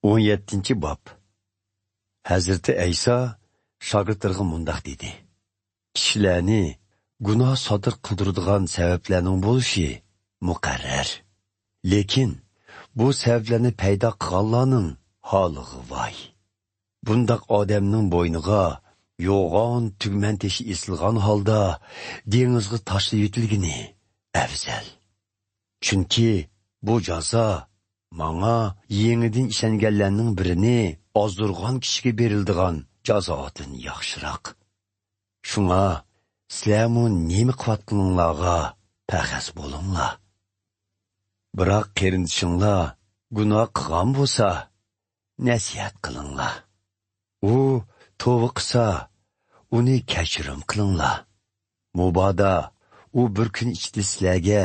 ئون يەتتىنچى باب. ھەزرىتى ئەيسا شاگىرتلىرىغا مۇنداق دېدى: «كىشىلەرنى گۇناھ سادىر قىلدۇرىدىغان سەۋەبلەرنىڭ بولۇشى مۇقەررەر. لېكىن بۇ سەۋەبلەرنى پەيدا قىلغانلارنىڭ ھالىغا ۋاي! بۇنداق ئادەمنىڭ بوينىغا يوغان تۈگمەن تېشى ئېسىلغان ھالدا دېڭىزغا تاشلىۋېتىلگىنى ئەۋزەل. چۈنكى بۇ جازا ماڭا يېڭىدىن ئىشەنگەنلەرنىڭ بىرىنى ئازدۇرغان كىشىگە بېرىلىدىغان جازادىن ياخشىراق. شۇڭا سىلەرمۇ نېمە قىلىۋاتقىنىڭلارغا پەخەس بولۇڭلار. بىراق قېرىندىشىڭلار گۇناھ قىلغان بولسا، نەسىھەت قىلىڭلار. ئۇ توۋا قىلسا، ئۇنى كەچۈرۈم قىلىڭلار. مۇبادا ئۇ بىر كۈن ئىچىدە سىلەرگە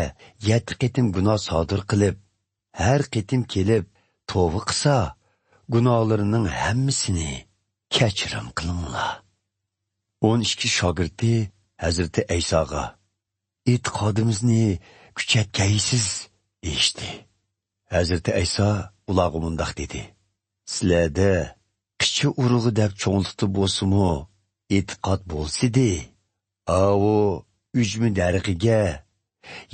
يەتتە قېتىم گۇناھ سادىر قىلىپ، ھەر قېتىم كېلىپ توۋا قىلسا، گۇناھلىرىنىڭ ھەممىسىنى كەچۈرۈم قىلىڭلار.» ئون ئىككى شاگىرتى ھەزرىتى ئەيساغا: «ئېتىقادىمىزنى كۈچەتكەيسىز» دېيىشتى. ھەزرىتى ئەيسا ئۇلارغا مۇنداق دېدى: «سىلەردە قىچا ئۇرۇغى دەپ چوڭلۇقتا بولسىمۇ ئېتىقاد بولسىدى، ئاۋۇ ئۈجمە دەرىخىگە،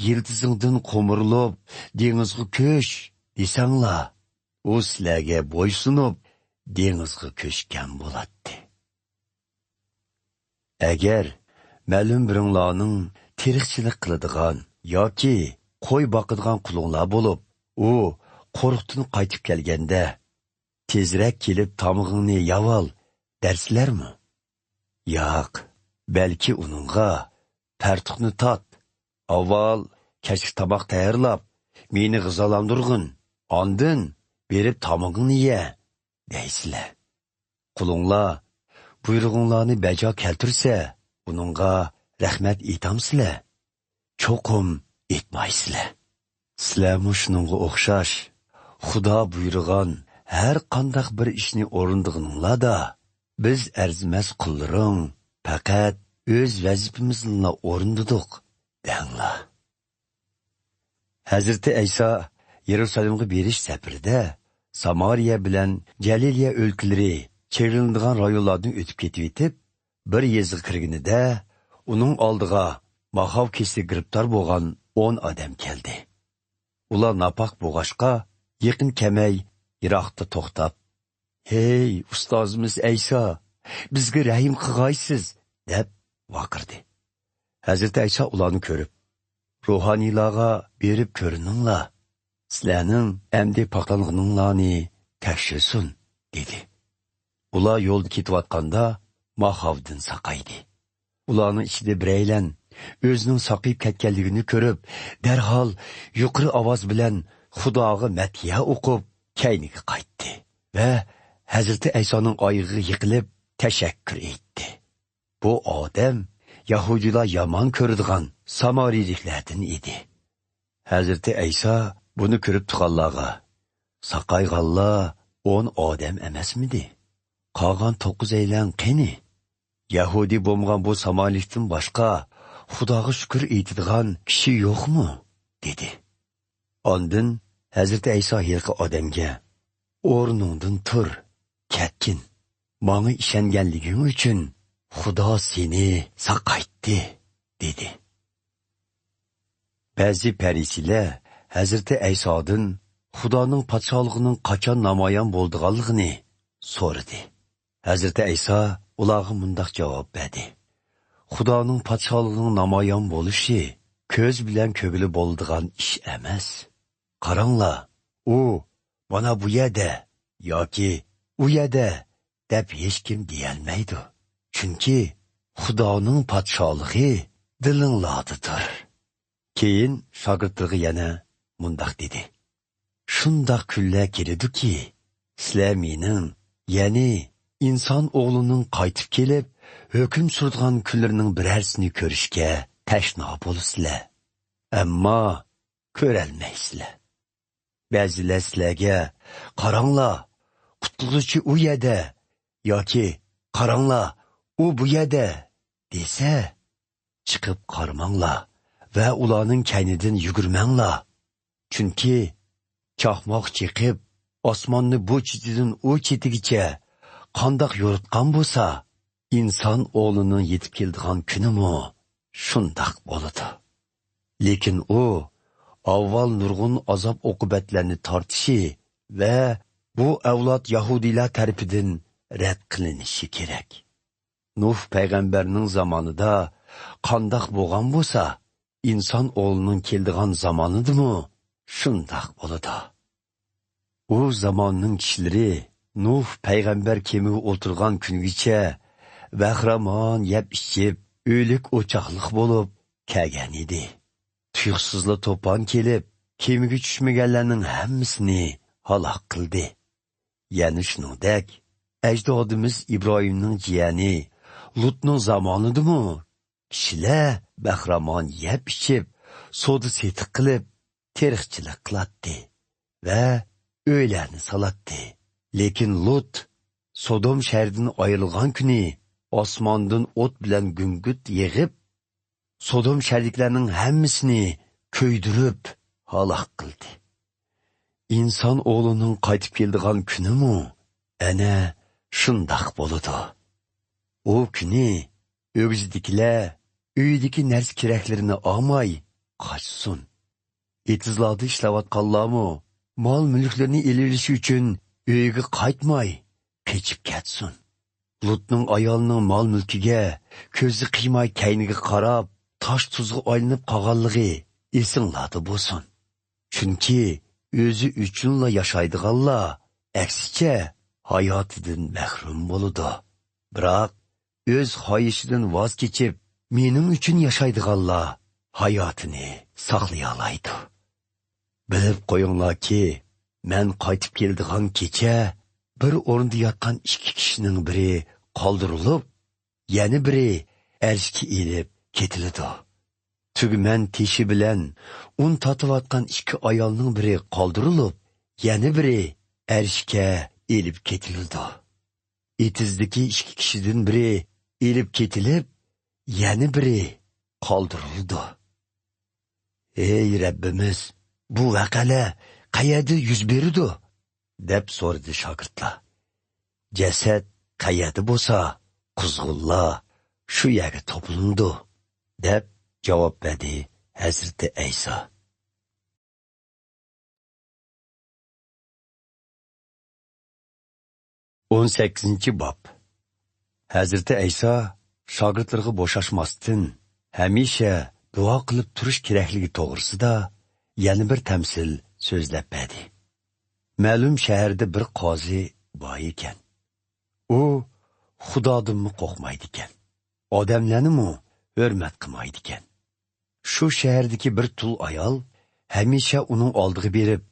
يىلتىزىڭدىن قومۇرۇلۇپ دېڭىزغا كۆچ دېسەڭلار، ئۇ سىلەرگە بويسۇنۇپ دېڭىزغا كۆچكەن بولاتتى. ئەگەر مەلۇم بىرىڭلارنىڭ تېرىقچىلىق قىلىدىغان ياكى قوي باقىدىغان قۇلۇڭلار بولۇپ، ئۇ قورۇقتىن قايتىپ كەلگەندە، تېزرەك كېلىپ تامىقىڭنى يەۋال دەرسىلەرمۇ؟ ياق، بەلكى ئۇنىڭغا: پەرتۇقنى تارت، ئاۋۋال كەچلىك تاماق تەييارلاپ، مېنى غىزالاندۇرغىن، ئاندىن بېرىپ تامىقىڭنى يە دەيسىلەر. قۇلۇڭلار بۇيرۇغۇڭلارنى بەجا كەلتۈرسە، ئۇنىڭغا رەھمەت ئېيتامسىلەر؟ چوقۇم ئېيتمايسىلەر. سىلەرمۇ شۇنىڭغا ئوخشاش، خۇدا بۇيرۇغان ھەر قانداق بىر ئىشنى ئورۇندىغىنىڭلاردا، بىز ئەرزىمەس قۇللىرىڭ پەقەت ئۆز ۋەزىپىمىزنىلا ئورۇندىدۇق، دەڭلار. ھەزرىتى ئەيسا يېرۇسالېمغا بېرىش سەپىرىدە سامارىيە بىلەن جەلىلىيە ئۆلكىلىرى چېگرىلىنىدىغان رايونلاردىن ئۆتۈپ كېتىۋېتىپ، بىر يېزىغا كىرگىنىدە، ئۇنىڭ ئالدىغا ماخاۋ كېسىلىگە گىرىپتار بولغان ئون ئادەم كەلدى. ئۇلار ناپاك بولغاچقا، يېقىن كەلمەي، يىراقتا توختاپ، «ھەي، ئۇستازىمىز ئەيسا، بىزگە رەھىم قىلغايسىز!» دەپ ۋارقىرىدى. ھەزرىتى ئەيسا ئۇلارنى كۆرۈپ، «روھانىيلارغا بېرىپ كۆرۈنۈڭلار، سىلەرنىڭ ئەمدى پاكلانغىنىڭلارنى تەكشۈرسۇن» دېدى. ئۇلار يولدا كېتىۋاتقاندا ماخاۋدىن ساقايدى. ئۇلارنىڭ ئىچىدە بىرەيلەن ئۆزىنىڭ ساقىيىپ كەتكەنلىكىنى كۆرۈپ، دەرھال يۇقىرى ئاۋاز بىلەن خۇداغا مەدھىيە ئوقۇپ، كەينىگە قايتتى ۋە ھەزرىتى ئەيسانىڭ ئايىغىغا يىقىلىپ، تەشەككۈر ئېيتتى. بۇ ئادەم يەھۇدىيلار يامان كۆرىدىغان سامارىيلىكلەردىن ئىدى. ھەزرىتى ئەيسا بۇنى كۆرۈپ تۇرغانلارغا، «ساقايغانلار ئون ئادەم ئەمەسمىدى؟ قالغان توققۇزەيلەن قېنى؟ يەھۇدىي بولمىغان بۇ سامارىيلىكتىن باشقا خۇداغا شۈكۈر ئېيتىدىغان كىشى يوقمۇ؟» دېدى. ئاندىن ھەزرىتى ئەيسا ھېلىقى ئادەمگە، «ئورنۇڭدىن تۇر، كەتكىن. ماڭا ئىشەنگەنلىكىڭ ئۈچۈن خۇدا سېنى ساقايتتى» دېدى. بەزى پەرىسىيلەر ھەزرىتى ئەيسادىن خۇدانىڭ پادىشاھلىقىنىڭ قاچان نامايان بولىدىغانلىقىنى سورىدى. ھەزرىتى ئەيسا ئۇلارغا مۇنداق جاۋاب بەردى: «خۇدانىڭ پادىشاھلىقىنىڭ نامايان بولۇشى كۆز بىلەن كۆرگىلى بولىدىغان ئىش ئەمەس. قاراڭلار، ئۇ مانا بۇ يەردە ياكى ئۇ يەردە دەپ ھېچكىم دېيەلمەيدۇ. چۈنكى خۇدانىڭ پادىشاھلىقى دىلىڭلاردىدۇر.» كېيىن شاگىرتلىرىغا يەنە مۇنداق دېدى: «شۇنداق كۈنلەر كېلىدۇكى، سىلەر مېنىڭ، يەنى ئىنسان ئوغلىنىڭ قايتىپ كېلىپ، ھۆكۈم سۈرىدىغان كۈنلىرىنىڭ بىرەرسىنى كۆرۈشكە تەشنا بولىسىلەر. ئەمما كۆرەلمەيسىلەر. بەزىلەر سىلەرگە، 'قاراڭلار، قۇتقۇزغۇچى ئۇ يەردە' ياكى 'قاراڭلار، ئۇ بۇ يەردە' دېسە، چىقىپ قارىماڭلار ۋە ئۇلارنىڭ كەينىدىن يۈگۈرمەڭلار. چۈنكى چاقماق چېقىپ، ئاسماننى بۇ چېتىدىن ئۇ چېتىگىچە قانداق يورۇتقان بولسا، ئىنسان ئوغلىنىڭ يېتىپ كېلىدىغان كۈنىمۇ شۇنداق بولىدۇ. لېكىن ئۇ ئاۋۋال نۇرغۇن ئازاب-ئوقۇبەتلەرنى تارتىشى ۋە بۇ ئەۋلاد يەھۇدىيلار تەرىپىدىن رەت قىلىنىشى كېرەك. نۇھ پەيغەمبەرنىڭ زامانىدا قانداق بولغان بولسا، ئىنسان ئوغلىنىڭ كېلىدىغان زامانىدىمۇ شۇنداق بولىدۇ. ئۇ زاماننىڭ كىشىلىرى نۇھ پەيغەمبەر كېمىگە ئولتۇرغان كۈنگىچە بەخىرامان يەپ-ئىچىپ، ئۆلۈك-ئوچاقلىق بولۇپ كەلگەن ئىدى. تۇيۇقسىزلا توپان كېلىپ، كېمىگە چۈشمىگەنلەرنىڭ ھەممىسىنى ھالاك قىلدى. يەنە شۇنىڭدەك، ئەجدادىمىز ئىبراھىمنىڭ جىيەنى لۇتنىڭ زامانىدىمۇ كىشىلەر بەخىرامان يەپ-ئىچىپ، سودا-سېتىق قىلىپ، تېرىقچىلىق قىلاتتى ۋە ئۆيلەرنى سالاتتى. لېكىن لۇت سودوم شەھىرىدىن ئايرىلغان كۈنى ئاسماندىن ئوت بىلەن گۈڭگۈرت يېغىپ، سودوم شەھىرىدىكىلەرنىڭ ھەممىسىنى كۆيدۈرۈپ ھالاك قىلدى. ئىنسان ئوغلىنىڭ قايتىپ كېلىدىغان كۈنىمۇ ئەنە شۇنداق بولىدۇ. ئۇ كۈنى ئۆگزىدىكىلەر ئۆيىدىكى نەرسە-كېرەكلىرىنى ئالماي قاچسۇن. ئېتىزلاردا ئىشلەۋاتقانلارمۇ مال-مۈلۈكلىرىنى ئېلىۋېلىش ئۈچۈن ئۆيىگە قايتماي، قېچىپ كەتسۇن. لۇتنىڭ ئايالىنىڭ مال-مۈلكىگە كۆزى قىيماي كەينىگە قاراپ، تاش-تۇزغا ئايلىنىپ قالغانلىقى ئېسىڭلاردا بولسۇن. چۈنكى ئۆزى ئۈچۈنلا ياشايدىغانلار، ئەكسىچە، ھاياتىدىن مەھرۇم بولىدۇ. بىراق، ئۆز خاھىشىدىن ۋاز كېچىپ، مېنىڭ ئۈچۈن ياشايدىغانلار ھاياتىنى ساقلىيالايدۇ. بىلىپ قويۇڭلاركى، مەن قايتىپ كېلىدىغان كېچە بىر ئورۇندا ياتقان ئىككى كىشىنىڭ بىرى قالدۇرۇلۇپ، يەنە بىرى ئەرشكە ئېلىپ كېتىلىدۇ. تۈگمەن تېشى بىلەن ئۇن تارتىۋاتقان ئىككى ئايالنىڭ بىرى قالدۇرۇلۇپ، يەنە بىرى ئەرشكە ئېلىپ كېتىلىدۇ. ئېتىزدىكى ئىككى كىشىدىن بىرى ئېلىپ كېتىلىپ، يەنە بىرى قالدۇرۇلىدۇ. «ئەي رەببىمىز، بۇ ۋەقەلەر قەيەردە يۈز بېرىدۇ؟» دەپ سورىدى شاگىرتلار. «جەسەت قەيەردە بولسا، قۇزغۇنلار شۇ يەرگە توپلىنىدۇ» دەپ جاۋاب بەردى ھەزرىتى ئەيسا. ئون سەككىزىنچى باب. ھەزرىتى ئەيسا شاگىرتلىرىغا بوشاشماستىن، ھەمىشە دۇئا قىلىپ تۇرۇش كېرەكلىكى توغرىسىدا يەنە بىر تەمسىل سۆزلەپ بەردى. مەلۇم شەھەردە بىر قازى بار ئىكەن. ئۇ خۇدادىنمۇ قورقمايدىكەن، ئادەملەرنىمۇ ھۆرمەت قىلمايدىكەن. شۇ شەھەردىكى بىر تۇل ئايال ھەمىشە ئۇنىڭ ئالدىغا بېرىپ،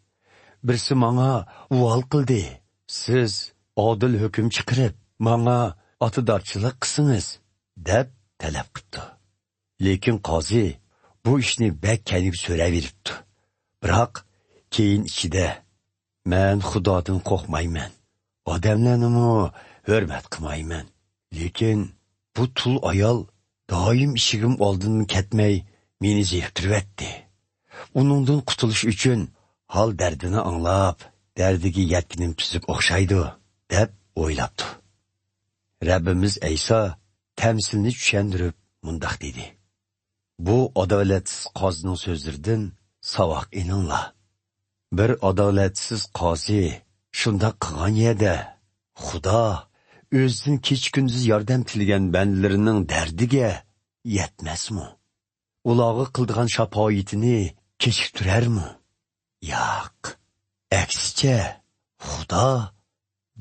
«بىرسى ماڭا ئۇۋال قىلدى، سىز ئادىل ھۆكۈم چىقىرىپ، ماڭا ئاتىدارچىلىق قىلسىڭىز» دەپ تەلەپ قىپتۇ. لېكىن قازى بۇ ئىشنى بەك كەينىگە سۆرەۋېرىپتۇ. بىراق كەينى ئىچىدە، «مەن خۇدادىن قورقمايمەن، ئادەملەرنىمۇ ھۆرمەت قىلمايمەن. لېكىن بۇ تۇل ئايال دائىم ئىشىكىم ئالدىدىن كەتمەي، مېنى زېرىكتۈرۈۋەتتى. ئۇنىڭدىن قۇتۇلۇش ئۈچۈن ھال دەردىنى ئاڭلاپ، دەردىگە يەتكىنىم تۈزۈك ئوخشايدۇ» دەپ ئويلاپتۇ. رەببىمىز ئەيسا تەمسىلنى چۈشەندۈرۈپ مۇنداق دېدى: بۇ ئادالەتسىز قازىنىڭ سۆزلىرىدىن ساۋاق ئېلىڭلار. بىر ئادالەتسىز قازى شۇنداق قىلغان يەردە، خۇدا ئۆزىدىن كېچە-كۈندۈز ياردەم تىلىگەن بەندىلىرىنىڭ دەردىگە يەتمەسمۇ؟ ئۇلارغا قىلىدىغان شاپائىتىنى كېچىكتۈرەرمۇ؟ ياق. ئەكسىچە، خۇدا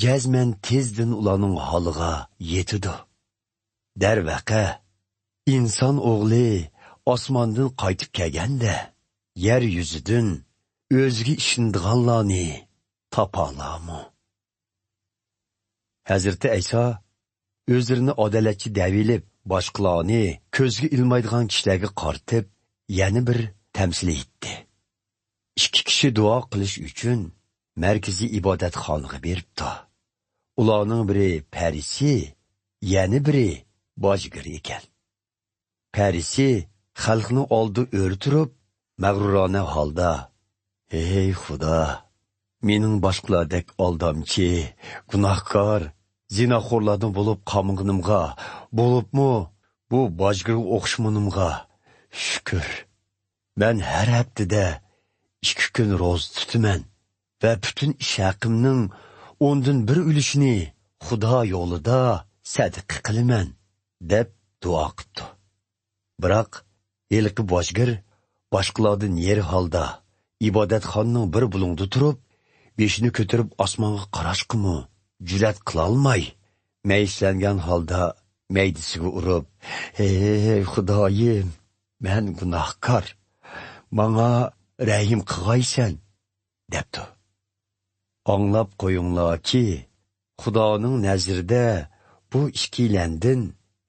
جەزمەن تېزدىن ئۇلارنىڭ ھالىغا يېتىدۇ. دەرۋەقە، ئىنسان ئوغلى ئاسماندىن قايتىپ كەلگەندە، يەر يۈزىدىن ئۆزىگە ئىشىنىدىغانلارنى تاپالارمۇ؟ ھەزرىتى ئەيسا ئۆزلىرىنى ئادالەتچى دەۋېلىپ، باشقىلارنى كۆزگە ئىلمايدىغان كىشىلەرگە قارىتىپ، يەنە بىر تەمسىل ئېيتتى. ئىككى كىشى دۇئا قىلىش ئۈچۈن مەركىزىي ئىبادەتخانىغا بېرىپتۇ. ئۇلارنىڭ بىرى پەرىسىي، يەنە بىرى باجگىر ئىكەن. پەرىسىي خەلقنىڭ ئالدىدا ئۆرە تۇرۇپ، مەغرۇرانە ھالدا: «ھەي خۇدا، مېنىڭ باشقىلاردەك ئالدامچى، گۇناھكار، زىناخورلاردىن بولۇپ قالمىغىنىمغا، بولۇپمۇ بۇ باجگىرغا ئوخشىمىغىنىمغا شۈكۈر. مەن ھەر ھەپتىدە ئىككى كۈن روزا تۇتىمەن ۋە پۈتۈن ئىش ھەققىمنىڭ ئوندىن بىر ئۈلۈشىنى خۇدا يولىدا سەدىقە قىلىمەن» دەپ دۇئا قىپتۇ. بىراق ھېلىقى باجگىر باشقىلاردىن نېرى ھالدا، ئىبادەتخانىنىڭ بىر بۇلۇڭىدا تۇرۇپ، بېشىنى كۆتۈرۈپ ئاسمانغا قاراشقىمۇ جۈرئەت قىلالماي، مەيۈسلەنگەن ھالدا مەيدىسىگە ئۇرۇپ: «ھەي خۇدايىم، مەن گۇناھكار، ماڭا رەھىم قىلغايسەن» دەپتۇ. ئاڭلاپ قويۇڭلاركى، خۇدانىڭ نەزىرىدە بۇ ئىككىيلەندىن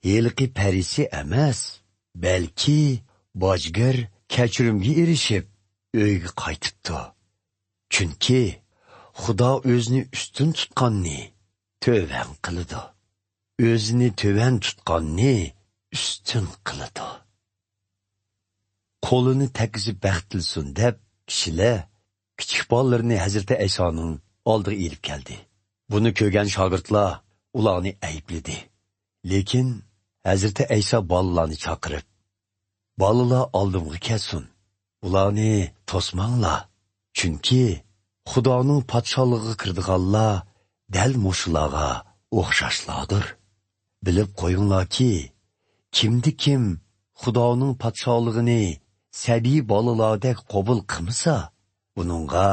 ھېلىقى پەرىسىي ئەمەس، بەلكى باجگىر كەچۈرۈمگە ئېرىشىپ، ئۆيىگە قايتىپتۇ. چۈنكى خۇدا ئۆزىنى ئۈستۈن تۇتقاننى تۆۋەن قىلىدۇ، ئۆزىنى تۆۋەن تۇتقاننى ئۈستۈن قىلىدۇ. قولىنى تەگكۈزۈپ بەخت تىلىسۇن دەپ، كىشىلەر كىچىك بالىلىرىنى ھەزرىتى ئەيسانىڭ ئالدىغا ئېلىپ كەلدى. بۇنى كۆرگەن شاگىرتلار ئۇلارنى ئەيىبلىدى. لېكىن ھەزرىتى ئەيسا بالىلارنى چاقىرىپ: «بالىلار ئالدىمغا كەلسۇن، ئۇلارنى توسماڭلار، چۈنكى خۇدانىڭ پادىشاھلىقىغا كىرىدىغانلار دەل مۇشۇلارغا ئوخشاشلاردۇر. بىلىپ قويۇڭلاركى، كىمدە كىم خۇدانىڭ پادىشاھلىقىنى سەبىي بالىلاردەك قوبۇل قىلمىسا، بۇنىڭغا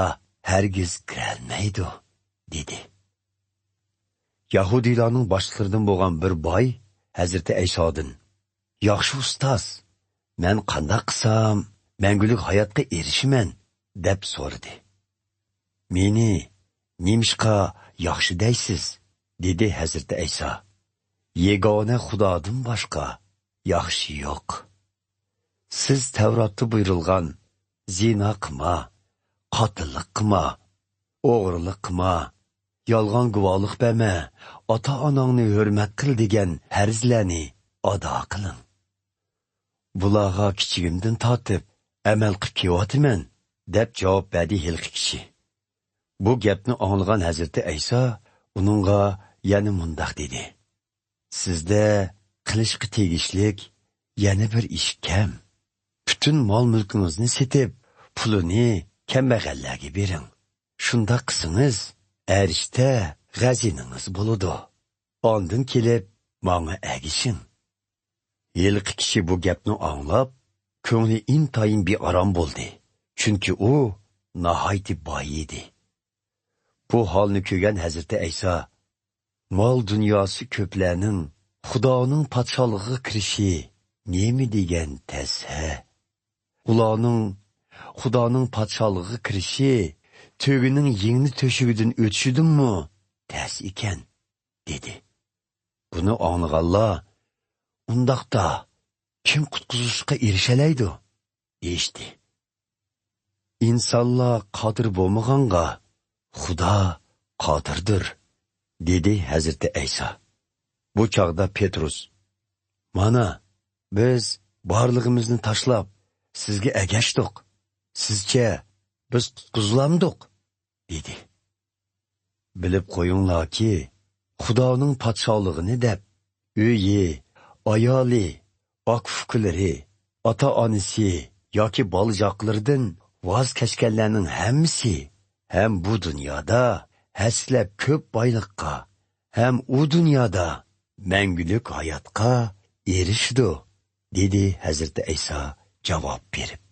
ھەرگىز كىرەلمەيدۇ» دېدى. يەھۇدىيلارنىڭ باشلىقلىرىدىن بولغان بىر باي ھەزرىتى ئەيسادىن: «ياخشى ئۇستاز، مەن قانداق قىلسام مەڭگۈلۈك ھاياتقا ئېرىشىمەن؟» دەپ سورىدى. «مېنى نېمىشقا ياخشى دەيسىز؟» دېدى ھەزرىتى ئەيسا. «يېگانە خۇدادىن باشقا ياخشى يوق. سىز تەۋراتتا بۇيرۇلغان «زىنا قىلما، قاتىللىق قىلما، ئوغرىلىق قىلما، يالغان گۇۋاھلىق بەرمە، ئاتا-ئاناڭنى ھۆرمەت قىل» دېگەن پەرزلەرنى ئادا قىلىڭ. «بۇلارغا كىچىكىمدىن تارتىپ ئەمەل قىلىپ كېلىۋاتىمەن» دەپ جاۋاب بەردى ھېلىقى كىشى. بۇ گەپنى ئاڭلىغان ھەزرىتى ئەيسا ئۇنىڭغا يەنە مۇنداق دېدى: «سىزدە قىلىشقا تېگىشلىك يەنە بىر ئىش كەم. پۈتۈن مال-مۈلكىڭىزنى سېتىپ، پۇلىنى كەمبەغەللەرگە بېرىڭ. شۇنداق قىلسىڭىز، ئەرشتە غەزىنىڭىز بولىدۇ. ئاندىن كېلىپ ماڭا ئەگىشىڭ.» ھېلىقى كىشى بۇ گەپنى ئاڭلاپ، كۆڭلى ئىنتايىن بىئارام بولدى، چۈنكى ئۇ ناھايىتى باي ئىدى. بۇ ھالنى كۆرگەن ھەزرىتى ئەيسا: «مال-دۇنياسى كۆپلەرنىڭ خۇدانىڭ پادىشاھلىقىغا كىرىشى نېمە دېگەن تەس ھە! ئۇلارنىڭ خۇدانىڭ پادىشاھلىقىغا كىرىشى تۆگىنىڭ يىڭنە تۆشۈكىدىن ئۆتۈشىدىنمۇ تەس ئىكەن» دېدى. بۇنى ئاڭلىغانلار: «ئۇنداقتا كىم قۇتقۇزۇشقا ئېرىشەلەيدۇ؟» دېيىشتى. «ئىنسانلار قادىر بولمىغانغا، خۇدا قادىردۇر» دېدى ھەزرىتى ئەيسا. بۇ چاغدا پېتروس: «مانا، بىز بارلىقىمىزنى تاشلاپ سىزگە ئەگەشتۇق. سىزچە بىز قۇتقۇزۇلامدۇق؟» دېدى. بىلىپ قويۇڭلاركى، خۇدانىڭ پادىشاھلىقىنى دەپ، ئۆيى، ئايالى، ئاكا-ئۇكىلىرى، ئاتا-ئانىسى ياكى بالا-چاقىلىرىدىن ۋاز كەچكەنلەرنىڭ ھەممىسى ھەم بۇ دۇنيادا ھەسسىلەپ كۆپ بايلىققا، ھەم ئۇ دۇنيادا مەڭگۈلۈك ھاياتقا ئېرىشىدۇ، دېدى ھەزرىتى ئەيسا جاۋاب بېرىپ.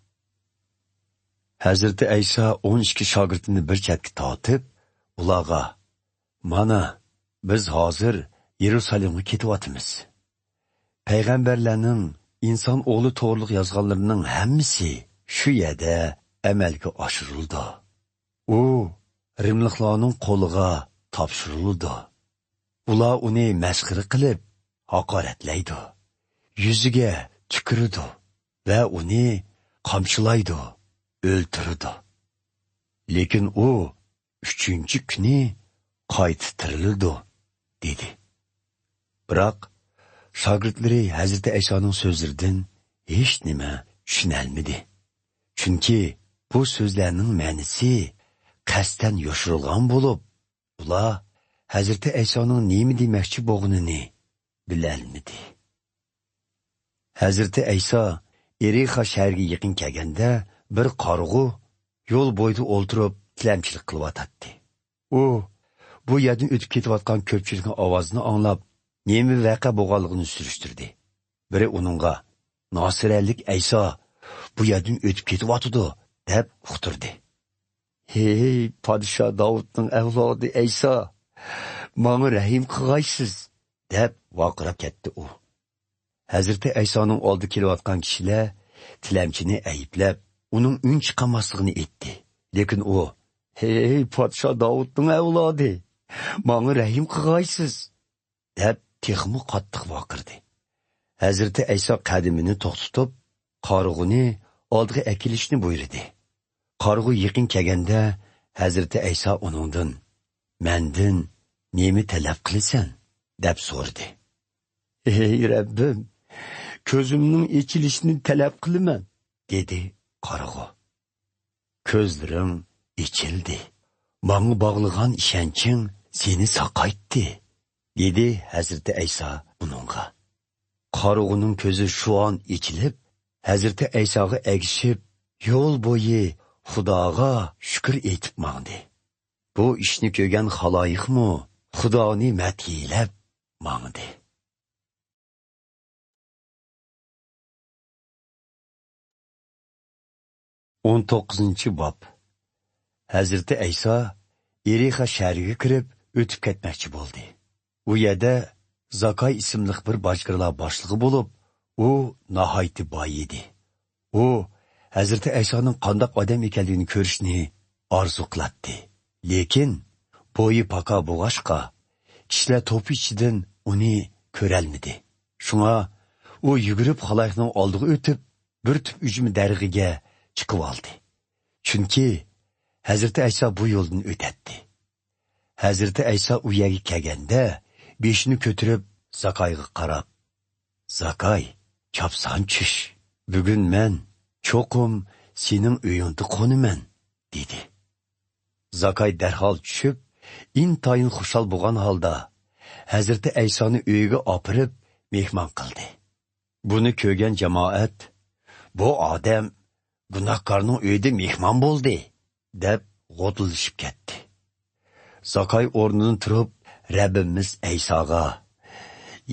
ھەزرىتى ئەيسا ئون ئىككى شاگىرتىنى بىر چەتكە تارتىپ، ئۇلارغا: «مانا، بىز ھازىر يېرۇسالېمغا كېتىۋاتىمىز. پەيغەمبەرلەرنىڭ، ئىنسان ئوغلى توغرىلىق يازغانلىرىنىڭ ھەممىسى شۇ يەردە ئەمەلگە ئاشۇرۇلىدۇ. ئۇ رىملىقلارنىڭ قولىغا تاپشۇرۇلىدۇ. ئۇلار ئۇنى مەسخىرە قىلىپ، ھاقارەتلەيدۇ، يۈزىگە تۈكۈرىدۇ ۋە ئۇنى قامچىلايدۇ، ئۆلتۈرىدۇ. لېكىن ئۇ ئۈچىنچى كۈنى قايتا تىرىلىدۇ» دېدى. بىراق، شاگىرتلىرى ھەزرىتى ئەيسانىڭ سۆزلىرىدىن ھېچنېمە چۈشىنەلمىدى. چۈنكى بۇ سۆزلەرنىڭ مەنىسى قەستەن يوشۇرۇلغان بولۇپ، ئۇلار ھەزرىتى ئەيسانىڭ نېمە دېمەكچى بولغىنىنى بىلەلمىدى. ھەزرىتى ئەيسا ئېرىخا شەھىرىگە يېقىن كەلگەندە، بىر قارىغۇ يول بويىدا ئولتۇرۇپ تىلەمچىلىك قىلىۋاتاتتى. ئۇ بۇ يەردىن ئۆتۈپ كېتىۋاتقان كۆپچىلىكنىڭ ئاۋازىنى ئاڭلاپ، نېمە ۋەقە بولغانلىقىنى سۈرۈشتۈردى. بىرى ئۇنىڭغا: «ناسىرەلىك ئەيسا بۇ يەردىن ئۆتۈپ كېتىۋاتىدۇ» دەپ ئۇقتۇردى. «ھەي، پادىشاھ داۋۇتنىڭ ئەۋلادى ئەيسا، ماڭا رەھىم قىلغايسىز!» دەپ ۋارقىراپ كەتتى ئۇ. ھەزرىتى ئەيسانىڭ ئالدىغا كېلىۋاتقان كىشىلەر تىلەمچىنى ئەيىبلەپ، ئۇنىڭ ئۈن چىقارماسلىقىنى ئېيتتى. لېكىن ئۇ: «ھەي، پادىشاھ داۋۇتنىڭ ئەۋلادى، ماڭا رەھىم قىلغايسىز!» دەپ تېخىمۇ قاتتىق ۋارقىرىدى. ھەزرىتى ئەيسا قەدىمىنى توختىتىپ، قارىغۇنى ئالدىغا ئەكېلىشنى بۇيرۇدى. قارىغۇ يېقىن كەلگەندە، ھەزرىتى ئەيسا ئۇنىڭدىن: «مەندىن نېمە تەلەپ قىلىسەن؟» دەپ سورىدى. «ئەي رەببىم، كۆزۈمنىڭ ئېچىلىشىنى تەلەپ قىلىمەن» دېدى قارىغۇ. «كۆزلىرىڭ ئېچىلدى. ماڭا باغلىغان ئىشەنچىڭ سېنى ساقايتتى» دېدى ھەزرىتى ئەيسا ئۇنىڭغا. قارىغۇنىڭ كۆزى شۇ ئان ئېچىلىپ، ھەزرىتى ئەيساغا ئەگىشىپ، يول بويى خۇداغا شۈكۈر ئېيتىپ ماڭدى. بۇ ئىشنى كۆرگەن خالايىقمۇ خۇدانى مەدھىيلەپ ماڭدى. ئون توققۇزىنچى باب. ھەزرىتى ئەيسا ئېرىخا شەھىرىگە كىرىپ ئۆتۈپ كەتمەكچى بولدى. ئۇ يەردە زاكاي ئىسىملىق بىر باجگىرلار باشلىقى بولۇپ، ئۇ ناھايىتى باي ئىدى. ئۇ ھەزرىتى ئەيسانىڭ قانداق ئادەم ئىكەنلىكىنى كۆرۈشنى ئارزۇ قىلاتتى. لېكىن بويى پاكا بولغاچقا، كىشىلەر توپى ئىچىدىن ئۇنى كۆرەلمىدى. شۇڭا ئۇ يۈگۈرۈپ خالايىقنىڭ ئالدىغا ئۆتۈپ، بىر تۈپ ئۈجمە دەرىخىگە چىقىۋالدى. چۈنكى ھەزرىتى ئەيسا بۇ يولدىن ئۆتەتتى. ھەزرىتى ئەيسا ئۇ يەرگە كەلگەندە، بېشىنى كۆتۈرۈپ، زاكايغا قاراپ، «زاكاي، چاپسان چۈش. بۈگۈن مەن چوقۇم سېنىڭ ئۆيۈڭدە قونىمەن» دېدى. زاكاي دەرھال چۈشۈپ، ئىنتايىن خۇشال بولغان ھالدا ھەزرىتى ئەيسانى ئۆيىگە ئاپىرىپ مېھمان قىلدى. بۇنى كۆرگەن جامائەت، «بۇ ئادەم گۇناھكارنىڭ ئۆيىدە مېھمان بولدى» دەپ غودۇلدىشىپ كەتتى. زاكاي ئورنىدىن تۇرۇپ، رەببىمىز ئەيساغا،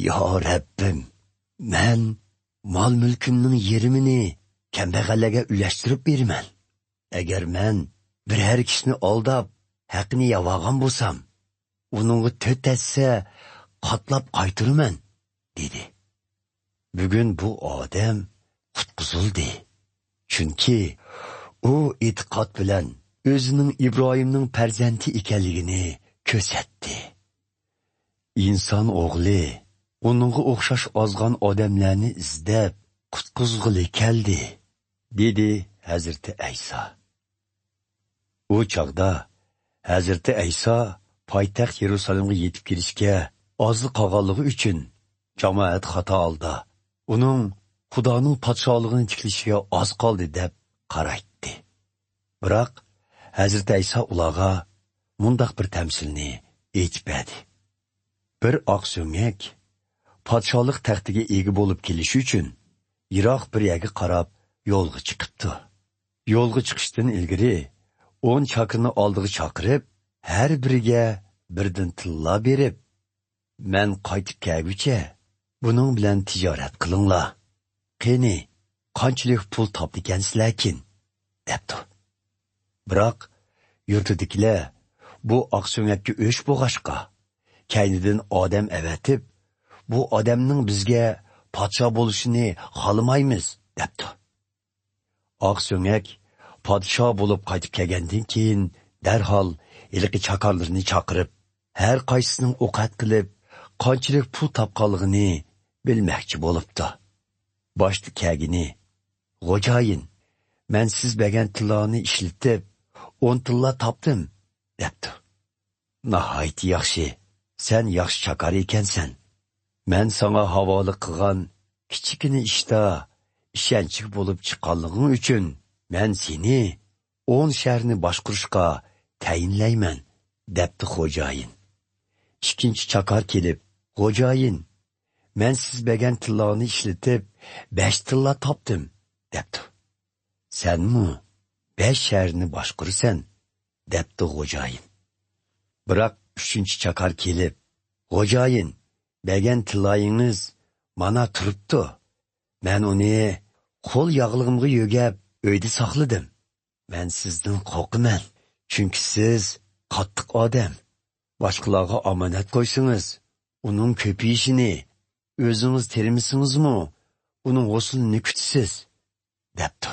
«يا رەببىم، مەن مال-مۈلكۈمنىڭ يېرىمىنى كەمبەغەللەرگە ئۈلەشتۈرۈپ بېرىمەن. ئەگەر مەن بىرەر كىشىنى ئالداپ، ھەققىنى يەۋالغان بولسام، ئۇنىڭغا تۆت ھەسسە قاتلاپ قايتۇرىمەن» دېدى. بۈگۈن بۇ ئادەم قۇتقۇزۇلدى. چۈنكى ئۇ ئېتىقاد بىلەن ئۆزىنىڭ ئىبراھىمنىڭ پەرزەنتى ئىكەنلىكىنى كۆرسەتتى. «ئىنسان ئوغلى ئۇنىڭغا ئوخشاش ئازغان ئادەملەرنى ئىزدەپ، قۇتقۇزغىلى كەلدى» دېدى ھەزرىتى ئەيسا. ئۇ چاغدا ھەزرىتى ئەيسا پايتەخت يېرۇسالېمغا يېتىپ كېلىشكە ئازلا قالغانلىقى ئۈچۈن، جامائەت خاتا ھالدا ئۇنىڭ خۇدانىڭ پادىشاھلىقىنى تىكلىشىگە ئاز قالدى دەپ قارايتتى. بىراق، ھەزرىتى ئەيسا ئۇلارغا مۇنداق بىر تەمسىلنى ئېيتىپ بەردى. بىر ئاق سۆڭەك پادىشاھلىق تەختىگە ئىگە بولۇپ كېلىش ئۈچۈن، يىراق بىر يەرگە قاراپ يولغا چىقىپتۇ. يولغا چىقىشتىن ئىلگىرى، ئون چاكىرنى ئالدىغا چاقىرىپ، ھەر بىرىگە بىردىن تىللا بېرىپ، «مەن قايتىپ كەلگۈچە بۇنىڭ بىلەن تىجارەت قىلىڭلار. قېنى، قانچىلىك پۇل تاپتىكەنسىلەركىن؟» دەپتۇ. بىراق، يۇرتىدىكىلەر بۇ ئاق سۆڭەككە ئۆچ بولغاچقا، كەينىدىن ئادەم ئەۋەتىپ، «بۇ ئادەمنىڭ بىزگە پادىشاھ بولۇشىنى خالىمايمىز» دەپتۇ. ئاق سۆڭەك پادىشاھ بولۇپ قايتىپ كەلگەندىن كېيىن، دەرھال ھېلىقى چاكارلىرىنى چاقىرىپ، ھەر قايسىسىنىڭ ئوقەت قىلىپ، قانچىلىك پۇل تاپقانلىقىنى بىلمەكچى بولۇپتۇ. باشتا كەلگىنى، «خوجايىن، مەن سىز بەرگەن تىللانى ئىشلىتىپ، ئون تىللا تاپتىم» دەپتۇ. «ناھايىتى ياخشى، سەن ياخشى چاكار ئىكەنسەن. مەن ساڭا ھاۋالە قىلغان كىچىككىنە ئىشتا ئىشەنچلىك بولۇپ چىققانلىقىڭ ئۈچۈن، مەن سېنى ئون شەھەرنى باشقۇرۇشقا تەيىنلەيمەن» دەپتۇ خوجايىن. ئىككىنچى چاكار كېلىپ، «خوجايىن، مەن سىز بەرگەن تىللانى ئىشلىتىپ، بەش تىللا تاپتىم» دەپتۇ. «سەنمۇ بەش شەھەرنى باشقۇرىسەن» دەپتۇ خوجايىن. بىراق ئۈچىنچى چاكار كېلىپ، «خوجايىن، بەرگەن تىللايىڭىز مانا تۇرۇپتۇ. مەن ئۇنى قول ياغلىقىمغا يۆگەپ ئۆيدە ساقلىدىم. مەن سىزدىن قورقىمەن، چۈنكى سىز قاتتىق ئادەم. باشقىلارغا ئامانەت قويسىڭىز، ئۇنىڭ كۆپىيىشىنى، ئۆزىڭىز تېرىمىسىڭىزمۇ، ئۇنىڭ ھوسۇلىنى كۈتىسىز» دەپتۇ.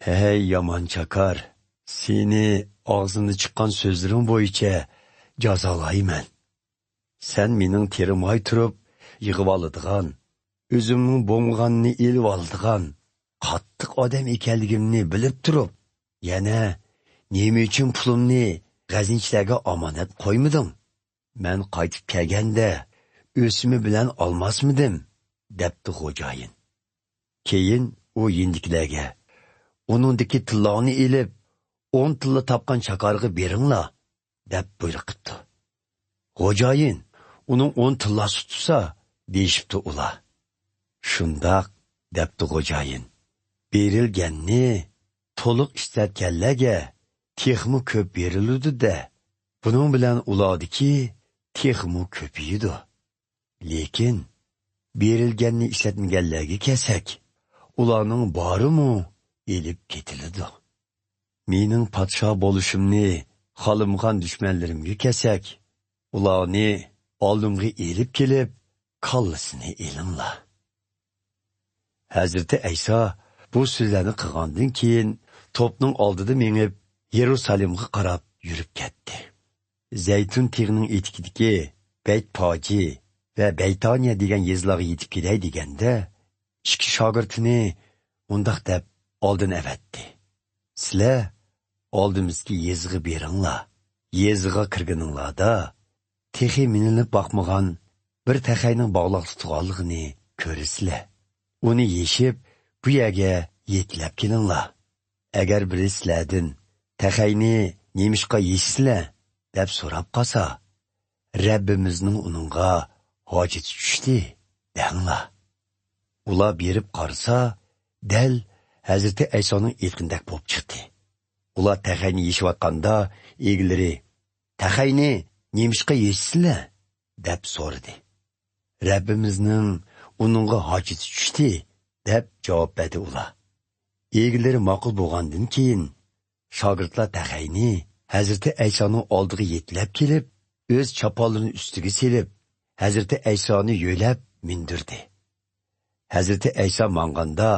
«ھەي يامان چاكار، سېنى ئاغزىڭدىن چىققان سۆزلىرىڭ بويىچە جازالايمەن. سەن مېنىڭ تېرىماي تۇرۇپ يىغىۋالىدىغان، ئۆزۈمنىڭ بولمىغاننى ئېلىۋالىدىغان قاتتىق ئادەم ئىكەنلىكىمنى بىلىپ تۇرۇپ، يەنە نېمە ئۈچۈن پۇلۇمنى غەزىنىچىلەرگە ئامانەت قويمىدىڭ؟ مەن قايتىپ كەلگەندە ئۆسۈمى بىلەن ئالماسمىدىم؟» دەپتۇ خوجايىن. كېيىن ئۇ يېنىدىكىلەرگە، «ئۇنىڭدىكى تىللانى ئېلىپ، ئون تىللا تاپقان چاكارغا بېرىڭلار» دەپ بۇيرۇق قىپتۇ. «خوجايىن، ئۇنىڭ ئون تىللاسى تۇتسا» دېيىشىپتۇ ئۇلار. «شۇنداق» دەپتۇ خوجايىن. «بېرىلگەننى تولۇق ئىشلەتكەنلەرگە تېخىمۇ كۆپ بېرىلىدۇ-دە، بۇنىڭ بىلەن ئۇلاردىكى تېخىمۇ كۆپىيىدۇ. لېكىن بېرىلگەننى ئىشلەتمىگەنلەرگە كەلسەك، ئۇلارنىڭ بارىمۇ ئېلىپ كېتىلىدۇ. مېنىڭ پادىشاھ بولۇشۇمنى خالىمىغان دۈشمەنلىرىمگە كەلسەك، ئۇلارنى ئالدىمغا ئېلىپ كېلىپ، كاللىسىنى ئېلىڭلار.» ھەزرىتى ئەيسا بۇ سۆزلەرنى قىلغاندىن كېيىن، توپنىڭ ئالدىدا مېڭىپ، يېرۇسالېمغا قاراپ يۈرۈپ كەتتى. زەيتۇن تېغىنىڭ ئېتىكىدىكى بەيتپاجى ۋە بەيتانىيە دېگەن يېزىلارغا يېتىپ كېلەي دېگەندە، ئىككى شاگىرتىنى مۇنداق دەپ ئالدىن ئەۋەتتى: سىلەر ئالدىمىزدىكى يېزىغا بېرىڭلار. يېزىغا كىرگىنىڭلاردا، تېخى مىنىلىپ باقمىغان بىر تەخەينىڭ باغلاقتا تۇرغانلىقىنى كۆرىسىلەر. ئۇنى يېشىپ، بۇ يەرگە يېتىلەپ كېلىڭلار. ئەگەر بىرى سىلەردىن، «تەخەينى نېمىشقا يېشىسىلەر؟» دەپ سوراپ قالسا، «رەببىمىزنىڭ ئۇنىڭغا ھاجىتى چۈشتى» دەڭلار. ئۇلار بېرىپ قارىسا، دەل ھەزرىتى ئەيسانىڭ ئېيتقىنىدەك بولۇپ چىقتى. ئۇلار تەخەينى يېشىۋاتقاندا، ئىگىلىرى، «تەخەينى نېمىشقا يېشىسىلەر؟» دەپ سورىدى. «رەببىمىزنىڭ ئۇنىڭغا ھاجىتى چۈشتى» دەپ جاۋاب بەردى ئۇلار. ئىگىلىرى ماقۇل بولغاندىن كېيىن، شاگىرتلار تەخەينى ھەزرىتى ئەيسانىڭ ئالدىغا يېتىلەپ كېلىپ، ئۆز چاپانلىرىنى ئۈستىگە سېلىپ، ھەزرىتى ئەيسانى يۆلەپ مىندۈردى. ھەزرىتى ئەيسا ماڭغاندا،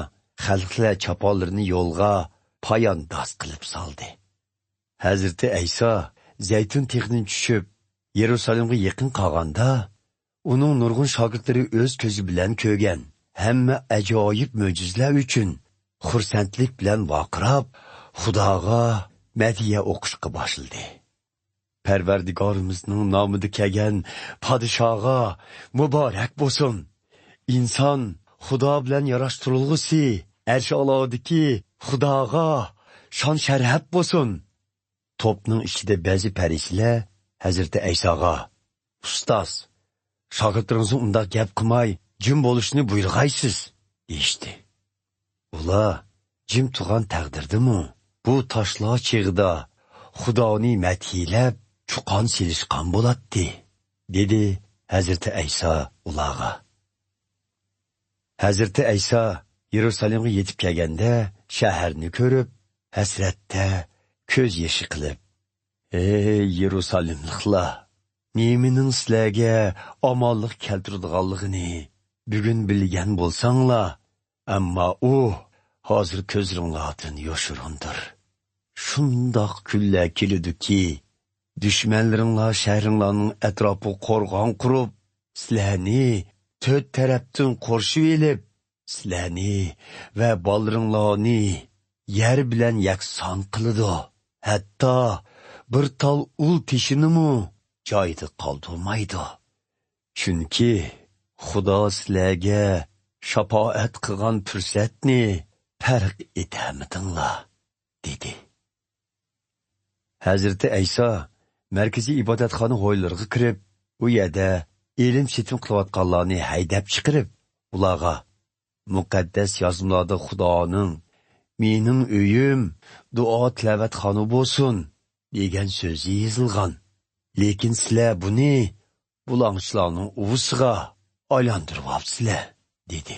خەلقلەر چاپانلىرىنى يولغا پايانداز قىلىپ سالدى. ھەزرىتى ئەيسا زەيتۇن تېغىدىن چۈشۈپ، يېرۇسالېمغا يېقىن قالغاندا، ئۇنىڭ نۇرغۇن شاگىرتلىرى ئۆز كۆزى بىلەن كۆرگەن ھەممە ئاجايىپ مۆجىزىلەر ئۈچۈن خۇرسەنلىك بىلەن ۋارقىراپ، خۇداغا مەدھىيە ئوقۇشقا باشلىدى. «پەرۋەردىگارىمىزنىڭ نامىدا كەلگەن پادىشاھقا مۇبارەك بولسۇن! ئىنسان خۇدا بىلەن ياراشتۇرۇلغۇسى، ئەرشى ئالاۋىدىكى خۇداغا شان-شەرەپ بولسۇن!» توپنىڭ ئىچىدە بەزى پەرىسىلەر ھەزرىتى ئەيساغا، «ئۇستاز، شاگىرتلىرىڭىزنى ئۇنداق گەپ قىلماي، جىم بولۇشنى بۇيرۇغايسىز» دېيىشتى. ئۇلار، «جىم تۇرغان تەقدىردىمۇ، بۇ تاشلار چېغىدا خۇدانى مەدھىيلەپ، چۇقان سېلىشقان بولاتتى» دېدى ھەزرىتى ئەيسا ئۇلارغا. ھەزرىتى ئەيسا يېرۇسالېمغا يېتىپ كەلگەندە، شەھەرنى كۆرۈپ، ھەسرەتتە كۆز يېشى قىلىپ، «ئەي يېرۇسالېملىقلار! نېمىنىڭ سىلەرگە ئامانلىق كەلتۈرىدىغانلىقىنى بۈگۈن بىلگەن بولساڭلار، ئەمما ئۇ ھازىر كۆزلىرىڭلاردىن يوشۇرۇندۇر. شۇنداق كۈنلەر كېلىدۇكى، دۈشمەنلىرىڭلار شەھىرىڭلارنىڭ ئەتراپىغا قورغان قۇرۇپ، سىلەرنى تۆت تەرەپتىن قورشىۋېلىپ، سىلەرنى ۋە بالىلىرىڭلارنى يەر بىلەن يەكسان قىلىدۇ. ھەتتا بىر تال ئۇل تېشىنىمۇ جايىدا قالدۇرمايدۇ. چۈنكى خۇدا سىلەرگە شاپائەت قىلغان پۇرسەتنى پەرق ئېتەلمىدىڭلار» دېدى. ھەزرىتى ئەيسا مەركىزىي ئىبادەتخانا ھويلىرىغا كىرىپ، ئۇ يەردە ئېلىم-سېتىم قىلىۋاتقانلارنى ھەيدەپ چىقىرىپ، ئۇلارغا، «مۇقەددەس يازمىلاردا خۇدانىڭ، مېنىڭ ئۆيۈم دۇئا-تىلاۋەتخانا بولسۇن دېگەن سۆزى يېزىلغان. لېكىن سىلەر بۇنى بۇلاڭچىلارنىڭ ئۇۋىسىغا ئايلاندۇرۇۋاپسىلەر» دېدى.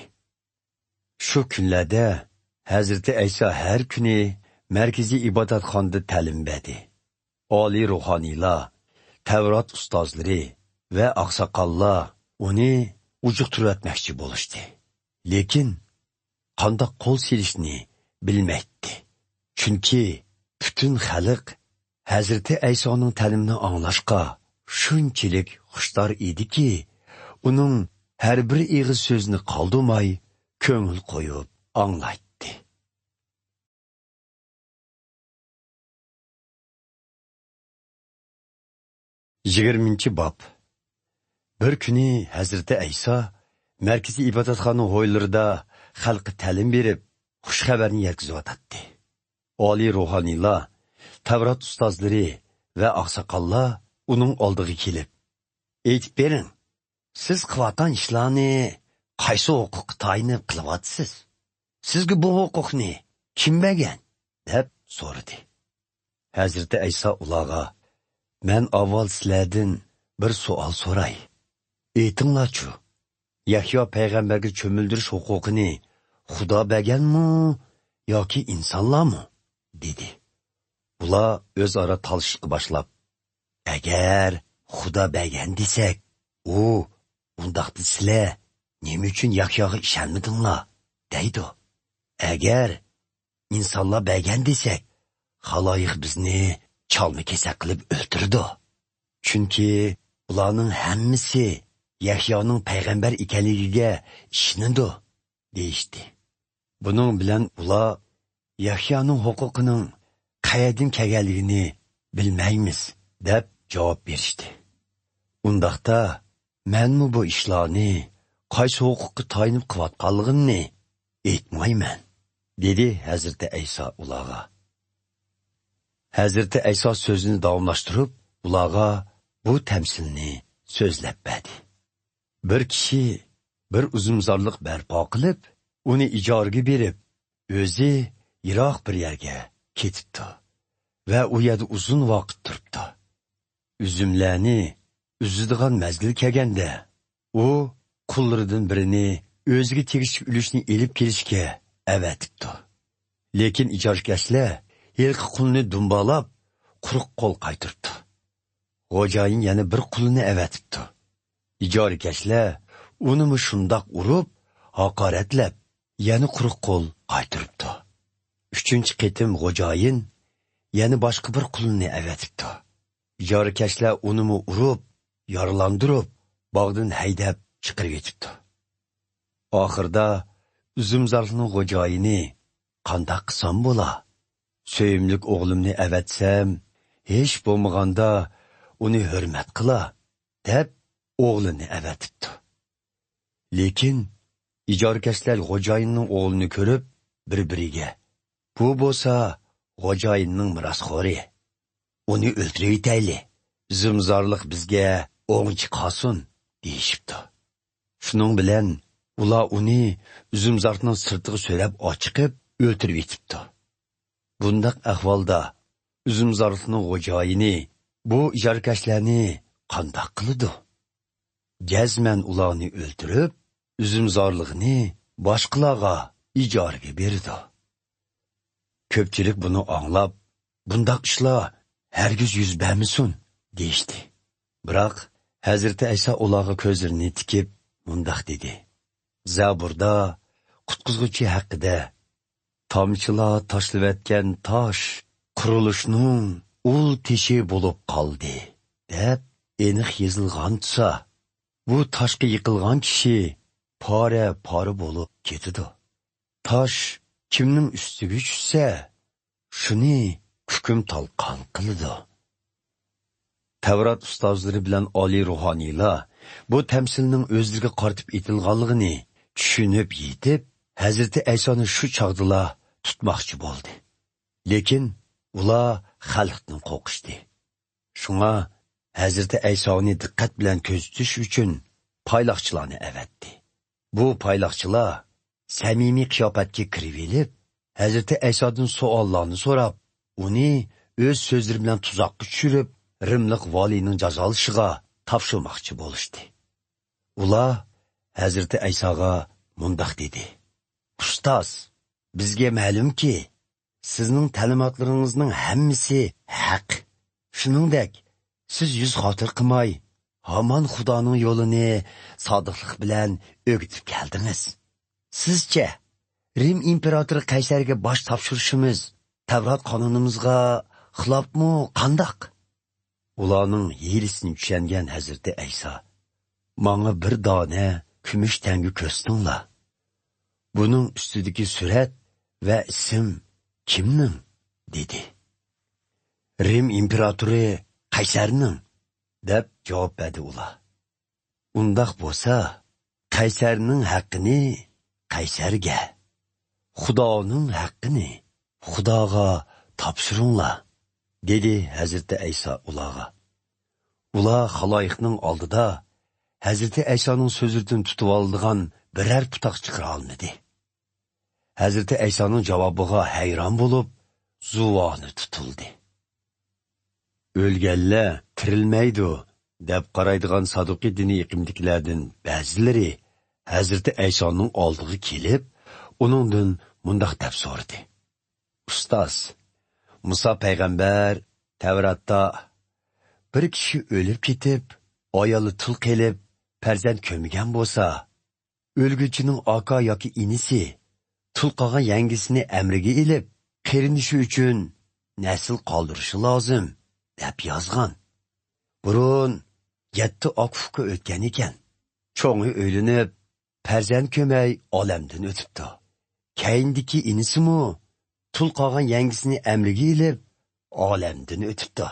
شۇ كۈنلەردە ھەزرىتى ئەيسا ھەر كۈنى مەركىزىي ئىبادەتخانىدا تەلىم بەردى. ئالىي روھانىيلار، تەۋرات ئۇستازلىرى ۋە ئاقساقاللار ئۇنى ئۇجۇقتۇرۇۋەتمەكچى بولۇشتى. لېكىن قانداق قول سېلىشنى بىلمەيتتى. چۈنكى پۈتۈن خەلق ھەزرىتى ئەيسانىڭ تەلىمىنى ئاڭلاشقا شۇنچىلىك خۇشتار ئىدىكى، ئۇنىڭ ھەر بىر ئېغىز سۆزىنى قالدۇرماي كۆڭۈل قويۇپ ئاڭلايتتى. يىگىرمىنچى باب. بىر كۈنى ھەزرىتى ئەيسا مەركىزىي ئىبادەتخانا ھويلىرىدا خەلققە تەلىم بېرىپ، خۇش خەۋەرنى يەتكۈزۈۋاتاتتى. ئالىي روھانىيلار، تەۋرات ئۇستازلىرى ۋە ئاقساقاللار ئۇنىڭ ئالدىغا كېلىپ، «ئېيتىپ بېرىڭ، سىز قىلىۋاتقان ئىشلارنى قايسى ھوقۇققا تايىنىپ قىلىۋاتىسىز؟ سىزگە بۇ ھوقۇقنى كىم بەرگەن؟» دەپ سورىدى. ھەزرىتى ئەيسا ئۇلارغا، «مەن ئاۋۋال سىلەردىن بىر سوئال سوراي. ئېيتىڭلارچۇ، يەھيا پەيغەمبەرگە چۆمۈلدۈرۈش ھوقۇقىنى خۇدا بەرگەنمۇ ياكى ئىنسانلارمۇ؟» دېدى. ئۇلار ئۆزئارا تالىشىشقا باشلاپ، «ئەگەر خۇدا بەرگەن دېسەك، ئۇ، ئۇنداقتا سىلەر نېمە ئۈچۈن يەھياغا ئىشەنمىدىڭلار؟ دەيدۇ. ئەگەر ئىنسانلار بەرگەن دېسەك، خالايىق بىزنى چالما-كېسەك قىلىپ ئۆلتۈرىدۇ. چۈنكى ئۇلارنىڭ ھەممىسى يەھيانىڭ پەيغەمبەر ئىكەنلىكىگە ئىشىنىدۇ» دېيىشتى. بۇنىڭ بىلەن ئۇلار يەھيانىڭ ھوقۇقىنىڭ قەيەردىن كەلگەنلىكىنى بىلمەيمىز، دەپ جاۋاب بېرىشتى. ئۇنداقتا، مەنمۇ بۇ ئىشلارنى قايسى ھوقۇققا تايىنىپ قىلىۋاتقانلىقىمنى ئېيتمايمەن، دېدى ھەزرىتى ئەيسا ئۇلارغا. ھەزرىتى ئەيسا سۆزىنى داۋاملاشتۇرۇپ، ئۇلارغا بۇ تەمسىلنى سۆزلەپ بەردى. بىر كىشى بىر ئۈزۈمزارلىق بەرپا قىلىپ، ئۇنى ئىجارىگە بېرىپ، ئۆزى يىراق بىر يەرگە كېتىپتۇ ۋە ئۇ يەردە ئۇزۇن ۋاقىت تۇرۇپتۇ. ئۈزۈملەرنى ئۈزىدىغان مەزگىل كەلگەندە، ئۇ قۇللىرىدىن بىرىنى ئۆزىگە تېگىشلىك ئۈلۈشنى ئېلىپ كېلىشكە ئەۋەتىپتۇ. لېكىن ئىجارىكەشلەر ھېلىقى قۇلنى دۇمبالاپ، قۇرۇق قول قايتۇرۇپتۇ. خوجايىن يەنە بىر قۇلنى ئەۋەتىپتۇ. ئىجارىكەشلەر ئۇنىمۇ شۇنداق ئۇرۇپ، ھاقارەتلەپ، يەنە قۇرۇق قول قايتۇرۇپتۇ. ئۈچىنچى قېتىم خوجايىن يەنە باشقا بىر قۇلنى ئەۋەتىپتۇ. ئىجارىكەشلەر ئۇنىمۇ ئۇرۇپ، يارىلاندۇرۇپ، باغدىن ھەيدەپ چىقىرىۋېتىپتۇ. ئاخىرىدا ئۈزۈمزارلىقنىڭ خوجايىنى، «قانداق قىلسام بولا؟ سۆيۈملۈك ئوغلۇمنى ئەۋەتسەم، ھېچ بولمىغاندا ئۇنى ھۆرمەت قىلا» دەپ، ئوغلىنى ئەۋەتىپتۇ. لېكىن ئىجارىكەشلەر خوجايىننىڭ ئوغلىنى كۆرۈپ، بىر-بىرىگە، «بۇ بولسا خوجايىننىڭ مىراسخورى. ئۇنى ئۆلتۈرۈۋېتەيلى. ئۈزۈمزارلىق بىزگە ئوڭچە قالسۇن» دېيىشىپتۇ. شۇنىڭ بىلەن ئۇلار ئۇنى ئۈزۈمزارلىقنىڭ سىرتىغا سۆرەپ ئاچىقىپ ئۆلتۈرۈۋېتىپتۇ. بۇنداق ئەھۋالدا ئۈزۈمزارلىقنىڭ خوجايىنى بۇ ئىجارىكەشلەرنى قانداق قىلىدۇ؟ جەزمەن ئۇلارنى ئۆلتۈرۈپ، ئۈزۈمزارلىقنى باشقىلارغا ئىجارىگە بېرىدۇ. كۆپچىلىك بۇنى ئاڭلاپ، «بۇنداق ئىشلار ھەرگىز يۈز بەرمىسۇن» دېيىشتى. بىراق ھەزرىتى ئەيسا ئۇلارغا كۆزلىرىنى تىكىپ مۇنداق دېدى: زەبۇردا قۇتقۇزغۇچى ھەققىدە، «تامچىلار تاشلىۋەتكەن تاش قۇرۇلۇشنىڭ ئۇل تېشى بولۇپ قالدى» دەپ ئېنىق يېزىلغان تۇرسا، بۇ تاشقا يىقىلغان كىشى پارە-پارە بولۇپ كېتىدۇ. تاش كىمنىڭ ئۈستىگە چۈشسە، شۇنى كۈكۈم تالقان قىلىدۇ. تەۋرات ئۇستازلىرى بىلەن ئالىي روھانىيلار بۇ تەمسىلنىڭ ئۆزلىرىگە قارىتىپ ئېيتىلغانلىقىنى چۈشىنىپ يېتىپ، ھەزرىتى ئەيسانى شۇ چاغدىلا تۇتماقچى بولدى. لېكىن ئۇلار خەلقتىن قورقۇشتى. شۇڭا ھەزرىتى ئەيسانى دىققەت بىلەن كۆزىتىش ئۈچۈن پايلاقچىلارنى ئەۋەتتى. بۇ پايلاقچىلار سەمىمىي قىياپەتكە كىرىۋېلىپ، ھەزرىتى ئەيسادىن سوئاللارنى سوراپ، ئۇنى ئۆز سۆزلىرى بىلەن تۇزاققا چۈشۈرۈپ، رىملىق ۋالىينىڭ جازالىشىغا تاپشۇرماقچى بولۇشتى. ئۇلار ھەزرىتى ئەيساغا مۇنداق دېدى: «ئۇستاز، بىزگە مەلۇمكى، سىزنىڭ تەلىماتلىرىڭىزنىڭ ھەممىسى ھەق. شۇنىڭدەك، سىز يۈز خاتىرە قىلماي، ھامان خۇدانىڭ يولىنى سادىقلىق بىلەن ئۆگىتىپ كەلدىڭىز. سىزچە، رىم ئىمپېراتورى قەيسەرگە باش تاپشۇرۇشىمىز تەۋرات قانۇنىمىزغا خىلاپمۇ قانداق؟» ئۇلارنىڭ ھىيلىسىنى چۈشەنگەن ھەزرىتى ئەيسا: «ماڭا بىر دانە كۈمۈش تەڭگە كۆرسىتىڭلار. بۇنىڭ ئۈستىدىكى سۈرەت ۋە ئىسىم كىمنىڭ؟» دېدى. «رىم ئىمپېراتورى قەيسەرنىڭ» دەپ جاۋاب بەردى ئۇلار. «ئۇنداق بولسا، قەيسەرنىڭ ھەققىنى قەيسەرگە، خۇدانىڭ ھەققىنى خۇداغا تاپشۇرۇڭلار» دېدى ھەزرىتى ئەيسا ئۇلارغا. ئۇلار خالايىقنىڭ ئالدىدا ھەزرىتى ئەيسانىڭ سۆزلىرىدىن تۇتۇۋالىدىغان بىرەر پۇتاق چىقىرالمىدى. ھەزرىتى ئەيسانىڭ جاۋابىغا ھەيران بولۇپ، زۇۋانى تۇتۇلدى. «ئۆلگەنلەر تىرىلمەيدۇ» دەپ قارايدىغان سادۇقىي دىنىي ئېقىمدىكىلەردىن بەزىلىرى ھەزرىتى ئەيسانىڭ ئالدىغا كېلىپ، ئۇنىڭدىن مۇنداق دەپ سورىدى: «ئۇستاز، مۇسا پەيغەمبەر تەۋراتتا، بىر كىشى ئۆلۈپ كېتىپ، ئايالى تۇل قېلىپ، پەرزەنت كۆرمىگەن بولسا، ئۆلگۈچىنىڭ ئاكا ياكى ئىنىسى تۇل قالغان يەڭگىسىنى ئەمرىگە ئېلىپ، قېرىندىشى ئۈچۈن نەسىل قالدۇرۇشى لازىم» دەپ يازغان. بۇرۇن يەتتە ئاكا-ئۇكا ئۆتكەن ئىكەن. چوڭى ئۆيلىنىپ، پەرزەنت كۆرمەي ئالەمدىن ئۆتۈپتۇ. كەينىدىكى ئىنىسىمۇ تۇل قالغان يەڭگىسىنى ئەمرىگە ئېلىپ، ئالەمدىن ئۆتۈپتۇ.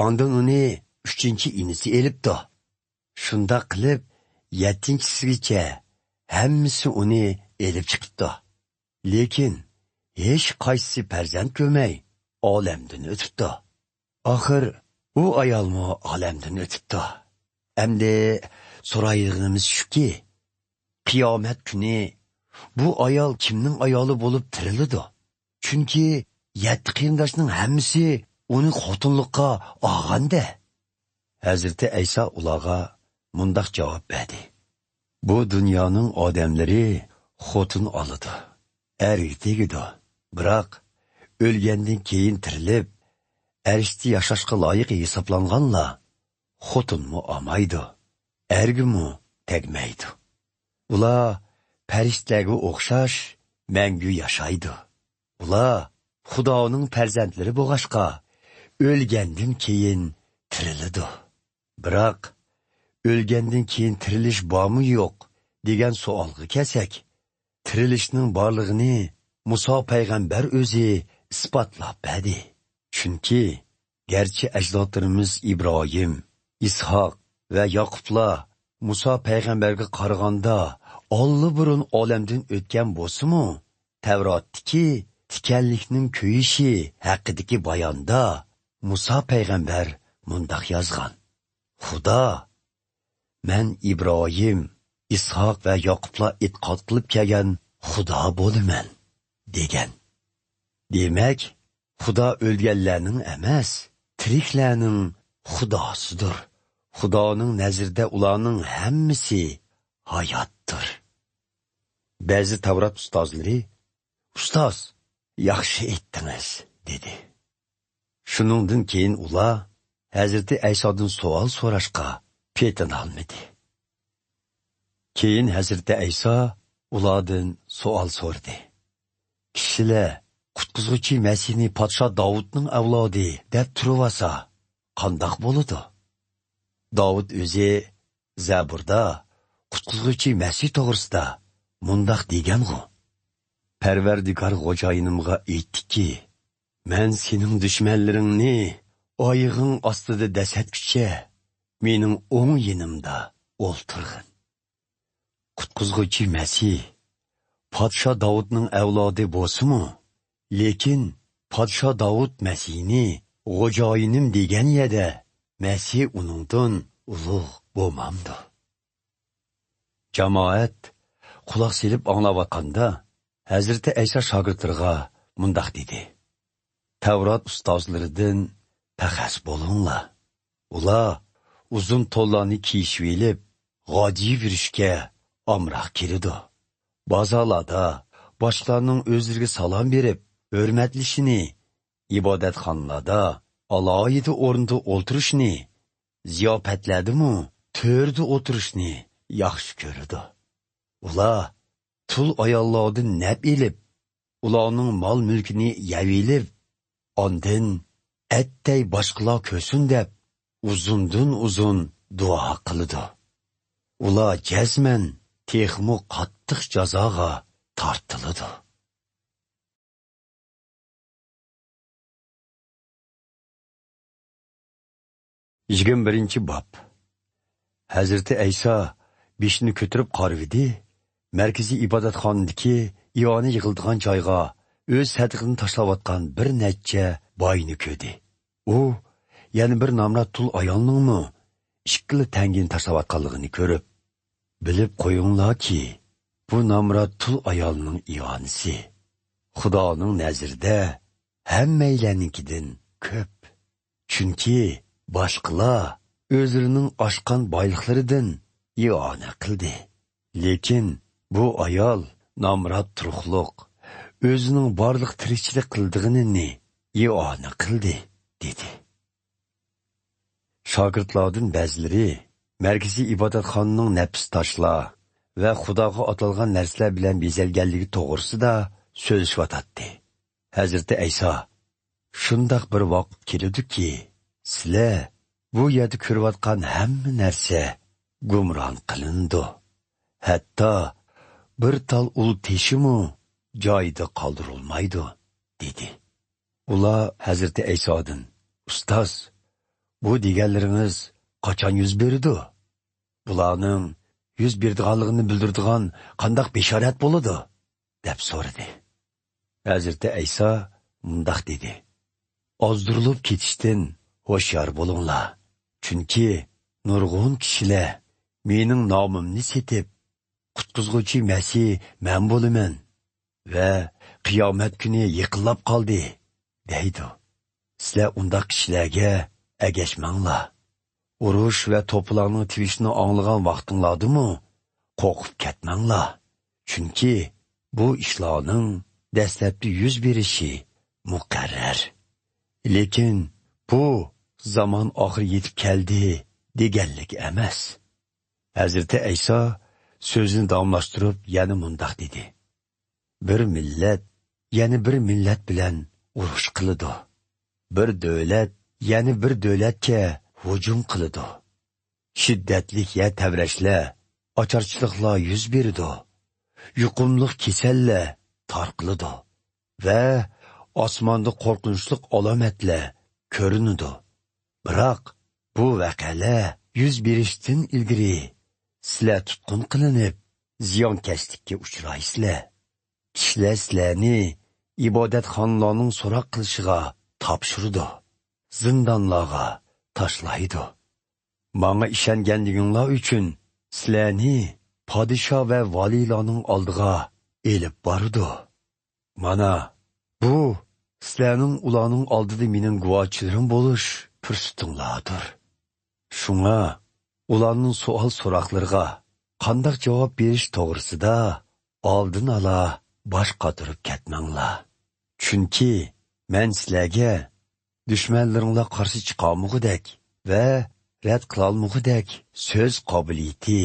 ئاندىن ئۇنى ئۈچىنچى ئىنىسى ئېلىپتۇ. شۇنداق قىلىپ، يەتتىنچىسىگىچە ھەممىسى ئۇنى ئېلىپ چىقىپتۇ. لېكىن ھېچ قايسىسى پەرزەنت كۆرمەي، ئالەمدىن ئۆتۈپتۇ. ئاخىر ئۇ ئايالمۇ ئالەمدىن ئۆتۈپتۇ. ئەمدى سورايدىغىنىمىز شۇكى، قىيامەت كۈنى بۇ ئايال كىمنىڭ ئايالى بولۇپ تىرىلىدۇ؟ چۈنكى يەتتە قېرىنداشنىڭ ھەممىسى ئۇنى خوتۇنلۇققا ئالغاندا. ھەزرىتى ئەيسا ئۇلارغا مۇنداق جاۋاب بەردى: بۇ دۇنيانىڭ ئادەملىرى خوتۇن ئالىدۇ، ئەرگە تېگىدۇ. بىراق ئۆلگەندىن كېيىن تىرىلىپ، ئەرشتە ياشاشقا لايىق ھېسابلانغانلار خوتۇنمۇ ئالمايدۇ، ئەرگىمۇ تەگمەيدۇ. ئۇلار پەرىشتىلەرگە ئوخشاش مەڭگۈ ياشايدۇ. ئۇلار خۇدانىڭ پەرزەنتلىرى بولغاچقا، ئۆلگەندىن كېيىن تىرىلىدۇ. بىراق، ئۆلگەندىن كېيىن تىرىلىش بارمۇ يوق دېگەن سوئالغا كەلسەك، تىرىلىشنىڭ بارلىقىنى مۇسا پەيغەمبەر ئۆزى ئىسپاتلاپ بەردى. چۈنكى، گەرچە ئەجدادلىرىمىز ئىبراھىم، ئىسھاق ۋە ياقۇپلار مۇسا پەيغەمبەرگە قارىغاندا ئاللىبۇرۇن ئالەمدىن ئۆتكەن بولسىمۇ، تەۋراتتىكى تىكەنلىكنىڭ كۆيۈشى ھەققىدىكى باياندا مۇسا پەيغەمبەر مۇنداق يازغان: خۇدا، مەن ئىبراھىم، ئىسھاق ۋە ياقۇپلار ئېتىقاد قىلىپ كەلگەن خۇدا بولىمەن، دېگەن. دېمەك، خۇدا ئۆلگەنلەرنىڭ ئەمەس، تىرىكلەرنىڭ خۇداسىدۇر. خۇدانىڭ نەزىرىدە ئۇلارنىڭ ھەممىسى ھاياتتۇر. بەزى تەۋرات ئۇستازلىرى، ئۇستاز، ياخشى ئېيتتىڭىز، دېدى. شۇنىڭدىن كېيىن ئۇلار ھەزرىتى ئەيسادىن سوئال سوراشقا پېتىنالمىدى. كېيىن ھەزرىتى ئەيسا ئۇلاردىن سوئال سورىدى. كىشىلەر قۇتقۇزغۇچى مەسىھنى پادىشاھ داۋۇتنىڭ ئەۋلادى دەپ تۇرۇۋالسا، قانداق بولىدۇ؟ داۋۇت ئۆزى زەبۇردا قۇتقۇزغۇچى مەسىھ توغرىسىدا مۇنداق دېگەنغۇ: پەرۋەردىگار خوجايىنىمغا ئېيتتىكى، مەن سېنىڭ دۈشمەنلىرىڭنى ئايىغىڭ ئاستىدا دەسسەتكۈچە، مېنىڭ ئوڭ يېنىمدا ئولتۇرغىن. قۇتقۇزغۇچى مەسىھ پادىشاھ داۋۇتنىڭ ئەۋلادى بولسىمۇ، لېكىن پادىشاھ داۋۇت مەسىھنى خوجايىنىم دېگەن يەردە مەسىھ ئۇنىڭدىن ئۇلۇغ بولمامدۇ؟ جامائەت قۇلاق سېلىپ ئاڭلاۋاتقاندا، ھەزرىتى ئەيسا شاگىرتلىرىغا مۇنداق دېدى: تەۋرات ئۇستازلىرىدىن پەخەس بولۇڭلار. ئۇلار ئۇزۇن تونلارنى كىيىشىۋېلىپ، غاجىيىپ يۈرۈشكە ئامراق كېلىدۇ. بازارلاردا باشقىلارنىڭ ئۆزلىرىگە سالام بېرىپ ھۆرمەتلىشىنى، ئىبادەتخانىلاردا ئالاھىدە ئورۇندا ئولتۇرۇشنى، زىياپەتلەردىمۇ تۆردە ئولتۇرۇشنى ياخشى كۆرىدۇ. ئۇلار تۇل ئاياللاردىن نەپ ئېلىپ، ئۇلارنىڭ مال-مۈلكىنى يەۋېلىپ، ئاندىن ئەتتەي باشقىلار كۆرسۇن دەپ، ئۇزۇندىن-ئۇزۇن دۇئا قىلىدۇ. ئۇلار جەزمەن تېخىمۇ قاتتىق جازاغا تارتىلىدۇ. يىگىرمە بىرىنچى باب. ھەزرىتى ئەيسا بېشىنى كۆتۈرۈپ قارىۋىدى، مەركىزىي ئىبادەتخانىدىكى ئىئانە يىغىلىدىغان جايغا ئۆز سەدىقىنى تاشلاۋاتقان بىر نەچچە باينى كۆردى. ئۇ يەنە بىر نامرات تۇل ئايالنىڭمۇ ئىككىلا تەڭگىنى تاشلاۋاتقانلىقىنى كۆرۈپ، بىلىپ قويۇڭلاركى، بۇ نامرات تۇل ئايالنىڭ ئىئانىسى خۇدانىڭ نەزىرىدە ھەممەيلەننىڭكىدىن كۆپ. چۈنكى باشقىلار ئۆزلىرىنىڭ ئاشقان بايلىقلىرىدىن ئىئانە قىلدى. لېكىن بۇ ئايال نامرات تۇرۇقلۇق، ئۆزىنىڭ بارلىق تىرىكچىلىك قىلىدىغىنىنى ئىئانە قىلدى، دېدى. شاگىرتلاردىن بەزىلىرى مەركىزىي ئىبادەتخانىنىڭ نەپىس تاشلار ۋە خۇداغا ئاتالغان نەرسىلەر بىلەن بېزەلگەنلىكى توغرىسىدا سۆزلىشىۋاتاتتى. ھەزرىتى ئەيسا، شۇنداق بىر ۋاقىت كېلىدۇكى، سىلەر بۇ يەردە كۆرۈۋاتقان ھەممە نەرسە گۇمران قىلىنىدۇ. ھەتتا بىر تال ئۇل تېشىمۇ جايىدا قالدۇرۇلمايدۇ» دېدى. ئۇلار ھەزرىتى ئەيسادىن: «ئۇستاز، بۇ دېگەنلىرىڭىز قاچان يۈز بېرىدۇ؟ بۇلارنىڭ يۈز بېرىدىغانلىقىنى بىلدۈرىدىغان قانداق بېشارەت بولىدۇ؟» دەپ سورىدى. ھەزرىتى ئەيسا مۇنداق دېدى: «ئازدۇرۇلۇپ كېتىشتىن ھوشيار بولۇڭلار. چۈنكى نۇرغۇن كىشىلەر مېنىڭ نامىمنى سېتىپ، قۇتقۇزغۇچى مەسىھ مەن بولىمەن ۋە قىيامەت كۈنى يېقىنلاپ قالدى دەيدۇ. سىلەر ئۇنداق كىشىلەرگە ئەگەشمەڭلار. ئۇرۇش ۋە توپىلاڭنىڭ تىۋىشىنى ئاڭلىغان ۋاقتىڭلاردىمۇ قورقۇپ كەتمەڭلار. چۈنكى بۇ ئىشلارنىڭ دەسلەپتە يۈز بېرىشى مۇقەررەر. لېكىن بۇ زامان ئاخىرى يېتىپ كەلدى دېگەنلىك ئەمەس.» ھەزرىتى ئەيسا سۆزىنى داۋاملاشتۇرۇپ يەنە مۇنداق دېدى: «بىر مىللەت يەنە بىر مىللەت بىلەن ئۇرۇش قىلىدۇ. بىر دۆلەت يەنە بىر دۆلەتكە ھۇجۇم قىلىدۇ. شىددەتلىك يەر تەۋرەشلەر، ئاچارچىلىقلار يۈز بېرىدۇ. يۇقۇملۇق كېسەللەر تارقىلىدۇ ۋە ئاسماندا قورقۇنچلۇق ئالامەتلەر كۆرۈنىدۇ. بىراق بۇ ۋەقەلەر يۈز بېرىشتىن ئىلگىرى سىلەر تۇتقۇن قىلىنىپ، زىيانكەشلىككە ئۇچرايسىلەر. كىشىلەر سىلەرنى ئىبادەتخانىلارنىڭ سوراق قىلىشىغا تاپشۇرىدۇ، زىندانلارغا تاشلايدۇ. ماڭا ئىشەنگەنلىكىڭلار ئۈچۈن سىلەرنى پادىشاھ ۋە ۋالىيلارنىڭ ئالدىغا ئېلىپ بارىدۇ. مانا، بۇ سىلەرنىڭ ئۇلارنىڭ ئالدىدا مېنىڭ گۇۋاھچىلىرىم بولۇش پۇرسىتىڭلاردۇر. شۇڭا ئۇلارنىڭ سوئال-سوراقلىرىغا قانداق جاۋاب بېرىش توغرىسىدا ئالدىن ئالا باش قاتۇرۇپ كەتمەڭلار. چۈنكى مەن سىلەرگە دۈشمەنلىرىڭلار قارشى چىقالمىغۇدەك ۋە رەت قىلالمىغۇدەك سۆز قابىلىيىتى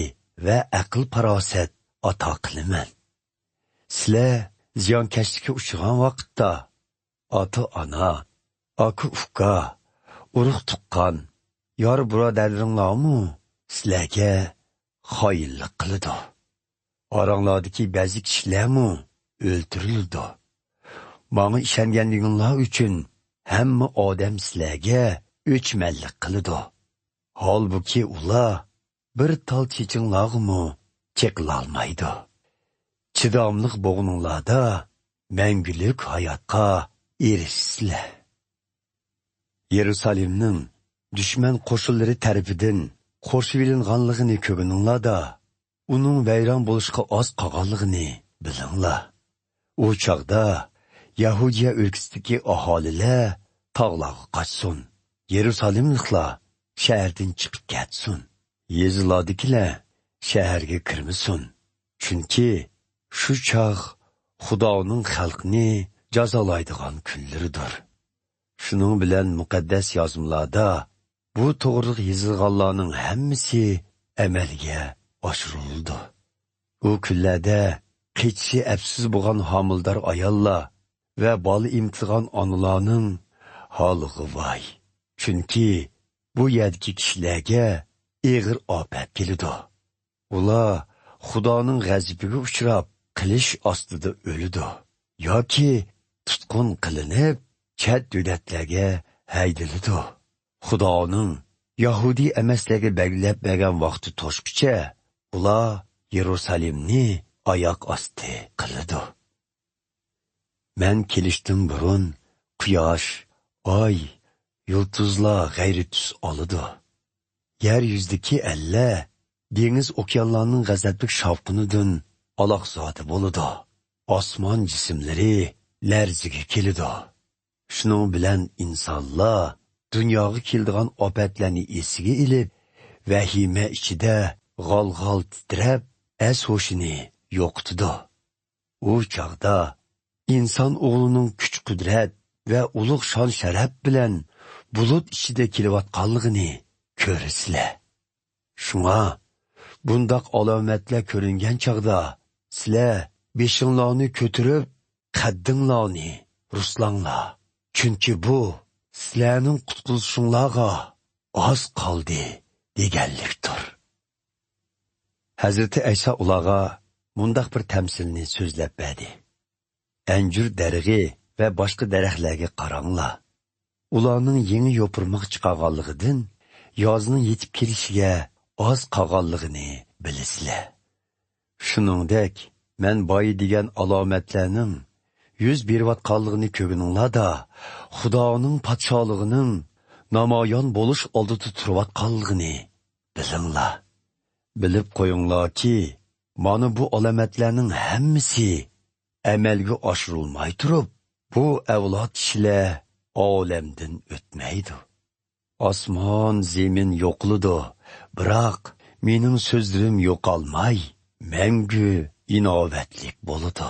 ۋە ئەقىل-پاراسەت ئاتا قىلىمەن. سىلەر زىيانكەشلىككە ئۇچرىغان ۋاقىتتا، ئاتا-ئانا، ئاكا-ئۇكا، ئۇرۇق-تۇغقان، يار-بۇرادەرلىرىڭلارمۇ سىلەرگە خائىنلىق قىلىدۇ. ئاراڭلاردىكى بەزى كىشىلەرمۇ ئۆلتۈرۈلىدۇ. ماڭا ئىشەنگەنلىكىڭلار ئۈچۈن ھەممە ئادەم سىلەرگە ئۆچمەنلىك قىلىدۇ. ھالبۇكى، ئۇلار بىر تال چېچىڭلارغىمۇ چېقىلالمايدۇ. چىداملىق بولغىنىڭلاردا مەڭگۈلۈك ھاياتقا ئېرىشىسىلەر. يېرۇسالېمنىڭ دۈشمەن قوشۇنلىرى تەرىپىدىن قورشىۋېلىنغانلىقىنى كۆرگىنىڭلاردا، ئۇنىڭ ۋەيران بولۇشقا ئاز قالغانلىقىنى بىلىڭلار. ئۇ چاغدا يەھۇدىيە ئۆلكىسىدىكى ئاھالىلەر تاغلارغا قاچسۇن، يېرۇسالېملىقلار شەھەردىن چىقىپ كەتسۇن، يېزىلاردىكىلەر شەھەرگە كىرمىسۇن. چۈنكى شۇ چاغ خۇدانىڭ خەلقىنى جازالايدىغان كۈنلىرىدۇر. شۇنىڭ بىلەن مۇقەددەس يازمىلاردا بۇ توغرىلىق يېزىلغانلارنىڭ ھەممىسى ئەمەلگە ئاشۇرۇلىدۇ. ئۇ كۈنلەردە قېچىشى ئەپسىز بولغان ھامىلىدار ئاياللار ۋە بالا ئېمىتىدىغان ئانىلارنىڭ ھالىغا ۋاي! چۈنكى بۇ يەردىكى كىشىلەرگە ئېغىر ئاپەت كېلىدۇ. ئۇلار خۇدانىڭ غەزىپىگە ئۇچراپ، قىلىچ ئاستىدا ئۆلىدۇ ياكى تۇتقۇن قىلىنىپ، چەت دۆلەتلەرگە ھەيدىلىدۇ. خۇدانىڭ يەھۇدىي ئەمەسلەرگە بەلگىلەپ بەرگەن ۋاقتى توشقۇچە، ئۇلار يېرۇسالېمنى ئاياق ئاستى قىلىدۇ. مەن كېلىشتىن بۇرۇن قۇياش، ئاي، يۇلتۇزلار غەيرىي تۈس ئالىدۇ. يەر يۈزىدىكى ئەللەر دېڭىز-ئوكيانلارنىڭ غەزەپلىك شاۋقۇنىدىن ئالاقزادە بولىدۇ. ئاسمان جىسىملىرى لەرزىگە كېلىدۇ. شۇنىڭ بىلەن ئىنسانلار دۇنياغا كېلىدىغان ئاپەتلەرنى ئېسىگە ئېلىپ، ۋەھىمە ئىچىدە غال-غال تىترەپ، ھەس-ھوشىنى يوقىتىدۇ. ئۇ چاغدا ئىنسان ئوغلىنىڭ كۈچ-قۇدرەت ۋە ئۇلۇغ شان-شەرەپ بىلەن بۇلۇت ئىچىدە كېلىۋاتقانلىقىنى كۆرىسىلەر. شۇڭا بۇنداق ئالامەتلەر كۆرۈنگەن چاغدا سىلەر بېشىڭلارنى كۆتۈرۈپ، قەددىڭلارنى رۇسلاڭلار. چۈنكى بۇ سىلەرنىڭ قۇتقۇزۇشۇڭلارغا ئاز قالدى دېگەنلىكتۇر. ھەزرىتى ئەيسا ئۇلارغا مۇنداق بىر تەمسىلنى سۆزلەپ بەردى. ئەنجۈر دەرىخى ۋە باشقا دەرەخلەرگە قاراڭلار. ئۇلارنىڭ يېڭى يوپۇرماق چىقارغانلىقىدىن يازنىڭ يېتىپ كېلىشىگە ئاز قالغانلىقىنى بىلىسىلەر. شۇنىڭدەك، مەن بايا دېگەن ئالامەتلەرنىڭ يۈز بېرىۋاتقانلىقىنى كۆرگىنىڭلاردا، خۇدانىڭ پادىشاھلىقىنىڭ نامايان بولۇش ئالدىدا تۇرۇۋاتقانلىقىنى بىلىڭلار. بىلىپ قويۇڭلاركى، مانا بۇ ئالامەتلەرنىڭ ھەممىسى ئەمەلگە ئاشۇرۇلماي تۇرۇپ، بۇ ئەۋلاد كىشىلەر ئالەمدىن ئۆتمەيدۇ. ئاسمان، زېمىن يوقىلىدۇ، بىراق مېنىڭ سۆزلىرىم يوقالماي، مەڭگۈ ئىناۋەتلىك بولىدۇ.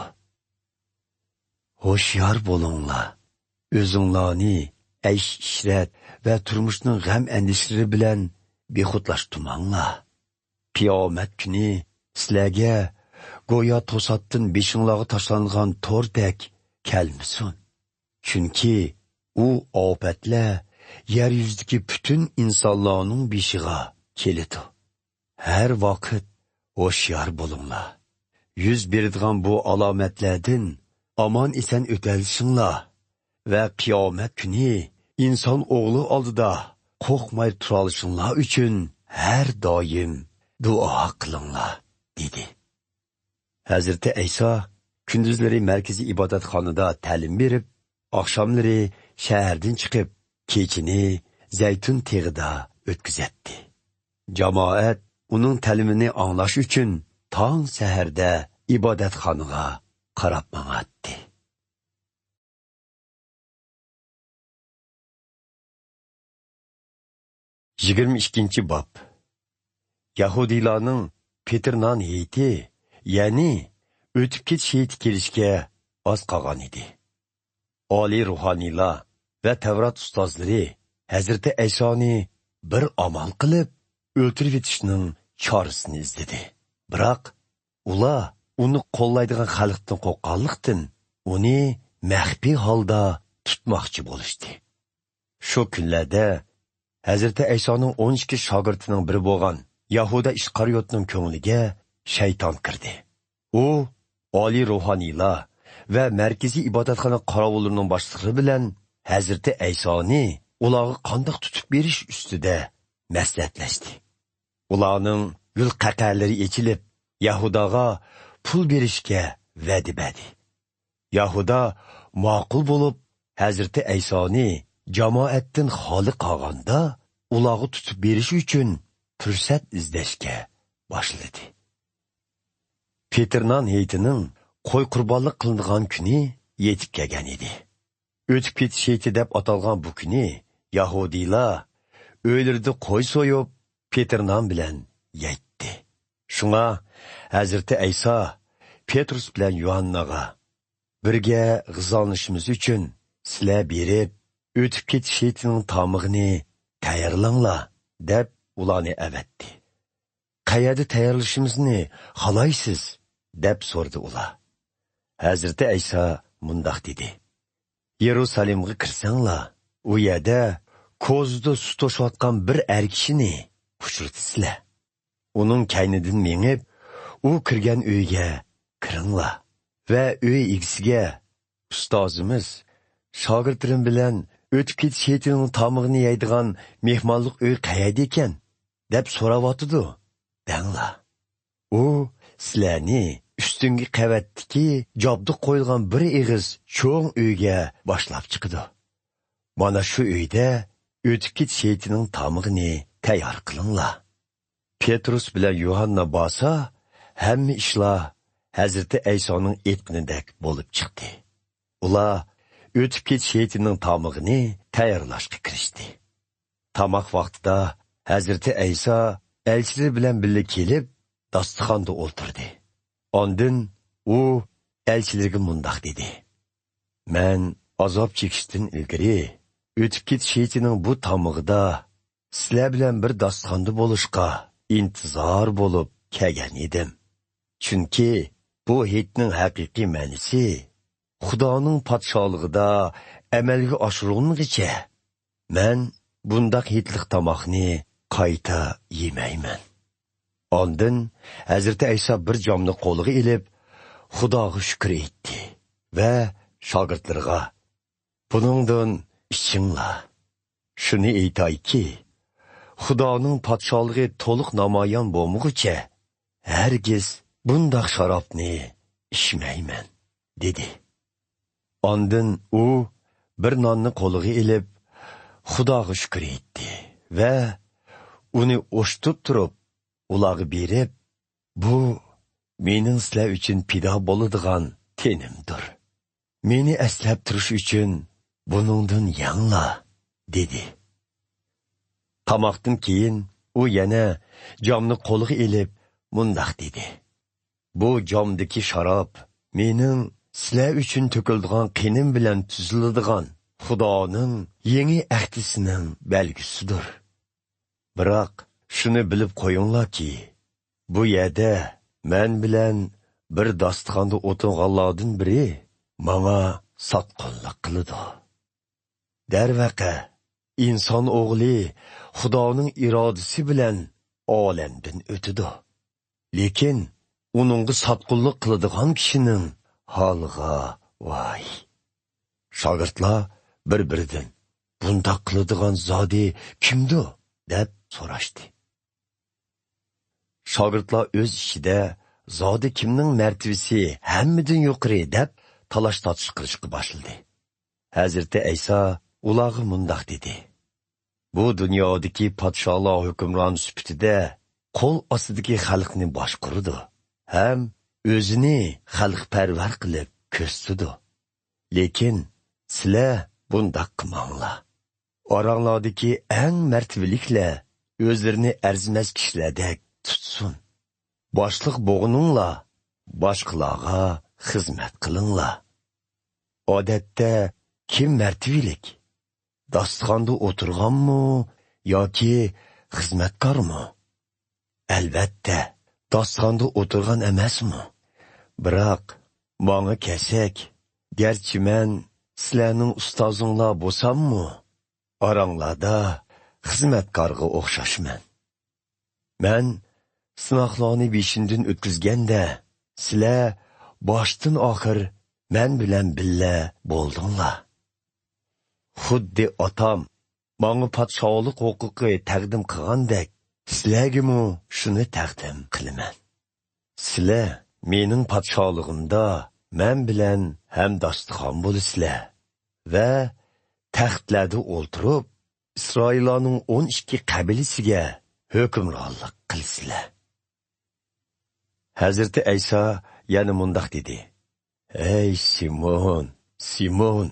ھوشيار بولۇڭلار، ئۆزۈڭلارنى ئەيش-ئىشرەت ۋە تۇرمۇشنىڭ غەم-ئەندىشىلىرى بىلەن بىخۇدلاشتۇرماڭلار. قىيامەت كۈنى سىلەرگە گويا توساتتىن بېشىڭلارغا تاشلانغان توردەك كەلمىسۇن. چۈنكى ئۇ ئاپەتلەر يەر يۈزىدىكى پۈتۈن ئىنسانلارنىڭ بېشىغا كېلىدۇ. ھەر ۋاقىت ھوشيار بولۇڭلار. يۈز بېرىدىغان بۇ ئالامەتلەردىن ئامان-ئېسەن ئۆتەلىشىڭلار ۋە قىيامەت كۈنى ئىنسان ئوغلى ئالدىدا قورقماي تۇرالىشىڭلار ئۈچۈن ھەر دائىم دۇئا قىلىڭلار، دېدى. ھەزرىتى ئەيسا كۈندۈزلىرى مەركىزىي ئىبادەتخانىدا تەلىم بېرىپ، ئاخشاملىرى شەھەردىن چىقىپ، كېچىنى زەيتۇن تېغىدا ئۆتكۈزەتتى. جامائەت ئۇنىڭ تەلىمىنى ئاڭلاش ئۈچۈن تاڭ سەھەردە ئىبادەتخانىغا قاراپ ماڭاتتى. يىگىرمە ئىككىنچى باب. يەھۇدىيلارنىڭ پېتىر نان ھېيتى، يەنى ئۆتۈپ كېتىش ھېيتى كېلىشكە ئاز قالغان ئىدى. ئالىي روھانىيلار ۋە تەۋرات ئۇستازلىرى ھەزرىتى ئەيسانى بىر ئامال قىلىپ، ئۆلتۈرۈۋېتىشنىڭ چارىسىنى ئىزدىدى. بىراق، ئۇلار ئۇنى قوللايدىغان خەلقتىن قورققانلىقتىن، ئۇنى مەخپىي ھالدا تۇتماقچى بولۇشتى. شۇ كۈنلەردە ھەزرىتى ئەيسانىڭ ئون ئىككى شاگىرتىنىڭ بىرى بولغان يەھۇدا ئىسقارىيوتنىڭ كۆڭلىگە شەيتان كىردى. ئۇ ئالىي روھانىيلار ۋە مەركىزىي ئىبادەتخانا قاراۋۇللىرىنىڭ باشلىقلىرى بىلەن ھەزرىتى ئەيسانى ئۇلارغا قانداق تۇتۇپ بېرىش ئۈستىدە مەسلىھەتلەشتى. ئۇلارنىڭ گۈل قەقەلىرى ئېچىلىپ، يەھۇداغا پۇل بېرىشكە ۋەدە بەردى. يەھۇدا ماقۇل بولۇپ، ھەزرىتى ئەيسانى جامائەتتىن خالىي قالغاندا، ئۇلارغا تۇتۇپ بېرىش ئۈچۈن پۇرسەت ئىزدەشكە باشلىدى. پېتىر نان ھېيتىنىڭ قوي قۇربانلىق قىلىنىدىغان كۈنى يېتىپ كەلگەن ئىدى. ئۆتۈپ كېتىش ھېيتى دەپ ئاتالغان بۇ كۈنى يەھۇدىيلار ئۆيلىرىدە قوي سويۇپ، پېتىر نان بىلەن يەيتتى. شۇڭا ھەزرىتى ئەيسا پېترۇس بىلەن يۇھانناغا، «بىرگە غىزالىنىشىمىز ئۈچۈن سىلەر بېرىپ، ئۆتۈپ كېتىش ھېيتىنىڭ تامىقىنى تەييارلاڭلار» دەپ ئۇلارنى ئەۋەتتى. «قەيەردە تەييارلىشىمىزنى خالايسىز؟» دەپ سورىدى ئۇلار. ھەزرىتى ئەيسا مۇنداق دېدى: «يېرۇسالېمغا كىرسەڭلار، ئۇ يەردە كوزىدا سۇ توشۇۋاتقان بىر ئەر كىشىنى ئۇچرىتىسىلەر. ئۇنىڭ كەينىدىن مېڭىپ، ئۇ كىرگەن ئۆيگە كىرىڭلار ۋە ئۆي ئىگىسىگە، 'ئۇستازىمىز شاگىرتلىرىم بىلەن ئۆتۈپ كېتىش ھېيتىنىڭ تامىقىنى يەيدىغان مېھمانلىق ئۆي قەيەردە ئىكەن؟' دەپ سوراۋاتىدۇ، دەڭلار. ئۇ سىلەرنى ئۈستۈنكى قەۋەتتىكى جابدۇق قويۇلغان بىر ئېغىز چوڭ ئۆيگە باشلاپ چىقىدۇ. مانا شۇ ئۆيدە ئۆتۈپ كېتىش ھېيتىنىڭ تامىقىنى تەييار قىلىڭلار.» پېترۇس بىلەن يۇھاننا بارسا، ھەممە ئىشلار ھەزرىتى ئەيسانىڭ ئېيتقىنىدەك بولۇپ چىقتى. ئۇلار ئۆتۈپ كېتىش ھېيتىنىڭ تامىقىنى تەييارلاشقا كىرىشتى. تاماق ۋاقتىدا ھەزرىتى ئەيسا ئەلچىلىرى بىلەن بىللە كېلىپ، داستىخاندا ئولتۇردى. ئاندىن ئۇ ئەلچىلىرىگە مۇنداق دېدى: «مەن ئازاب چېكىشتىن ئىلگىرى ئۆتۈپ كېتىش ھېيتىنىڭ بۇ تامىقىدا سىلەر بىلەن بىر داستىخاندا بولۇشقا ئىنتىزار بولۇپ كەلگەن ئىدىم. چۈنكى بۇ ھېيتنىڭ ھەقىقىي مەنىسى خۇدانىڭ پادىشاھلىقىدا ئەمەلگە ئاشۇرۇلمىغىچە، مەن بۇنداق ھېيتلىق تاماقنى قايتا يېمەيمەن.» ئاندىن ھەزرىتى ئەيسا بىر جامنى قولىغا ئېلىپ، خۇداغا شۈكۈر ئېيتتى ۋە شاگىرتلىرىغا: «بۇنىڭدىن ئىچىڭلار. شۇنى ئېيتايكى، خۇدانىڭ پادىشاھلىقى تولۇق نامايان بولمىغۇچە، ھەرگىز بۇنداق شارابنى ئىچمەيمەن» دېدى. ئاندىن ئۇ بىر ناننى قولىغا ئېلىپ، خۇداغا شۈكۈر ئېيتتى ۋە ئۇنى ئوشتۇپ تۇرۇپ، ئۇلارغا بېرىپ: «بۇ مېنىڭ سىلەر ئۈچۈن پىدا بولىدىغان تېنىمدۇر. مېنى ئەسلەپ تۇرۇش ئۈچۈن بۇنىڭدىن يەڭلار» دېدى. تاماقتىن كېيىن ئۇ يەنە جامنى قولىغا ئېلىپ مۇنداق دېدى: «بۇ جامدىكى شاراب مېنىڭ سىلەر ئۈچۈن تۆكۈلىدىغان قېنىم بىلەن تۈزۈلىدىغان خۇدانىڭ يېڭى ئەھدىسىنىڭ بەلگىسىدۇر. بىراق شۇنى بىلىپ قويۇڭلاركى، بۇ يەردە مەن بىلەن بىر داستىخاندا ئولتۇرغانلاردىن بىرى ماڭا ساتقۇنلۇق قىلىدۇ. دەرۋەقە، ئىنسان ئوغلى خۇدانىڭ ئىرادىسى بىلەن ئالەمدىن ئۆتىدۇ. لېكىن ئۇنىڭغا ساتقۇنلۇق قىلىدىغان كىشىنىڭ ھالىغا ۋاي!» شاگىرتلار بىر-بىرىدىن: «بۇنداق قىلىدىغان زادى كىمدۇ؟» دەپ سوراشتى. شاگىرتلار ئۆز ئىچىدە: «زادى كىمنىڭ مەرتىۋىسى ھەممىدىن يۇقىرى؟» دەپ تالاش-تارتىش قىلىشقا باشلىدى. ھەزرىتى ئەيسا ئۇلارغا مۇنداق دېدى: «بۇ دۇنيادىكى پادىشاھلار ھۆكۈمرانى سۈپىتىدە قول ئاستىدىكى خەلقنى باشقۇرىدۇ ھەم ئۆزىنى خەلقپەرۋەر قىلىپ كۆرسىتىدۇ. لېكىن سىلەر بۇنداق قىلماڭلار. ئاراڭلاردىكى ئەڭ مەرتىۋىلىكلەر ئۆزلىرىنى ئەرزىمەس كىشىلەردەك تۇتسۇن. باشلىق بولغىنىڭلار باشقىلارغا خىزمەت قىلىڭلار. ئادەتتە كىم مەرتىۋىلىك؟ داستىخاندا ئولتۇرغانمۇ ياكى خىزمەتكارمۇ؟ ئەلۋەتتە، داستىخاندا ئولتۇرغان ئەمەسمۇ؟ بىراق، ماڭا كەلسەك، گەرچە مەن سىلەرنىڭ ئۇستازىڭلار بولساممۇ، ئاراڭلاردا خىزمەتكارغا ئوخشاشمەن. مەن سىناقلارنى بېشىمدىن ئۆتكۈزگەندە، سىلەر باشتىن ئاخىر مەن بىلەن بىللە بولدۇڭلار. خۇددى ئاتام ماڭا پادىشاھلىق ھوقۇقى تەقدىم قىلغاندەك، سىلەرگىمۇ شۇنى تەقدىم قىلىمەن. سىلەر مېنىڭ پادىشاھلىقىمدا مەن بىلەن ھەم داستىخان بولىسىلەر ۋە تەختلەردە ئولتۇرۇپ، ئىسرائىللارنىڭ ئون ئىككى قەبىلىسىگە ھۆكۈمرانلىق قىلىسىلەر.» ھەزرىتى ئەيسا يەنە مۇنداق دېدى: «ھەي سىمون، سىمون!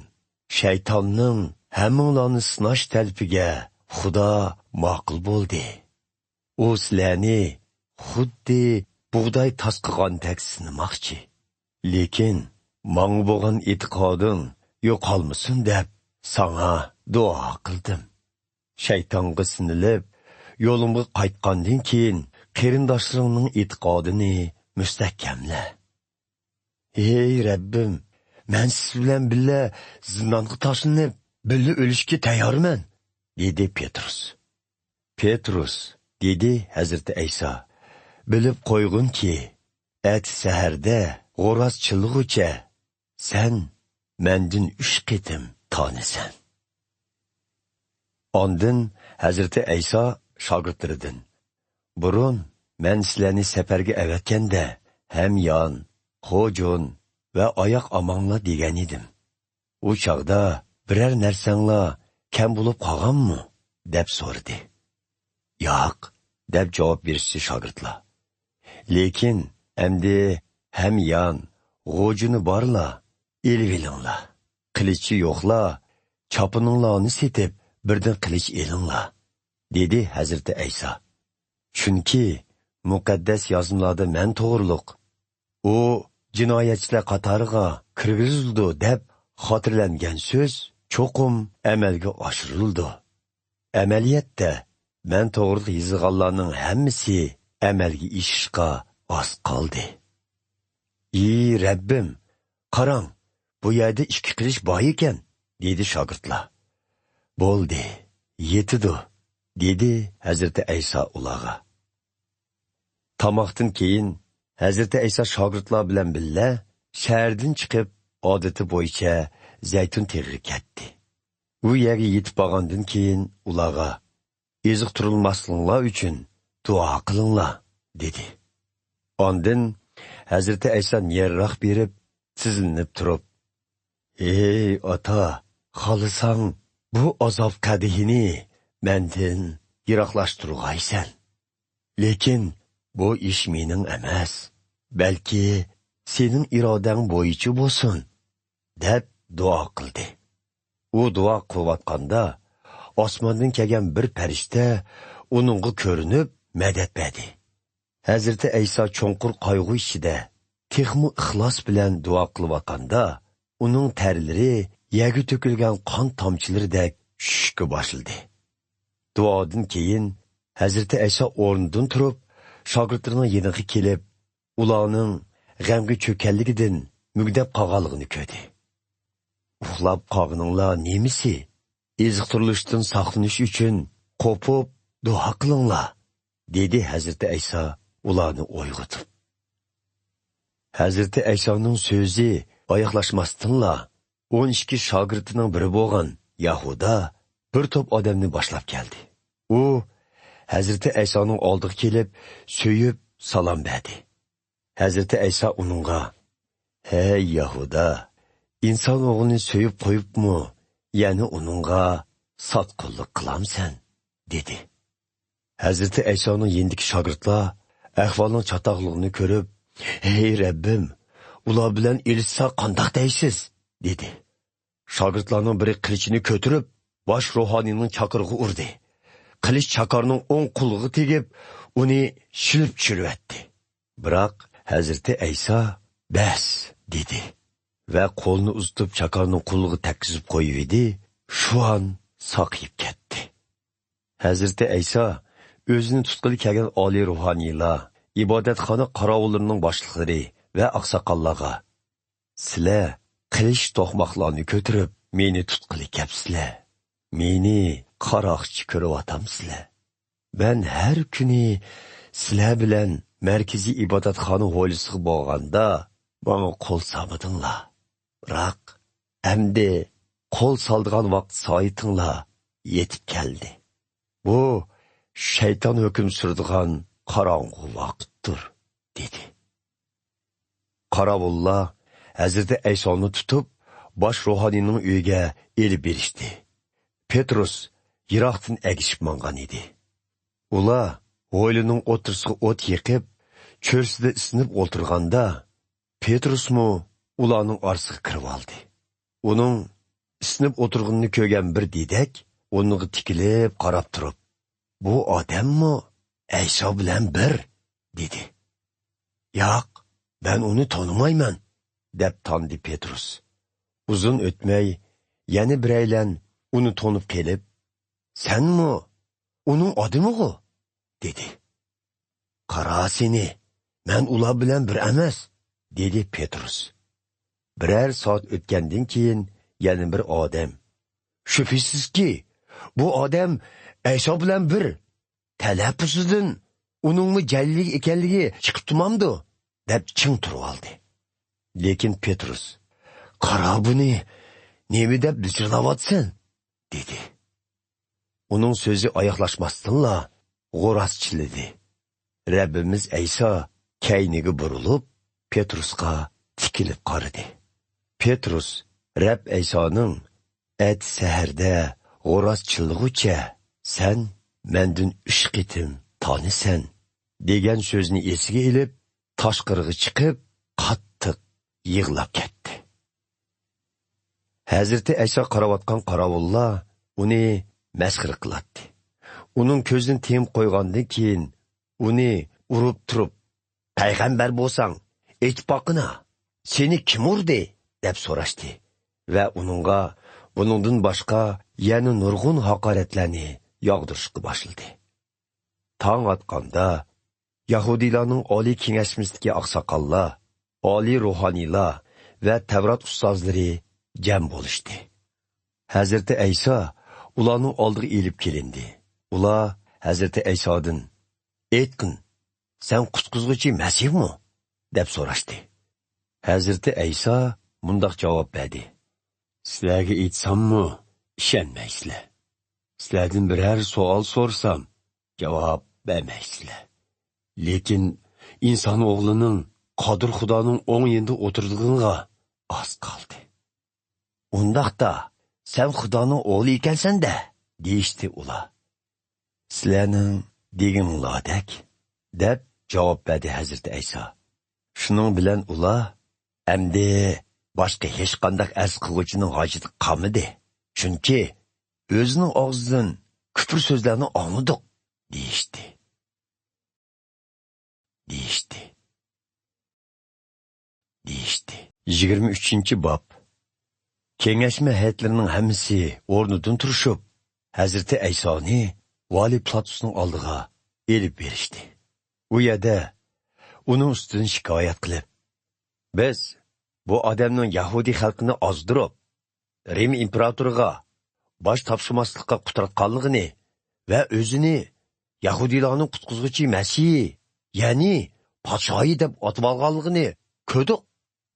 شەيتاننىڭ ھەممىڭلارنى سىناش تەلىپىگە خۇدا ماقۇل بولدى. ئۇ سىلەرنى خۇددى بۇغداي تاسقىغاندەك سىنىماقچى. لېكىن ماڭا بولغان ئېتىقادىڭ يوقالمىسۇن دەپ ساڭا دۇئا قىلدىم. شەيتانغا سىنىلىپ، يولۇمغا قايتقاندىن كېيىن، قېرىنداشلىرىڭنىڭ ئېتىقادىنى مۇستەھكەملە.» «ھەي رەببىم، مەن سىز بىلەن بىللە زىندانغا تاشلىنىپ، بىللە ئۆلۈشكە تەييارمەن» دېدى پېترۇس. «پېترۇس» دېدى ھەزرىتى ئەيسا، «بىلىپ قويغىنكى، ئەتە سەھەردە غوراز چىللىغۇچە سەن مەندىن ئۈچ قېتىم تانىسەن.» ئاندىن ھەزرىتى ئەيسا شاگىرتلىرىدىن: «بۇرۇن مەن سىلەرنى سەپەرگە ئەۋەتكەندە، ھەميان، غوجۇن ۋە ئاياق ئاماڭلار دېگەنىدىم. ئۇ چاغدا بىرەر نەرسەڭلار كەم بولۇپ قالغانمۇ؟» دەپ سورىدى. «ياق» دەپ جاۋاب بېرىشتى شاگىرتلار. «لېكىن ئەمدى ھەميان، غوجۇنى بارلار ئېلىۋېلىڭلار. قىلىچى يوقلار چاپىنىڭلارنى سېتىپ، بىردىن قىلىچ ئېلىڭلار» دېدى ھەزرىتى ئەيسا. «چۈنكى مۇقەددەس يازمىلاردا مەن توغرۇلۇق، ئۇ جىنايەتچىلەر قاتارىغا كىرگۈزۈلىدۇ دەپ خاتىرىلەنگەن سۆز چوقۇم ئەمەلگە ئاشۇرۇلىدۇ. ئەمەلىيەتتە، مەن توغرىلىق يېزىلغانلارنىڭ ھەممىسى ئەمەلگە ئېشىشقا ئاز قالدى.» «ئى رەببىم، قاراڭ، بۇ يەردە ئىككى قىلىچ بار ئىكەن» دېدى شاگىرتلار. «بولدى، يېتىدۇ» دېدى ھەزرىتى ئەيسا ئۇلارغا. تاماقتىن كېيىن ھەزرىتى ئەيسا شاگىرتلار بىلەن بىللە شەھەردىن چىقىپ، ئادىتى بويىچە زەيتۇن تېغىغا كەتتى. ئۇ يەرگە يېتىپ بارغاندىن كېيىن ئۇلارغا، «ئېزىقتۇرۇلماسلىقىڭلار ئۈچۈن دۇئا قىلىڭلار» دېدى. ئاندىن ھەزرىتى ئەيسا نېرىراق بېرىپ، تىزلىنىپ تۇرۇپ، «ھەي ئاتا، خالىساڭ بۇ ئازاب قەدىھىنى مەندىن يىراقلاشتۇرغايسەن. لېكىن بۇ ئىش مېنىڭ ئەمەس، بەلكى سېنىڭ ئىرادەڭ بويىچە بولسۇن» دەپ دۇئا قىلدى. ئۇ دۇئا قىلىۋاتقاندا، ئاسماندىن كەلگەن بىر پەرىشتە ئۇنىڭغا كۆرۈنۈپ مەدەت بەردى. ھەزرىتى ئەيسا چوڭقۇر قايغۇ ئىچىدە تېخىمۇ ئىخلاس بىلەن دۇئا قىلىۋاتقاندا، ئۇنىڭ تەرلىرى يەرگە تۆكۈلگەن قان تامچىلىرىدەك چۈشۈشكە باشلىدى. دۇئادىن كېيىن ھەزرىتى ئەيسا ئورنىدىن تۇرۇپ، شاگىرتلىرىنىڭ يېنىغا كېلىپ، ئۇلارنىڭ غەمگە چۆككەنلىكىدىن مۈگدەپ قالغانلىقىنى كۆردى. «ئۇخلاپ قالغىنىڭلار نېمىسى؟ ئېزىقتۇرۇلۇشتىن ساقلىنىش ئۈچۈن قوپۇپ دۇئا قىلىڭلار» دېدى ھەزرىتى ئەيسا ئۇلارنى ئويغىتىپ. ھەزرىتى ئەيسانىڭ سۆزى ئاياغلاشماستىنلا، ئون ئىككى شاگىرتىنىڭ بىرى بولغان يەھۇدا بىر توپ ئادەمنى باشلاپ كەلدى. ئۇ ھەزرىتى ئەيسانىڭ ئالدىغا كېلىپ، سۆيۈپ سالام بەردى. ھەزرىتى ئەيسا ئۇنىڭغا، «ھەي يەھۇدا، ئىنسان ئوغلىنى سۆيۈپ قويۇپمۇ، يەنە ئۇنىڭغا ساتقۇنلۇق قىلامسەن؟» دېدى. ھەزرىتى ئەيسانىڭ يېنىدىكى شاگىرتلار ئەھۋالنىڭ چاتاقلىقىنى كۆرۈپ، «ھەي رەببىم، ئۇلار بىلەن ئېلىشسا قانداق دەيسىز؟» دېدى. شاگىرتلارنىڭ بىرى قىلىچىنى كۆتۈرۈپ، باش روھانىينىڭ چاقىرىغا ئۇردى. قىلىچ چاكارنىڭ ئوڭ قۇلىقىغا تېگىپ، ئۇنى شىلىپ چۈشۈرۈۋەتتى. بىراق، ھەزرىتى ئەيسا، «بەس» دېدى ۋە قولىنى ئۇزىتىپ، چاكارنىڭ قۇلىقىغا تەگكۈزۈپ قويۇۋىدى، شۇ ئان ساقىيىپ كەتتى. ھەزرىتى ئەيسا ئۆزىنى تۇتقىلى كەلگەن ئالىي روھانىيلار، ئىبادەتخانا قاراۋۇللىرىنىڭ باشلىقلىرى ۋە ئاقساقاللارغا، «سىلەر قىلىچ توقماقلارنى كۆتۈرۈپ، مېنى تۇتقىلى كەپسىلەر. مېنى قاراقچى كۆرۈۋاتامسىلەر؟ مەن ھەر كۈنى سىلەر بىلەن مەركىزىي ئىبادەتخانا ھويلىسىغا بارغاندا، ماڭا قول سالمىدىڭلار. بىراق، ئەمدى قول سالىدىغان ۋاقىت سائىتىڭلار يېتىپ كەلدى. بۇ شەيتان ھۆكۈم سۈرىدىغان قاراڭغۇ ۋاقىتتۇر» دېدى. قاراۋۇللار ھەزرىتى ئەيسانى تۇتۇپ، باش روھانىينىڭ ئۆيىگە ئېلىپ بېرىشتى. پېتروس يىراقتىن ئەگىشىپ ماڭغان ئىدى. ئۇلار ھويلىنىڭ ئوتتۇرىسىغا ئوت يېقىپ، چۆرىسىدە ئىسسىنىپ ئولتۇرغاندا، پېتروسمۇ ئۇلارنىڭ ئارىسىغا كىرىۋالدى. ئۇنىڭ ئىسسىنىپ ئولتۇرغىنىنى كۆرگەن بىر دېدەك ئۇنىڭغا تىكىلىپ قاراپ تۇرۇپ، «بۇ ئادەممۇ ئەيسا بىلەن بىر» دېدى. «ياق، مەن ئۇنى تونۇمايمەن» دەپ تاندى پېتروس. ئۇزۇن ئۆتمەي، يەنە بىرەيلەن ئۇنى تونۇپ قېلىپ، «سەنمۇ ئۇنىڭ ئادىمىغۇ؟» دېدى. «قارا سېنى، مەن ئۇلار بىلەن بىر ئەمەس» دېدى پېتروس. بىرەر سائەت ئۆتكەندىن كېيىن يەنە بىر ئادەم، «شۈبھىسىزكى، بۇ ئادەم ئەيسا بىلەن بىر. تەلەپپۇزىدىن ئۇنىڭمۇ جەلىللىك ئىكەنلىكى چىقىپ تۇرمامدۇ؟» دەپ چىڭ تۇرۇۋالدى. لېكىن پېتروس، «قارا بۇنى، نېمە دەپ بىچىرلاۋاتىسەن؟» دېدى. ئۇنىڭ سۆزى ئاياغلاشماستىنلا غوراز چىللىدى. رەببىمىز ئەيسا كەينىگە بۇرۇلۇپ، پېتروسقا تىكىلىپ قارىدى. پېتروس رەب ئەيسانىڭ، «ئەتە سەھەردە غوراز چىللىغۇچە سەن مەندىن ئۈچ قېتىم تانىسەن» دېگەن سۆزنى ئېسىگە ئېلىپ، تاشقىرىغا چىقىپ، قاتتىق يىغلاپ كەتتى. ھەزرىتى ئەيسا قاراۋاتقان قاراۋۇللار ئۇنى مەسخىرە قىلاتتى. ئۇنىڭ كۆزىنى تېڭىپ قويغاندىن كېيىن، ئۇنى ئۇرۇپ تۇرۇپ، «پەيغەمبەر بولساڭ، ئېيتىپ باققىنا، سېنى كىم ئۇردى؟» دەپ سوراشتى ۋە ئۇنىڭغا بۇنىڭدىن باشقا يەنە نۇرغۇن ھاقارەتلەرنى ياغدۇرۇشقا باشلىدى. تاڭ ئاتقاندا، يەھۇدىيلارنىڭ ئالىي كېڭەشمىسىدىكى ئاقساقاللار، ئالىي روھانىيلار ۋە تەۋرات ئۇستازلىرى جەم بولۇشتى. ھەزرىتى ئەيسا ئۇلارنىڭ ئالدىغا ئېلىپ كېلىندى. ئۇلار ھەزرىتى ئەيسادىن، «ئېيتقىن، سەن قۇتقۇزغۇچى مەسىھمۇ؟» دەپ سوراشتى. ھەزرىتى ئەيسا مۇنداق جاۋاب بەردى: سىلەرگە ئېيتساممۇ ئىشەنمەيسىلەر. سىلەردىن بىرەر سوئال سورىسام، جاۋاب بەرمەيسىلەر. لېكىن ئىنسان ئوغلىنىڭ قادىر خۇدانىڭ ئوڭ يېنىدا ئولتۇرىدىغىنىغا ئاز قالدى. ئۇنداقتا، سەن خۇدانىڭ ئوغلى ئىكەنسەن-دە، دېيىشتى ئۇلار. سىلەرنىڭ دېگىنىڭلاردەك، دەپ جاۋاب بەردى ھەزرىتى ئەيسا. شۇنىڭ بىلەن ئۇلار ئەمدى باشقا ھېچقانداق ئەرز قىلغۇچىنىڭ ھاجىتى قالمىدى. چۈنكى ئۆزىنىڭ ئاغزىدىن كۇپۇر سۆزلەرنى ئاڭلىدۇق، دېيىشتى. دېيىشتى. دېيىشتى. يىگىرمە ئۈچىنچى باب. كېڭەشمە ھەيئەتلىرىنىڭ ھەممىسى ئورنىدىن تۇرۇشۇپ، ھەزرىتى ئەيسانى ۋالىي پىلاتۇسنىڭ ئالدىغا ئېلىپ بېرىشتى. ئۇ يەردە ئۇنىڭ ئۈستىدىن شىكايەت قىلىپ، بىز بۇ ئادەمنىڭ يەھۇدىي خەلقىنى ئازدۇرۇپ، رىم ئىمپېراتورىغا باش تاپشۇرماسلىققا قۇتراتقانلىقىنى ۋە ئۆزىنى يەھۇدىيلارنىڭ قۇتقۇزغۇچى مەسىھى، يەنى پادىشاھى دەپ ئاتىۋالغانلىقىنى كۆردۇق،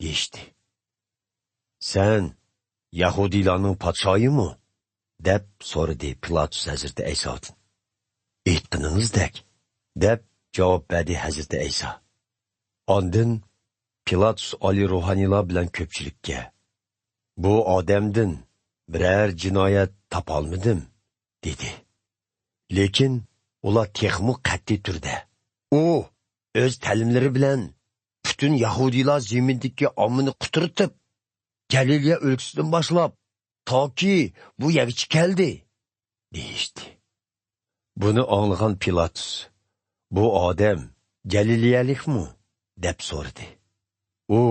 دېيىشتى. سەن يەھۇدىيلارنىڭ پادىشاھىمۇ؟ دەپ سورىدى پىلاتۇس ھەزرىتى ئەيسادىن. ئېيتقىنىڭىزدەك، دەپ جاۋاب بەردى ھەزرىتى ئەيسا. ئاندىن پىلاتۇس ئالىي روھانىيلار بىلەن كۆپچىلىككە، بۇ ئادەمدىن بىرەر جىنايەت تاپالمىدىم، دېدى. لېكىن ئۇلار تېخىمۇ قەتئىي تۈردە، ئۇ ئۆز تەلىملىرى بىلەن پۈتۈن يەھۇدىيلار زېمىنىدىكى ئاممىنى قۇترىتىپ، گەلىلىيە ئۆلكىسىدىن باشلاپ، تاكى بۇ يەرگىچە كەلدى، دېيىشتى. بۇنى ئاڭلىغان پىلاتۇس، بۇ ئادەم گەلىلىيەلىكمۇ؟ دەپ سورىدى. ئۇ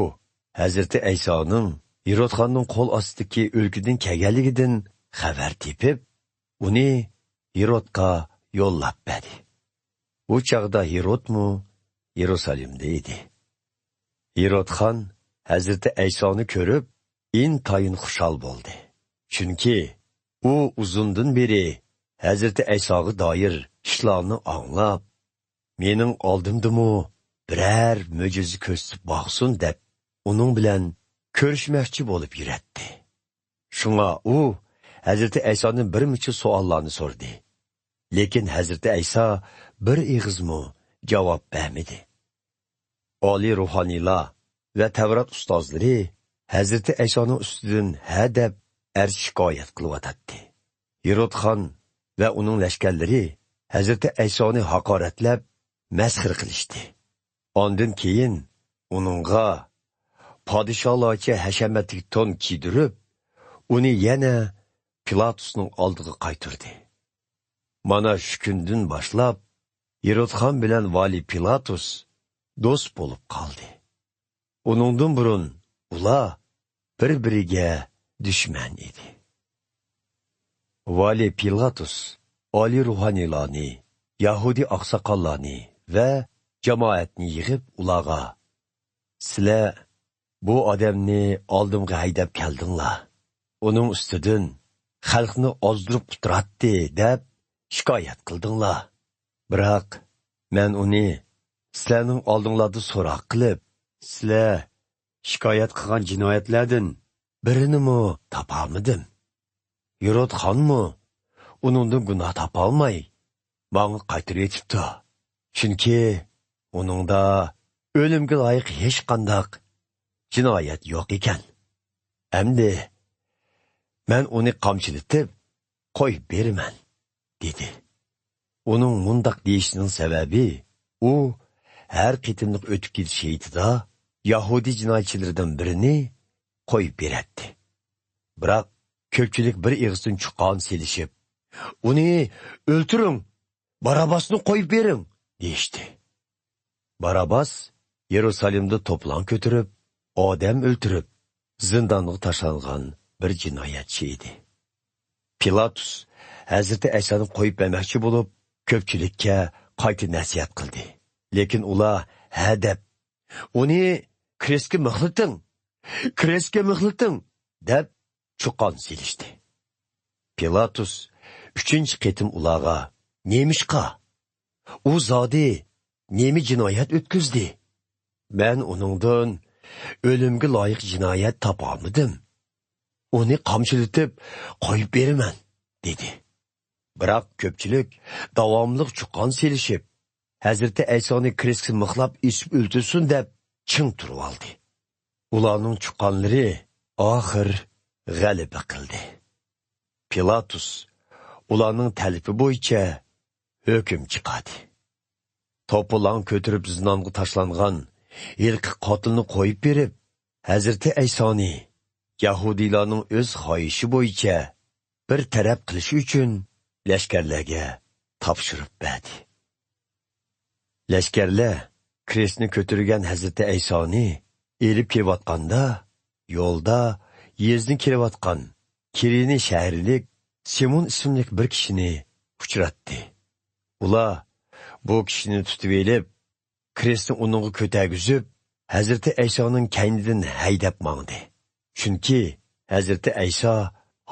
ھەزرىتى ئەيسانىڭ ھېرودخاننىڭ قول ئاستىدىكى ئۆلكىدىن كەلگەنلىكىدىن خەۋەر تېپىپ، ئۇنى ھېرودقا يوللاپ بەردى. ئۇ چاغدا ھېرودمۇ يېرۇسالېمدا ئىدى. ھېرودخان ھەزرىتى ئەيسانى كۆرۈپ، ئىنتايىن خۇشال بولدى. چۈنكى ئۇ ئۇزۇندىن بېرى ھەزرىتى ئەيساغا دائىر ئىشلارنى ئاڭلاپ، مېنىڭ ئالدىمدىمۇ بىرەر مۆجىزە كۆرسىتىپ باقسۇن دەپ، ئۇنىڭ بىلەن كۆرۈشمەكچى بولۇپ يۈرەتتى. شۇڭا ئۇ ھەزرىتى ئەيسادىن بىر مۇنچە سوئاللارنى سورىدى. لېكىن ھەزرىتى ئەيسا بىر ئېغىزمۇ جاۋاب بەرمىدى. ئالىي روھانىيلار ۋە تەۋرات ئۇستازلىرى ھەزرىتى ئەيسانىڭ ئۈستىدىن ھە دەپ ئەرز شىكايەت قىلىۋاتاتتى. ھېرودخان ۋە ئۇنىڭ لەشكەرلىرى ھەزرىتى ئەيسانى ھاقارەتلەپ، مەسخىرە قىلىشتى. ئاندىن كېيىن ئۇنىڭغا پادىشاھلارچە ھەشەمەتلىك تون كىيدۈرۈپ، ئۇنى يەنە پىلاتۇسنىڭ ئالدىغا قايتۇردى. مانا شۇ كۈندىن باشلاپ، ھېرودخان بىلەن ۋالىي پىلاتۇس دوست بولۇپ قالدى. ئۇنىڭدىن بۇرۇن ئۇلار بىر-بىرىگە دۈشمەن ئىدى. ۋالىي پىلاتۇس ئالىي روھانىيلارنى، يەھۇدىي ئاقساقاللارنى ۋە جامائەتنى يىغىپ، ئۇلارغا، سىلەر بۇ ئادەمنى ئالدىمغا ھەيدەپ كەلدىڭلار. ئۇنىڭ ئۈستىدىن خەلقنى ئازدۇرۇپ قۇتراتتى، دەپ شىكايەت قىلدىڭلار. بىراق، مەن ئۇنى سىلەرنىڭ ئالدىڭلاردا سوراق قىلىپ، سىلەر شىكايەت قىلغان جىنايەتلەردىن بىرىنىمۇ تاپالمىدىم. ھېرودخانمۇ ئۇنىڭدىن گۇناھ تاپالماي، ماڭا قايتۇرۇۋېتىپتۇ. چۈنكى ئۇنىڭدا ئۆلۈمگە لايىق ھېچقانداق جىنايەت يوق ئىكەن. ئەمدى مەن ئۇنى قامچىلىتىپ قويۇپ بېرىمەن، دېدى. ئۇنىڭ مۇنداق دېيىشىنىڭ سەۋەبى، ئۇ ھەر قېتىملىق ئۆتۈپ كېتىش ھېيتىدا يەھۇدىي جىنايەتچىلىرىدىن بىرىنى قويۇپ بېرەتتى. بىراق، كۆپچىلىك بىر ئېغىزدىن چۇقان سېلىشىپ، ئۇنى ئۆلتۈرۈڭ! باراباسنى قويۇپ بېرىڭ، دېيىشتى. باراباس يېرۇسالېمدا توپىلاڭ كۆتۈرۈپ، ئادەم ئۆلتۈرۈپ، زىندانغا تاشلانغان بىر جىنايەتچى ئىدى. پىلاتۇس ھەزرىتى ئەيسانى قويۇپ بەرمەكچى بولۇپ، كۆپچىلىككە قايتا نەسىھەت قىلدى. لېكىن ئۇلار ھە دەپ، ئۇنى كرېستكە مىخلىتىڭ، كرېستكە مىخلىتىڭ، دەپ چۇقان سېلىشتى. پىلاتۇس ئۈچىنچى قېتىم ئۇلارغا، نېمىشقا؟ ئۇ زادى نېمە جىنايەت ئۆتكۈزدى؟ مەن ئۇنىڭدىن ئۆلۈمگە لايىق جىنايەت تاپالمىدىم. ئۇنى قامچىلىتىپ قويۇپ بېرىمەن» دېدى. بىراق كۆپچىلىك داۋاملىق چۇقان سېلىشىپ، ھەزرىتى ئەيسانى كرېستكە مىخلاپ ئېسىپ ئۆلتۈرسۇن دەپ چىڭ تۇرۇۋالدى. ئۇلارنىڭ چۇقانلىرى ئاخىر غەلىبە قىلدى. پىلاتۇس ئۇلارنىڭ تەلىپى بويىچە ھۆكۈم چىقاردى. توپىلاڭ كۆتۈرۈپ زىندانغا تاشلانغان ھېلىقى قاتىلنى قويۇپ بېرىپ، ھەزرىتى ئەيسانى يەھۇدىيلارنىڭ ئۆز خاھىشى بويىچە بىر تەرەپ قىلىشى ئۈچۈن لەشكەرلەرگە تاپشۇرۇپ بەردى. لەشكەرلەر كرېستنى كۆتۈرگەن ھەزرىتى ئەيسانى ئېلىپ كېلىۋاتقاندا، يولدا يېزىدىن كېلىۋاتقان كىرېنە شەھەرلىك سىمون ئىسىملىك بىر كىشىنى ئۇچراتتى. ئۇلار بۇ كىشىنى تۇتۇۋېلىپ، كرېستنى ئۇنىڭغا كۆتەرگۈزۈپ، ھەزرىتى ئەيسانىڭ كەينىدىن ھەيدەپ ماڭدى. چۈنكى ھەزرىتى ئەيسا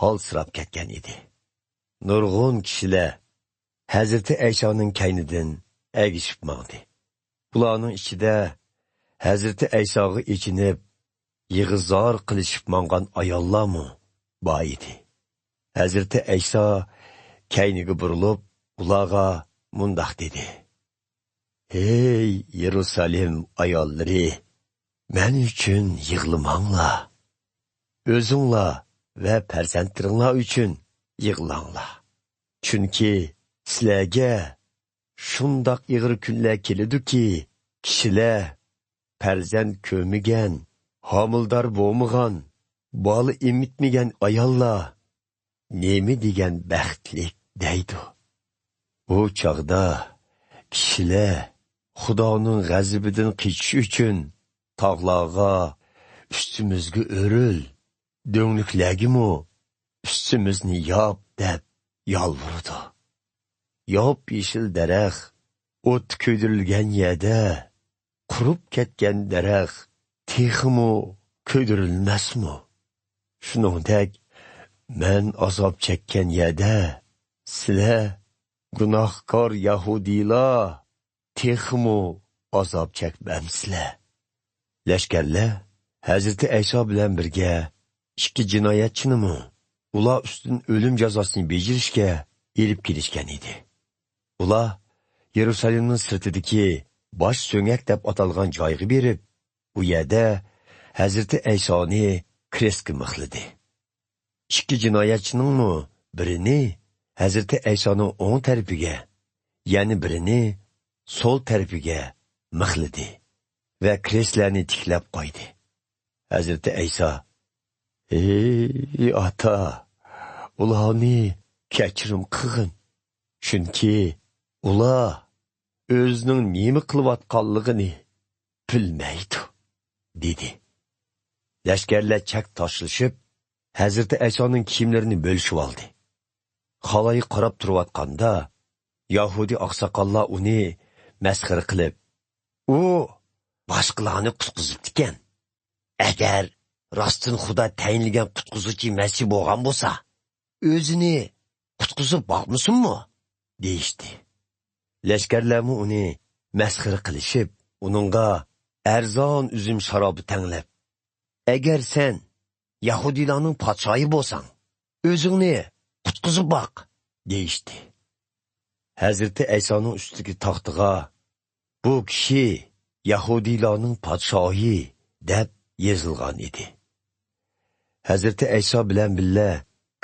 ھالسىراپ كەتكەن ئىدى. نۇرغۇن كىشىلەر ھەزرىتى ئەيسانىڭ كەينىدىن ئەگىشىپ ماڭدى. بۇلارنىڭ ئىچىدە ھەزرىتى ئەيساغا ئېچىنىپ، يىغا-زار قىلىشىپ ماڭغان ئاياللارمۇ بار ئىدى. ھەزرىتى ئەيسا كەينىگە بۇرۇلۇپ، ئۇلارغا مۇنداق دېدى: «ھەي، يېرۇسالېم ئاياللىرى! مەن ئۈچۈن يىغلىماڭلار. ئۆزۈڭلار ۋە پەرزەنتلىرىڭلار ئۈچۈن يىغلاڭلار. چۈنكى سىلەرگە شۇنداق ئېغىر كۈنلەر كېلىدۇكى، كىشىلەر پەرزەنت كۆرمىگەن، ھامىلىدار بولمىغان، بالا ئېمىتمىگەن ئاياللار نېمە دېگەن بەختلىك» دەيدۇ. ئۇ چاغدا كىشىلەر خۇدانىڭ غەزىپىدىن قېچىش ئۈچۈن تاغلارغا، «ئۈستىمىزگە ئۆرۈل، دۆڭلۈكلەرگىمۇ ئۈستىمىزنى ياپ» دەپ يالۋۇرىدۇ. ياپيېشىل دەرەخ ئوتتا كۆيدۈرۈلگەن يەردە، قۇرۇپ كەتكەن دەرەخ تېخىمۇ كۆيدۈرۈلمەسمۇ؟ شۇنىڭدەك، مەن ئازاب چەككەن يەردە، سىلەر، گۇناھكار يەھۇدىيلار، تېخىمۇ ئازاب چەكمەمسىلەر؟ لەشكەرلەر ھەزرىتى ئەيسا بىلەن بىرگە ئىككى جىنايەتچىنىمۇ ئۇلار ئۈستىدىن ئۆلۈم جازاسىنى بېجىرىشكە ئېلىپ كېلىشكەن ئىدى. ئۇلار يېرۇسالېمنىڭ سىرتىدىكى باش سۆڭەك دەپ ئاتالغان جايغا بېرىپ، ئۇ يەردە ھەزرىتى ئەيسانى كرېستكە مىخلىدى. ئىككى جىنايەتچىنىڭمۇ بىرىنى ھەزرىتى ئەيسانىڭ ئوڭ تەرىپىگە، يەنە بىرىنى سول تەرىپىگە مىخلىدى ۋە كرېستلەرنى تىكلەپ قويدى. ھەزرىتى ئەيسا: «ئەي ئاتا، ئۇلارنى كەچۈرۈم قىلغىن، چۈنكى ئۇلار ئۆزىنىڭ نېمە قىلىۋاتقانلىقىنى بىلمەيدۇ» دېدى. لەشكەرلەر چەك تاشلىشىپ، ھەزرىتى ئەيسانىڭ كىيىملىرىنى بۆلۈشۈۋالدى. خالايىق قاراپ تۇرۇۋاتقاندا، يەھۇدىي ئاقساقاللار ئۇنى مەسخىرە قىلىپ: «ئۇ باشقىلارنى قۇتقۇزۇپتىكەن. ئەگەر راستتىن خۇدا تەيىنلىگەن قۇتقۇزغۇچى مەسىھ بولغان بولسا، ئۆزىنى قۇتقۇزۇپ باقمىسۇنمۇ؟» دېيىشتى. لەشكەرلەرمۇ ئۇنى مەسخىرە قىلىشىپ، ئۇنىڭغا ئەرزان ئۈزۈم شارابى تەڭلەپ: «ئەگەر سەن يەھۇدىيلارنىڭ پادىشاھى بولساڭ، ئۆزۈڭنى قۇتقۇزۇپ باق» دېيىشتى. ھەزرىتى ئەيسانىڭ ئۈستىدىكى تاختىغا: «بۇ كىشى يەھۇدىيلارنىڭ پادىشاھى» دەپ يېزىلغان ئىدى. ھەزرىتى ئەيسا بىلەن بىللە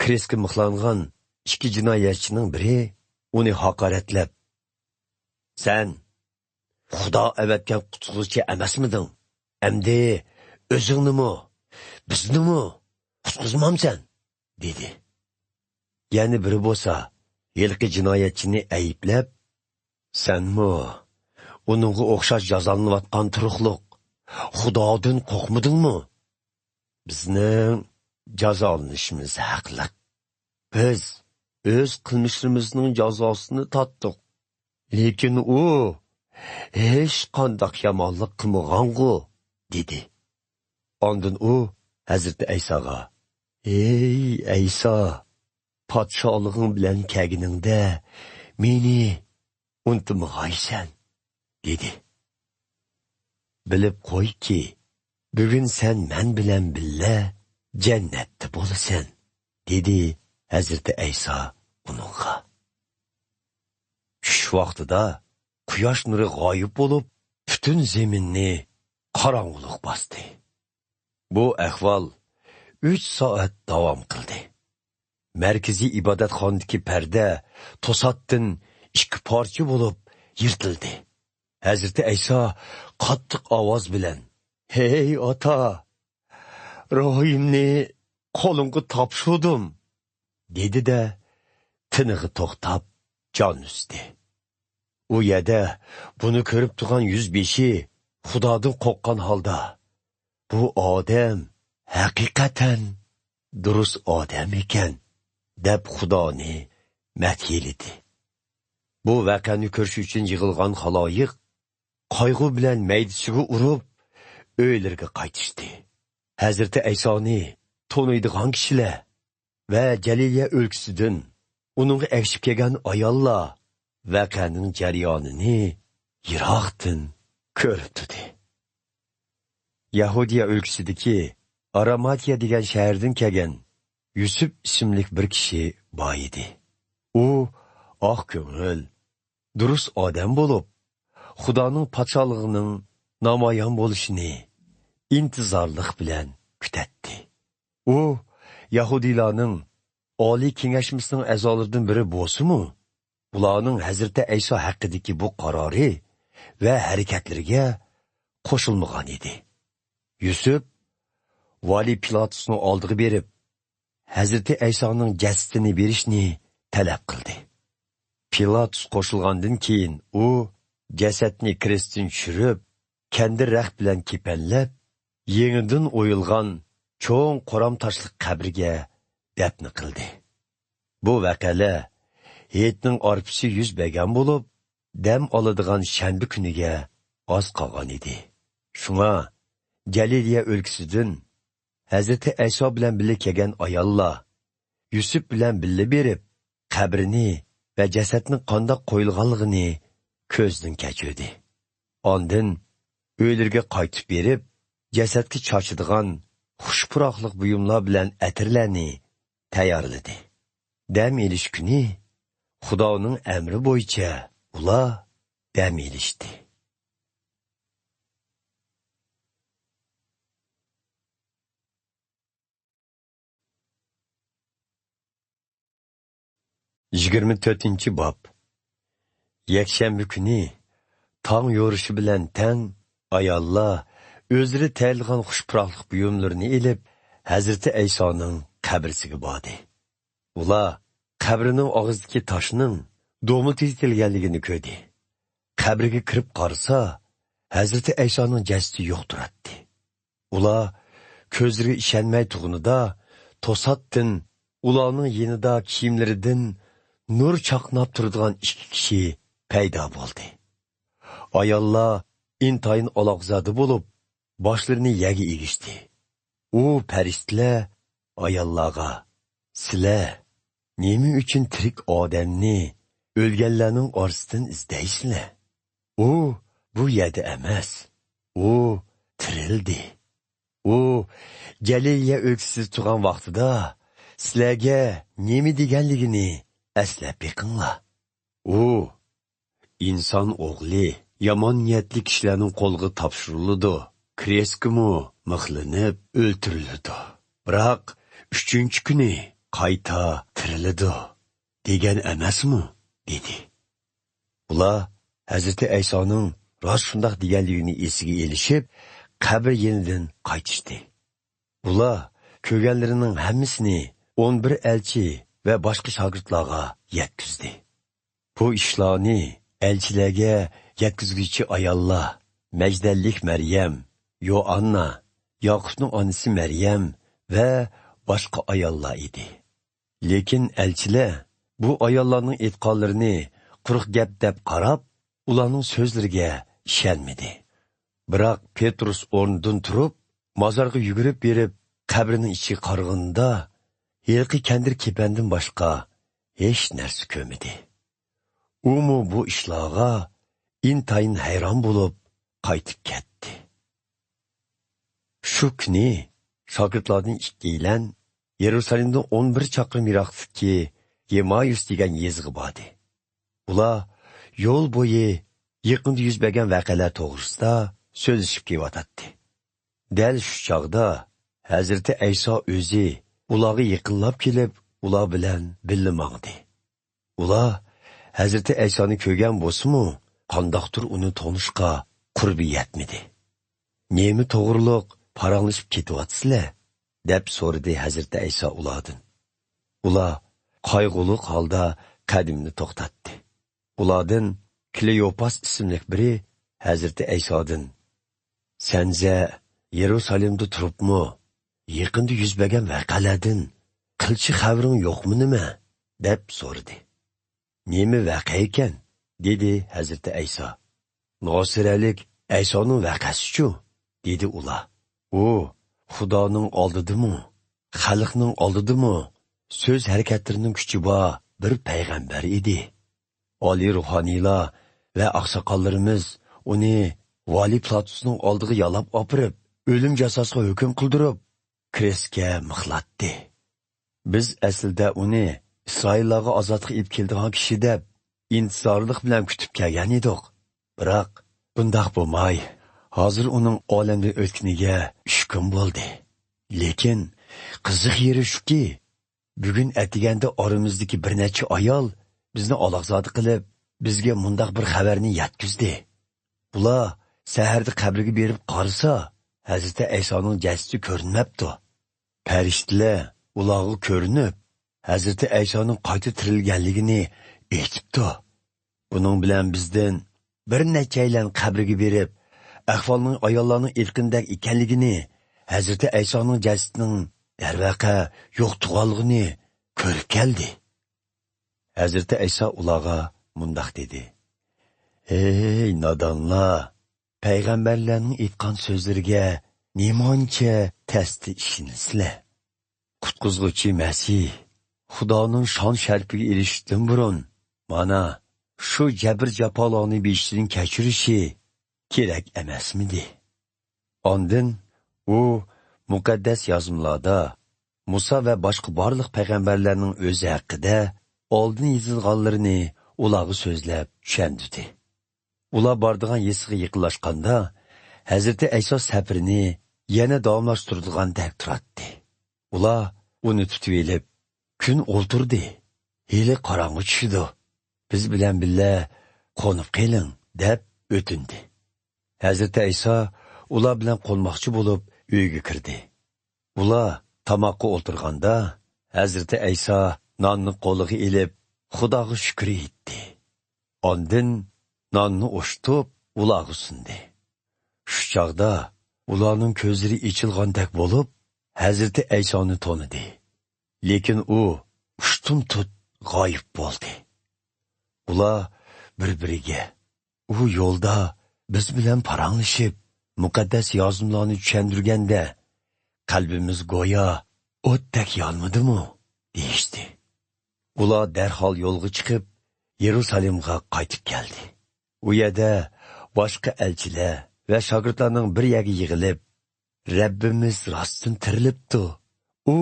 كرېستكە مىخلانغان ئىككى جىنايەتچىنىڭ بىرى ئۇنى ھاقارەتلەپ: «سەن خۇدا ئەۋەتكەن قۇتقۇزغۇچى ئەمەسمىدىڭ؟ ئەمدى ئۆزۈڭنىمۇ، بىزنىمۇ قۇتقۇزمامسەن؟» دېدى. يەنە بىرى بولسا ھېلىقى جىنايەتچىنى ئەيىبلەپ: «سەنمۇ ئۇنىڭغا ئوخشاش جازالىنىۋاتقان تۇرۇقلۇق، خۇدادىن قورقمىدىڭمۇ؟ بىزنىڭ جازالىنىشىمىز ھەقلىق. بىز ئۆز قىلمىشلىرىمىزنىڭ جازاسىنى تارتتۇق. لېكىن ئۇ ھېچقانداق يامانلىق قىلمىغانغۇ؟» دېدى. ئاندىن ئۇ ھەزرىتى ئەيساغا: «ئەي ئەيسا، پادىشاھلىقىڭ بىلەن كەلگىنىڭدە مېنى ئۇنتۇمىغايسەن» دېدى. بىلىپ قويكى، بۈگۈن سەن مەن بىلەن بىللە جەننەتتە بولىسەن، دېدى ھەزرىتى ئەيسا ئۇنىڭغا. چۈش ۋاقتىدا قۇياش نۇرى غايىب بولۇپ، پۈتۈن زېمىننى قاراڭغۇلۇق باستى. بۇ ئەھۋال ئۈچ سائەت داۋام قىلدى. مەركىزىي ئىبادەتخانىدىكى پەردە توساتتىن ئىككى پارچە بولۇپ يىرتىلدى. ھەزرىتى ئەيسا قاتتىق ئاۋاز بىلەن، «ھەي ئاتا، روھىمنى قولۇڭغا تاپشۇردۇم» دېدى-دە، تىنىقى توختاپ، جان ئۈزدى. ئۇ يەردە بۇنى كۆرۈپ تۇرغان يۈزبېشى خۇدادىن قورققان ھالدا، «بۇ ئادەم ھەقىقەتەن دۇرۇس ئادەم ئىكەن» دەپ خۇدانى مەدھىيلىدى. بۇ ۋەقەنى كۆرۈش ئۈچۈن يىغىلغان خالايىق قايغۇ بىلەن مەيدىسىگە ئۇرۇپ، ئۆيلىرىگە قايتىشتى. ھەزرىتى ئەيسانى تونۇيدىغان كىشىلەر ۋە جەلىلىيە ئۆلكىسىدىن ئۇنىڭغا ئەگىشىپ كەلگەن ئاياللار ۋەقەنىڭ جەريانىنى يىراقتىن كۆرۈپ تۇردى. يەھۇدىيە ئۆلكىسىدىكى ئاراماتىيە دېگەن شەھەردىن كەلگەن يۈسۈپ ئىسىملىك بىر كىشى بار ئىدى. ئۇ ئاق كۆڭۈل، دۇرۇس ئادەم بولۇپ، خۇدانىڭ پادىشاھلىقىنىڭ نامايان بولۇشىنى ئىنتىزارلىق بىلەن كۈتەتتى. ئۇ يەھۇدىيلارنىڭ ئالىي كېڭەشمىسىنىڭ ئەزالىرىدىن بىرى بولسىمۇ، ئۇلارنىڭ ھەزرىتى ئەيسا ھەققىدىكى بۇ قارارى ۋە ھەرىكەتلىرىگە قوشۇلمىغان ئىدى. يۈسۈپ ۋالىي پىلاتۇسنىڭ ئالدىغا بېرىپ، ھەزرىتى ئەيسانىڭ جەسىتىنى بېرىشنى تەلەپ قىلدى. پىلاتۇس قوشۇلغاندىن كېيىن، ئۇ جەسەتنى كرېستتىن چۈشۈرۈپ، كەندىر رەخت بىلەن كېپەنلەپ، يېڭىدىن ئويۇلغان چوڭ قورام تاشلىق قەبرىگە دەپنە قىلدى. بۇ ۋەقەلەر ھېيتنىڭ ئارپىسى يۈز بەرگەن بولۇپ، دەم ئالىدىغان شەنبە كۈنىگە ئاز قالغان ئىدى. شۇڭا جەلىلىيە ئۆلكىسىدىن ھەزرىتى ئەيسا بىلەن بىللە كەلگەن ئاياللار يۈسۈپ بىلەن بىللە بېرىپ، قەبرىنى ۋە جەسەتنىڭ قانداق قويۇلغانلىقىنى كۆزدىن كەچۈردى. ئاندىن ئۆيلىرىگە قايتىپ بېرىپ، جەسەتكە چاچىدىغان خۇش پۇراقلىق بۇيۇملار بىلەن ئەتىرلەرنى تەييارلىدى. دەم ئېلىش كۈنى خۇدانىڭ ئەمرى بويىچە ئۇلار دەم ئېلىشتى. يىگىرمە تۆتىنچى باب. يەكشەنبە كۈنى تاڭ يورۇشى بىلەن تەڭ ئاياللار ئۆزلىرى تەييارلىغان خۇش پۇراقلىق بۇيۇملىرىنى ئېلىپ، ھەزرىتى ئەيسانىڭ قەبرىسىگە باردى. ئۇلار قەبرىنىڭ ئاغزىدىكى تاشنىڭ دومىتى يېتىلگەنلىكىنى كۆردى. قەبرىگە كىرىپ قارىسا، ھەزرىتى ئەيسانىڭ جەسىتى يوق تۇراتتى. ئۇلار كۆزلىرىگە ئىشەنمەي تۇرغىنىدا، توساتتىن ئۇلارنىڭ يېنىدا كىيىملىرىدىن نۇر چاقناپ تۇرىدىغان ئىككى كىشى پەيدا بولدى. ئاياللار ئىنتايىن ئالاقزادە بولۇپ، باشلىرىنى يەرگە ئېگىشتى. ئۇ پەرىشتىلەر ئاياللارغا، «سىلەر نېمە ئۈچۈن تىرىك ئادەمنى ئۆلگەنلەرنىڭ ئارىسىدىن ئىزدەيسىلەر؟ ئۇ بۇ يەردە ئەمەس. ئۇ تىرىلدى. ئۇ جەلىلىيە ئۆلكىسىدە تۇرغان ۋاقتىدا سىلەرگە نېمە دېگەنلىكىنى ئەسلەپ بېقىڭلار. ئۇ، ئىنسان ئوغلى يامان نىيەتلىك كىشىلەرنىڭ قولىغا تاپشۇرۇلىدۇ، كرېسكىمۇ مىخلىنىپ ئۆلتۈرۈلىدۇ. بىراق ئۈچىنچى كۈنى قايتا تىرىلىدۇ دېگەن ئەمەسمۇ؟» دېدى. ئۇلار ھەزرىتى ئەيسانىڭ راست شۇنداق دېگەنلىكىنى ئېسىگە ئېلىشىپ، قەبرە يېنىدىن قايتىشتى. ئۇلار كۆرگەنلىرىنىڭ ھەممىسىنى ئون بىر ئەلچى ۋە باشقا شاگىرتلارغا يەتكۈزدى. بۇ ئىشلارنى ئەلچىلەرگە يەتكۈزگۈچى ئاياللار مەجدەللىك مەريەم، يوئاننا، ياقۇپنىڭ ئانىسى مەريەم ۋە باشقا ئاياللار ئىدى. لېكىن ئەلچىلەر بۇ ئاياللارنىڭ ئېيتقانلىرىنى قۇرۇق گەپ دەپ قاراپ، ئۇلارنىڭ سۆزلىرىگە ئىشەنمىدى. بىراق پېترۇس ئورنىدىن تۇرۇپ، مازارغا يۈگۈرۈپ بېرىپ، قەبرىنىڭ ئىچىگە قارىغىنىدا، ھېلىقى كەندىر كېپەندىن باشقا ھېچ نەرسە كۆرمىدى. ئۇمۇ بۇ ئىشلارغا ئىنتايىن ھەيران بولۇپ، قايتىپ كەتتى. شۇ كۈنى شاگىرتلاردىن ئىككىيلەن يېرۇسالېمدىن ئون بىر چاقىرىم يىراقلىقتىكى يېمايۇس دېگەن يېزىغا باردى. ئۇلار يول بويى يېقىندا يۈز بەرگەن ۋەقەلەر توغرىسىدا سۆزلىشىپ كېلىۋاتاتتى. دەل شۇ چاغدا ھەزرىتى ئەيسا ئۆزى ئۇلارغا يېقىنلاپ كېلىپ، ئۇلار بىلەن بىللە ماڭدى. ئۇلار ھەزرىتى ئەيسانى كۆرگەن بولسىمۇ، قانداقتۇر ئۇنى تونۇشقا قۇربى يەتمىدى. «نېمە توغرۇلۇق پاراڭلىشىپ كېتىۋاتىسىلەر؟» دەپ سورىدى ھەزرىتى ئەيسا ئۇلاردىن. ئۇلار قايغۇلۇق ھالدا قەدىمىنى توختاتتى. ئۇلاردىن كلېيوپاس ئىسىملىك بىرى ھەزرىتى ئەيسادىن: «سەنزە يېرۇسالېمدا تۇرۇپمۇ، يېقىندا يۈز بەرگەن ۋەقەلەردىن قىلچە خەۋىرىڭ يوقمۇ نېمە؟» دەپ سورىدى. «نېمە ۋەقە ئىكەن؟» دېدى ھەزرىتى ئەيسا. «ناسىرەلىك ئەيسانىڭ ۋەقەسىچۇ؟» دېدى ئۇلار. «ئۇ خۇدانىڭ ئالدىدىمۇ، خەلقنىڭ ئالدىدىمۇ سۆز ھەرىكەتلىرىنىڭ كۈچى بار بىر پەيغەمبەر ئىدى. ئالىي روھانىيلار ۋە ئاقساقاللىرىمىز ئۇنى ۋالىي پىلاتۇسنىڭ ئالدىغا يالاپ ئاپىرىپ، ئۆلۈم جازاسىغا ھۆكۈم قىلدۇرۇپ، كرېستكە مىخلاتتى. بىز ئەسلىدە ئۇنى ئىسرائىللارغا ئازادلىق ئېلىپ كېلىدىغان كىشى دەپ ئىنتىزارلىق بىلەن كۈتۈپ كەلگەن ئىدۇق. بىراق، بۇنداق بولماي، ھازىر ئۇنىڭ ئالەمدىن ئۆتكىنىگە ئۈچ كۈن بولدى. لېكىن، قىزىق يېرى شۇكى، بۈگۈن ئەتىگەندە ئارىمىزدىكى بىر نەچچە ئايال بىزنى ئالاقزادە قىلىپ، بىزگە مۇنداق بىر خەۋەرنى يەتكۈزدى. بۇلار سەھەردە قەبرىگە بېرىپ قارىسا، ھەزرىتى ئەيسانىڭ جەسىتى كۆرۈنمەپتۇ. پەرىشتىلەر ئۇلارغا كۆرۈنۈپ، ھەزرىتى ئەيسانىڭ قايتا تىرىلگەنلىكىنى ئېيتىپتۇ. بۇنىڭ بىلەن بىزدىن بىر نەچچەيلەن قەبرىگە بېرىپ، ئەھۋالنىڭ ئاياللارنىڭ ئېيتقىنىدەك ئىكەنلىكىنى، ھەزرىتى ئەيسانىڭ جەسىتىنىڭ دەرۋەقە يوقتۇغانلىقىنى كۆرۈپ كەلدى. ھەزرىتى ئەيسا ئۇلارغا مۇنداق دېدى: «ئەي نادانلار! پەيغەمبەرلەرنىڭ ئېيتقان سۆزلىرىگە نېمانچە تەستە ئىشىنىسىلەر؟ قۇتقۇزغۇچى مەسىھ خۇدانىڭ شان-شەرىپىگە ئېرىشىشتىن بۇرۇن، مانا، شۇ جەبىر-جاپالارنى بېشىدىن كەچۈرۈشى كېرەك ئەمەسمىدى؟» ئاندىن ئۇ مۇقەددەس يازمىلاردا مۇسا ۋە باشقا بارلىق پەيغەمبەرلەرنىڭ ئۆزى ھەققىدە ئالدىن يېزىلغانلىرىنى ئۇلارغا سۆزلەپ چۈشەندۈردى. ئۇلار بارىدىغان يېزىغا يېقىنلاشقاندا، ھەزرىتى ئەيسا سەپىرىنى يەنە داۋاملاشتۇرىدىغاندەك تۇراتتى. ئۇلار ئۇنى تۇتۇۋېلىپ، «كۈن ئولتۇردى، ھېلى قاراڭغۇ چۈشىدۇ، بىز بىلەن بىللە قونۇپ قېلىڭ» دەپ ئۆتۈندى. ھەزرىتى ئەيسا ئۇلار بىلەن قونماقچى بولۇپ ئۆيگە كىردى. ئۇلار تاماققا ئولتۇرغاندا، ھەزرىتى ئەيسا ناننى قولىغا ئېلىپ، خۇداغا شۈكۈر ئېيتتى. ئاندىن ناننى ئوشتۇپ، ئۇلارغا سۇندى. شۇ چاغدا ئۇلارنىڭ كۆزلىرى ئېچىلغاندەك بولۇپ، ھەزرىتى ئەيسانى تونۇدى. لېكىن ئۇ ئۇشتۇمتۇت غايىب بولدى. ئۇلار بىر-بىرىگە: «ئۇ يولدا بىز بىلەن پاراڭلىشىپ، مۇقەددەس يازمىلارنى چۈشەندۈرگەندە، قەلبىمىز گويا ئوتتەك يانمىدىمۇ؟» دېيىشتى. ئۇلار دەرھال يولغا چىقىپ، يېرۇسالېمغا قايتىپ كەلدى. ئۇ يەردە باشقا ئەلچىلەر ۋە شاگىرتلارنىڭ بىر يەرگە يىغىلىپ، «رەببىمىز راستتىن تىرىلىپتۇ، ئۇ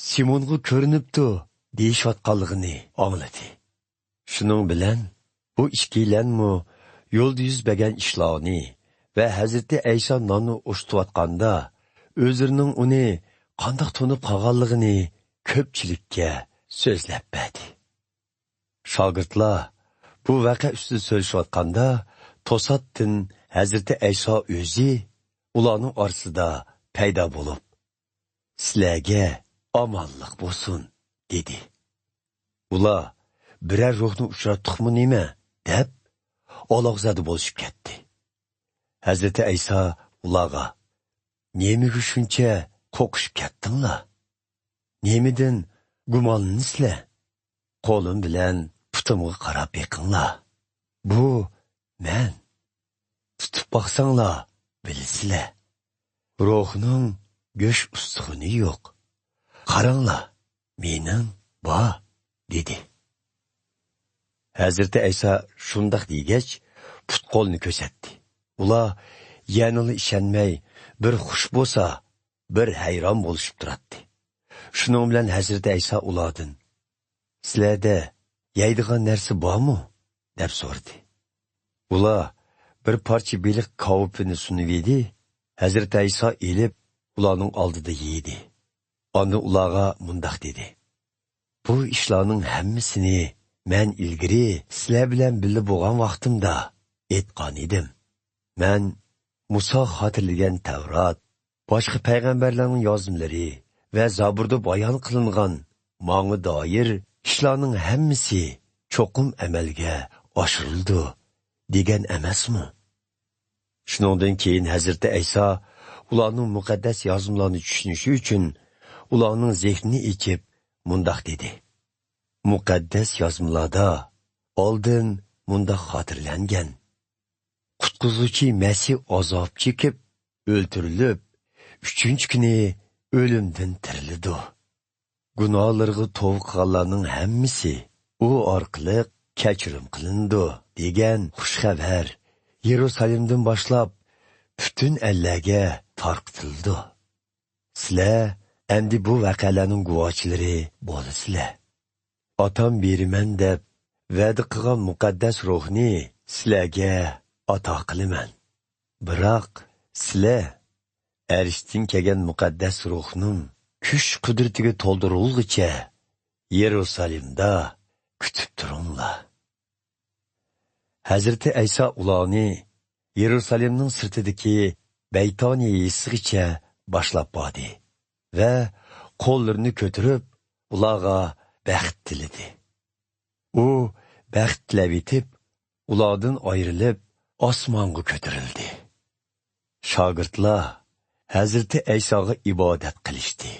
سىمونغا كۆرۈنۈپتۇ» دېيىشىۋاتقانلىقىنى ئاڭلىدى. شۇنىڭ بىلەن بۇ ئىككىيلەنمۇ يولدا يۈز بەرگەن ئىشلارنى ۋە ھەزرىتى ئەيسا ناننى ئوشتۇۋاتقاندا، ئۆزلىرىنىڭ ئۇنى قانداق تونۇپ قالغانلىقىنى كۆپچىلىككە سۆزلەپ بەردى. شاگىرتلار بۇ ۋەقە ئۈستىدە سۆزلىشىۋاتقاندا، توساتتىن ھەزرىتى ئەيسا ئۆزى ئۇلارنىڭ ئارىسىدا پەيدا بولۇپ، «سىلەرگە ئامانلىق بولسۇن» دېدى. ئۇلار، «بىرەر روھنى ئۇچراتتۇقمۇ نېمە؟» دەپ، ئالاقزادە بولۇشۇپ كەتتى. ھەزرىتى ئەيسا ئۇلارغا، «نېمىگە شۇنچە قورقۇشۇپ كەتتىڭلار؟ نېمىدىن گۇمانلىنىسىلەر؟ قولۇم بىلەن پۇتۇمغا قاراپ بېقىڭلار. بۇ مەن. تۇتۇپ باقساڭلار بىلىسىلەر. روھنىڭ گۆش ئۇستىخىنى يوق. قاراڭلار، مېنىڭ بار» دېدى. ھەزرىتى ئەيسا شۇنداق دېگەچ، پۇت-قولىنى كۆرسەتتى. ئۇلار يەنىلا ئىشەنمەي، بىر خۇش بولسا، بىر ھەيران بولۇشۇپ تۇراتتى. شۇنىڭ بىلەن ھەزرىتى ئەيسا ئۇلاردىن، «سىلەردە يەيدىغان نەرسە بارمۇ؟» دەپ سورىدى. ئۇلار بىر پارچە بېلىق كاۋىپىنى سۇنۇۋىدى، ھەزرىتى ئەيسا ئېلىپ، ئۇلارنىڭ ئالدىدا يېدى. ئاندىن ئۇلارغا مۇنداق دېدى: «بۇ ئىشلارنىڭ ھەممىسىنى مەن ئىلگىرى سىلەر بىلەن بىللە بولغان ۋاقتىمدا ئېيتقان ئىدىم. مەن مۇسا خاتىرىلىگەن تەۋرات، باشقا پەيغەمبەرلەرنىڭ يازمىلىرى ۋە زابۇردا بايان قىلىنغان ماڭا دائىر ئىشلارنىڭ ھەممىسى چوقۇم ئەمەلگە ئاشۇرۇلىدۇ دېگەن ئەمەسمۇ؟» شۇنىڭدىن كېيىن ھەزرىتى ئەيسا ئۇلارنىڭ مۇقەددەس يازمىلارنى چۈشىنىشى ئۈچۈن ئۇلارنىڭ زېھنىنى ئېچىپ، مۇنداق دېدى: «مۇقەددەس يازمىلاردا ئالدىن مۇنداق خاتىرىلەنگەن: قۇتقۇزغۇچى مەسىھ ئازاب چېكىپ، ئۆلتۈرۈلۈپ، ئۈچىنچى كۈنى ئۆلۈمدىن تىرىلىدۇ. گۇناھلىرىغا توۋا قىلغانلارنىڭ ھەممىسى ئۇ ئارقىلىق كەچۈرۈم قىلىنىدۇ» دېگەن خۇش خەۋەر يېرۇسالېمدىن باشلاپ پۈتۈن ئەللەرگە تارقىتىلىدۇ. سىلەر ئەمدى بۇ ۋەقەلەرنىڭ گۇۋاھچىلىرى بولىسىلەر. ئاتام بېرىمەن دەپ ۋەدە قىلغان مۇقەددەس روھنى سىلەرگە ئاتا قىلىمەن. بىراق سىلەر ئەرشتىن كەلگەن مۇقەددەس روھنىڭ كۈچ-قۇدرىتىگە تولدۇرۇلغۇچە يېرۇسالېمدا كۈتۈپ تۇرۇڭلار. ھەزرىتى ئەيسا ئۇلارنى يېرۇسالېمنىڭ سىرتىدىكى بەيتانىيە يېزىسىغىچە باشلاپ باردى ۋە قوللىرىنى كۆتۈرۈپ، ئۇلارغا بەخت تىلىدى. ئۇ بەخت تىلەۋېتىپ، ئۇلاردىن ئايرىلىپ، ئاسمانغا كۆتۈرۈلدى. شاگىرتلار ھەزرىتى ئەيساغا ئىبادەت قىلىشتى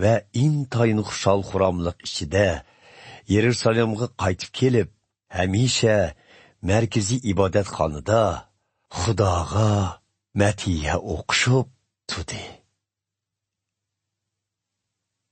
ۋە ئىنتايىن خۇشال-خۇراملىق ئىچىدە يېرۇسالېمغا قايتىپ كېلىپ، ھەمىشە مەركىزىي ئىبادەتخانىدا خۇداغا مەدھىيە ئوقۇشۇپ تۇردى.